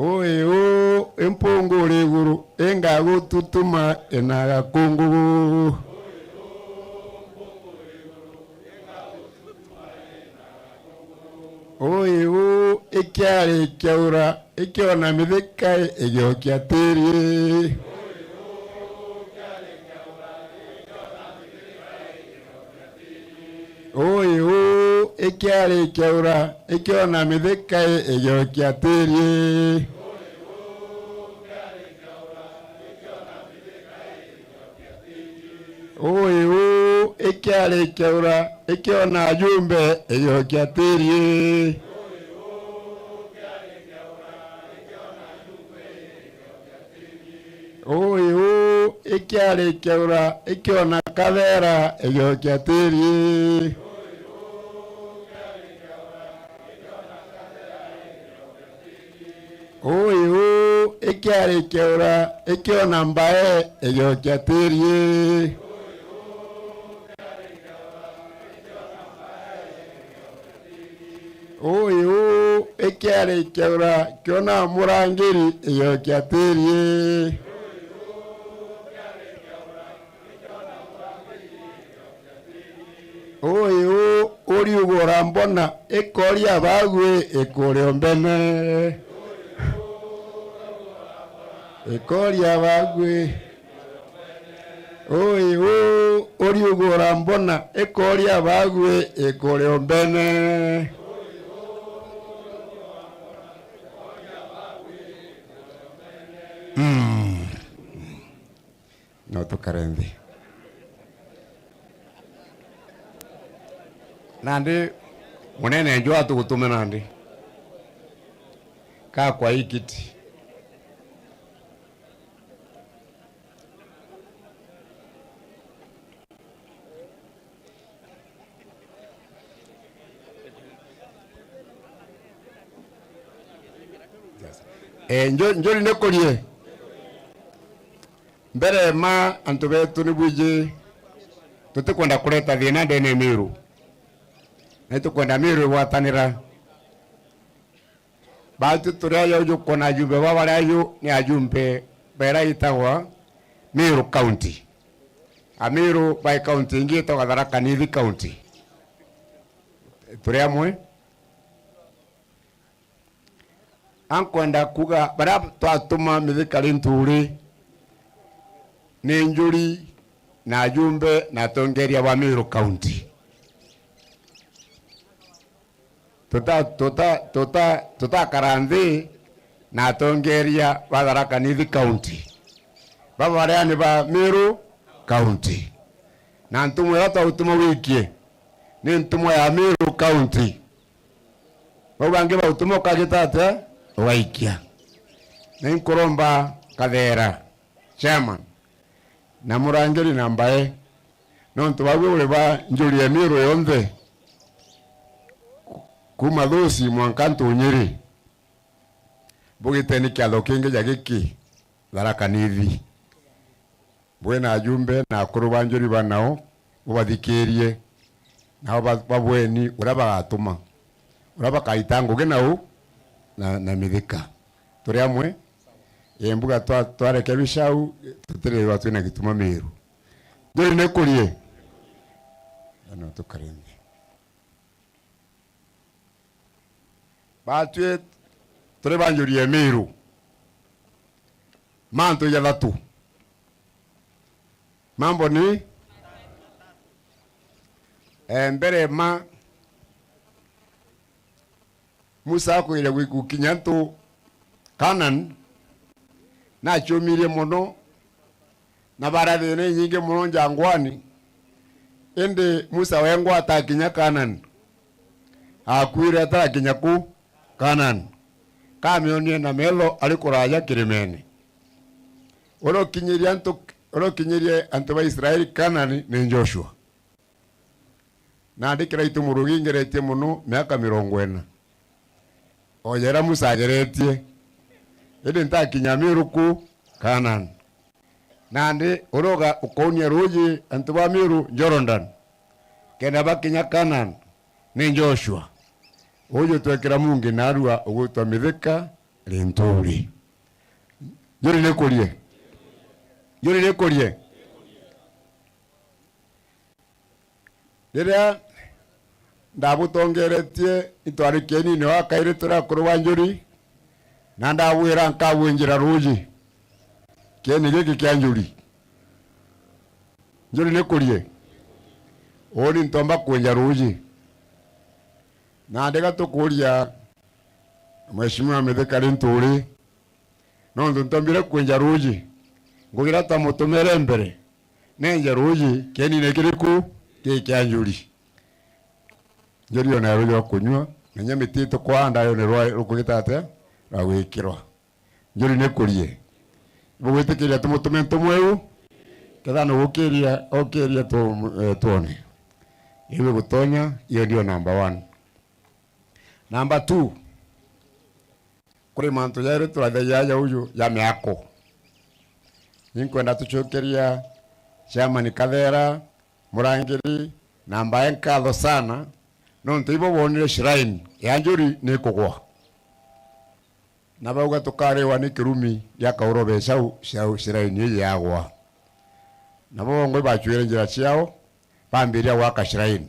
Ui, uu, impungure iguru, ingagututuma na gakungugu. Ui, uu, ikiari kiaura, ikiona mithika igiokia tiri. Ui, uu, ikiari kiaura, ikiona mithika igiokia tiri. Ui, uu, ikiari kiaura, ikiona ajumbe igiokia tiri. Ui, uu, ikiari kiaura, ikiona kathera igiokia tiri. Ui, uu, ikiari kiaura, ikiona mbae igiokia tiri. Ui, uu, ikiari kiaura, kiona murangiri igiokia tiri. Ui, uu, uriugura mbona, ikoria bagwi ikuria mbene. Ikoria bagwi. Ui, uu, uriugura mbona, ikoria bagwi ikuria mbene. Mm. No tukare nthi. Nandi, munene nju atugutume nandi. Kakwa ikiti. Eh, njo-, njuri nikurie. Mbere ma antu betu ni bwiji, tutikwenda kureta thina ndene ya Miru. Na itukwenda Miru igwatanira. Baatu turi aja uju kwona ajumbe ba bari aju ni ajumbe bera itagwa Miru County. Amiru bai county ingi itagwa Tharaka Nithi County. Turi amwe? Ankwenda kuuga baria twatuma mithika ri nturi ni njuri na ajumbe na atongeria ba Miru County. Tuta-, tuta-, tuta-, tutakara nthi na atongeria ba Tharaka Nithi County. Baba baria ni ba Miru County. Na ntumwa iria twautuma wikie ni ntumwa ya Miru County. Bau bangi bautuma ukagita atia? Ugaikia. Na inkuromba Kathera, chairman, na murangiri na mbae, nontu bagwi buri ba njuri ya Miru yonthe, kuuma Thusi mwanka Ntunyiri, mbugiteni kiatho kingi ja giki Tharaka Nithi. Bwina ajumbe na akuru ba njuri ba nao, bubathikirie, nao ba-, babweni uria bagatuma, uria bakaita ngugi na u, na, na mithika. Turi amwe? Ii, mbuga twa-, twareke bicau, tutirirwa twina gituma Miru. Njuri nikurie? No tukare nthi. Baatwi turi ba njuri ya Miru. mantu jathatu. Mambo ni, eh, mbere ma Musa akwire gwi-, gukinya ntu Kanani, naciumirie mono, na bara thiina inyingi mono njangwani. Indi Musa wengwa atakinya Kanani, akuire atarakinya ku Kanani. Kamionire na metho ari kuraja kirimene. Uria ukinyirie antu, uria ukinyirie antu ba Israeli Kanani ni Joshua. Nandi kiraitu Murungi ingeretie mono miaka mirongo ina. O jera Musa ageretie. Indi ntakinya Miru ku Kanani. Nandi uria uga-, ukaunia ruuji antu ba Miru Jordan, kenda bakinya Kanani, ni Joshua. Uju twekira mungi narua ugwitwa Mithika Linturi. Njuri nikurie. Njuri nikurie. Riria ndabutongeretie, itwari kienine wa kairi turi akuru ba Njuri, na ndabwira nkabwinjira ruuji. Kieni giki kia Njuri. Njuri nikurie. Uuni ntomba kwinja ruuji. Na ndiga tukuria Mheshimiwa Mithika Linturi, nontu ntombire kwinja ruuji. Ngugira ta mutumere mbere. Nenje ruuji kienine kiriku? Ki kia Njuri. Njuri ona ruuji rwa kunyua, na inya miti tukwanda yone rwa rukugita atia? Rwa gwikirwa. Njuri nikurie. Bugwitikiria tumutume ntumwa iu? Ketha nugukiria, ukiria tu, eh, twone. Iu igutonya, iyo ndio number one. Number two. Kuri mantu jairi turathagia aja uju ja miako. Ninkwenda tucokeria Chairman Kathera, Murangiri, na mbae nkatho sana, nontu ibo bonire shrine ya Njuri nikugwa. Na bauga tukariwa ni kirumi gia kaurobecau cia shrine iji yagwa. Nabo bongwa ibacwire njira ciao, bambiria gwaka shrine.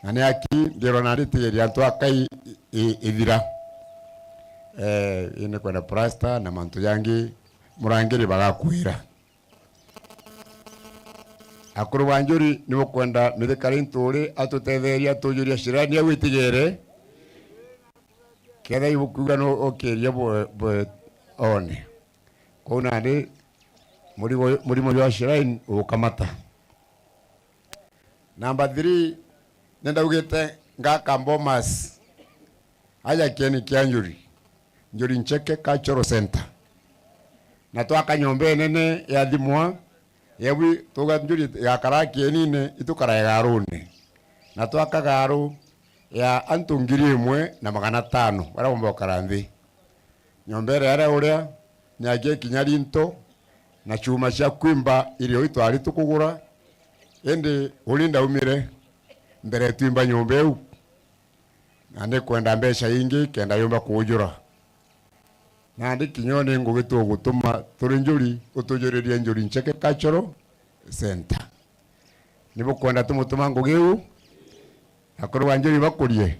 Na ni aki, ndirwa na nditigiria antu akai i-, i-, ithira. Eh, ii ni kwenda plaster na mantu jangi, Murangiri bagakwira. Akuru ba Njuri, ni bukwenda Mithika Linturi atutetherie atujuria shrine au itigere. Ketha ibukiuga no ukiria bwe, bwe one. Kwou nandi murimo, murimo jwa shrine ugukamata. Number three, nindaugite ngaka Bomas aja kieni kia Njuri, Njuri Ncheke Cultural Center. Na twaka nyomba inene ya thimwa, yebu tuga Njuri igakara kienine, itukara igaarune. Na twaka gaaru ya antu ngiri imwe na magana atano baria bomba gukara nthi. Nyomba iria iria uria ni agia kinya rinto na chuma cia kwimba irio itwari tukugura, indi uni ndaumire mbere twimba nyomba iu, na ndikwenda mbeca ingi kenda yumba kuujura. Nandi kinya ni ngugi tugutuma turi Njuri, utujuririe Njuri Ncheke Cultural Center. Ni bukwenda tumutuma ngugi iu? Akuru ba Njuri bakurie.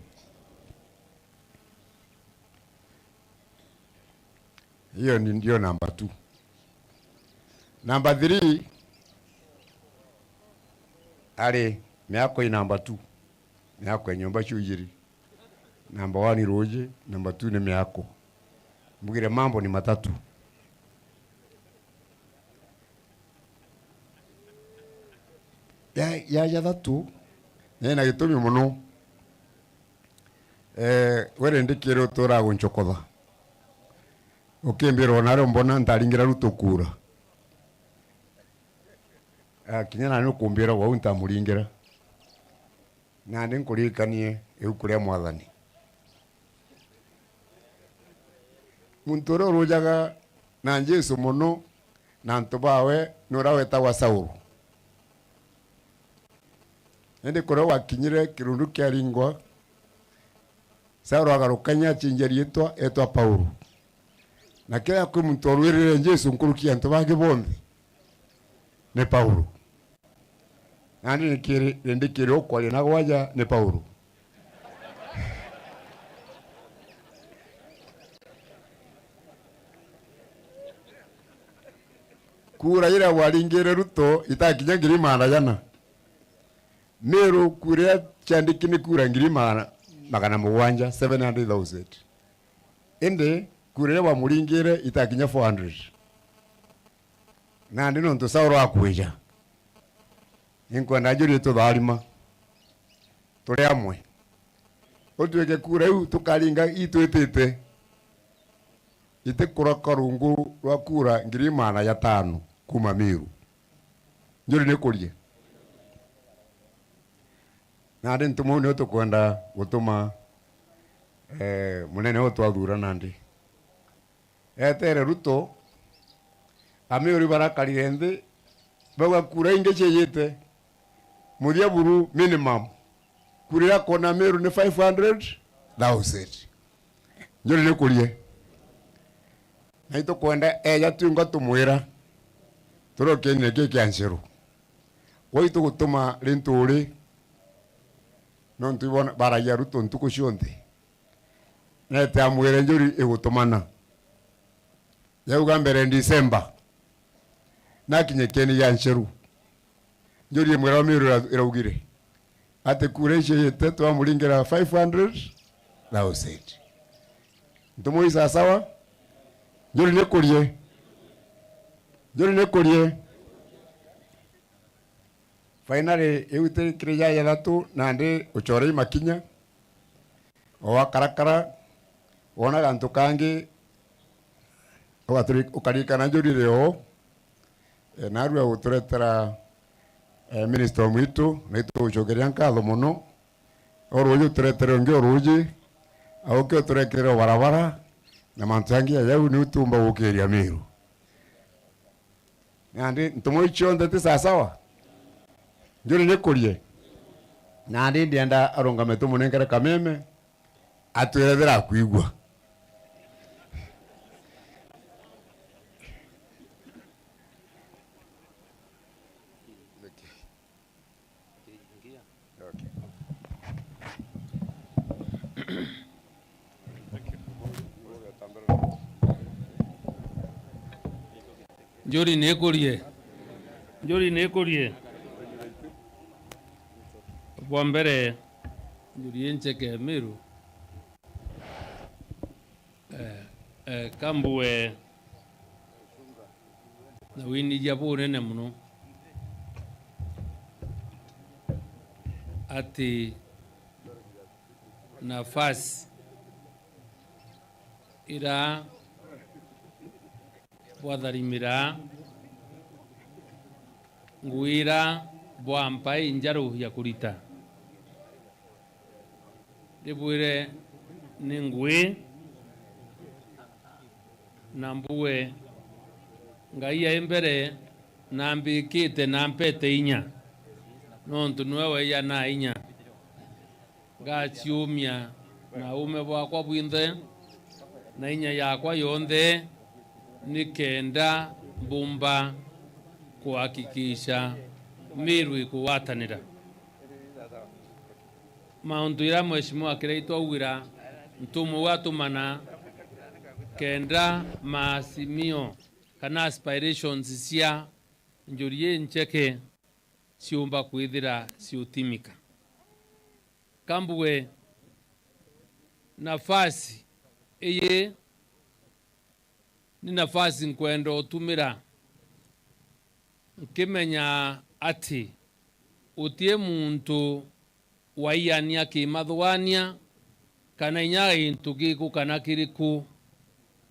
Hiyo ni ndio number two. Number three, ari miako i number two. Miako ya nyomba ciu ijiri. Number one ruuji, number two ni miako. Mbugire mambo ni matatu. Ya, ya jathatu, ni na gitumi mono. Eh, we rindi kiri utura guncokotha. Ukimbira ona ari mbona ntaringira ruto kuura. Ah, kinya nani ukumbira wau ntamuringira. Nandi nkuririkanie ibuku ria Mwathani. Muntu uria urujaga na Jesu mono na antu bawe ni uria wetagwa Saulu. Indi kuria gwakinyire kirundu kiaringwa, Saulu agaruka inya acinjia riitwa, etwa Paulu. Na kethira kwi muntu orwirire Jesu nkuruki ya antu bangi bonthe, ni Paulu. Nandi nikiri, rindi kiri ukwaria na gwaja ni Paulu. Kura iria bwaringire Ruto itakinya ngiri magana jana. Meru kura iria ciandiki ni kura ngiri magana, magana mugwanja, seven hundred thousand. Indi kura iria bwamuringire itakinya four hundred. Nandi nontu Sauro akwija, inkwenda njurie tutharima turi amwe. Utwike kura iu tukaringa itwitite, itikuroka rungu rwa kura ngiri magana jatano kuma Meru. Njuri nikurie. Nandi ntumo iu nio tukwenda gutuma, eh, munene uyu twathura nandi. Etere Ruto, Amiru barakarire nthi, bauga kura ingi ciijite, muthia buru minimum. Kura iria akoona Amiru ni five hundred thousand. Njuri nikurie. Na itukwenda eja twingwa tumwira, turokie kinya kii kia Ncheru. Kwou itugutuma ri nturi, nontu ibona baragia Ruto ntuku cionthe. Nete amwire njuri igutumana. Yauga mbere December, nakinye kieni gia Ncheru. Njuri imwira Amiru ira-, iraugire ati kura icio ite twamuringira five hundred thousand. Ntumwa ii sasawa? Njuri nikurie. Njuri nikurie. Finally, iu ti kiri ja jathatu, nandi ucore i makinya, o wakarakara, wona gantu kangi, ugaturi-, ukarikana njurire o, e, narua guturetera, e, minister mwitu, na itugucokeria nkatho mono. O ruuji uturetere ungi o ruuji, auke uturekerere o barabara, na mantu jangi ja jau niu tuumba gukiria Miru. Nandi ntumwa iu cionthe ti sasawa? Njuri nikurie. Nandi ndienda arungame tumunenkere kameme, atwire birakwigua. Njuri nikurie. Njuri nikurie. Bwa mbere, njuri incheke Miru. Eh, eh, kambue na winithia bunene mono ati nafasi ira bwatharimira ngui ira bwampa injaru ya kurita. Ndibwire ni ngui na mbuge, Ngai ai mbere na ambikite na ampete inya, nontu niwe weianaa inya. Ngaciumia na uume bwakwa bwinthe na inya yakwa yonthe, nikenda mbumba kuhakikisha Miru ikugwatanira. Mauntu ira Mheshimiwa Kiraitu augira, ntumwa uu atumana kenda maasimio kana aspirations cia njuri incheke ciumba kwithira ciutimika. Kambue nafasi iyi ni nafasi nkwenda utumira nkimenya ati uti muntu waiania kimathugaania kana inya gintu giku kana kiriku.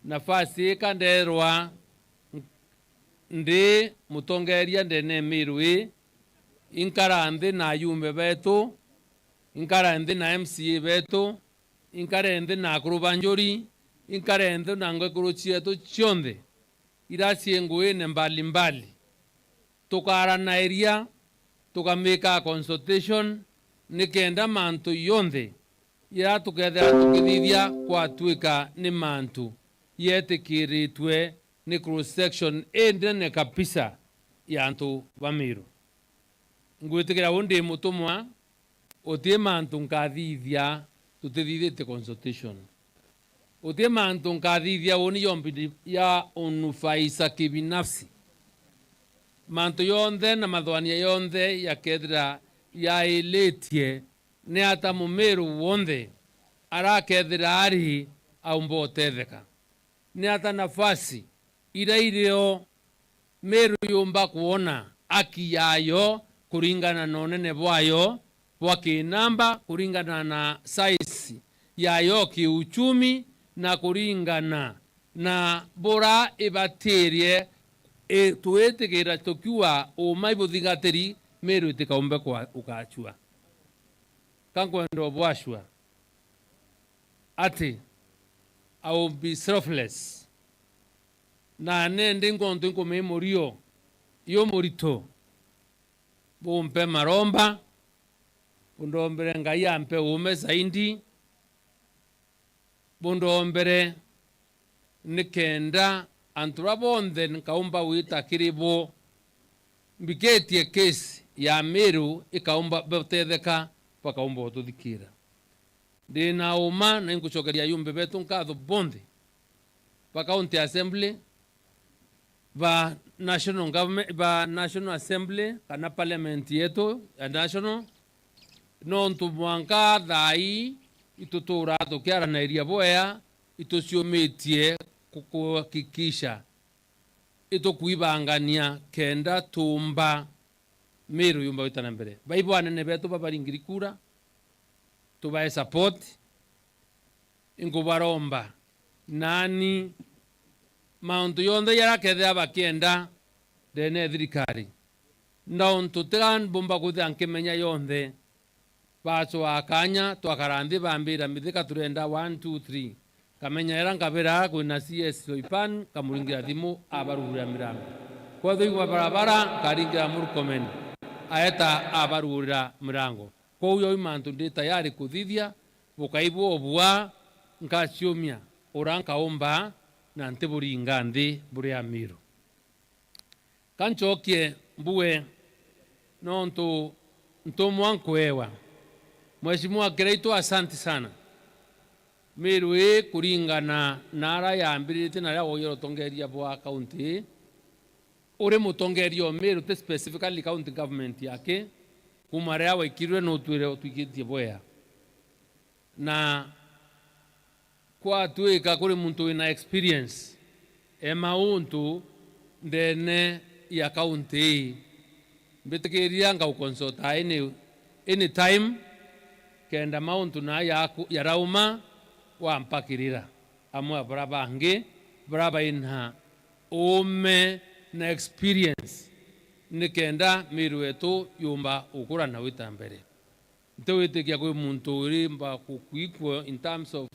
Nafasi ii ka nderwa ndi mutongeria ndene ya Miru ii, inkara nthi na ayumbe betu, inkare nthi na M C A betu, inkare nthi na akuru ba njuri, inkare nthi na ngekuru cietu cionthe ira cii nguine mbali mbali. Tukaranairia, tukamika consultation, nikenda mantu jonthe ira tukethira tukithithia kwatwika ni mantu yetikiritwe ni cross section inene kabisa ya antu ba Miru. Ngwitikira uu ndi mutumwa, uti mantu nkathithia tutithithitie consultation. Uti mantu nkathithia uni yombi ya unufaisa kibinafsi. mantu jonthe na mathwania jonthe jakethira jairitie, ni ata Mumiru wonthe arakethira ari aumba utetheka? Ni ata nafasi iria irio Miru yumba kwona aki yayo kuringana na unene bwayo bwa kinamba, kuringana na size yayo kiuchumi, na kuringana na bura ibatirie, i-, twitigira tukiuga uma ibuthingatiri, Miru itikaumbe kwa-, ugachua. Ka nkwenda ubwachua ati, I will be selfless. Na nendi nkontu nkumii murio jumurito, bumpe maromba, bundombere Ngai ampe uume zaidi, bundombere nikenda antu baria bonthe nkaumba gwita kiri bo mbikitie case ya Miru ikaumba butetheka, bakaumba ututhikira. Ndi na uma na ingucokeria ajumbe betu nkatho bonthe ba County Assembly, ba National Government, ba National Assembly kana Parliament yetu ya National, nontu mwanka thaa ii ituturaa tukiaranairia bwea, ituciumitie ku-, kuhakikisha itukwibangania kenda tuumba Miru yumba gwita na mbere. Baibo anene betu babaringiri kura, tubae support, inkubaromba nani mauntu jonthe jaria kethira bakienda ndene ya thirikari. Nontu tiga mbumba kwithira nkimenya jonthe, bacwaa kanya, twakara nthi, bambira, "Mithika, turenda one, two, three." Nkamenya era nkabira kwina C S Soipan, nkamuringira thimu, abarugurira mirango. Kwethirwa igwa barabara, nkaringira Murkomen, aeta abarugurira mirango. Kwou jau i mantu ndi tayari kuthithia, bukai bwobua, nkaciumia ura nkaumba, na ntiburinga nthi buri Amiru. Ka ncokie mbue, nontu ntumwa nkuewa. Mheshimiwa Kiraitu, asanti sana. Miru ii kuringana na aria yambiritie na aria woyire utongeria bwa kaunti ii, uri mutongeria o Miru, ti specifically county government yake, kuma riria waikirwe nutwire utwikitie bwea. Na kwatwika kuri muntu wina experience e mauntu ndene ya kaunti ii, mbitikiria ngauconsult any, any time, kenda mauntu na yaku yarauma, wampakirira amwe a bara bangi bara baina uume na experience, nikenda Miru yetu yumba gukura na gwita mbere. Ntiwitikia kwi muntu urimba kukwikwo in terms of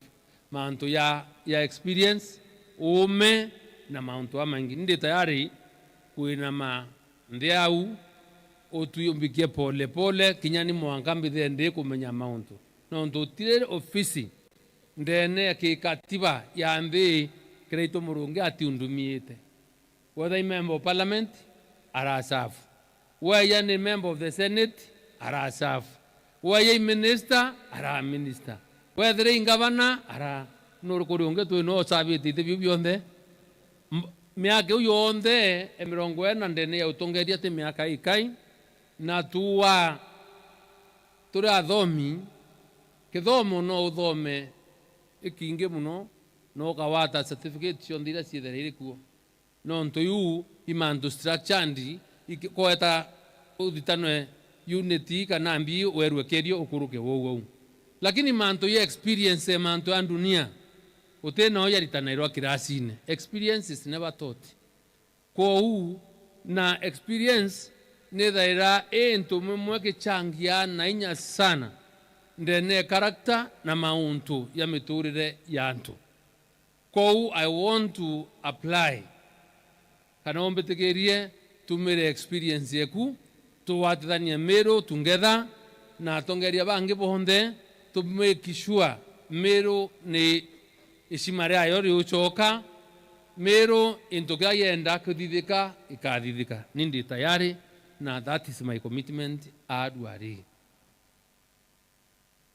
mantu ya, ya experience, uume na mauntu jamaingi. Ndi tayari kwinama nthi au, utwi umbikie pole pole, kinya ni mwanka mbithire ndi kumenya mauntu. Nontu utiri ofisi ndene ya kikatiba ya nthi Kiraitu Murungi atiundumiite. Whether i member of parliament, arasafu. Whether ni member of the senate, arasafu. Whether i minister, ara minister. Whether i ngavana, ara. Nuri kuri ungi twi no usavite iti biu bionthe? M-, miaka iu yonthe e mirongo ina ndene ya utongeria ti miaka ikai? Na tuwa turi athomi, kithomo no uthome ikingi muno, na ukawata certificate cionthe iria ciithaira iri kuo. Nontu iu i mantu structured, iki-, kweta uthitanwe unit kana mbi werue kerio ukuruke wou wou. Lakini mantu ya experience, mantu ya dunia, uti nao yaritanairwa kirasine. Experience is never taught. Kwou, na experience nithaira i into mwe gichangia na inya sana ndene ya character na mauntu ya miturire ya antu. Kwou I want to apply, kana umbitikirie tumire experience yeku, tuwatithanie Miru together na atongeria bangi bonthe, to make sure Miru ni ishima riayo riucoka, Miru into kiria yenda kuthithika ikathithika. Ni ndi tayari, na that is my commitment, aduari.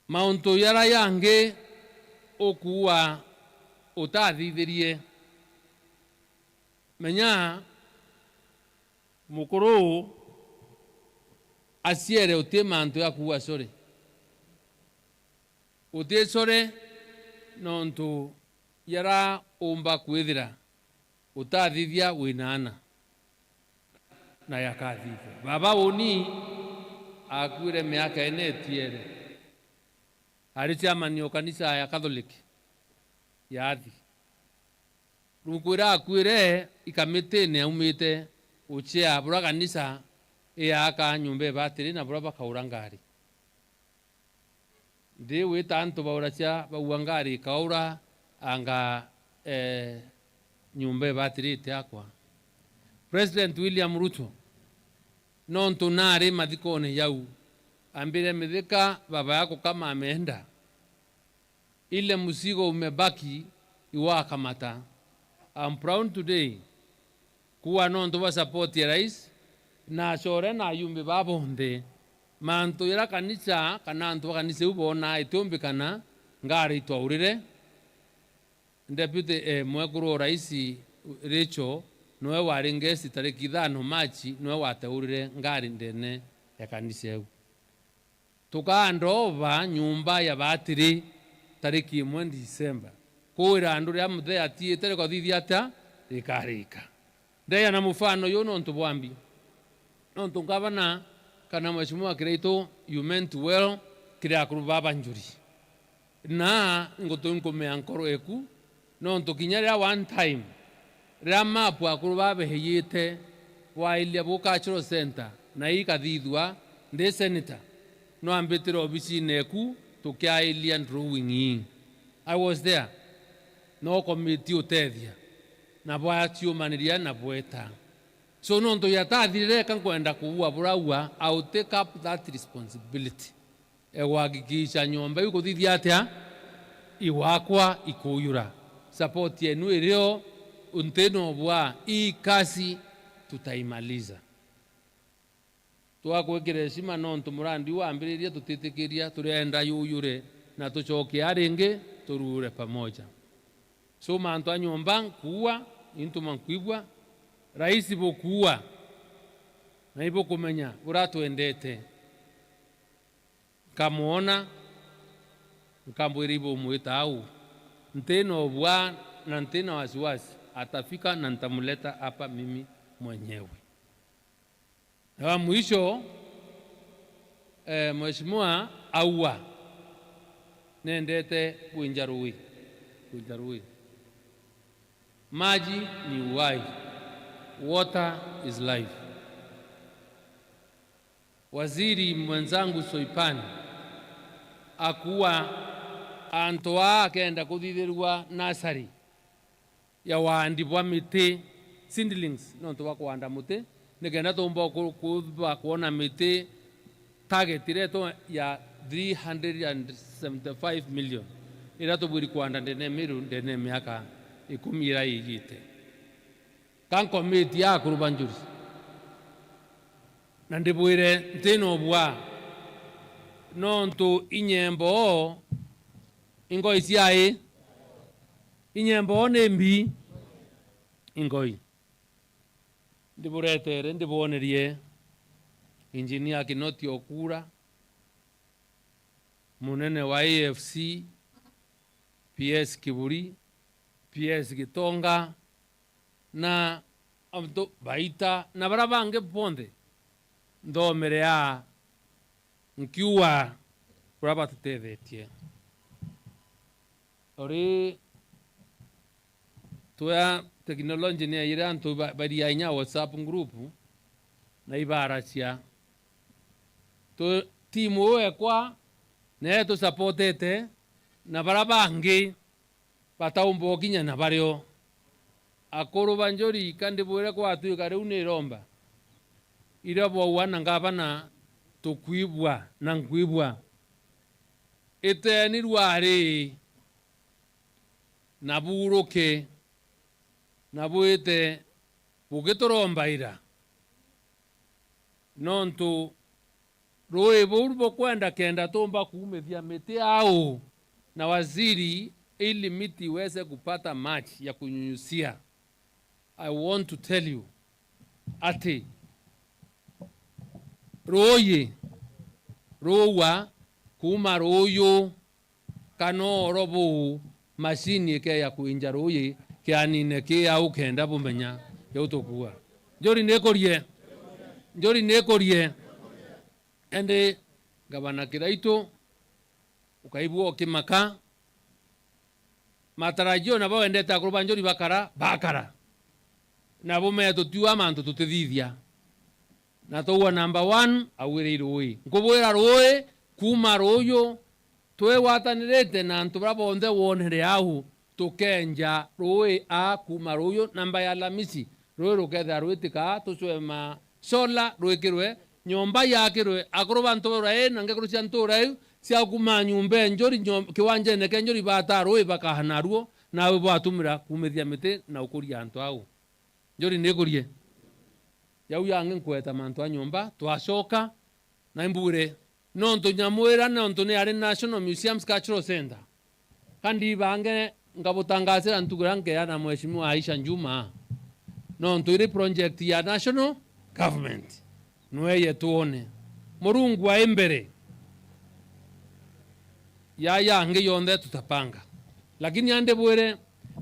Mauntu jaria jangi ukuua utathithirie, menya Mukuru uu aciere uti mantu ya kuuga core. Uti core nontu yara umba kwithira utathithia wina ana na yakathithia. Baba uni akuire miaka ene itiere. Ari chairman o kanisa ya Catholic ya Athi. Rukwira akuire ikamitine aumite ucea bura kanisa iyaaka nyumba ibatiri na bura bakaura ngari. Ndi wita antu baura cia baua ngari ikaura anga, eh, nyumba ibatirite akwa. President William Ruto, nontu nari mathikone jau, ambire mithika baba ya kukama ameenda. Ile mzigo umebaki iwakamata. I'm proud today kuwa nontu bwa support ya rais na acore na ayumbi ba bonthe. Mantu jara kanisa kana antu ba kanisa iu boonaa itiumbikana, ngari itwaurire. Deputy, eh, mwekuru o rais Rachel, noe wari ngesti tariki ithano Machi, noe wateurire ngari ndene ya kanisa iu. Tukaandova nyumba ya batiri tariki imwe Disemba. Kwira andu riria muthee atiite rikathithia atia? Rikarika. Ndeja na mufano uyu nontu bwambi. Nontu ngavana kana mheshimiwa Kiraitu, you meant well kiri akuru baba njuri. Na ngutu nkumea nkoro eku, nontu kinya riria one time, riria mapu akuru babeheyite, wailia bu cultural center, na ikathithua, ndi senator, nwambitire obisine eku, tukiailia drawing ii. I was there. No committee utethia, na bwaciumaniria na bweta. So nontu yatathirire, ka nkwenda kuua buraua, I will take up that responsibility. Egwakikisha nyomba iu kuthithia atia? Igwakwa, ikuyura. Support yenu irio, nti nobwa, ii kasi tutaimaliza. Twakwikira heshima nontu murandi uu wambiririe, tutitikiria, turienda yuyure na tucoke aa ringi, turuure pamoja. So mantu a nyomba nkuua, intuma nkwigua, rais bukuua, na ibukumenya buria atwendete. Nkamwona, nkambwira, ibumwita au. Nti na ubwa na nti na wasiwasi, atafika na nitamuleta hapa mimi mwenyewe. Na wa mwisho, eh, mheshimiwa aua, nendete kwinja rui, kwinja rui. Maji ni uhai. Water is life. Waziri mwenzangu Soipan akuua antu aa akenda kuthithirua nasari ya waandi bwa miti, seedlings, nontu bwa kwanda muti, nikenda tumba ku-, kuumba kwona miti target iria yetu ya three hundred and seventy-five million, iria tubwiri kwanda ndene ya Meru ndene ya miaka ikumi iria iigite. Ka nkomiti ya akuru ba njuri. Na ndibwire nti na ubwa, nontu inyembo ingoi ciai, inyembo ni mbi ingoi. Ndiburetere, ndibwonerie Engineer Kinoti Okura, munene wa A F C, P S Kiburi, P S Gitonga, na antu baita, na baria bangi bonthe, nthomere aa nkiuga buria batutethetie. Ori twea teknoloji ni yaire antu ba-, baria inya WhatsApp group, na ibaracia. Tu-, timu uu ekwa naye tusapotete, na baria bangi bataumba ukinya na bario. Akuru ba njuri, ka ndibwire kwatuika riu ni iromba, iria bwaua na ngavana tukwibua na nkwibua. Iteni rwari na buruke na bwite bugiturombaira. Nontu rui buu bukwenda kenda tumba kuumithia miti au na waziri, ili miti iweze kupata maji ya kunyunyusia. I want to tell you, ati ruuji ruua kuuma ruuju, kana oro buu, macini ikeeja kwinja ruuji kianine kii au kenda bumenya jau tukuuga. Njuri nikurie? Njuri nikurie? Indi Ngavana Kiraitu, ukaigua ukimaka. Matarajio nabo wendete akuru ba Njuri bakara, bakara. Nabo meetutiua mantu tutithithia. Na twaua number one, augire i ruui. Nkubwira ruui, kuuma ruuju, twigwatanirite na antu baria bonthe wonere au, tukenja ruui a kuuma ruuju, namba ya Alamisi, ruui rukethira rwitikaa, tucwe ma solar, rwikirwe, nyomba yakirwe, akuru ba ntuura ii na ngekuru cia ntuura iu, cia kuuma nyomba e Njuri, nyom-, kiwanjene kia Njuri bataa ruui bakaha naruo, nawe bwatumira kuumithia miti na ukuria antu au. Njuri nikurie? Jau yangi nkweta mantu a nyomba, twacoka, na imbugire, nontu nyamwira, nontu ni ari National Museums Cultural Centre. Ka ndibange ngabutangasira ntuku iria nkeya na Mheshimiwa Aisha Juma. Nontu iri project ya National Government. Nweye twone. Murungu ai mbere ya yangi yonthe tutapanga. Lakini andi bwire,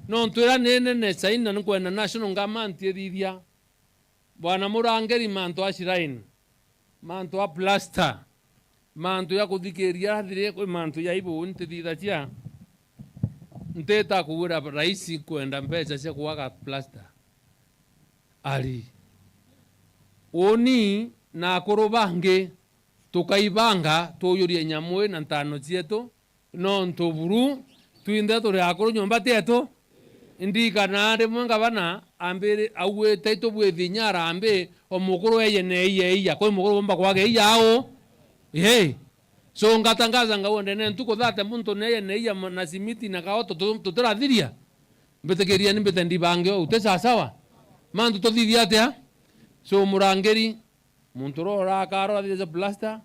nontu ira ni nene saina nkwenda National Government ithithia. Bwana Murangiri, mantu a shrine, mantu a plaster, mantu ya kuthikiria athiri, kwi mantu ya ibu ntithithagia. Ntita kuwira raisi kwenda mbeca cia kuaga plaster. Ari. Uni na akuru bangi tukaibanga tuujurie nyamu ii na ntano cietu, nontu buru twinthe turi akuru nyomba tietu. Ndirikana rimwe ngavana ambiri, augite, "Itu bwithi inya arambi, o mukuru eye neeia eia, kwi mukuru bomba kwaga eia au?" Ii. So ngatangaza ngauga ndene ntuku thate muntu neeia neia ma-, na simiti na kaoto tu-, tutirathiria. Mbitikirieni mbite ndibange uu, ti sawasawa? Mantu tuthithia atia? So murangiri, muntu uria urakarora thithia plaster,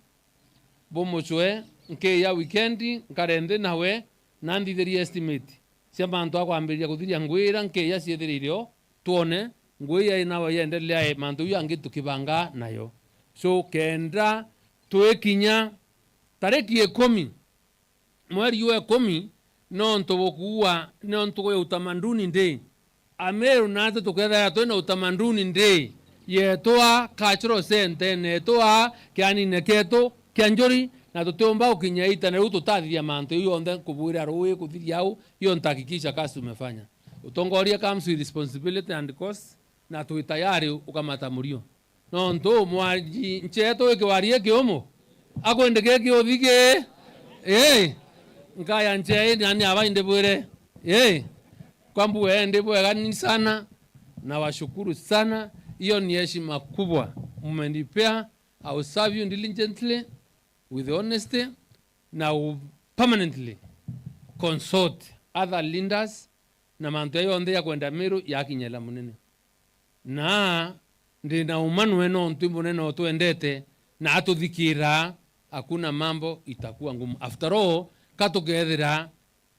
bumucwe, nkiya weekend, nkare nthi nawe, na nthithirie estimate cia mantu a kwambiriria kuthiria ngui iria nkiya ciithirire o, twone ngui iria inawe yendelea i mantu jau yangi tukibanga nayo. So, kenda twikinya tariki ikumi, mweri jwa ikumi, nontu bukuua, nontu ya utamaduni day. Ameru natwe tukethira twina utamaduni day yetu a cultural centre-ine yetu a kianine kietu kia Njuri, na tutiumba gukinya itane riu tutathithia mantu jau jonthe nkubwira ruui kuthiria au, hiyo nitahakikisha kazi tumefanya. Utongoria comes with responsibility and cost, na twi tayari ukamata murio. Nontu mwanji ncheetu ikiwarie kiumu, akwendeke kiuthi ki? Ii, nkaya nchee nani aba indibwire? Ii, kwa mbuga indi bwega ni sana, nawashukuru sana. Hiyo ni heshima kubwa mmenipea. I will serve you diligently, with honesty, na will permanently consult other leaders, na mantu ya yonthe ya kwenda Meru yakinyela munene. Na ndi na uma nwe nontu i munene utwendete na atuthikiraa, hakuna mambo itakuwa ngumu. After all, ka tukethira,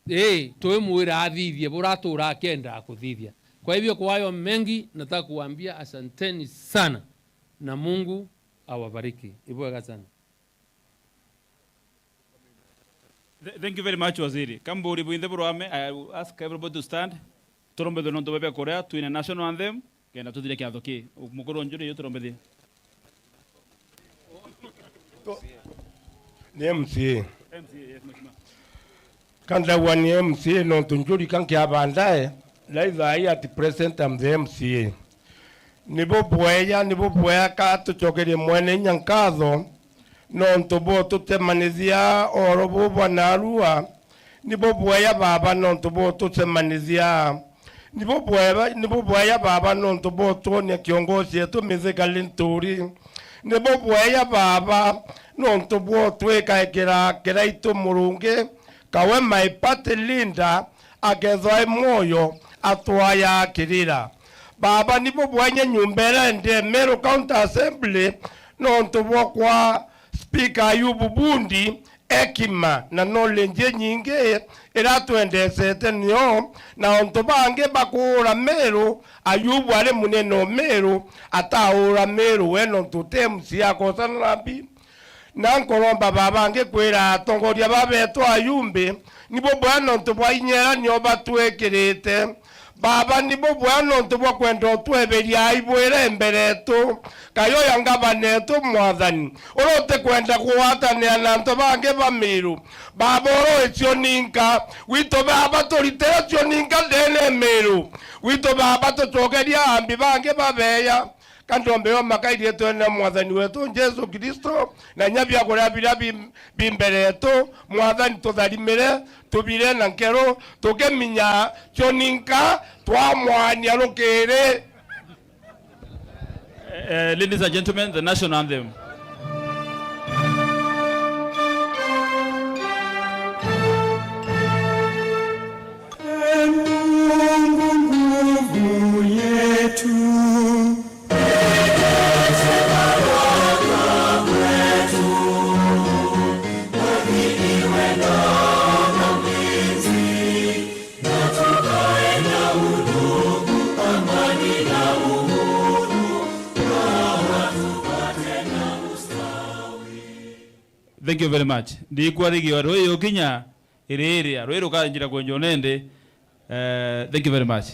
ii, twimwira athithie buria atura akiendaa kuthithia. Kwa hivyo, kwa hayo mengi, nataka kuwaambia asanteni sana na Mungu awabariki. Ibwega sana. Th-, thank you very much, Waziri. Ka mburi bwinthe burwame, I will ask everybody to stand. Turombethwe nontu bwa biakuria, twine national anthem, kenda tuthire kiatho ki. Mukuru wa Njuri, iyo turombethie. Ni M C A. M C A, yes, Mheshimiwa. Ka ndauga ni M C A nontu Njuri ka nkia baadaye, na ithaai at present I'm the M C A. Ni bubweya, ni bubweya ka tucokerie mwene inya nkatho nontu bwa ututemanithia oro buu bwa narua, ni bubweya baba nontu bwa ututemanithia, ni bubweya, ni bubweya baba nontu bwa utwonia kiongozi yetu Mithika Linturi, ni bubweya baba nontu bwa utwika ikira kiraitu murungi, kawe my party leader akethwa e mwoyo atwaya akirira. Baba, ni bubwenya nyumba iria ndi Meru County Assembly nontu bwa kwa Speaker Ayubu Bundi ekima na knowledge inyingi iria twendecete nio, na ontu bangi bakuura Miru, Ayubu ari munene o Miru, ataura Miru we nontu uti M C A akosana na mbi. Na nkuromba Baba ngikwira atongoria ba betu ayumbi, ni bubwea nontu bwa inya iria nio batwikirite. Baba, ni bubwea nontu bwa kwenda utweberia aibu iria mbere yetu, kayo ya ngavana yetu, Mwathani, uria utikwenda kugwatanira na antu bangi ba Miru. Baba, uria ucioninka, gwitu Baba, turitire cioninka ndene Miru. Gwitu Baba, tucokeria ambi bangi babeya. Ka ndombe o maka iriitwene Mwathani wetu Jesu Kristo, na inya biakuria biria bi, bi mbere yetu, Mwathani, tutharimire, tubire na nkero, tukiminya cioninka twamwania rukiri. Eh, ladies and gentlemen, the national anthem. Ee Mungu, nguvu yetu. Thank you very much. Ndikwa rigiwa rwiyo kinya iriria, rwi rukanjira kwenjwa nende. Eh, thank you very much.